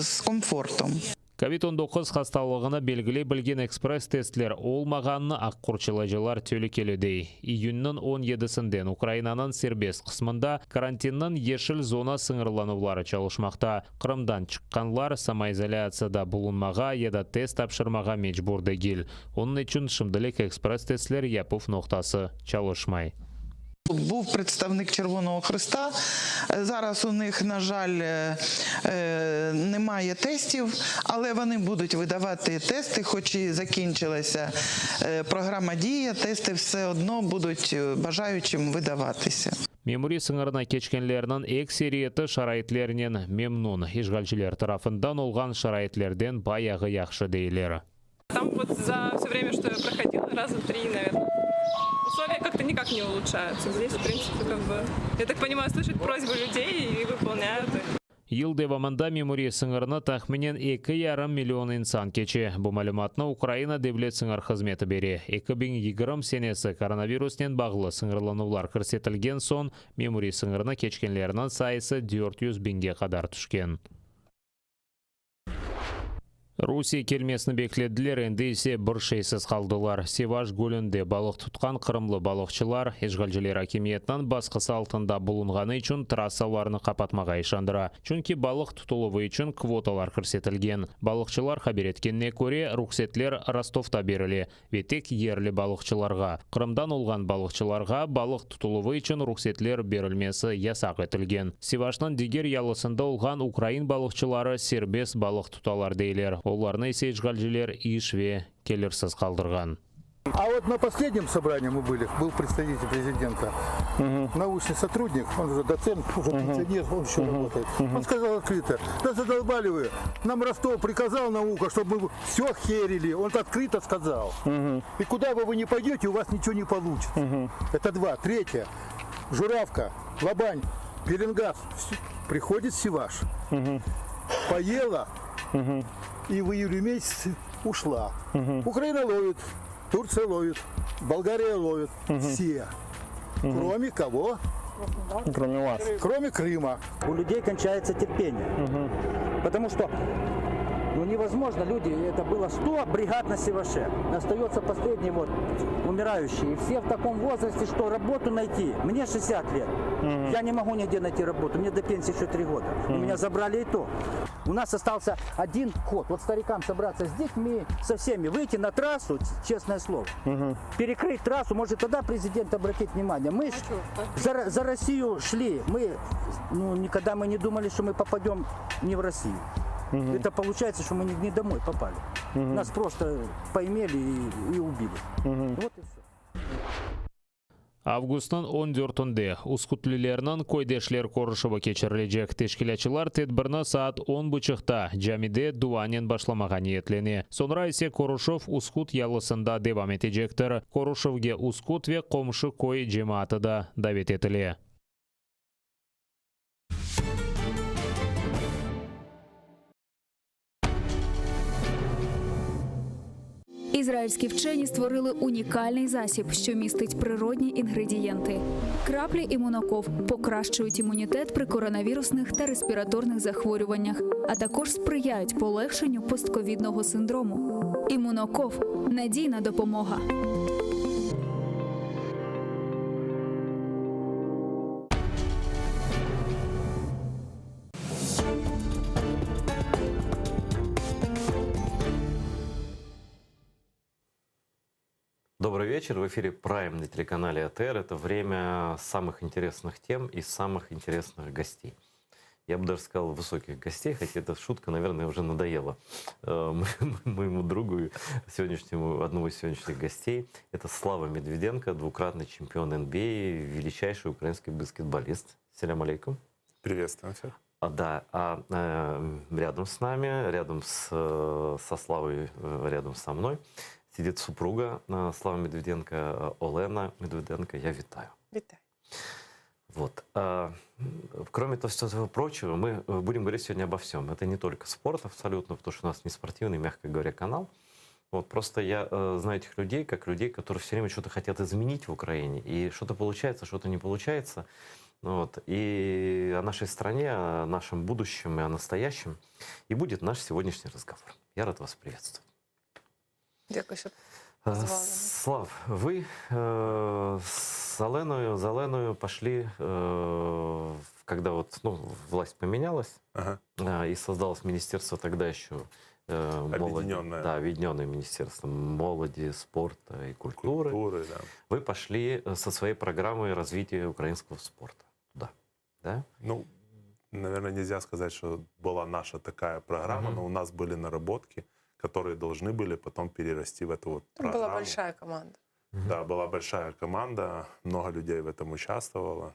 з комфортом. Kovid 19 hastalığını belgiley bilgen ekspress-testler olmağanını aq qorçalayıcılar telükeli dey. İyünniñ on yedisinden Ukrainanıñ serbest qısmında karantinniñ yeşil zona sıñırlanuvları çalışmaqta. Qırımdan çıqqanlar samoizolâtsiyada bulunmağa ya da test tapşırmağa mecbur degil. Onıñ içün şimdilik ekspress-testler yapuv noqtası çalışmay. Був представник Червоного Хреста. Зараз у них, на жаль, немає тестів, але вони будуть видавати тести, хоч і закінчилася програма «Дія», тести все одно будуть бажаючим видаватися. Memuriy sıñırnı keçkenlerniñ ekseriyeti şaraitlernen memnun, işğalciler tarafından olğan şaraitlerden bayağı yahşı deyler. Там вот за все время, что я проходила, раза три, наверное. Условия как-то никак не улучшаются. Здесь, в принципе, как бы, я так понимаю, слышат просьбы людей и выполняют их. Yıl devamında memuriy sıñırnı tahminen eki yarım million insan keçe. Bu malümatnı Ukraina Devlet sıñır hızmeti bere. 2020 senesi koronavirusnen bağlı sıñırlanuvlar kirsetilgen soñ memuriy sıñırnı keçkenlerniñ sayısı 400 biñge qadar tüşken. Rusiye kelmesini beklediler, endi ise bir şeysiz qaldılar. Sivaş gölünde balıq tutqan qırımlı balıqçılar, işğalciler akimiyetniñ basqısı altında bulunğanı içün trassalarnı qapatmağa işandıra. Çünki balıq tutuluvı içün kvotalar kirsetilgen. Balıqçılar haber etkenine köre, ruhsetler Rostovda berile ve tek yerli balıqçılarğa. Qırımdan olğan balıqçılarğa balıq tutuluvı içün ruhsetler berilmesi yasaq etilgen. Sivaşnıñ diger yalısında olğan ukrain balıqçıları serbest balıq tutalar deyler, olarnı ise işğalciler iş ve kelirsiz qaldırğan. А вот на последнем собрании мы были, был представитель президента, научный сотрудник, он уже доцент, уже пенсионер, он еще работает. Он сказал открыто, да задолбали вы, нам Ростов приказал наука, чтобы мы все херили, он открыто сказал. И куда бы вы ни пойдете, у вас ничего не получится. Это два. Третье. Журавка, Лобань, Пеленгас. Приходит Сиваш. Поела и в июле месяце ушла. Украина ловит, Турция ловит, Болгария ловит. Все. Кроме кого? Кроме вас. Кроме Крыма. У людей кончается терпение. Потому что ну, невозможно, люди, это было 100 бригад на Сиваше. Остается последний вот умирающий. И все в таком возрасте, что работу найти. Мне 60 лет. Я не могу нигде найти работу. Мне до пенсии еще 3 года. У меня забрали и то. У нас остался один ход. Вот старикам собраться с детьми, со всеми, выйти на трассу, честное слово, перекрыть трассу, может тогда президент обратит внимание. Мы ж за, за Россию шли, мы, ну, никогда мы не думали, что мы попадем не в Россию. Это получается, что мы не, не домой попали. Нас просто поимели и, и убили. Вот и все. Avgustnıñ on dörtünde Uskutlülerniñ köydeşler körüşüvi keçirilecek. Teşkilâtçılar tedbirni saat on buçuqta camide duanen başlamağa niyetlene. Soñra ise körüşüv Uskut yalısında devam etecektir. Körüşüvge Uskut ve qomşu köy cemaatı da davet etile. Ізраїльські вчені створили унікальний засіб, що містить природні інгредієнти. Краплі імуноков покращують імунітет при коронавірусних та респіраторних захворюваннях, а також сприяють полегшенню постковідного синдрому. Імуноков надійна допомога. Добрый вечер. В эфире Prime на телеканале АТР. Это время самых интересных тем и самых интересных гостей. Я бы даже сказал высоких гостей, хотя эта шутка, наверное, уже надоела э, моему другу, сегодняшнему, одному из сегодняшних гостей. Это Слава Медведенко, двукратный чемпион NBA, величайший украинский баскетболист. Селям алейкум. Приветствую всех. А, да, а э, рядом с нами, рядом с, э, со Славой, э, рядом со мной сидит супруга э, Славы Медведенко, э, Олена Медведенко. Я вітаю. Вітаю. Вот. А, кроме того, всего прочего, мы будем говорить сегодня обо всем. Это не только спорт абсолютно, потому что у нас не спортивный, мягко говоря, канал. Вот просто я э, знаю этих людей как людей, которые все время что-то хотят изменить в Украине, и что-то получается, что-то не получается. Вот. И о нашей стране, о нашем будущем и о настоящем и будет наш сегодняшний разговор. Я рад вас приветствовать. Дякую, що Э, Слав, вы э, с Оленою, за Оленою пошли, э, когда вот, ну, власть поменялась ага. э, и создалось министерство тогда еще э, Объединенное. Да, объединенное министерство молоди, спорта и культуры. Культуры, да. Вы пошли э, со своей программой развития украинского спорта туда, да? Ну, наверное, нельзя сказать, что была наша такая программа, Мгм. но у нас были наработки, которые должны были потом перерасти в эту вот Там программу. была большая команда. Да, была большая команда, много людей в этом участвовало.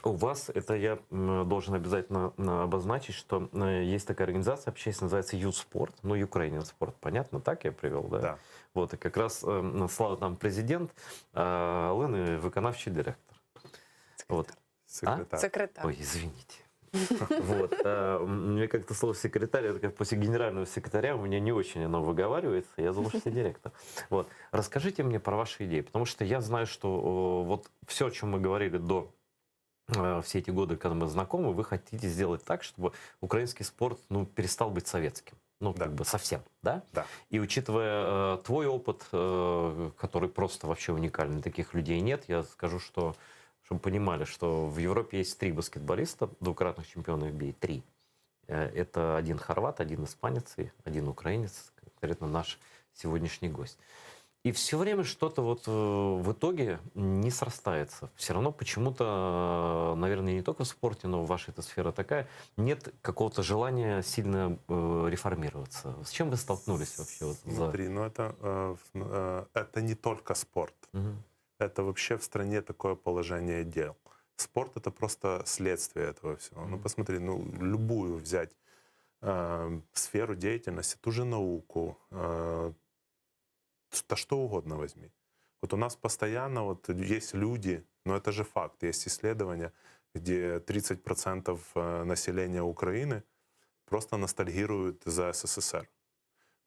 У вас, это я м, должен обязательно м, обозначить, что э, есть такая организация общественная, называется Юспорт, ну, Ukrainian Sport, понятно, так я привел, да? Да. Вот, и как раз э, Слава там президент, а Олена виконавчий директор. Вот. Секретарь. А? Секретарь. Ой, извините. Вот. Э, мне как-то слово секретарь, это как после генерального секретаря у меня не очень оно выговаривается, я злушный директор. Вот. Расскажите мне про ваши идеи, потому что я знаю, что вот все, о чем мы говорили до э, все эти годы, когда мы знакомы, вы хотите сделать так, чтобы украинский спорт ну, перестал быть советским. Ну, да. как бы совсем, да? Да. И учитывая э, твой опыт, э, который просто вообще уникальный, таких людей нет, я скажу, что, чтобы понимали, что в Европе есть три баскетболиста, двукратных чемпионов NBA, три. Э, это один хорват, один испанец и один украинец, конкретно наш сегодняшний гость. И все время что-то вот э, в итоге не срастается. Все равно почему-то, наверное, не только в спорте, но ваша эта сфера такая, нет какого-то желания сильно э, реформироваться. С чем вы столкнулись вообще? Вот за... Смотри, ну это, э, это не только спорт. Угу. Это вообще в стране такое положение дел. Спорт это просто следствие этого всего. Ну посмотри, ну любую взять э, сферу деятельности, ту же науку, э, да что угодно возьми. Вот у нас постоянно вот есть люди, но это же факт, есть исследования, где 30% э, населения Украины просто ностальгируют за СССР.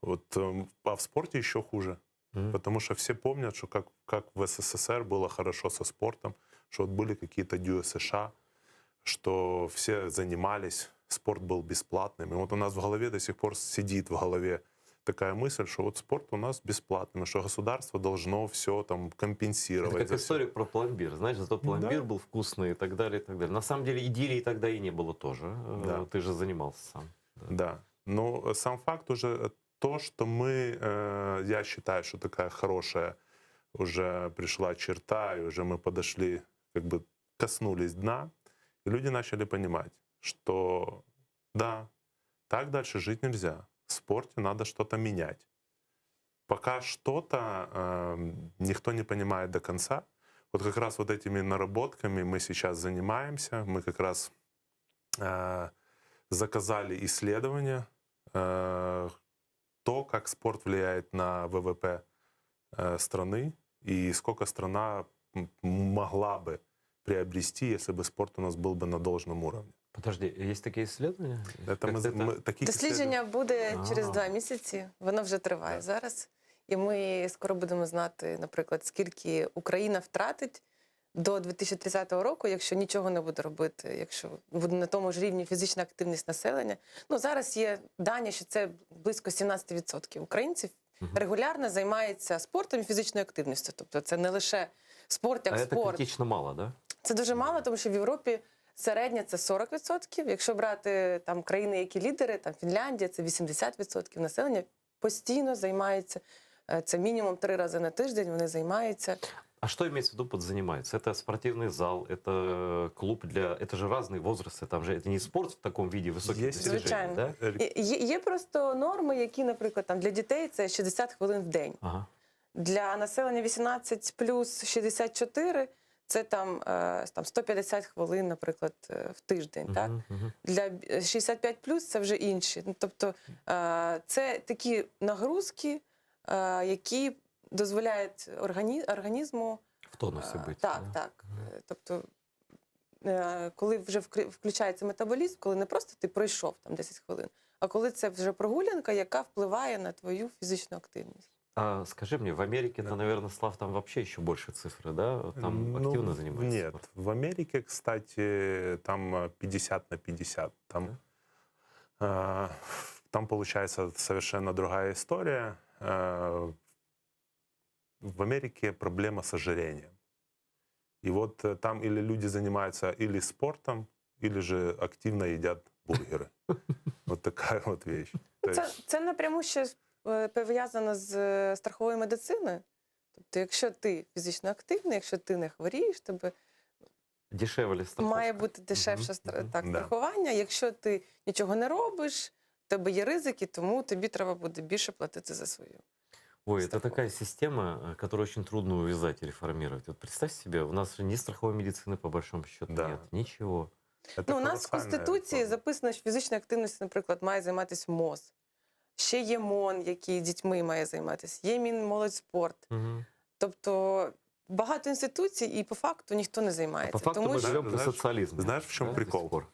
Вот, эм, а в спорте еще хуже. Mm-hmm. Потому что все помнят, что как, как в СССР было хорошо со спортом, что вот были какие-то ДЮСШ, что все занимались, спорт был бесплатным. И вот у нас в голове до сих пор сидит в голове такая мысль, что вот спорт у нас бесплатный, что государство должно все там компенсировать. Это как история про пломбир. Знаешь, зато пломбир да. был вкусный и так далее, и так далее. На самом деле идиллии тогда и не было тоже. Э, Да. Ты же занимался сам. Да. да. Но сам факт уже то, что мы, э, я считаю, что такая хорошая уже пришла черта, и уже мы подошли, как бы коснулись дна, и люди начали понимать, что да, так дальше жить нельзя в спорте надо что-то менять. Пока что-то э, никто не понимает до конца. Вот как раз вот этими наработками мы сейчас занимаемся. Мы как раз э, заказали исследование, э, то, как спорт влияет на ВВП э, страны и сколько страна могла бы приобрести, если бы спорт у нас был бы на должном уровне. Подожди, есть такі исследования? Это ми, ми, таких Дослідження буде через два місяці. Воно вже триває зараз. І ми скоро будемо знати, наприклад, скільки Україна втратить до 2030 року, якщо нічого не буде робити, якщо буде на тому ж рівні фізична активність населення. Ну зараз є дані, що це близько 17% українців регулярно займається спортом і фізичною активністю. Тобто це не лише спорт як а спорт. Це критично мало, да? Це дуже мало, тому що в Європі середня це 40%. Якщо брати там країни, які лідери, там Фінляндія, це 80% населення постійно займається. Це мінімум три рази на тиждень. Вони займаються. А что имеется в виду под занимаются? Это спортивный зал, это клуб для... Это же разные возрасты, там же это не спорт в таком виде высоких Есть, достижений, Звичайно. да? Є, є просто норми, які, наприклад, там для дітей це 60 хвилин в день. Ага. Для населення 18 плюс 64 це там, е, там 150 хвилин, наприклад, е, в тиждень. Так? Мгм. Для 65 плюс це вже інші. Ну, Тобто е, це такі нагрузки, е, які дозволяють органі... організму В тонусе быть. так, да? так. Е, Тобто, е, коли вже вкри- включається метаболізм, коли не просто ти пройшов там 10 хвилин, а коли це вже прогулянка, яка впливає на твою фізичну активність. А скажи мне, в Америке-то, наверное, Слав, там вообще еще больше цифры, да? Там Ну, активно занимаются Нет, спортом? в Америке, кстати, там э, 50 на 50. Там, э, там получается совершенно другая история. Э, в Америке проблема с ожирением. И вот э, там или люди занимаются или спортом, или же активно едят бургеры. Вот такая вот вещь. То Це, есть- це напряму ще е, пов'язано з е, страховою медициною. Тобто, якщо ти фізично активний, якщо ти не хворієш, тебе Дешевле страховка. має бути дешевше стра- так, Да. страхування. Якщо ти нічого не робиш, в тебе є ризики, тому тобі треба буде більше платити за свою. Ой, это такая система, э, которую очень трудно увязать и реформировать. Вот представь себе, у нас же ни страховой медицины по большому счету Да. нет, ничего. Это Ну, у нас в колоссальная Конституції записано, що фізичною активністю, наприклад, має займатися МОЗ. Ще є МОН, який дітьми має займатися, є Мінмолодьспорт. Мгм. Тобто багато інституцій, і по факту ніхто не займається. По факту тому мы що живем при Знаешь, социализме. Знаешь, в чем да, до прикол? сих пор.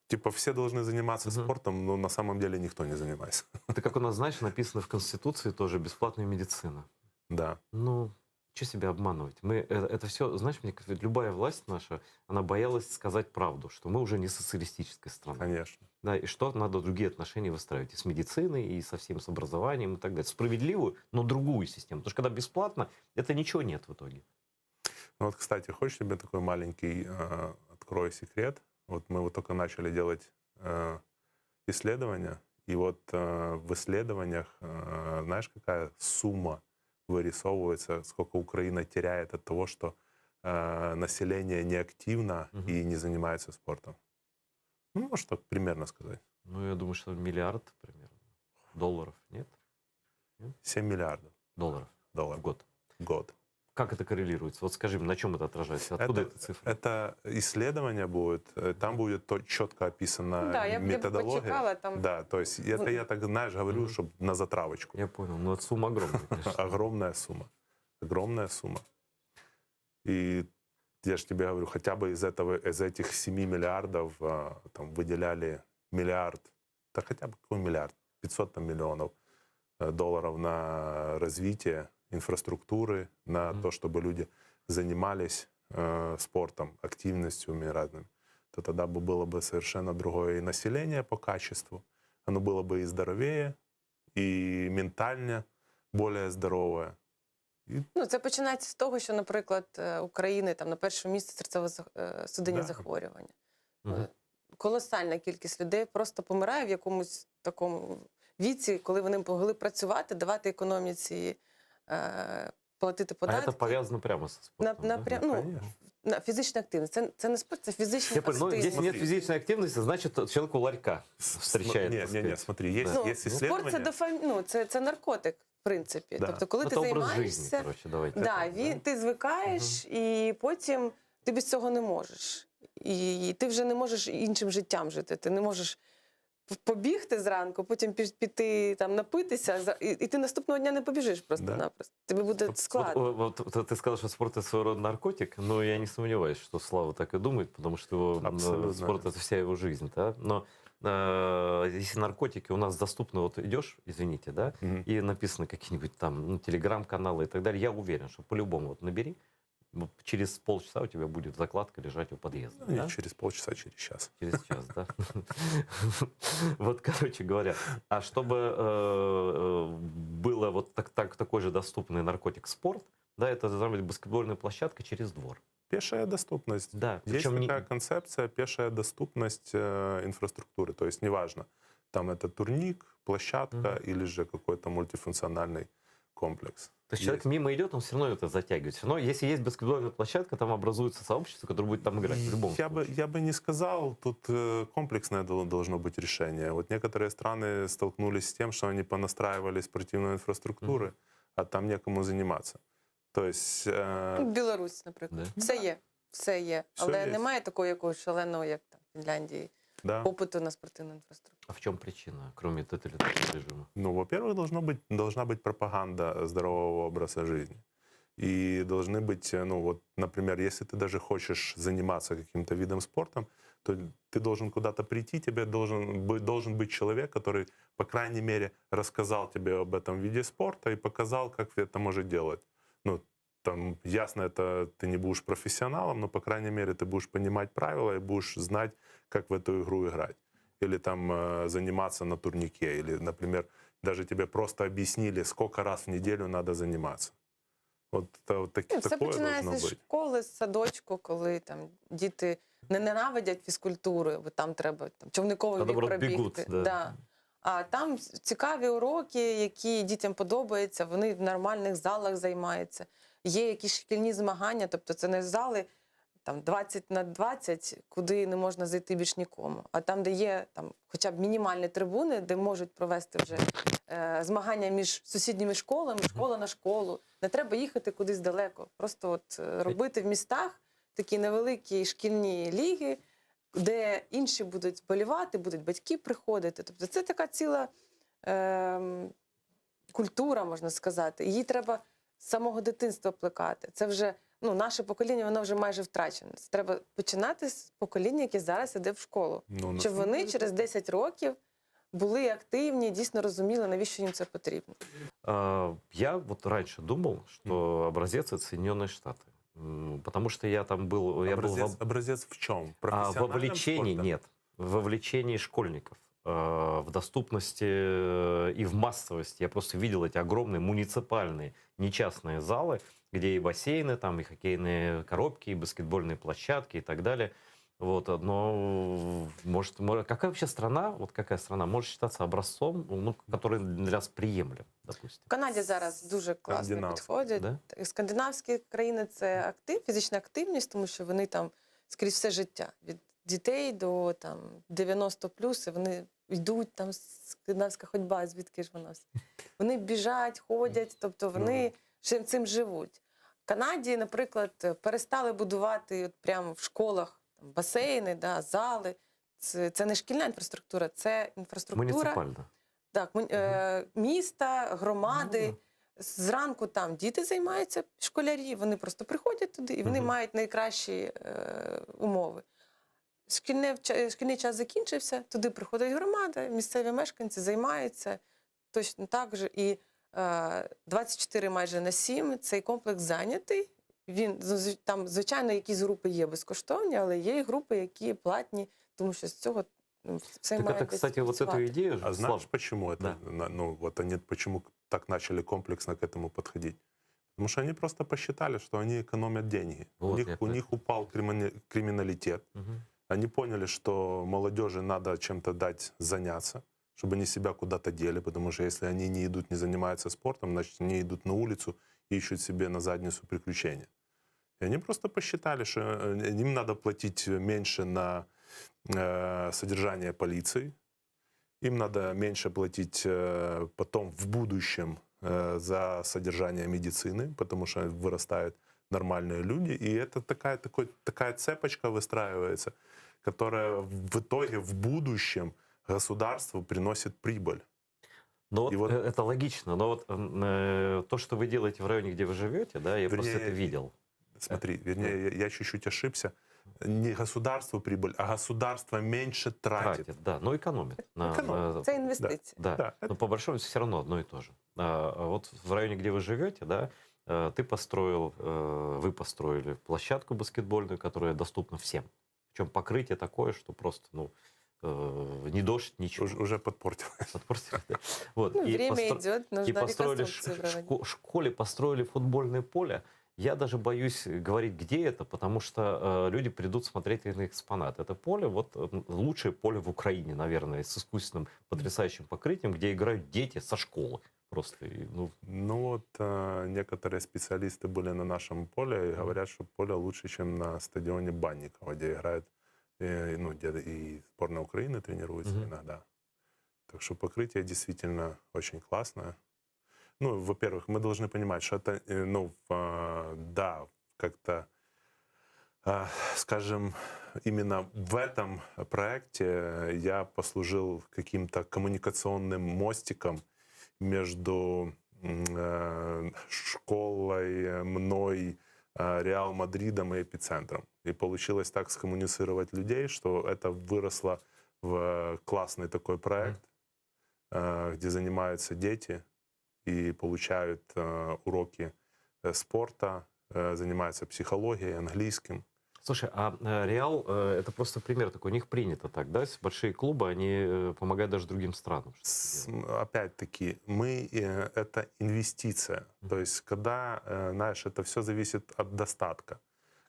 Типа все должны заниматься спортом, но на самом деле никто не занимается. Это как у нас, знаешь, написано в Конституции тоже бесплатная медицина. Да. Ну, что себя обманывать? Мы, э, это все, знаешь, мне кажется, любая власть наша, она боялась сказать правду, что мы уже не социалистическая страна. Конечно. Да, и что надо другие отношения выстраивать и с медициной, и со всем с образованием и так далее. Справедливую, но другую систему. Потому что когда бесплатно, это ничего нет в итоге. Ну вот, кстати, хочешь тебе такой маленький э, открою секрет? Вот мы вот только начали делать э, исследования, и вот э, в исследованиях, э, знаешь, какая сумма вырисовывается, сколько Украина теряет от того, что э, население неактивно и не занимается спортом? Ну, можешь так примерно сказать. Ну, я думаю, что миллиард примерно долларов, нет? 7 миллиардов. Долларов. Долларов. В год. Год. Как это коррелируется? Вот скажи мне, на чем это отражается? Откуда это, эта цифра? Это исследование будет, э, там будет то, четко описана Ну да, я б- я бы методология. почекала, там- Да, то есть это я так, знаешь, говорю, чтобы на затравочку. Я понял, но это сумма огромная, конечно. Огромная сумма. Огромная сумма. И я же тебе говорю, хотя бы из этого, из этих 7 миллиардов а, там выделяли миллиард, да хотя бы какой миллиард, 500 там, миллионов э, долларов на развитие инфраструктуры, на то, чтобы люди занимались э, спортом, активностями разными, то тогда бы было бы совершенно другое и население по качеству, оно было бы и здоровее, и ментально более здоровое. Ну, це починається з того, що, наприклад, е, України там на першому місці серцево-судинні Да. захворювання. Е, Колосальна кількість людей просто помирає в якомусь такому віці, коли вони могли працювати, давати економіці, е, платити А податки. это повязано прямо со На, спортом, на, да? пря- ну, на фізична активність. Це, це не спорт, це фізична Я понял, ну, активність. если нет физической активности, значит, человек у ларька встречает. Не, так не, не, сказать. смотри, есть, Ну, есть спорт це исследования. дофам... ну, це, це наркотик, в принципі. Да. Тобто, коли Ну, ти це образ займаєшся, жизни, короче, давайте да, так, він, ти звикаєш, і потім ти без цього не можеш. І, і ти вже не можеш іншим життям жити. Ти не можеш п- побігти зранку, потім пі- піти там напитися, за- і, і ти наступного дня не побіжиш просто-напросто. Тобі буде складно. Вот, вот, вот ты сказал, что спорт это своего рода наркотик, но я не сомневаюсь, что Слава так и думает, потому что его, м, Абсолютно. спорт это вся его жизнь, да? Но э, если наркотики у нас доступны, вот идешь, извините, да, и написано какие-нибудь там ну, телеграм-каналы и так далее, я уверен, что по-любому вот набери, вот через полчаса у тебя будет закладка лежать у подъезда. Ну, не да? через полчаса, через час. Через час, да? Вот, короче говоря, а чтобы э, э, было вот так, так, такой же доступный наркотик спорт, да, это должна быть баскетбольная площадка через двор. Пешая доступность. Да, Есть причем не- такая концепция пешая доступность э, инфраструктуры. То есть неважно, там это турник, площадка или же какой-то мультифункциональный комплекс. То есть человек мимо идет, он все равно это затягивает. Все равно, если есть баскетбольная площадка, там образуется сообщество, которое будет там играть в любом Я бы, я бы не сказал, тут э, комплексное дол- должно быть решение. Вот некоторые страны столкнулись с тем, что они понастраивали спортивную инфраструктуру, а там некому заниматься. То есть... э, Ну, Білорусь, наприклад. Все є, все є. Все Але є. немає такого якогось шаленого, як там в Фінляндії, Да. попиту на спортивну інфраструктуру. А в чем причина, кроме тоталитарного режима? Ну, во-первых, должно быть, должна быть пропаганда здорового образа жизни. И должны быть, э, ну вот, например, если ты даже хочешь заниматься каким-то видом спортом, то ты должен куда-то прийти, тебе должен быть, должен быть человек, который, по крайней мере, рассказал тебе об этом виде спорта и показал, как это может делать. Ну, там, ясно, это ты не будешь профессионалом, но, по крайней мере, ты будешь понимать правила и будешь знать, как в эту игру играть. Или там э, заниматься на турнике, или, например, даже тебе просто объяснили, сколько раз в неделю надо заниматься. Вот, это вот таки- Ну, все такое починається должно з быть. школи, з садочку, коли там діти не ненавидять фізкультуру, бо там треба там, човниковий А бік наоборот, пробігти. бігуть, да. Да. А там цікаві уроки, які дітям подобаються, вони в нормальних залах займаються. Є якісь шкільні змагання, тобто це не зали там 20 на 20, куди не можна зайти більш нікому. А там, де є там, хоча б мінімальні трибуни, де можуть провести вже е, змагання між сусідніми школами, школа на школу. Не треба їхати кудись далеко. Просто от е, робити в містах такі невеликі шкільні ліги, де інші будуть болівати, будуть батьки приходити. Тобто це така ціла ем, культура, можна сказати. Її треба з самого дитинства плекати. Це вже. ну, наше покоління, воно вже майже втрачене. Це треба починати з покоління, яке зараз іде в школу. Ну, Щоб вони через 10 років були активні, дійсно розуміли, навіщо їм це потрібно. А, Я вот раньше думал, что образец это Соединенные Штаты. М, Потому что я там был... Я был Образец, в, образец в чем? В а, профессиональном вовлечении спорте? нет. В вовлечении школьников, э, в доступности э, и в массовости. Я просто видел эти огромные муниципальные, не частные залы, где и бассейны, там, и хоккейные коробки, и баскетбольные площадки и так далее. Вот, но может, может, какая вообще страна, вот какая страна может считаться образцом, ну, который для нас приемлем, допустим? В Канаді зараз дуже класно Скандинавські, підходять. Да? Так, Скандинавські країни це актив, фізична активність, тому що вони там скрізь все життя від дітей до там 90 плюс, і вони йдуть там скандинавська ходьба, звідки ж вона? вся? Вони біжать, ходять, тобто вони ще цим живуть. В Канаді, наприклад, перестали будувати от прямо в школах там, басейни, да, зали. Це, це не шкільна інфраструктура, це інфраструктура. Муниципально. Так, мун- е, міста, громади. Зранку там діти займаються, школярі, вони просто приходять туди і вони Мгм. мають найкращі е, умови. Шкільне, вча- шкільний час закінчився, туди приходить громада, місцеві мешканці займаються точно так же. І е, 24 майже на 7 цей комплекс зайнятий. Він ну, зв- там, звичайно, якісь групи є безкоштовні, але є і групи, які платні, тому що з цього ну, все Так має это, десь кстати, вот эту працювати. идею, А знаешь, Слав, почему это? на- Ну, вот они почему так начали комплексно к этому подходить? Потому что они просто посчитали, что они экономят деньги. Вот, у них, я у про них упал кримини- криминалитет. Мгм. Они поняли, что молодежи надо чем-то дать заняться, чтобы они себя куда-то дели, потому что если они не идут, не занимаются спортом, значит, они идут на улицу и ищут себе на задницу приключения. И они просто посчитали, что э, им надо платить меньше на э, содержание полиции, им надо меньше платить э, потом в будущем э, за содержание медицины, потому что вырастают нормальные люди. И это такая, такой, такая цепочка выстраивается, которая в итоге в будущем государству приносит прибыль. Но вот, И вот- э, это логично, но вот м, э, то, что вы делаете в районе, где вы живете, да, я просто Вернее, это видел. Смотри, вернее, я, я чуть-чуть ошибся. Не государству прибыль, а государство меньше тратит. Тратит, да, но экономит. На, Экономит. на- Це інвестиції. Да. Да, Но по большому все равно одно и то же. А, а вот в районе, где вы живете, да, э, ты построил, э, вы построили площадку баскетбольную, которая доступна всем. Причем покрытие такое, что просто, ну, э, ни дождь, ничего. Уже, уже подпортил. Подпортили, да. Вот. Ну, и время постро- идет, И нужно построили реконструкцию ш- проводить. шко- школе построили футбольное поле. Я даже боюсь говорить, где это, потому что э, люди придут смотреть на экспонат. Это поле, вот э, лучшее поле в Украине, наверное, с искусственным потрясающим покрытием, где играют дети со школы. Просто, и, ну, Ну вот э, некоторые специалисты были на нашем поле и говорят, что поле лучше, чем на стадионе Банникова, где играет, э, ну, где и сборная Украины тренируется Мгм. иногда. Так что покрытие действительно очень классное. Ну, во-первых, мы должны понимать, что это, э, ну, в, э, да, как-то, э, скажем, именно в этом проекте я послужил каким-то коммуникационным мостиком между м, э, школой, э, мной, э, Реал Мадридом и Эпицентром. И получилось так скоммуницировать людей, что это выросло в классный такой проект, э, где занимаются дети и получают э, уроки э, спорта, э, занимаются психологией, английским. Слушай, а э, Реал э, это просто пример такой, у них принято так, да? С- Большие клубы, они э, помогают даже другим странам. что-то С- делать. Опять-таки, мы э, это инвестиция. То есть, когда, э, знаешь, это все зависит от достатка.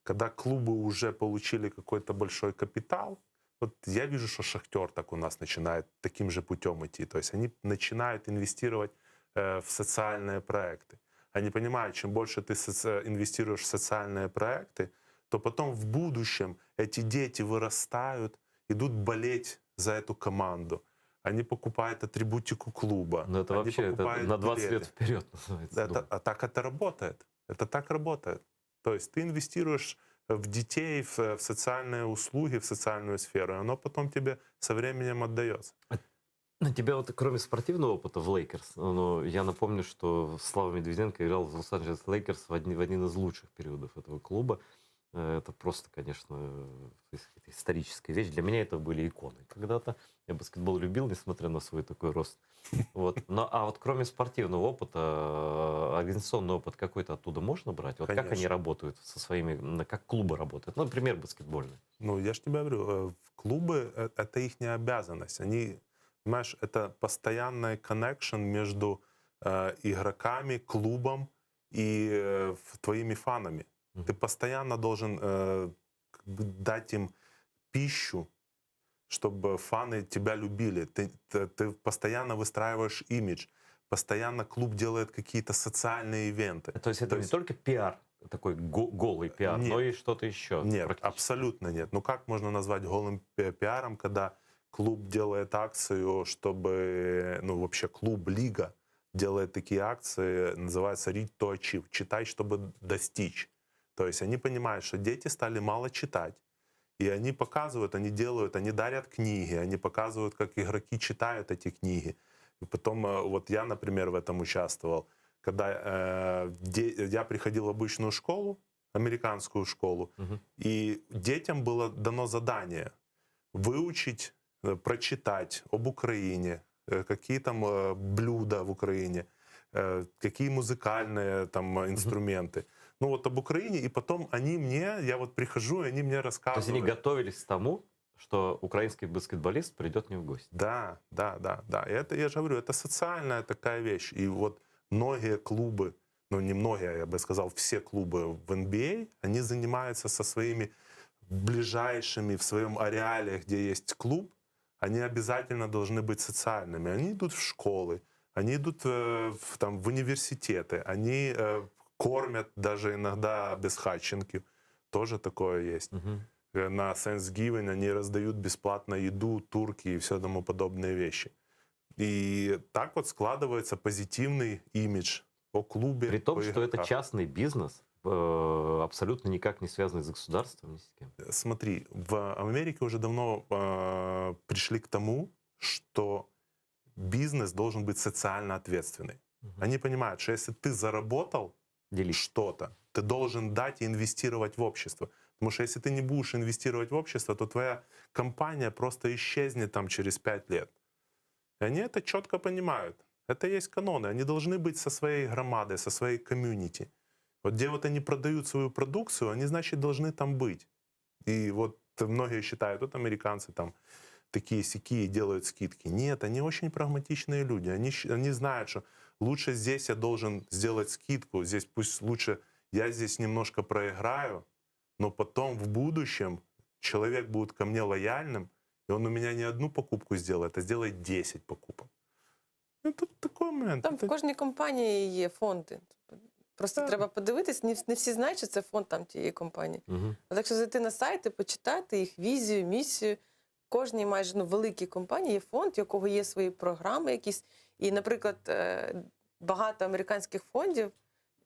Когда клубы уже получили какой-то большой капитал, вот я вижу, что Шахтер так у нас начинает таким же путем идти. То есть они начинают инвестировать э, в социальные проекты. Они понимают, чем больше ты соци- инвестируешь в социальные проекты, то потом в будущем эти дети вырастают, идут болеть за эту команду. Они покупают атрибутику клуба. Ну, это они вообще это покупают на 20 лет билеты. вперед называется. Это, думаю. а так это работает. Это так работает. То есть ты инвестируешь в детей, в, в социальные услуги, в социальную сферу, и оно потом тебе со временем отдается. Ну, тебя вот кроме спортивного опыта в Лейкерс, ну, я напомню, что Слава Медведенко играл в Лос-Анджелес Лейкерс в, одни, в один из лучших периодов этого клуба. Э, Это просто, конечно, э, то есть это историческая вещь. Для меня это были иконы когда-то. Я баскетбол любил, несмотря на свой такой рост. Вот. Но, а вот кроме спортивного опыта, э, организационный опыт какой-то оттуда можно брать? Вот как они Конечно. работают со своими, м, как клубы работают? Ну, например, баскетбольные. Ну, я же тебе говорю, э, в клубы э, это их обязанность. Они, понимаешь, это постоянный connection между э, игроками, клубом и э, ф- твоими фанами. Ты постоянно должен э, как бы дать им пищу, чтобы фаны тебя любили. Ты, ты, ты постоянно выстраиваешь имидж, постоянно клуб делает какие-то социальные ивенты. То есть это не только пиар, такой го- голый пиар, но и что-то еще. Нет, абсолютно нет. Ну как можно назвать голым пи- пиаром, когда клуб делает акцию, чтобы, ну вообще клуб, лига делает такие акции, называется «Read to Achieve», «Читай, чтобы достичь». То есть они понимают, что дети стали мало читать, и они показывают, они делают, они дарят книги, они показывают, как игроки читают эти книги. И потом, э, вот я, например, в этом участвовал, когда э, де- я приходил в обычную школу, американскую школу, и детям было дано задание выучить, э, прочитать об Украине, э, какие там э, блюда в Украине, э, какие музыкальные там э, инструменты. Ну вот об Украине, и потом они мне, я вот прихожу, и они мне То есть рассказывают. они готовились к тому, что украинский баскетболист придет не в гости. Да, да, да, да. И это, я же говорю, это социальная такая вещь. И вот многие клубы, ну не многие, я бы сказал, все клубы в NBA, они занимаются со своими ближайшими в своем ареале, где есть клуб, они обязательно должны быть социальными. Они идут в школы, они идут э, в, там, в университеты, они э, кормят даже иногда безхатченки. Тоже такое есть. Э, На Thanksgiving они раздают бесплатно еду, турки и все тому подобные вещи. И так вот складывается позитивный имидж о клубе. При том, о что это игроках. частный бизнес, э, абсолютно никак не связанный с государством, ни с кем. Смотри, в Америке уже давно э, пришли к тому, что бизнес должен быть социально ответственный. Они понимают, что если ты заработал что-то, ты должен дать и инвестировать в общество. Потому что если ты не будешь инвестировать в общество, то твоя компания просто исчезнет там через пять лет. И они это четко понимают. Это есть каноны. Они должны быть со своей громадой, со своей комьюнити. Вот где вот они продают свою продукцию, они, значит, должны там быть. И вот многие считают, вот американцы там такие сякие делают скидки. Нет, они очень прагматичные люди. Они, щ- они знают, что лучше здесь я должен сделать скидку, здесь пусть лучше я здесь немножко проиграю, но потом в будущем человек будет ко мне лояльным, и он у меня не одну покупку сделает, а сделает 10 покупок. Это такой момент. Там в кожній компанії є фонди. Просто треба подивитись, не, не всі знають, що це фонд там тієї компанії. Але якщо зайти на сайт і почитати їх візію, місію, в кожній майже ну, великій компанії є фонд, у якого є свої програми якісь. І, наприклад, е, багато американських фондів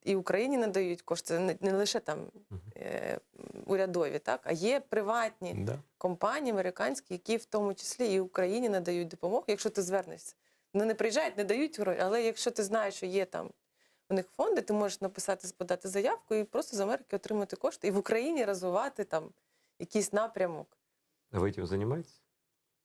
і Україні надають кошти, не, не лише там е, урядові, так, а є приватні Да. компанії американські, які в тому числі і Україні надають допомогу, якщо ти звернешся. Вони не приїжджають, не дають гроші, але якщо ти знаєш, що є там у них фонди, ти можеш написати, подати заявку і просто з Америки отримати кошти і в Україні розвивати там якийсь напрямок. А Вы этим занимаетесь?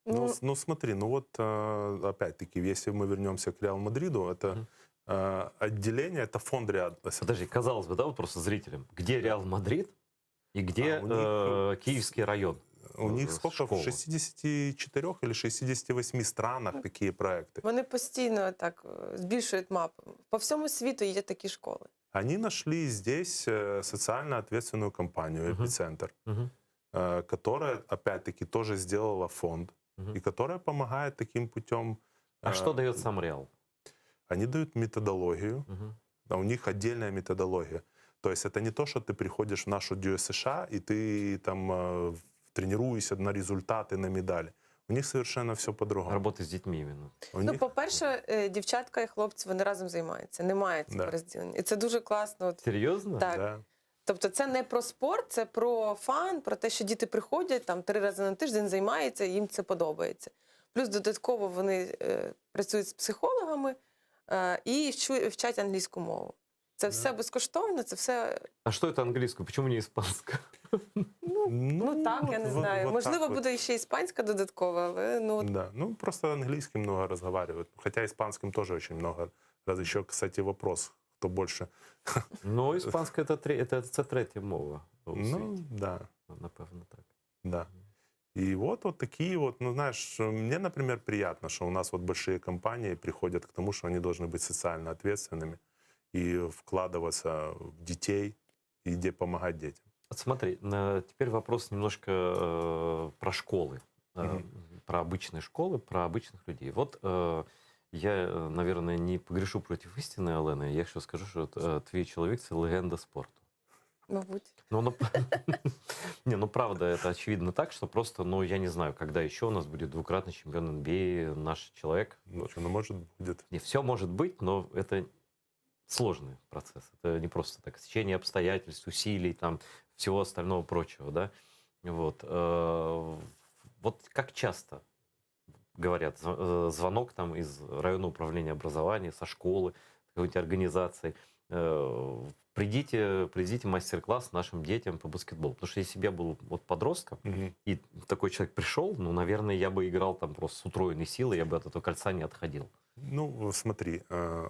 Ну, с- ну смотри, ну вот э, опять-таки, если мы вернемся к Реал Мадриду, это э, отделение, это фонд Реал. Подожди, казалось бы, да, вот просто зрителям, где Реал Мадрид и где А, у них, э, Киевский район? У них Э, сколько? школа. В 64 или 68 странах такие проекты. Вони постійно так е, збільшують мапу. По всьому світу є такі школи. Они нашли здесь э, социально ответственную компанию «Эпицентр», э, которая, опять-таки, тоже сделала фонд и которая помогает таким путем. А э, что дает сам Реал? Они дают методологию, а у них отдельная методология. То есть это не то, что ты приходишь в нашу ДЮСШ и ты там э, тренируешься на результаты, на медали. У них совершенно все по-другому. Работа с детьми именно. У Ну, них по-перше, е, дівчатка і хлопці вони разом займаються. Немає цього Да. розділення. І це дуже класно. От Серьезно? Так. Да. Тобто це не про спорт, це про фан, про те, що діти приходять там три рази на тиждень, займаються, і їм це подобається. Плюс додатково вони е, працюють з психологами е, і вчу- вчать англійську мову. Це все безкоштовно, це все А что это английскую? Почему не испанскую? ну, так, я не вот- знаю. вот Можливо, так вот. буде ще іспанська додаткова, але ну от Да, ну просто английским много разговаривают. Хотя испанским тоже очень много. Раз еще, кстати, вопрос, кто больше. Ну, іспанська это, тре- это, це третя мова у Ну, світі. да. Напевно, так. Да. И вот, вот такие вот, ну знаешь, мне, например, приятно, что у нас вот большие компании приходят к тому, что они должны быть социально ответственными и вкладываться в детей и где помогать детям. Вот Смотри, на- теперь вопрос немножко э, про школы, э, про обычные школы, про обычных людей. Вот э, я, э, наверное, не погрешу против истины, Олена, якщо скажу, що е, твій чоловік це легенда спорту. мабуть. Ну, ну, не, ну правда, это очевидно так, что просто, ну, я не знаю, когда еще у нас будет двукратный чемпион NBA наш человек. Ну, что, ну, может, будет. Не, все может быть, но это сложный процесс. Это не просто так. Стечение обстоятельств, усилий, там, всего остального прочего, да. Вот. э, Вот как часто говорят, зв- э, звонок там из районного управления образования, со школы, какой-нибудь организации, э, придите, придите мастер-класс нашим детям по баскетболу. Потому что если бы я был вот подростком, и такой человек пришел, ну, наверное, я бы играл там просто с утроенной силой, я бы от этого кольца не отходил. Ну, смотри, э,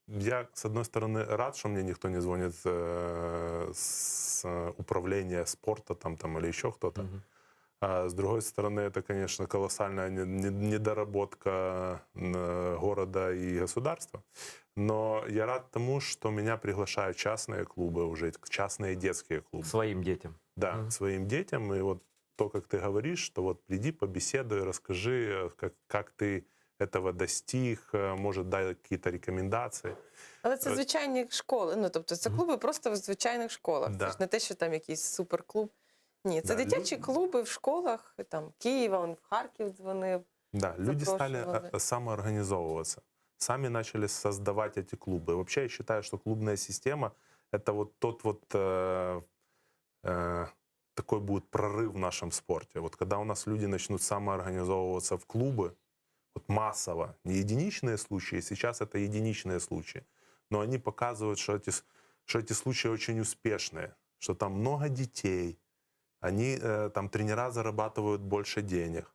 я, с одной стороны, рад, что мне никто не звонит э, с управления спорта там, там или еще кто-то. А с другой стороны, это, конечно, колоссальная не- не- недоработка э, города и государства. Но я рад тому, что меня приглашают частные клубы уже, частные детские клубы. Своим детям. Да, своим детям. И вот то, как ты говоришь, что вот приди, побеседуй, расскажи, э, как, как ты этого достиг, э, может, дай какие-то рекомендации. Але це Е, звичайні школи. Ну тобто це клуби просто в звичайних школах. Да. Це ж не те, що там якийсь суперклуб. Ні, це Да, дитячі клуби в школах, там Києва, он в Харків дзвонив. Да, люди стали Запрошували. э, самоорганизовываться, сами начали создавать эти клубы. Вообще я считаю, что клубная система — это вот тот вот э, э, такой будет прорыв в нашем спорте. Вот когда у нас люди начнут самоорганизовываться в клубы, вот массово, не единичные случаи, сейчас это единичные случаи, но они показывают, что эти, с- что эти случаи очень успешные, что там много детей, они, э, там тренера зарабатывают больше денег,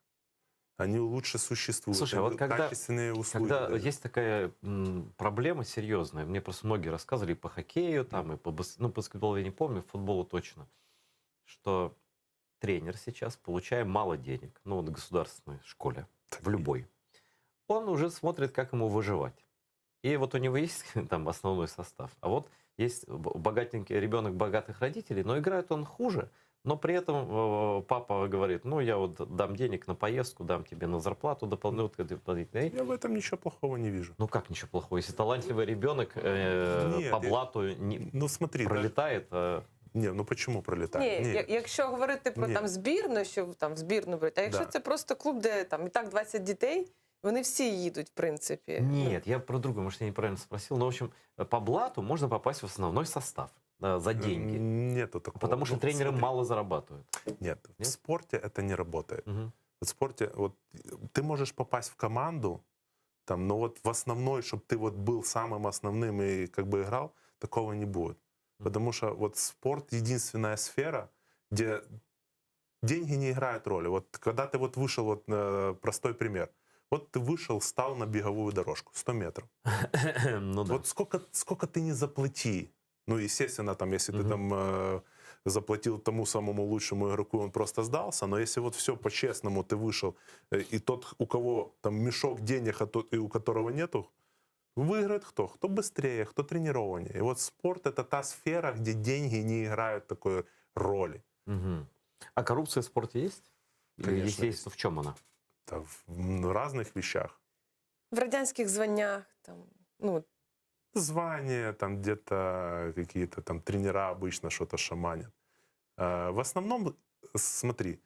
они лучше существуют, Слушай, а они вот когда, качественные услуги когда дают. есть такая м, проблема серьезная, мне просто многие рассказывали и по хоккею, там, и по бас- ну, баскетболу я не помню, футболу точно, что тренер сейчас, получая мало денег, ну, вот в государственной школе, в любой, он уже смотрит, как ему выживать. И вот у него есть там основной состав, а вот есть б- богатенький ребенок богатых родителей, но играет он хуже, но при этом э, папа говорит, ну, я вот дам денег на поездку, дам тебе на зарплату дополнительно. Я в этом ничего плохого не вижу. Ну как ничего плохого? Если талантливый ребенок э, Нет, по я- блату не ну, смотри, пролетает... э, Не, ну почему пролетает? Ні, я- якщо говорити про Ні. там збірну, що там в збірну беруть, а якщо Да. це просто клуб, де там і так 20 дітей, вони всі їдуть, в принципі. Нет, я про другое, может, я неправильно спросил. Но, в общем, по блату можно попасть в основной состав э, за деньги. Нету такого. Потому что Ну, тренеры смотри. мало зарабатывают. Нет, в спорте это не работает. В спорте вот ты можешь попасть в команду, там, но вот в основной, чтобы ты вот был самым основным и как бы играл, такого не будет. Потому что вот спорт единственная сфера, где деньги не играют роли. Вот когда ты вот вышел, вот э, простой пример. Вот ты вышел, стал на беговую дорожку, 100 метров. Ну Вот сколько, сколько ты не заплати, ну, естественно, там, если ты там э, заплатил тому самому лучшему игроку, он просто сдался, но если вот все по-честному, ты вышел, э, и тот, у кого там мешок денег, а тот, и у которого нету, выиграет кто? Кто быстрее, кто тренированнее. И вот спорт — это та сфера, где деньги не играют такой роли. Мгм. А коррупция в спорте есть? Или Конечно, если есть, то в чем она? Да, в м, разных вещах. В радянських званнях там, ну, Звание, там где-то какие-то там тренера обычно что-то шаманят. Э, В основном, смотри,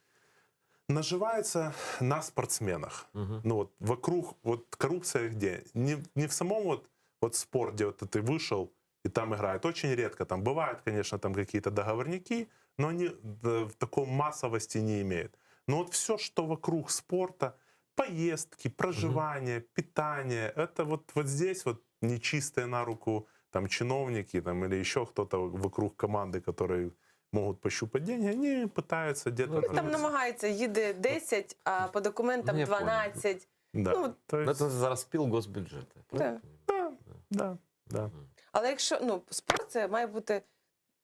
наживаются на спортсменах. Ну вот вокруг, вот коррупция где? Не, не в самом вот, вот спорте, вот ты вышел и там играет. Очень редко там бывают, конечно, там какие-то договорники, но они да, в таком массовости не имеют. Но вот все, что вокруг спорта, Поездки, проживание, питание, это вот, вот здесь вот нечистые на руку там чиновники там, или еще кто-то вокруг команды, которые могут пощупать деньги, они пытаются где-то... Ну, там намагаються, їде 10, а по документам Ну, я понял. 12. Да. Ну, То есть- Это за распил госбюджета. Да. Да, да. Але якщо ну, спорт це має бути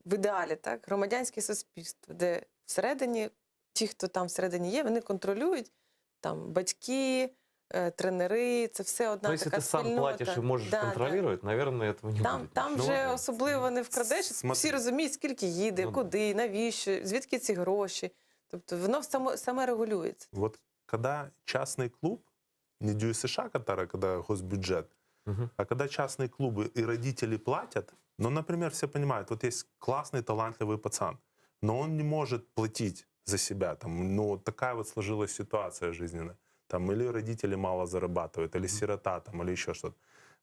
в ідеалі, так? Громадянське суспільство, де всередині ті, хто там всередині є, вони контролюють там батьки, е, тренери, це все одна Ну, если така ты сам спільнота. платишь и можешь Да, да. контролировать, наверное, этого не Там, будет. там Ну, вже да. особливо не вкрадеш. Всі розуміють, скільки їде, Ну, да. куди, навіщо, звідки ці гроші. Тобто воно само, саме регулюється. Вот когда частный клуб, не ДЮСШ, который, когда госбюджет, а когда частные клубы и родители платят, ну, например, все понимают, вот есть классный, талантливый пацан, но он не может платить за себя, там, ну, вот такая вот сложилась ситуация жизненная. Там, или родители мало зарабатывают, или сирота, там, или еще что-то.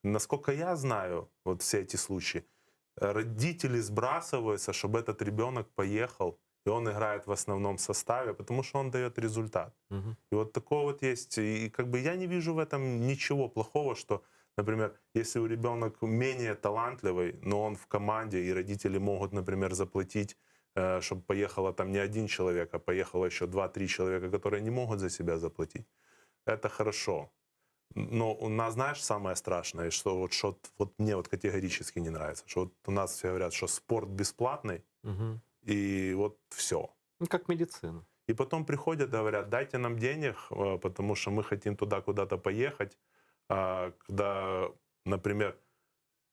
Насколько я знаю, вот все эти случаи, э, родители сбрасываются, чтобы этот ребенок поехал, и он играет в основном составе, потому что он дает результат. И вот такое вот есть. И как бы я не вижу в этом ничего плохого, что, например, если у ребенок менее талантливый, но он в команде, и родители могут, например, заплатить, чтобы поехало там не один человек, а поехало еще два-три человека, которые не могут за себя заплатить. Это хорошо. Но у нас, знаешь, самое страшное, что вот, что вот мне вот категорически не нравится, что вот у нас все говорят, что спорт бесплатный, Мгм. и вот все. Ну, как медицина. И потом приходят, говорят, дайте нам денег, э, потому что мы хотим туда куда-то поехать. А, Когда, например,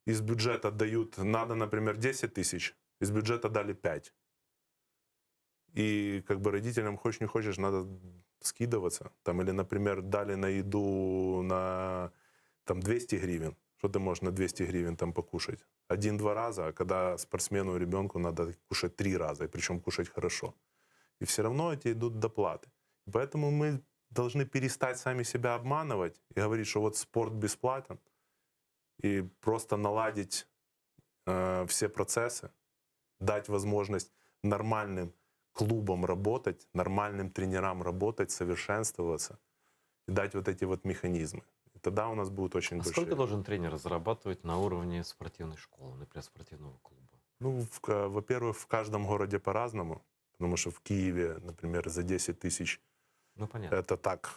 из бюджета дают, надо, например, 10 тысяч, из бюджета дали 5. И как бы родителям, хочешь не хочешь, надо скидываться. Там, или, например, дали на еду на там, 200 гривен. Что ты можешь на 200 гривен там покушать? Один-два раза, а когда спортсмену, ребенку надо кушать три раза, и причем кушать хорошо. И все равно эти идут доплаты. Поэтому мы должны перестать сами себя обманывать и говорить, что вот спорт бесплатен, и просто наладить э, все процессы, дать возможность нормальным клубам работать, нормальным тренерам работать, совершенствоваться, и дать вот эти вот механизмы. И тогда у нас будут очень А большие... сколько должен тренер зарабатывать на уровне спортивной школы, например, спортивного клуба? Ну, в ка- во-первых, в каждом городе по-разному, потому что в Киеве, например, за 10 тысяч Ну, понятно. это так.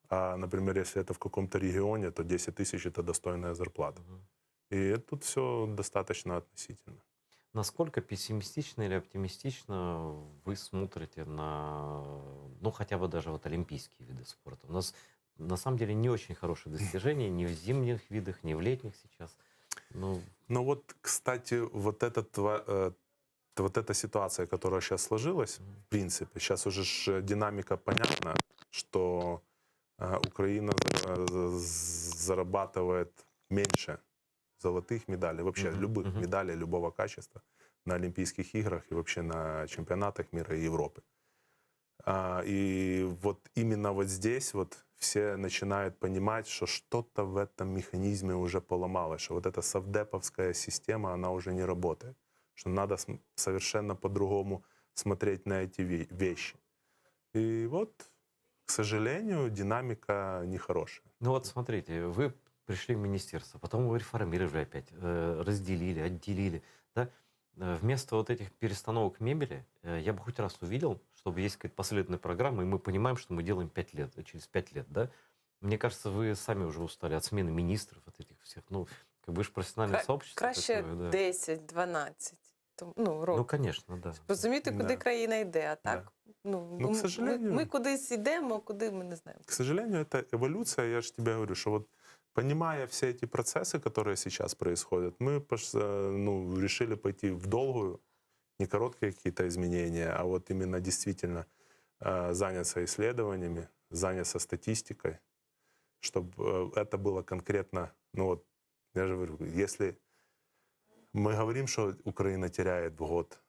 А, например, если это в каком-то регионе, то 10 тысяч — это достойная зарплата. И тут все достаточно относительно. Насколько пессимистично или оптимистично вы смотрите на, ну, хотя бы даже вот олимпийские виды спорта? У нас на самом деле не очень хорошие достижения ни в зимних видах, ни в летних сейчас. Ну, Ну вот, кстати, вот, этот, во- э, вот эта ситуация, которая сейчас сложилась, в принципе, сейчас уже ж э, динамика понятна, что э, Украина за- за- зарабатывает меньше золотых медалей, вообще любых медалей любого качества на Олимпийских играх и вообще на чемпионатах мира и Европы. А, И вот именно вот здесь вот все начинают понимать, что что-то в этом механизме уже поломалось, что вот эта совдеповская система, она уже не работает, что надо см- совершенно по-другому смотреть на эти ве- вещи. И вот, к сожалению, динамика нехорошая. Ну вот смотрите, вы пришли в министерство, потом вы реформировали опять, э, разделили, отделили. Да? Э, Вместо вот этих перестановок мебели э, я бы хоть раз увидел, чтобы есть какая-то последовательная программа, и мы понимаем, что мы делаем 5 лет, э, через 5 лет. Да? Мне кажется, вы сами уже устали от смены министров, от этих всех. Ну, как бы вы же профессиональное Кра- сообщество. краще такое, да. 10-12 Тому, ну, років. Ну, конечно, да. Розуміти, куди Да. країна йде, а так ну, Ну, к ми- сожалению. ми, ми кудись йдемо, куди ми не знаємо. К сожалению, это эволюция. Я же тебе говорю, что вот понимая все эти процессы, которые сейчас происходят, мы пош- э, ну, решили пойти в долгую, не короткие какие-то изменения, а вот именно действительно э, заняться исследованиями, заняться статистикой, чтобы это было конкретно, ну вот, я же говорю, если мы говорим, что Украина теряет в год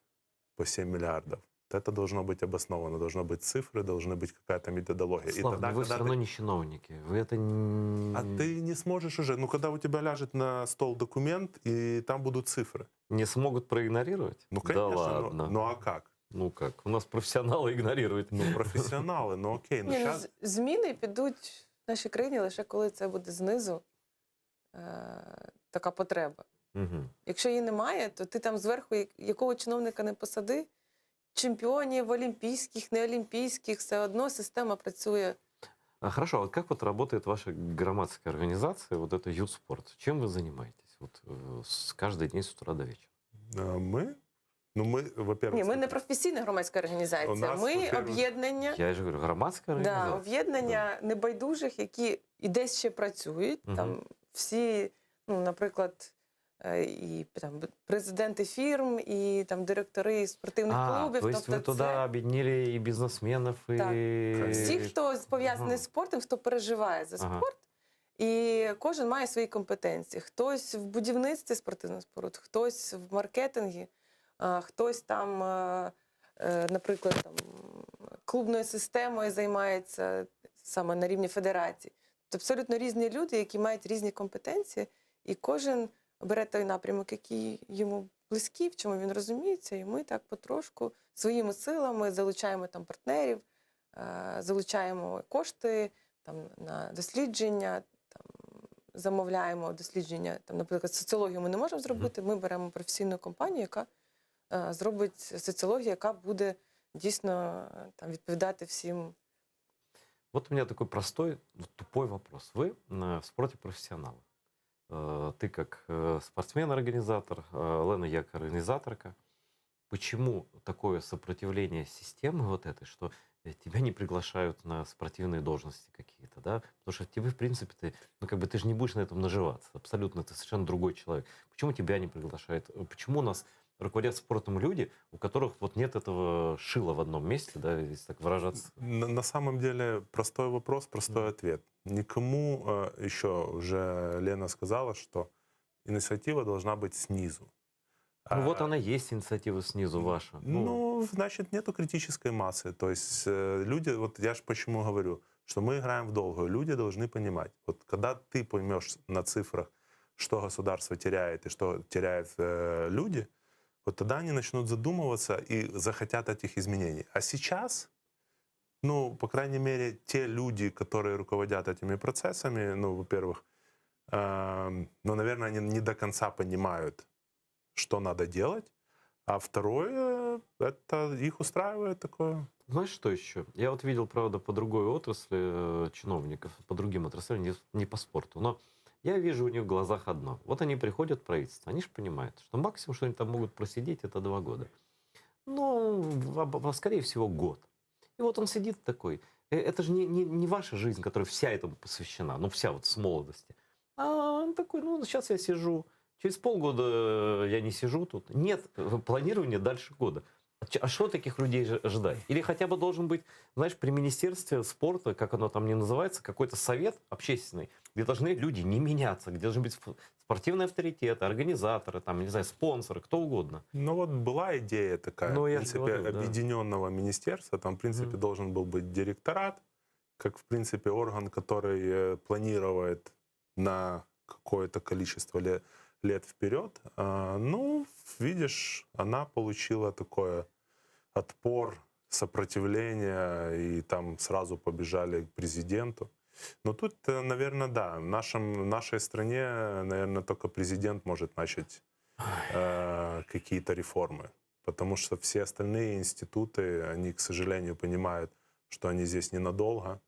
по 7 миллиардов, то это должно быть обосновано, должно быть цифры, должна быть какая-то методология. И Слава, тогда, но вы когда все ты- равно не чиновники. Вы это не... а ты не сможешь уже, ну когда у тебя ляжет на стол документ, и там будут цифры. Не смогут проигнорировать? Ну, Да конечно, ну- ладно. ну, а как? Ну как, у нас профессионалы игнорируют. Ну, профессионалы, ну окей, ну Ні, ну, сейчас... з- зміни підуть в нашій країні лише коли це буде знизу е, така потреба. Мгм. Якщо її немає, то ти там зверху як- якого чиновника не посади, чемпіонів олімпійських, неолімпійських, все одно система працює. А, Хорошо, а вот как вот работает ваша громадская организация, вот это Ютспорт? Чем вы занимаетесь вот э, с каждый день с утра до вечера? Э, Мы? Ну, мы, во-первых... Ні, ми не професійна громадська У організація. нас, Ми во-первых, об'єднання. Я же говорю, громадская Да, организация. об'єднання небайдужих, які і десь ще працюють. Мгм. Там всі, ну, наприклад, е, і там президенти фірм, і там директори спортивних А, клубів. то есть вы тобто туда объединили и бизнесменов, и... Так. всі, хто пов'язаний з спортом, хто переживає за Ага. спорт, і кожен має свої компетенції. Хтось в будівництві спортивних споруд, хтось в маркетингі, а, хтось там, е, е, наприклад, там, клубною системою займається саме на рівні федерації. Тобто абсолютно різні люди, які мають різні компетенції, і кожен бере той напрямок, який йому близький, в чому він розуміється, і ми так потрошку своїми силами залучаємо там партнерів, е, залучаємо кошти там, на дослідження, там, замовляємо дослідження. Там, наприклад, соціологію ми не можемо зробити, ми беремо професійну компанію, яка е, зробить соціологію, яка буде дійсно е, там, відповідати всім. Вот у меня такой простой, вот тупой вопрос. Вы э, в спорте профессионалы. Э, Ты как э, спортсмен-организатор, э, Лена, я как организаторка. Почему такое сопротивление системы вот этой, что э, тебя не приглашают на спортивные должности какие-то, да? Потому что тебе, в принципе, ты, ну, как бы ты же не будешь на этом наживаться. Абсолютно, ты совершенно другой человек. Почему тебя не приглашают? Э, Почему у нас руководят спортом люди, у которых вот нет этого шила в одном месте, да, если так выражаться? На, на самом деле простой вопрос, простой ответ. Никому э, еще уже Лена сказала, что инициатива должна быть снизу. Ну вот она есть, инициатива снизу ваша. Ну, значит, нету критической массы. То есть э, люди, вот я же почему говорю, что мы играем в долгую. Люди должны понимать, вот когда ты поймешь на цифрах, что государство теряет и что теряют э, люди, вот тогда они начнут задумываться и захотят этих изменений. А сейчас, ну, по крайней мере, те люди, которые руководят этими процессами, ну, во-первых, эм, ну, наверное, они не до конца понимают, что надо делать. А второе, это их устраивает такое. Знаешь, что еще? Я вот видел, правда, по другой отрасли э, чиновников, по другим отраслям, не, не по спорту, но я вижу у них в глазах одно. Вот они приходят в правительство, они же понимают, что максимум, что они там могут просидеть, это два года. Ну, в- в- скорее всего, год. И вот он сидит такой. Э, Это же не, не, не ваша жизнь, которая вся этому посвящена, ну, вся вот с молодости. А он такой, ну, сейчас я сижу, через полгода э, я не сижу тут. Нет э, планирования дальше года. А ч- А что таких людей же ждать? Или хотя бы должен быть, знаешь, при Министерстве спорта, как оно там не называется, какой-то совет общественный, где должны люди не меняться, где должны быть сп- спортивные авторитеты, организаторы, там, не знаю, спонсоры, кто угодно. Ну вот была идея такая, Ну, в я же принципе, говорю, да. объединенного министерства. Там, в принципе, должен был быть директорат, как, в принципе, орган, который э, планирует на какое-то количество лет, лет вперед. А, ну, видишь, она получила такое отпор, сопротивление, и там сразу побежали к президенту. Но тут, наверное, да, в, нашем, в нашей стране, наверное, только президент может начать э, какие-то реформы. Потому что все остальные институты, они, к сожалению, понимают, что они здесь ненадолго.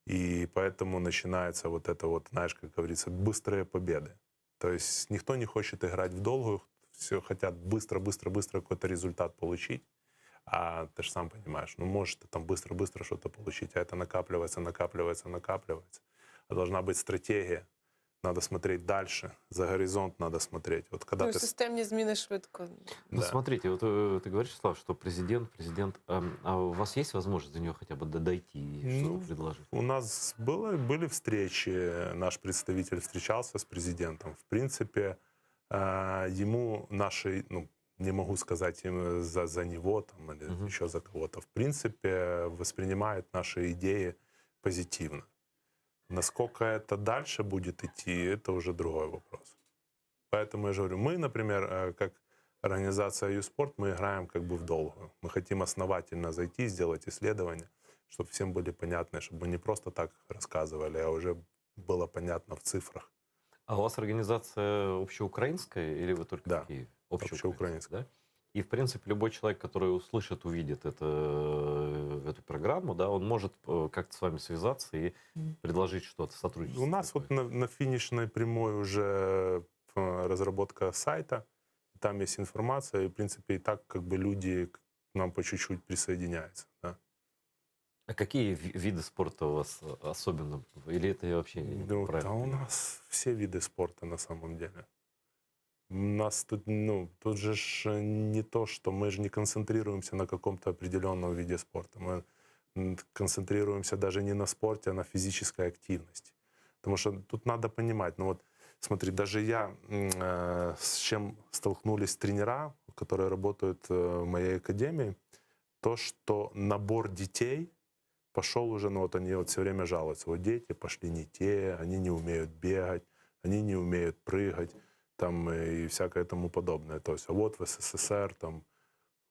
И поэтому начинается вот это вот, знаешь, как говорится, быстрые победы. То есть никто не хочет играть в долгую, все хотят быстро, быстро, быстро какой-то результат получить. А ты же сам понимаешь, ну можешь ты там быстро-быстро что-то получить, а это накапливается, накапливается, накапливается. А должна быть стратегия, надо смотреть дальше, за горизонт надо смотреть. Вот когда ну, ты... с- системні зміни швидко. Ну, смотрите, вот э, ты говоришь, Слав, что президент, президент, эм, а у вас есть возможность до него хотя бы д- дойти и что-то Ну, предложить? У нас было, были встречи, наш представитель встречался с президентом. В принципе, э, ему наши, ну, не могу сказать им за, за него там, или еще за кого-то, в принципе, воспринимает наши идеи позитивно. Насколько это дальше будет идти, это уже другой вопрос. Поэтому я же говорю, мы, например, э, как организация, Организация «Юспорт» мы играем как бы в долгую. Мы хотим основательно зайти, сделать исследование, чтобы всем были понятны, чтобы мы не просто так рассказывали, а уже было понятно в цифрах. А у вас организация общеукраинская или вы только Да, в Киеве? Общеукраинская. да? И, в принципе, любой человек, который услышит, увидит это, э, эту программу, да, он может э, как-то с вами связаться и предложить что-то, сотрудничество. У нас вот на, на финишной прямой уже э, разработка сайта, там есть информация, и, в принципе, и так как бы люди к нам по чуть-чуть присоединяются. Да. А какие ви- виды спорта у вас э, особенно? Или это я вообще не Ну, правильно да у понимаю? нас все виды спорта на самом деле. У нас тут, ну, тут же ж не то, что мы же не концентрируемся на каком-то определенном виде спорта. Мы м, концентрируемся даже не на спорте, а на физической активности. Потому что тут надо понимать, ну вот смотри, даже я, м, э, с чем столкнулись тренера, которые работают э, в моей академии, то, что набор детей пошел уже, ну вот они вот все время жалуются, вот дети пошли не те, они не умеют бегать, они не умеют прыгать, там э, и всякое тому подобное. То есть, а вот в СССР там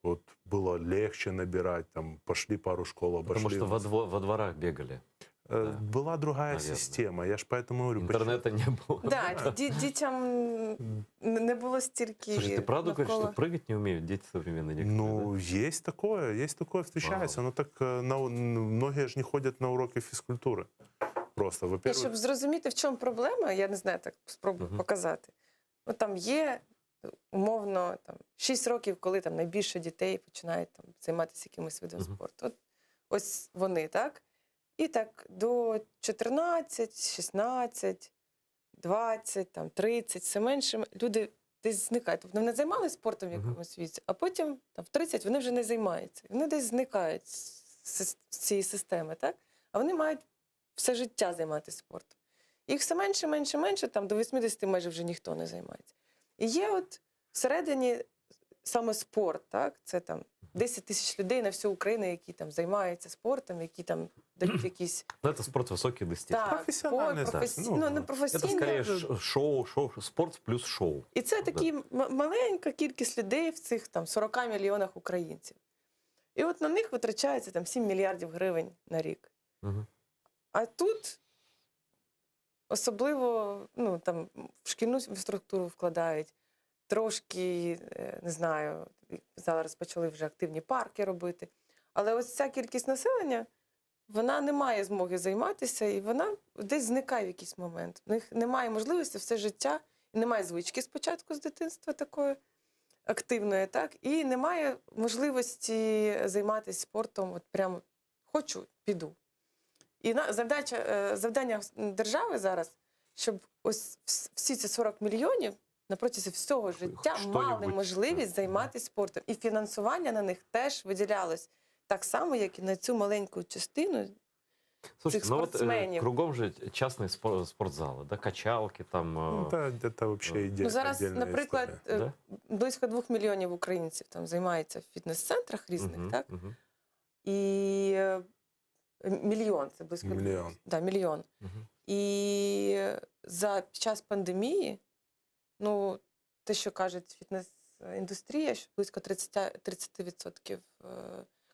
вот было легче набирать, там пошли пару школ, обошли. Потому что во, дво- во дворах бегали. Э, Была другая Наверное. система, я ж поэтому говорю. Интернета не было. Да, ді- дітям не було стільки. Слушай, ты правду говоришь, навколо. что прыгать не умеют дети современные некоторые? Ну, есть такое, есть такое, встречается. Но так э, на, многие же не ходят на уроки физкультуры. Просто, І во-первых, щоб зрозуміти, в чому проблема, я не знаю, так спробую показати. От там є умовно там, 6 років, коли там найбільше дітей починають там, займатися якимось видом спорту. От, ось вони, так? І так до 14, 16, 20, там, 30, все менше люди десь зникають. Тобто вони займалися спортом в якомусь віці, а потім там, в 30 вони вже не займаються. Вони десь зникають з, з з цієї системи, так? А вони мають все життя займатися спортом. Їх все менше, менше, менше, там до 80 майже вже ніхто не займається. І є от всередині саме спорт, так? Це там 10 тисяч людей на всю Україну, які там займаються спортом, які там дають якісь Ну, это спорт высоких достижений. Так, Професіональний спорт, спорт, професі... ну, не професійний. Это скорее ш- шоу, шоу, спорт плюс шоу. І це такі м- маленька кількість людей в цих там 40 мільйонах українців. І от на них витрачається там 7 мільярдів гривень на рік. Мгм. А тут особливо ну, там, в шкільну структуру вкладають, трошки, е, не знаю, зараз почали вже активні парки робити. Але ось ця кількість населення, вона не має змоги займатися, і вона десь зникає в якийсь момент. У них немає можливості все життя, і немає звички спочатку з дитинства такої активної, так, і немає можливості займатися спортом, от прямо хочу, піду. І на, завдача, е, завдання держави зараз, щоб ось вс- всі ці 40 мільйонів на протязі всього життя Хоч мали що-небудь. можливість займатися спортом. І фінансування на них теж виділялось так само, як і на цю маленьку частину Слушайте, цих ну вот э, спортсменів. кругом же частные спор- спортзалы, да, качалки там. Ну, э, это, это вообще идея. Ну, зараз, отдельная наприклад, история. е, близько двох мільйонів українців там займаються в фітнес-центрах різних, мгм, так? мгм, І е, мільйон, це близько Мільйон. Да, мільйон. мгм. І за під час пандемії, ну, те, що каже фітнес-індустрія, що близько 30, 30% е,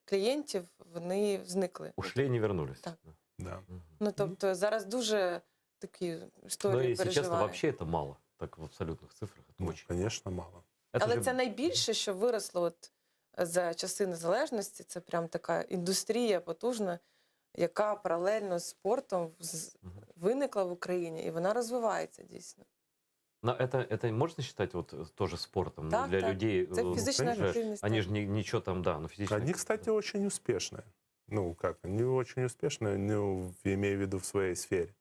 клієнтів вони зникли. Ушли и не вернулись. Так. Да. Ну, тобто зараз дуже такі Но історії если честно, переживають. вообще это мало. Так в абсолютных цифрах это Ну, очень. конечно, мало. Это Але же- це найбільше, що виросло от за часи незалежності. Це прям така індустрія потужна, яка паралельно з спортом з- виникла в Україні, і вона розвивається дійсно. Но это, это можно считать вот э, тоже спортом? Ну, Так, для так. людей. Это э, физичная же, активность, Они так. же ни- ничего там, да, но физическая Они, кстати, очень успешные. Ну, как, они очень успешные, ну, имею в виду в своей сфере.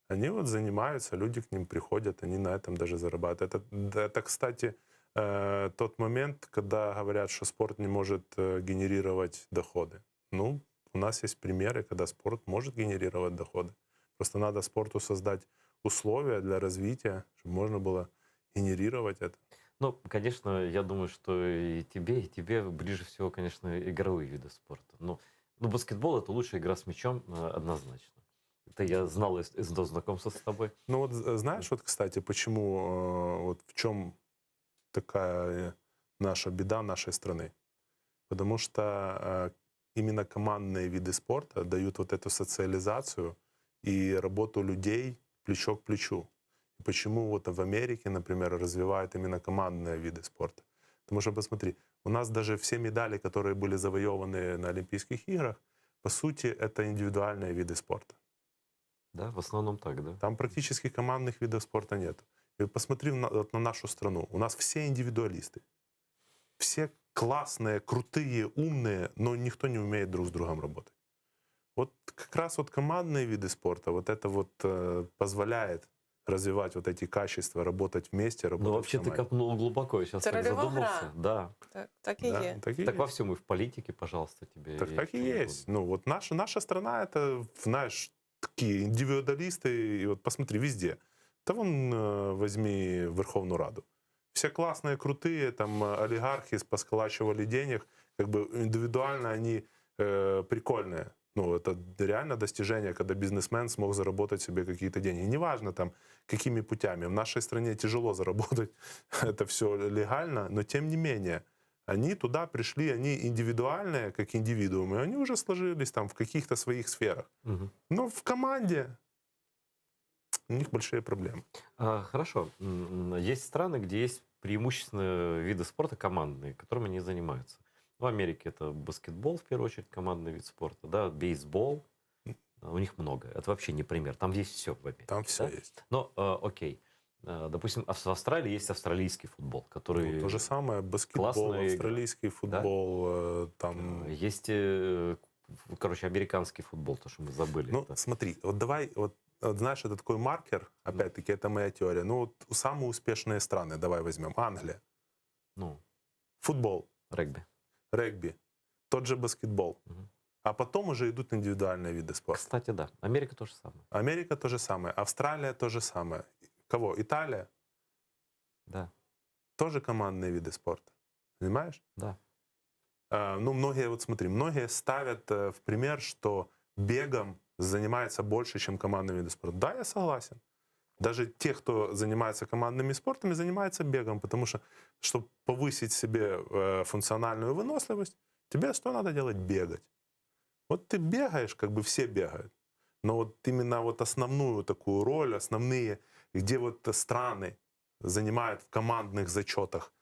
Они вот занимаются, люди к ним приходят, они на этом даже зарабатывают. Это, да, это кстати, э, тот момент, когда говорят, что спорт не может э, генерировать доходы. Ну, у нас есть примеры, когда спорт может генерировать доходы. Просто надо спорту создать условия для развития, чтобы можно было генерировать это. Ну, конечно, я думаю, что и тебе, и тебе ближе всего, конечно, игровые виды спорта. Ну, ну баскетбол это лучшая игра с мячом э, однозначно. Это я знал из, из до знакомства с тобой. Ну вот э, знаешь, вот, кстати, почему, э, вот в чем такая, э, наша беда нашей страны. Потому что э, именно командные виды спорта дают вот эту социализацию и работу людей плечо к плечу. И почему вот в Америке, например, развивают именно командные виды спорта? Потому что, посмотри, у нас даже все медали, которые были завоеваны на Олимпийских играх, по сути, это индивидуальные виды спорта. Да, в основном так, да. Там практически командных видов спорта нет. И посмотри на, вот на нашу страну. У нас все индивидуалисты. Все классные, крутые, умные, но никто не умеет друг с другом работать. Вот как раз вот командные виды спорта, вот это вот э, позволяет развивать вот эти качества, работать вместе, работать Ну, вообще в ты команде. копнул глубоко, я сейчас Це так рольова задумался. гра. Да. Так, так і Да, є. так и Так во есть. всем и в политике, пожалуйста, тебе. Так, и так и в чем есть. Ну вот наша, наша страна это, знаешь, такие индивидуалисты. И вот посмотри, везде. Да вон э, возьми Верховную Раду. Все классные, крутые, там э, олигархи посколачивали денег. Как бы индивидуально они э, прикольные. Ну, это реально достижение, когда бизнесмен смог заработать себе какие-то деньги. Неважно там, какими путями. В нашей стране тяжело заработать это все легально, но тем не менее, они туда пришли, они индивидуальные, как индивидуумы, они уже сложились там в каких-то своих сферах. Мгм. Но в команде у них большие проблемы. А, Хорошо. М, Есть страны, где есть преимущественно виды спорта командные, которыми они занимаются. В Америке это баскетбол, в первую очередь, командный вид спорта, да, бейсбол. А, У них много. Это вообще не пример. Там есть все в Америке. Там все да? есть. Но, э, окей. Э, Допустим, в Австралии есть австралийский футбол, который... Ну, то же самое, баскетбол, классная игра. австралийский футбол, э, там... Есть, э, короче, американский футбол, то, что мы забыли. Ну, Это- смотри, вот давай, вот, вот знаешь, это такой маркер, опять-таки, это моя теория. Ну, вот самые успешные страны, давай возьмем. Англия. Ну. Футбол. Регби. Регби. Тот же баскетбол. А потом уже идут индивидуальные виды спорта. Кстати, да. Америка то же самое. Америка то же самое. Австралия то же самое. Кого? Италия? Да. Тоже командные виды спорта. Понимаешь? Да. А, ну, многие, вот смотри, многие ставят э, в пример, что бегом занимается больше, чем командными видами спорта. Да, я согласен. Даже те, кто занимается командными спортами, занимаются бегом, потому что, чтобы повысить себе э, функциональную выносливость, тебе что надо делать? Бегать. Вот ты бегаешь, как бы все бегают. Но вот именно вот основную такую роль, основные, где вот страны занимают в командных зачетах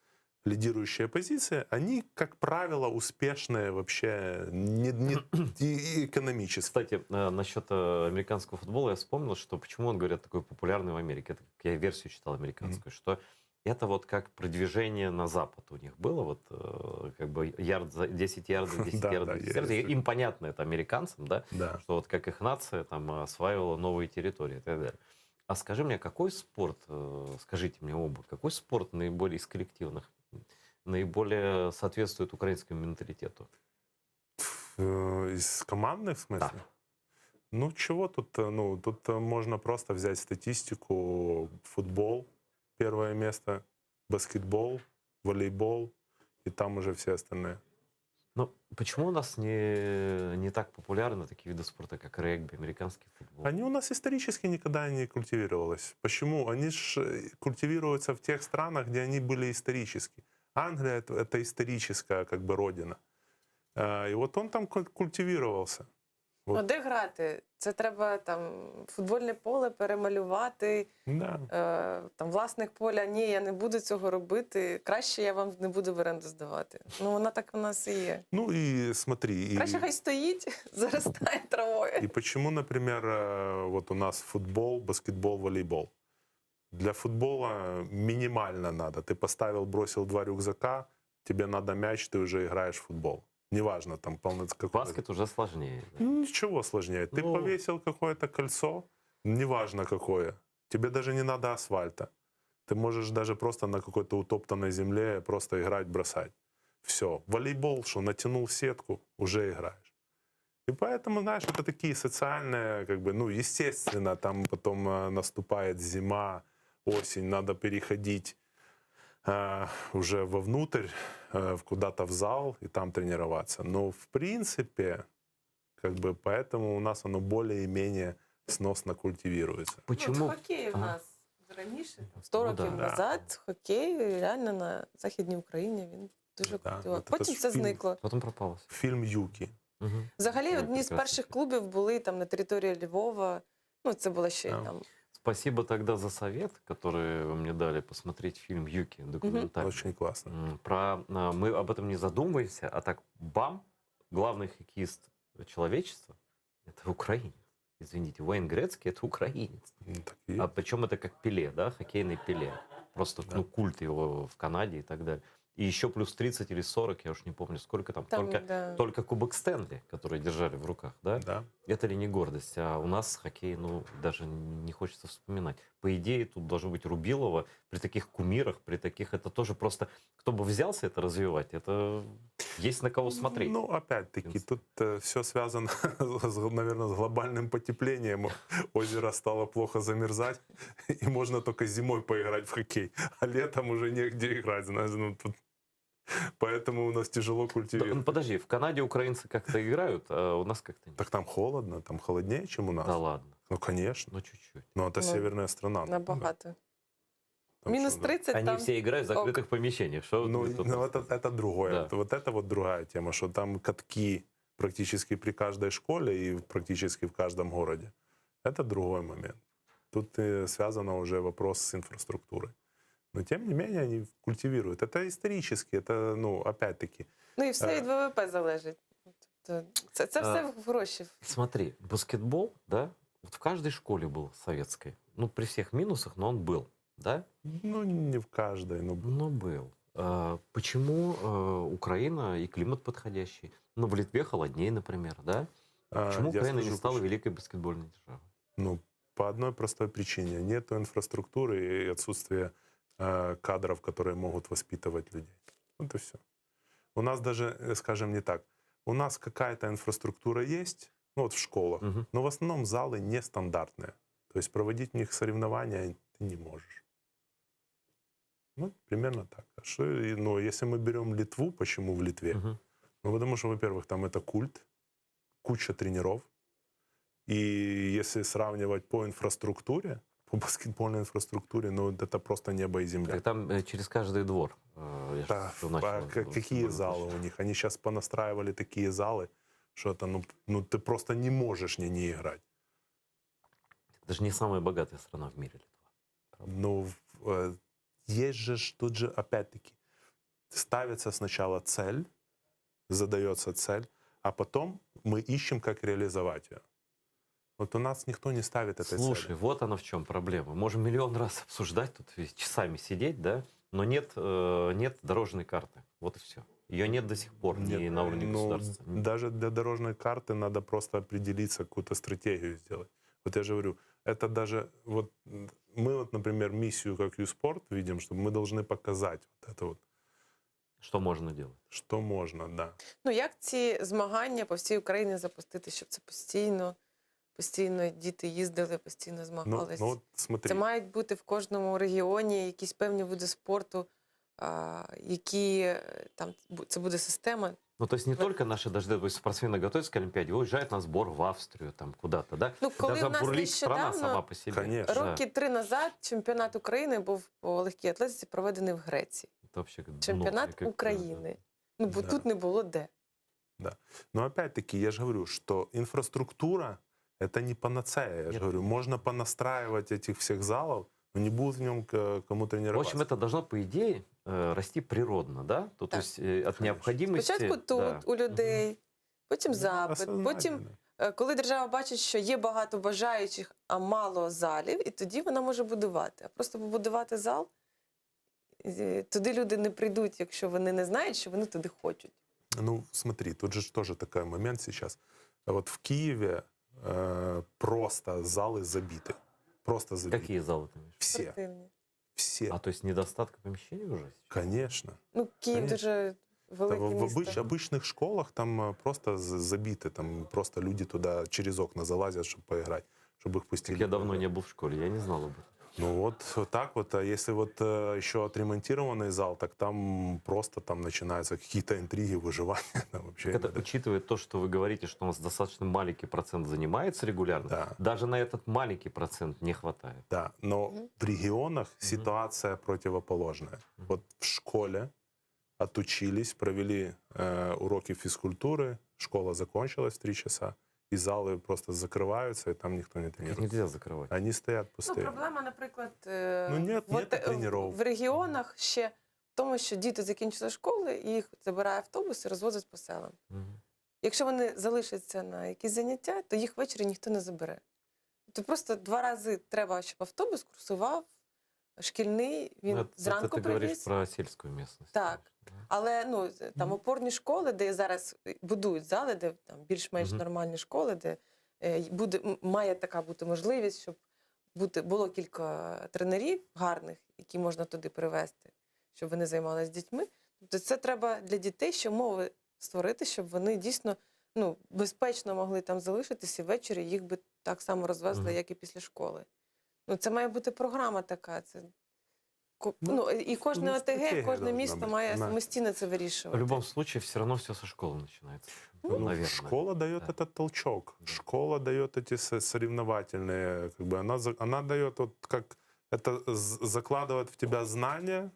лидирующие позиции, они, как правило, успешные вообще не, не, и, и экономически. Кстати, э, насчет э, американского футбола я вспомнил, что почему он, говорят, такой популярный в Америке. Это как я версию читал американскую, что это вот как продвижение на Запад у них было, вот э, как бы ярд за 10 ярдов, 10 Да, ярдов, да, 10 есть ярдов. И такое. Им понятно это американцам, да, Да. что вот как их нация там осваивала новые территории и так далее. А скажи мне, какой спорт, э, скажите мне оба, какой спорт наиболее из коллективных, наиболее соответствует украинскому менталитету? Э, Из командных, в смысле? Ну, чего тут? э, Ну, тут э, можно просто взять статистику. Футбол первое место, баскетбол, волейбол, и там уже все остальные. Ну, почему у нас не, не так популярны такие виды спорта, как регби, американский футбол? Они у нас исторически никогда не культивировались. Почему? Они ж культивируются в тех странах, где они были исторически. Англия это, это историческая как бы родина. Э, И вот он там куль- культивировался. Ну, Вот. де грати? Це треба там футбольне поле перемалювати. Да. Е, там власник поля, ні, я не буду цього робити. Краще я вам не буду в оренду здавати. Ну вона так у нас і є. Ну и смотри. И, Краще хай стоїть, заростає травою. и почему, например, э, вот у нас футбол, баскетбол, волейбол? Для футбола минимально надо. Ты поставил, бросил два рюкзака, тебе надо мяч, ты уже играешь в футбол. Неважно, там полноценный... Баскет уже сложнее. Ничего сложнее. Ты Ну. повесил какое-то кольцо, неважно какое, тебе даже не надо асфальта. Ты можешь даже просто на какой-то утоптанной земле просто играть, бросать. Все. Волейбол, что натянул сетку, уже играешь. И поэтому, знаешь, это такие социальные, как бы, ну, естественно, там потом э, наступает зима, осень, надо переходить э, уже вовнутрь, э, в куда-то в зал и там тренироваться. Но в принципе, как бы, поэтому у нас оно более-менее сносно культивируется. Почему? Ну, от хокей у нас. Раніше, там, 100 Ну, років да. назад, хокей реально на Західній Україні він дуже Да, культивував. вот это Потім ж це фільм. зникло. Потом пропало. Фильм «Юки». Взагалі, Ой, одні з прекрасний перших клубів були там на території Львова. Ну, це було ще Да. там. Спасибо тогда за совет, который вы мне дали посмотреть фильм «Юки» документальный. Очень классно. М, Про, а, мы об этом не задумываемся, а так бам, главный хоккеист человечества – это украинец. Извините, Уэйн Грецкий – это украинец. Ну, так и А причем это как Пеле, да, хоккейный Пеле. Просто ну, культ его в Канаде и так далее. И еще плюс 30 или 40, я уж не помню, сколько там, Там, только, да. только Кубок Стэнли, который держали в руках, да? Да. Это ли не гордость? А у нас хоккей, ну, даже не хочется вспоминать. По идее, тут должно быть Рубилова при таких кумирах, при таких, это тоже просто, кто бы взялся это развивать, это есть на кого смотреть. Ну, опять-таки, тут все связано, наверное, с глобальным потеплением. Озеро стало плохо замерзать, и можно только зимой поиграть в хоккей, а летом уже негде играть, знаешь, ну, тут... Поэтому у нас тяжело Да, культивировать. ну, подожди, в Канаде украинцы как-то играют, а у нас как-то нет. Так там холодно, там холоднее, чем у нас. Да ладно. Ну, конечно. Ну, чуть-чуть. Ну, это Ну, северная страна. Набагато. Там Мінус что, да. 30 Они там. все играют в закрытых помещениях. Что Ну, вы тут ну, это, это другое. Да. Это- Вот это вот другая тема, что там катки практически при каждой школе и практически в каждом городе. Это другой момент. Тут э, связано уже вопрос с инфраструктурой. Но тем не менее они культивируют. Это исторически, это, ну, опять-таки. Ну і все Е. від ВВП залежить. Тобто це, це все А. в гроші. Смотри, баскетбол, да, вот в каждой школе был советской. Ну, при всех минусах, но он был, да? Ну, не в каждой, но Но был. А, Почему э, Украина и климат подходящий? Ну, в Литве холоднее, например, да? А, Почему я Украина не скажу, стала почему. великой баскетбольной державой? Ну, по одной простой причине. Нету инфраструктуры и отсутствие э, кадров, которые могут воспитывать людей. Вот и все. У нас даже, э, скажем, не так. У нас какая-то инфраструктура есть, ну вот в школах, но в основном залы нестандартные. То есть проводить в них соревнования ты не можешь. Ну, примерно так. А что, и, ну, если мы берем Литву, почему в Литве? Ну, потому что, во-первых, там это культ, куча тренеров. И если сравнивать по инфраструктуре, по баскетбольной инфраструктуре, ну, это просто небо и земля. Так там э, через каждый двор. э, я ж Да, всё начал а с к- какие баскетбольной залы у них? Они сейчас понастраивали такие залы, что это, ну, ну, ты просто не можешь не, не играть. Это же не самая богатая страна в мире. Ну, в- э, есть же ж тут же, опять-таки, ставится сначала цель, задается цель, а потом мы ищем, как реализовать ее. Вот у нас никто не ставит этой Слушай, цели. вот она в чем проблема. Можем миллион раз обсуждать, тут и часами сидеть, да, но нет, э, нет дорожной карты. Вот и все. Ее нет до сих пор ни на уровне Ну, государства. Даже для дорожной карты надо просто определиться, какую-то стратегию сделать. Вот я же говорю, это даже вот м, мы вот, например, миссию как Юспорт видим, что мы должны показать вот это вот, Что можно делать? что можно, да. Ну як ці змагання по всій Україні запустити, щоб це постійно, постійно діти їздили, постійно Ну, змагались? ну вот смотри. Це мають бути в кожному регіоні якісь певні види спорту, а, які е, там бу- це буде система. Ну, то есть не только наши даже то есть спортсмены готовятся к Олимпиаде, уезжают на сбор в Австрию, там куда-то, да? Ну, коли Даже в нас бурлит страна нещодавно сама по себе. Да. роки три назад чемпіонат України був по легкій атлетиці проведений в Греції. Это вообще дно, Чемпіонат как- України. Ну бо Да. тут не було де. Да. Но опять-таки, я же говорю, что инфраструктура — это не панацея. Я же говорю, можно понастраивать этих всех залов, но не будут в нем к- кому В тренироваться. общем, это должно, по идее, э, расти природно, да? То, то есть э, от необходимости... Спочатку тут да. у людей, потім запит, потім, е, коли держава бачить, що є багато бажаючих, а мало залів, і тоді вона може будувати. А просто побудувати зал, е, туди люди не прийдуть, якщо вони не знають, що вони туди хочуть. Ну, смотри, тут же ж тоже такой момент сейчас. Вот в Киеве э, просто залы забиты. Просто забиты. Какие залы ты имеешь? Все. Спортивні. Все. А то есть недостатка помещений уже? Конечно. Ну, Київ Конечно. дуже Да, велике в, в місто. обыч- обычных школах там э, просто з- забиты, там просто люди туда через окна залазят, чтобы поиграть, чтобы их пустили. Я давно не был в школе, я не знал об этом. Ну вот, вот так вот. А если вот э, еще отремонтированный зал, так там просто там начинаются какие-то интриги, выживания. Там вообще Так это, учитывая то, что вы говорите, что у нас достаточно маленький процент занимается регулярно, даже на этот маленький процент не хватает. Да, но в регионах ситуация противоположная. Вот в школе отучились, провели э, уроки физкультуры, школа закончилась в 3 часа, и залы просто закрываются, и там никто не тренируется. нельзя закрывать. Они стоят Ну, пустые. проблема, наприклад, е, Ну, нет, в, нету те- тренеров. в регіонах ще в тому, що діти закінчили школи, і їх забирає автобус і розвозять по селам. Якщо вони залишаться на якісь заняття, то їх ввечері ніхто не забере. То просто два рази треба, щоб автобус курсував шкільний, він Ну, это, зранку это ты говоришь привіз. про сельскую местность. Так. Але ну, там опорні школи, де зараз будують зали, де там більш-менш Мгм. нормальні школи, де е, й буде, м- має така бути можливість, щоб бути, було кілька тренерів гарних, які можна туди привезти, щоб вони займалися з дітьми. Тобто це треба для дітей ще умови створити, щоб вони дійсно ну, безпечно могли там залишитися і ввечері їх би так само розвезли, Мгм. як і після школи. Ну, це має бути програма така. Це ко- ну, і кожне ну, ОТГ, стратегія кожне должна місто бути, має понимаешь? самостійно це В вирішувати. любом случае, все равно все со школы начинается. Ну, наверное. школа дает этот толчок. Школа дает эти со- соревновательные, как бы она, за- она дает вот как это з- закладывает в тебя знания,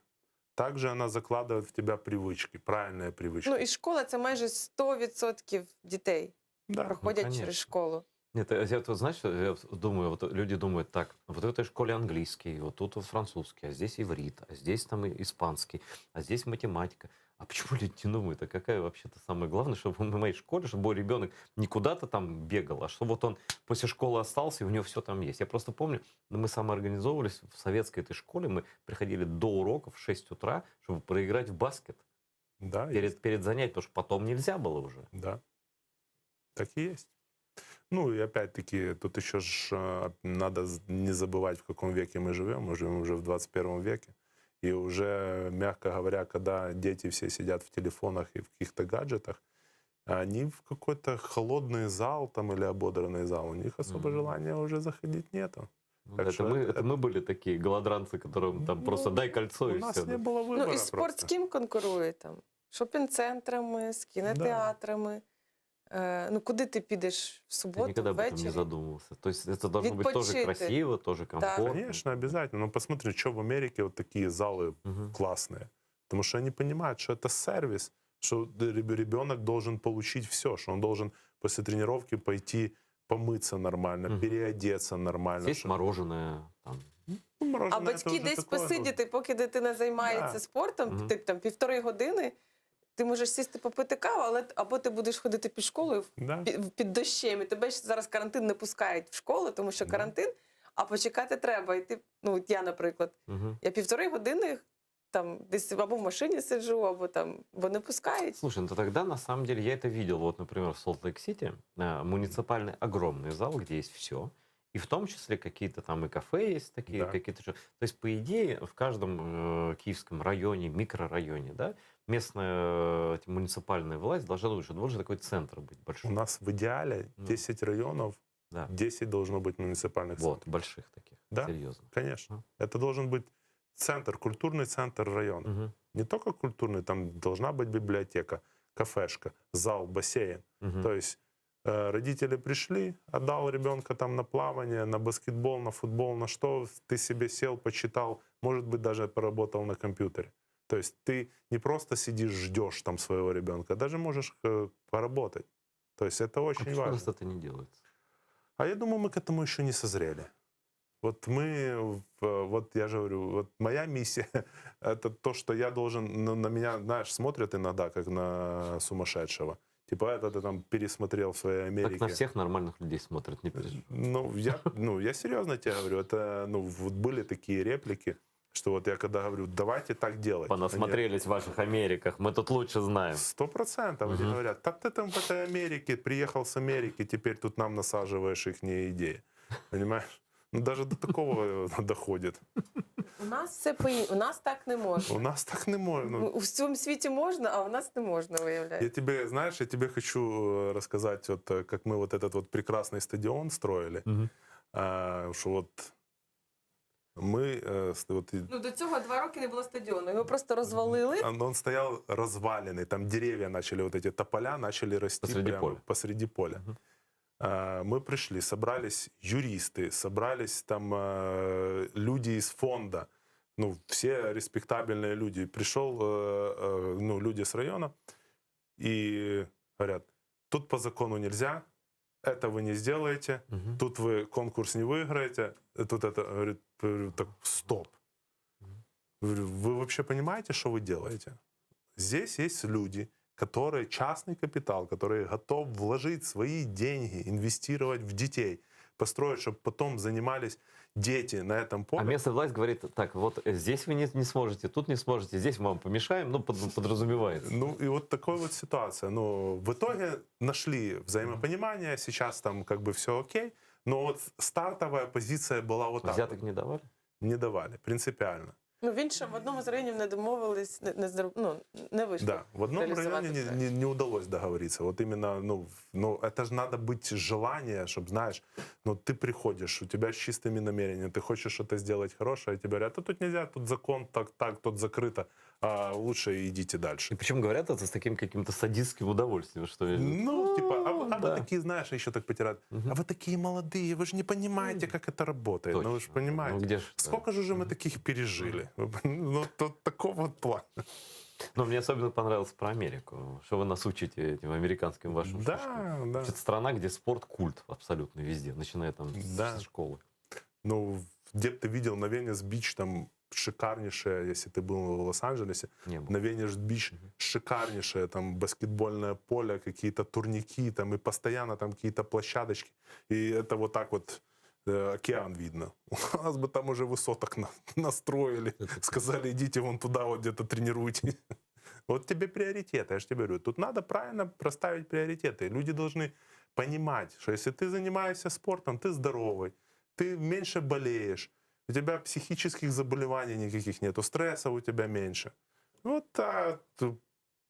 также она закладывает в тебя привычки, правильные привычки. Ну і школа це майже 100% дітей Да. проходять Ну, через конечно. школу. Нет, я, я вот, знаешь, я думаю, вот люди думают так, вот в этой школе английский, вот тут вот французский, а здесь иврит, а здесь там и испанский, а здесь математика. А почему люди не думают, а какая вообще-то самое главное, чтобы в моей школе, чтобы мой ребенок не куда-то там бегал, а чтобы вот он после школы остался, и у него все там есть. Я просто помню, ну, мы самоорганизовывались в советской этой школе, мы приходили до уроков в 6 утра, чтобы проиграть в баскет. Да, перед, перед занятием, потому что потом нельзя было уже. Да. Так и есть. Ну и опять-таки, тут еще ж э, надо з- не забывать, в каком веке мы живем. Мы живем уже в 21 веке. И уже, мягко говоря, когда дети все сидят в телефонах и в каких-то гаджетах, они в какой-то холодный зал там или ободранный зал, у них особо желания уже заходить нету. Ну Так да, это, что мы, это мы были такие голодранцы, которым там просто дай кольцо у и нас все. не было выбора Ну і спорт просто. з ким конкурує там? Шопінг-центрами, з кінотеатрами. Е, ну куди ти підеш в Я суботу никогда об этом не ввечері? задумывался. То есть это должно быть тоже Відпочити. красиво, тоже комфортно. Конечно, обязательно. Но посмотри, что в Америке вот такие залы классные. Потому что они понимают, что это сервис, что ребенок должен получить все, что он должен после тренировки пойти помыться нормально, переодеться нормально. Съесть что- мороженое. Там. Ну, А мороженое это батьки уже десь такое, ну, посидіти, поки дитина займається Да. спортом, Мгм. ти там півтори години. Ти можеш сісти попити каву, але або ти будеш ходити під школою Да. під, під дощем, і тебе ж зараз карантин не пускають в школу, тому що карантин, а почекати треба. І ти, ну от я, наприклад, Мгм. я півтори години там десь або в машині сиджу, або там, бо не пускають. Слушай, ну тогда на самом деле я это видел. Вот, например, в Солт-Лейк-Сити э, муниципальный огромный зал, где есть все. И в том числе какие-то там и кафе есть такие, Да. какие-то... что- То есть, по идее, в каждом э, киевском районе, микрорайоне, да, местная э, муниципальная власть должна думать, что должен такой центр быть большой. У нас в идеале 10 районов, Да. 10 должно быть муниципальных Вот, центров. больших таких, Да, серьезно. Конечно. Это должен быть центр, культурный центр района. Не только культурный, там должна быть библиотека, кафешка, зал, бассейн. То есть э, родители пришли, отдал ребенка там на плавание, на баскетбол, на футбол, на что, ты себе сел, почитал, может быть, даже поработал на компьютере. То есть ты не просто сидишь, ждешь там своего ребенка, даже можешь э, поработать. То есть это А очень почему у важно. нас это не делается? А я думаю, мы к этому еще не созрели. Вот мы, в- вот я же говорю, вот моя миссия это то, что я должен, ну, на меня, знаешь, смотрят иногда как на сумасшедшего. Типа это ты там пересмотрел в своей Америке. Так на всех нормальных людей смотрят, не переживай. Ну, я, ну, я серьезно тебе говорю, это, ну, вот были такие реплики, что вот я когда говорю, давайте так делать. Понасмотрелись в ваших Америках, мы тут лучше знаем. 100%. Они говорят, да ты там в этой Америке, приехал с Америки, теперь тут нам насаживаешь их идеи. Понимаешь? Ну, даже до такого доходит. У нас все по у нас так не можна. У нас так не можно. У всьому світі можна, а у нас не можна, Я виявляється. тебе, знаешь, я тебе хочу э, рассказать, вот, э, как мы вот этот вот прекрасный стадион строили, А, что вот... Мы э, с- вот, и- Ну до цього два роки не було стадіону. Його просто розвалили. он, он стоял разваленный, там деревья начали, вот эти тополя начали расти Посреди прямо поля. посреди поля. А, Мы пришли, собрались юристы, собрались там э, люди из фонда, ну, все респектабельные люди. Пришел, э, э, ну, люди с района и говорят, тут по закону нельзя, это вы не сделаете, тут вы конкурс не выиграете, тут это, говорит, говорю, так, стоп. Говорю, вы вообще понимаете, что вы делаете? Здесь есть люди, которые частный капитал, который готов вложить свои деньги, инвестировать в детей, построить, чтобы потом занимались дети на этом поле. А местная власть говорит, так, вот здесь вы не, не сможете, тут не сможете, здесь мы вам помешаем, ну, под- подразумевается. Ну, и вот такая вот ситуация. Ну, в итоге нашли взаимопонимание, сейчас там как бы все окей, но вот стартовая позиция была вот так. Взяток не давали? Не давали, принципиально. Ну в іншому в одному з районів не домовились, не, не зроб- ну, не вийшло. Да, в одном реалізувати районе не, проект. не, не удалось договориться. Вот именно, ну, в- ну, это же надо быть желание, чтобы, знаешь, ну, ты приходишь, у тебя с чистыми намерениями, ты хочешь что-то сделать хорошее, а тебе говорят, а тут нельзя, тут закон, так, так, тут закрыто, а лучше идите дальше. И причем говорят это с таким каким-то садистским удовольствием, что... Ну, типа, а, вы- а да. вы такие, знаешь, еще так потирают, а вы такие молодые, вы же не понимаете, как это работает. Ну, вы же понимаете. Ну, где ж, да. Сколько же уже мы таких пережили? Ну, тут такого вот плана. Но мне особенно понравилось про Америку, что вы нас учите этим американским вашим Да, штучкам. да. Это страна, где спорт культ абсолютно везде, начиная там с- Да. со школы. Ну, где бы ты видел на Венес-Бич, там шикарнейшее, если ты был в Лос-Анджелесе, Не был. на Венес-Бич шикарнейшее там баскетбольное поле, какие-то турники там и постоянно там какие-то площадочки. И это вот так вот э, океан видно. У нас бы там уже высоток на- настроили, сказали, идите вон туда вот где-то тренируйтесь. Вот тебе приоритеты, я же тебе говорю. Тут надо правильно проставить приоритеты. Люди должны понимать, что если ты занимаешься спортом, ты здоровый, ты меньше болеешь, у тебя психических заболеваний никаких нету, стресса у тебя меньше. Вот а, т-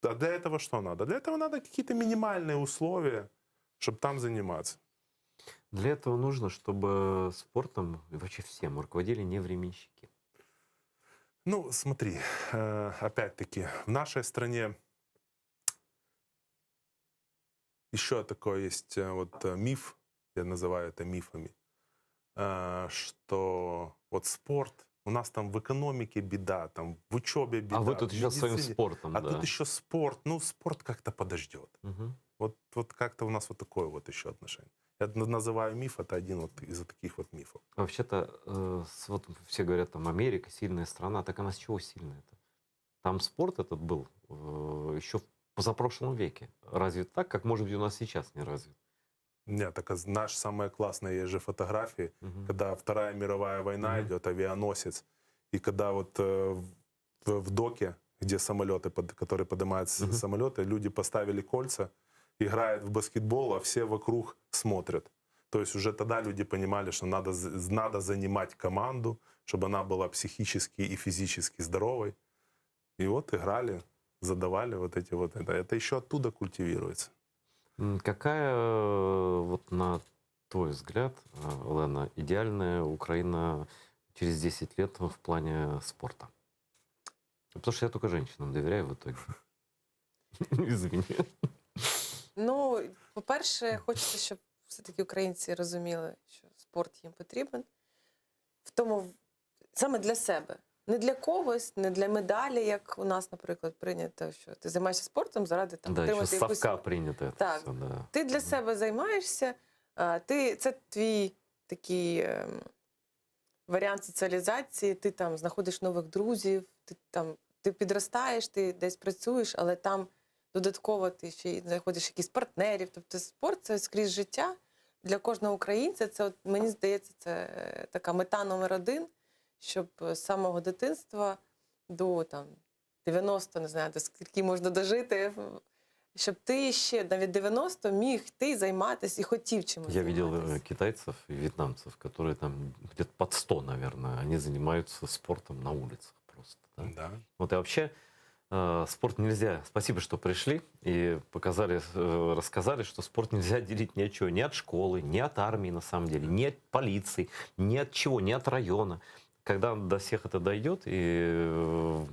а для этого что надо? Для этого надо какие-то минимальные условия, чтобы там заниматься. Для этого нужно, чтобы спортом и вообще всем руководили не временщики. Ну, смотри, э, опять-таки, в нашей стране еще такой есть э, вот э, миф, я называю это мифами, э, что вот спорт, у нас там в экономике беда, там в учебе беда. А вы тут в еще своим медицине. спортом, А да. тут еще спорт, ну спорт как-то подождет. Мгм. Вот, вот как-то у нас вот такое вот еще отношение. Я н- называю миф, это один вот из таких вот мифов. Вообще-то, э, с- вот все говорят, там, Америка сильная страна, так она с чего сильная-то? Там спорт этот был э, еще в позапрошлом веке. Развит так, как, может быть, у нас сейчас не развит. Нет, так а наш самое классное есть же фотографии, когда Вторая мировая война идет, авианосец, и когда вот э, в, в доке, где самолеты, под, которые поднимают с- самолеты, люди поставили кольца, играют в баскетбол, а все вокруг смотрят. То есть уже тогда люди понимали, что надо, з- надо занимать команду, чтобы она была психически и физически здоровой. И вот играли, задавали вот эти вот это. Это еще оттуда культивируется. М, Какая, э, вот на твой взгляд, э, Лена, идеальная Украина через 10 лет в плане спорта? Потому что я только женщинам доверяю в итоге. Извини. Ну, по-перше, хочеться, щоб все-таки українці розуміли, що спорт їм потрібен. В тому саме для себе. Не для когось, не для медалі, як у нас, наприклад, прийнято, що ти займаєшся спортом заради там Да, еще отримати с якусь совка принято это Так. все, да. Ти для себе займаєшся, а, ти, це твій такий ем, варіант соціалізації, ти там знаходиш нових друзів, ти там ти підростаєш, ти десь працюєш, але там додатково ти ще й знаходиш якісь партнерів. Тобто спорт це скрізь життя для кожного українця. Це от, мені здається, це е, така мета номер один, щоб з самого дитинства до там 90, не знаю, до скільки можна дожити, щоб ти ще навіть 90 міг ти займатися і хотів чимось. Я видел э, китайцев и вьетнамцев, которые там где-то под 100, наверное, они занимаются спортом на улицах просто. Да. Да. Вот и вообще э, спорт нельзя. Спасибо, что пришли и показали, э, рассказали, что спорт нельзя делить ни от чего, ни от школы, ни от армии на самом деле, ни от полиции, ни от чего, ни от района. Когда до всех это дойдет, и э,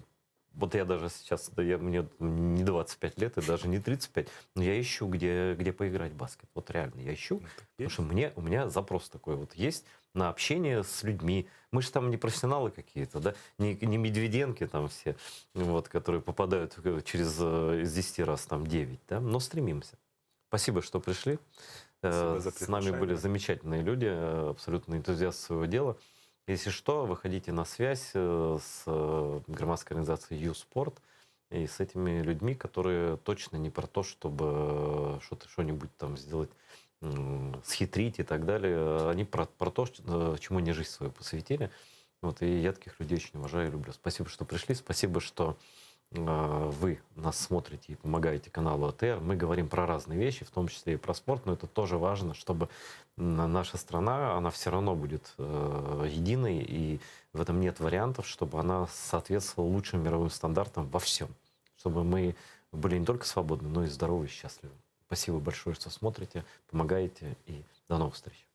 вот я даже сейчас, да я, мне не 25 лет и даже не 35, но я ищу, где, где поиграть в баскет. Вот реально я ищу, потому что мне, у меня запрос такой вот есть на общение с людьми. Мы же там не профессионалы какие-то, да, не, не Медведенки там все, вот, которые попадают э, через э, из 10 раз там 9, да, но стремимся. Спасибо, что пришли. Спасибо за С нами были приглашение. замечательные люди, э, абсолютно энтузиасты своего дела. Если что, выходите на связь э, с э, громадской организацией «Юспорт» и с этими людьми, которые точно не про то, чтобы э, что-то что-нибудь там сделать, м, схитрить и так далее. Они про, про то, что- э, чему они жизнь свою посвятили. Вот, и я таких людей очень уважаю и люблю. Спасибо, что пришли. Спасибо, что э, вы нас смотрите и помогаете каналу АТР. Мы говорим про разные вещи, в том числе и про спорт, но это тоже важно, чтобы м, наша страна, она все равно будет э, единой, и в этом нет вариантов, чтобы она соответствовала лучшим мировым стандартам во всем. Чтобы мы были не только свободны, но и здоровы и счастливы. Спасибо большое, что смотрите, помогаете, и до новых встреч.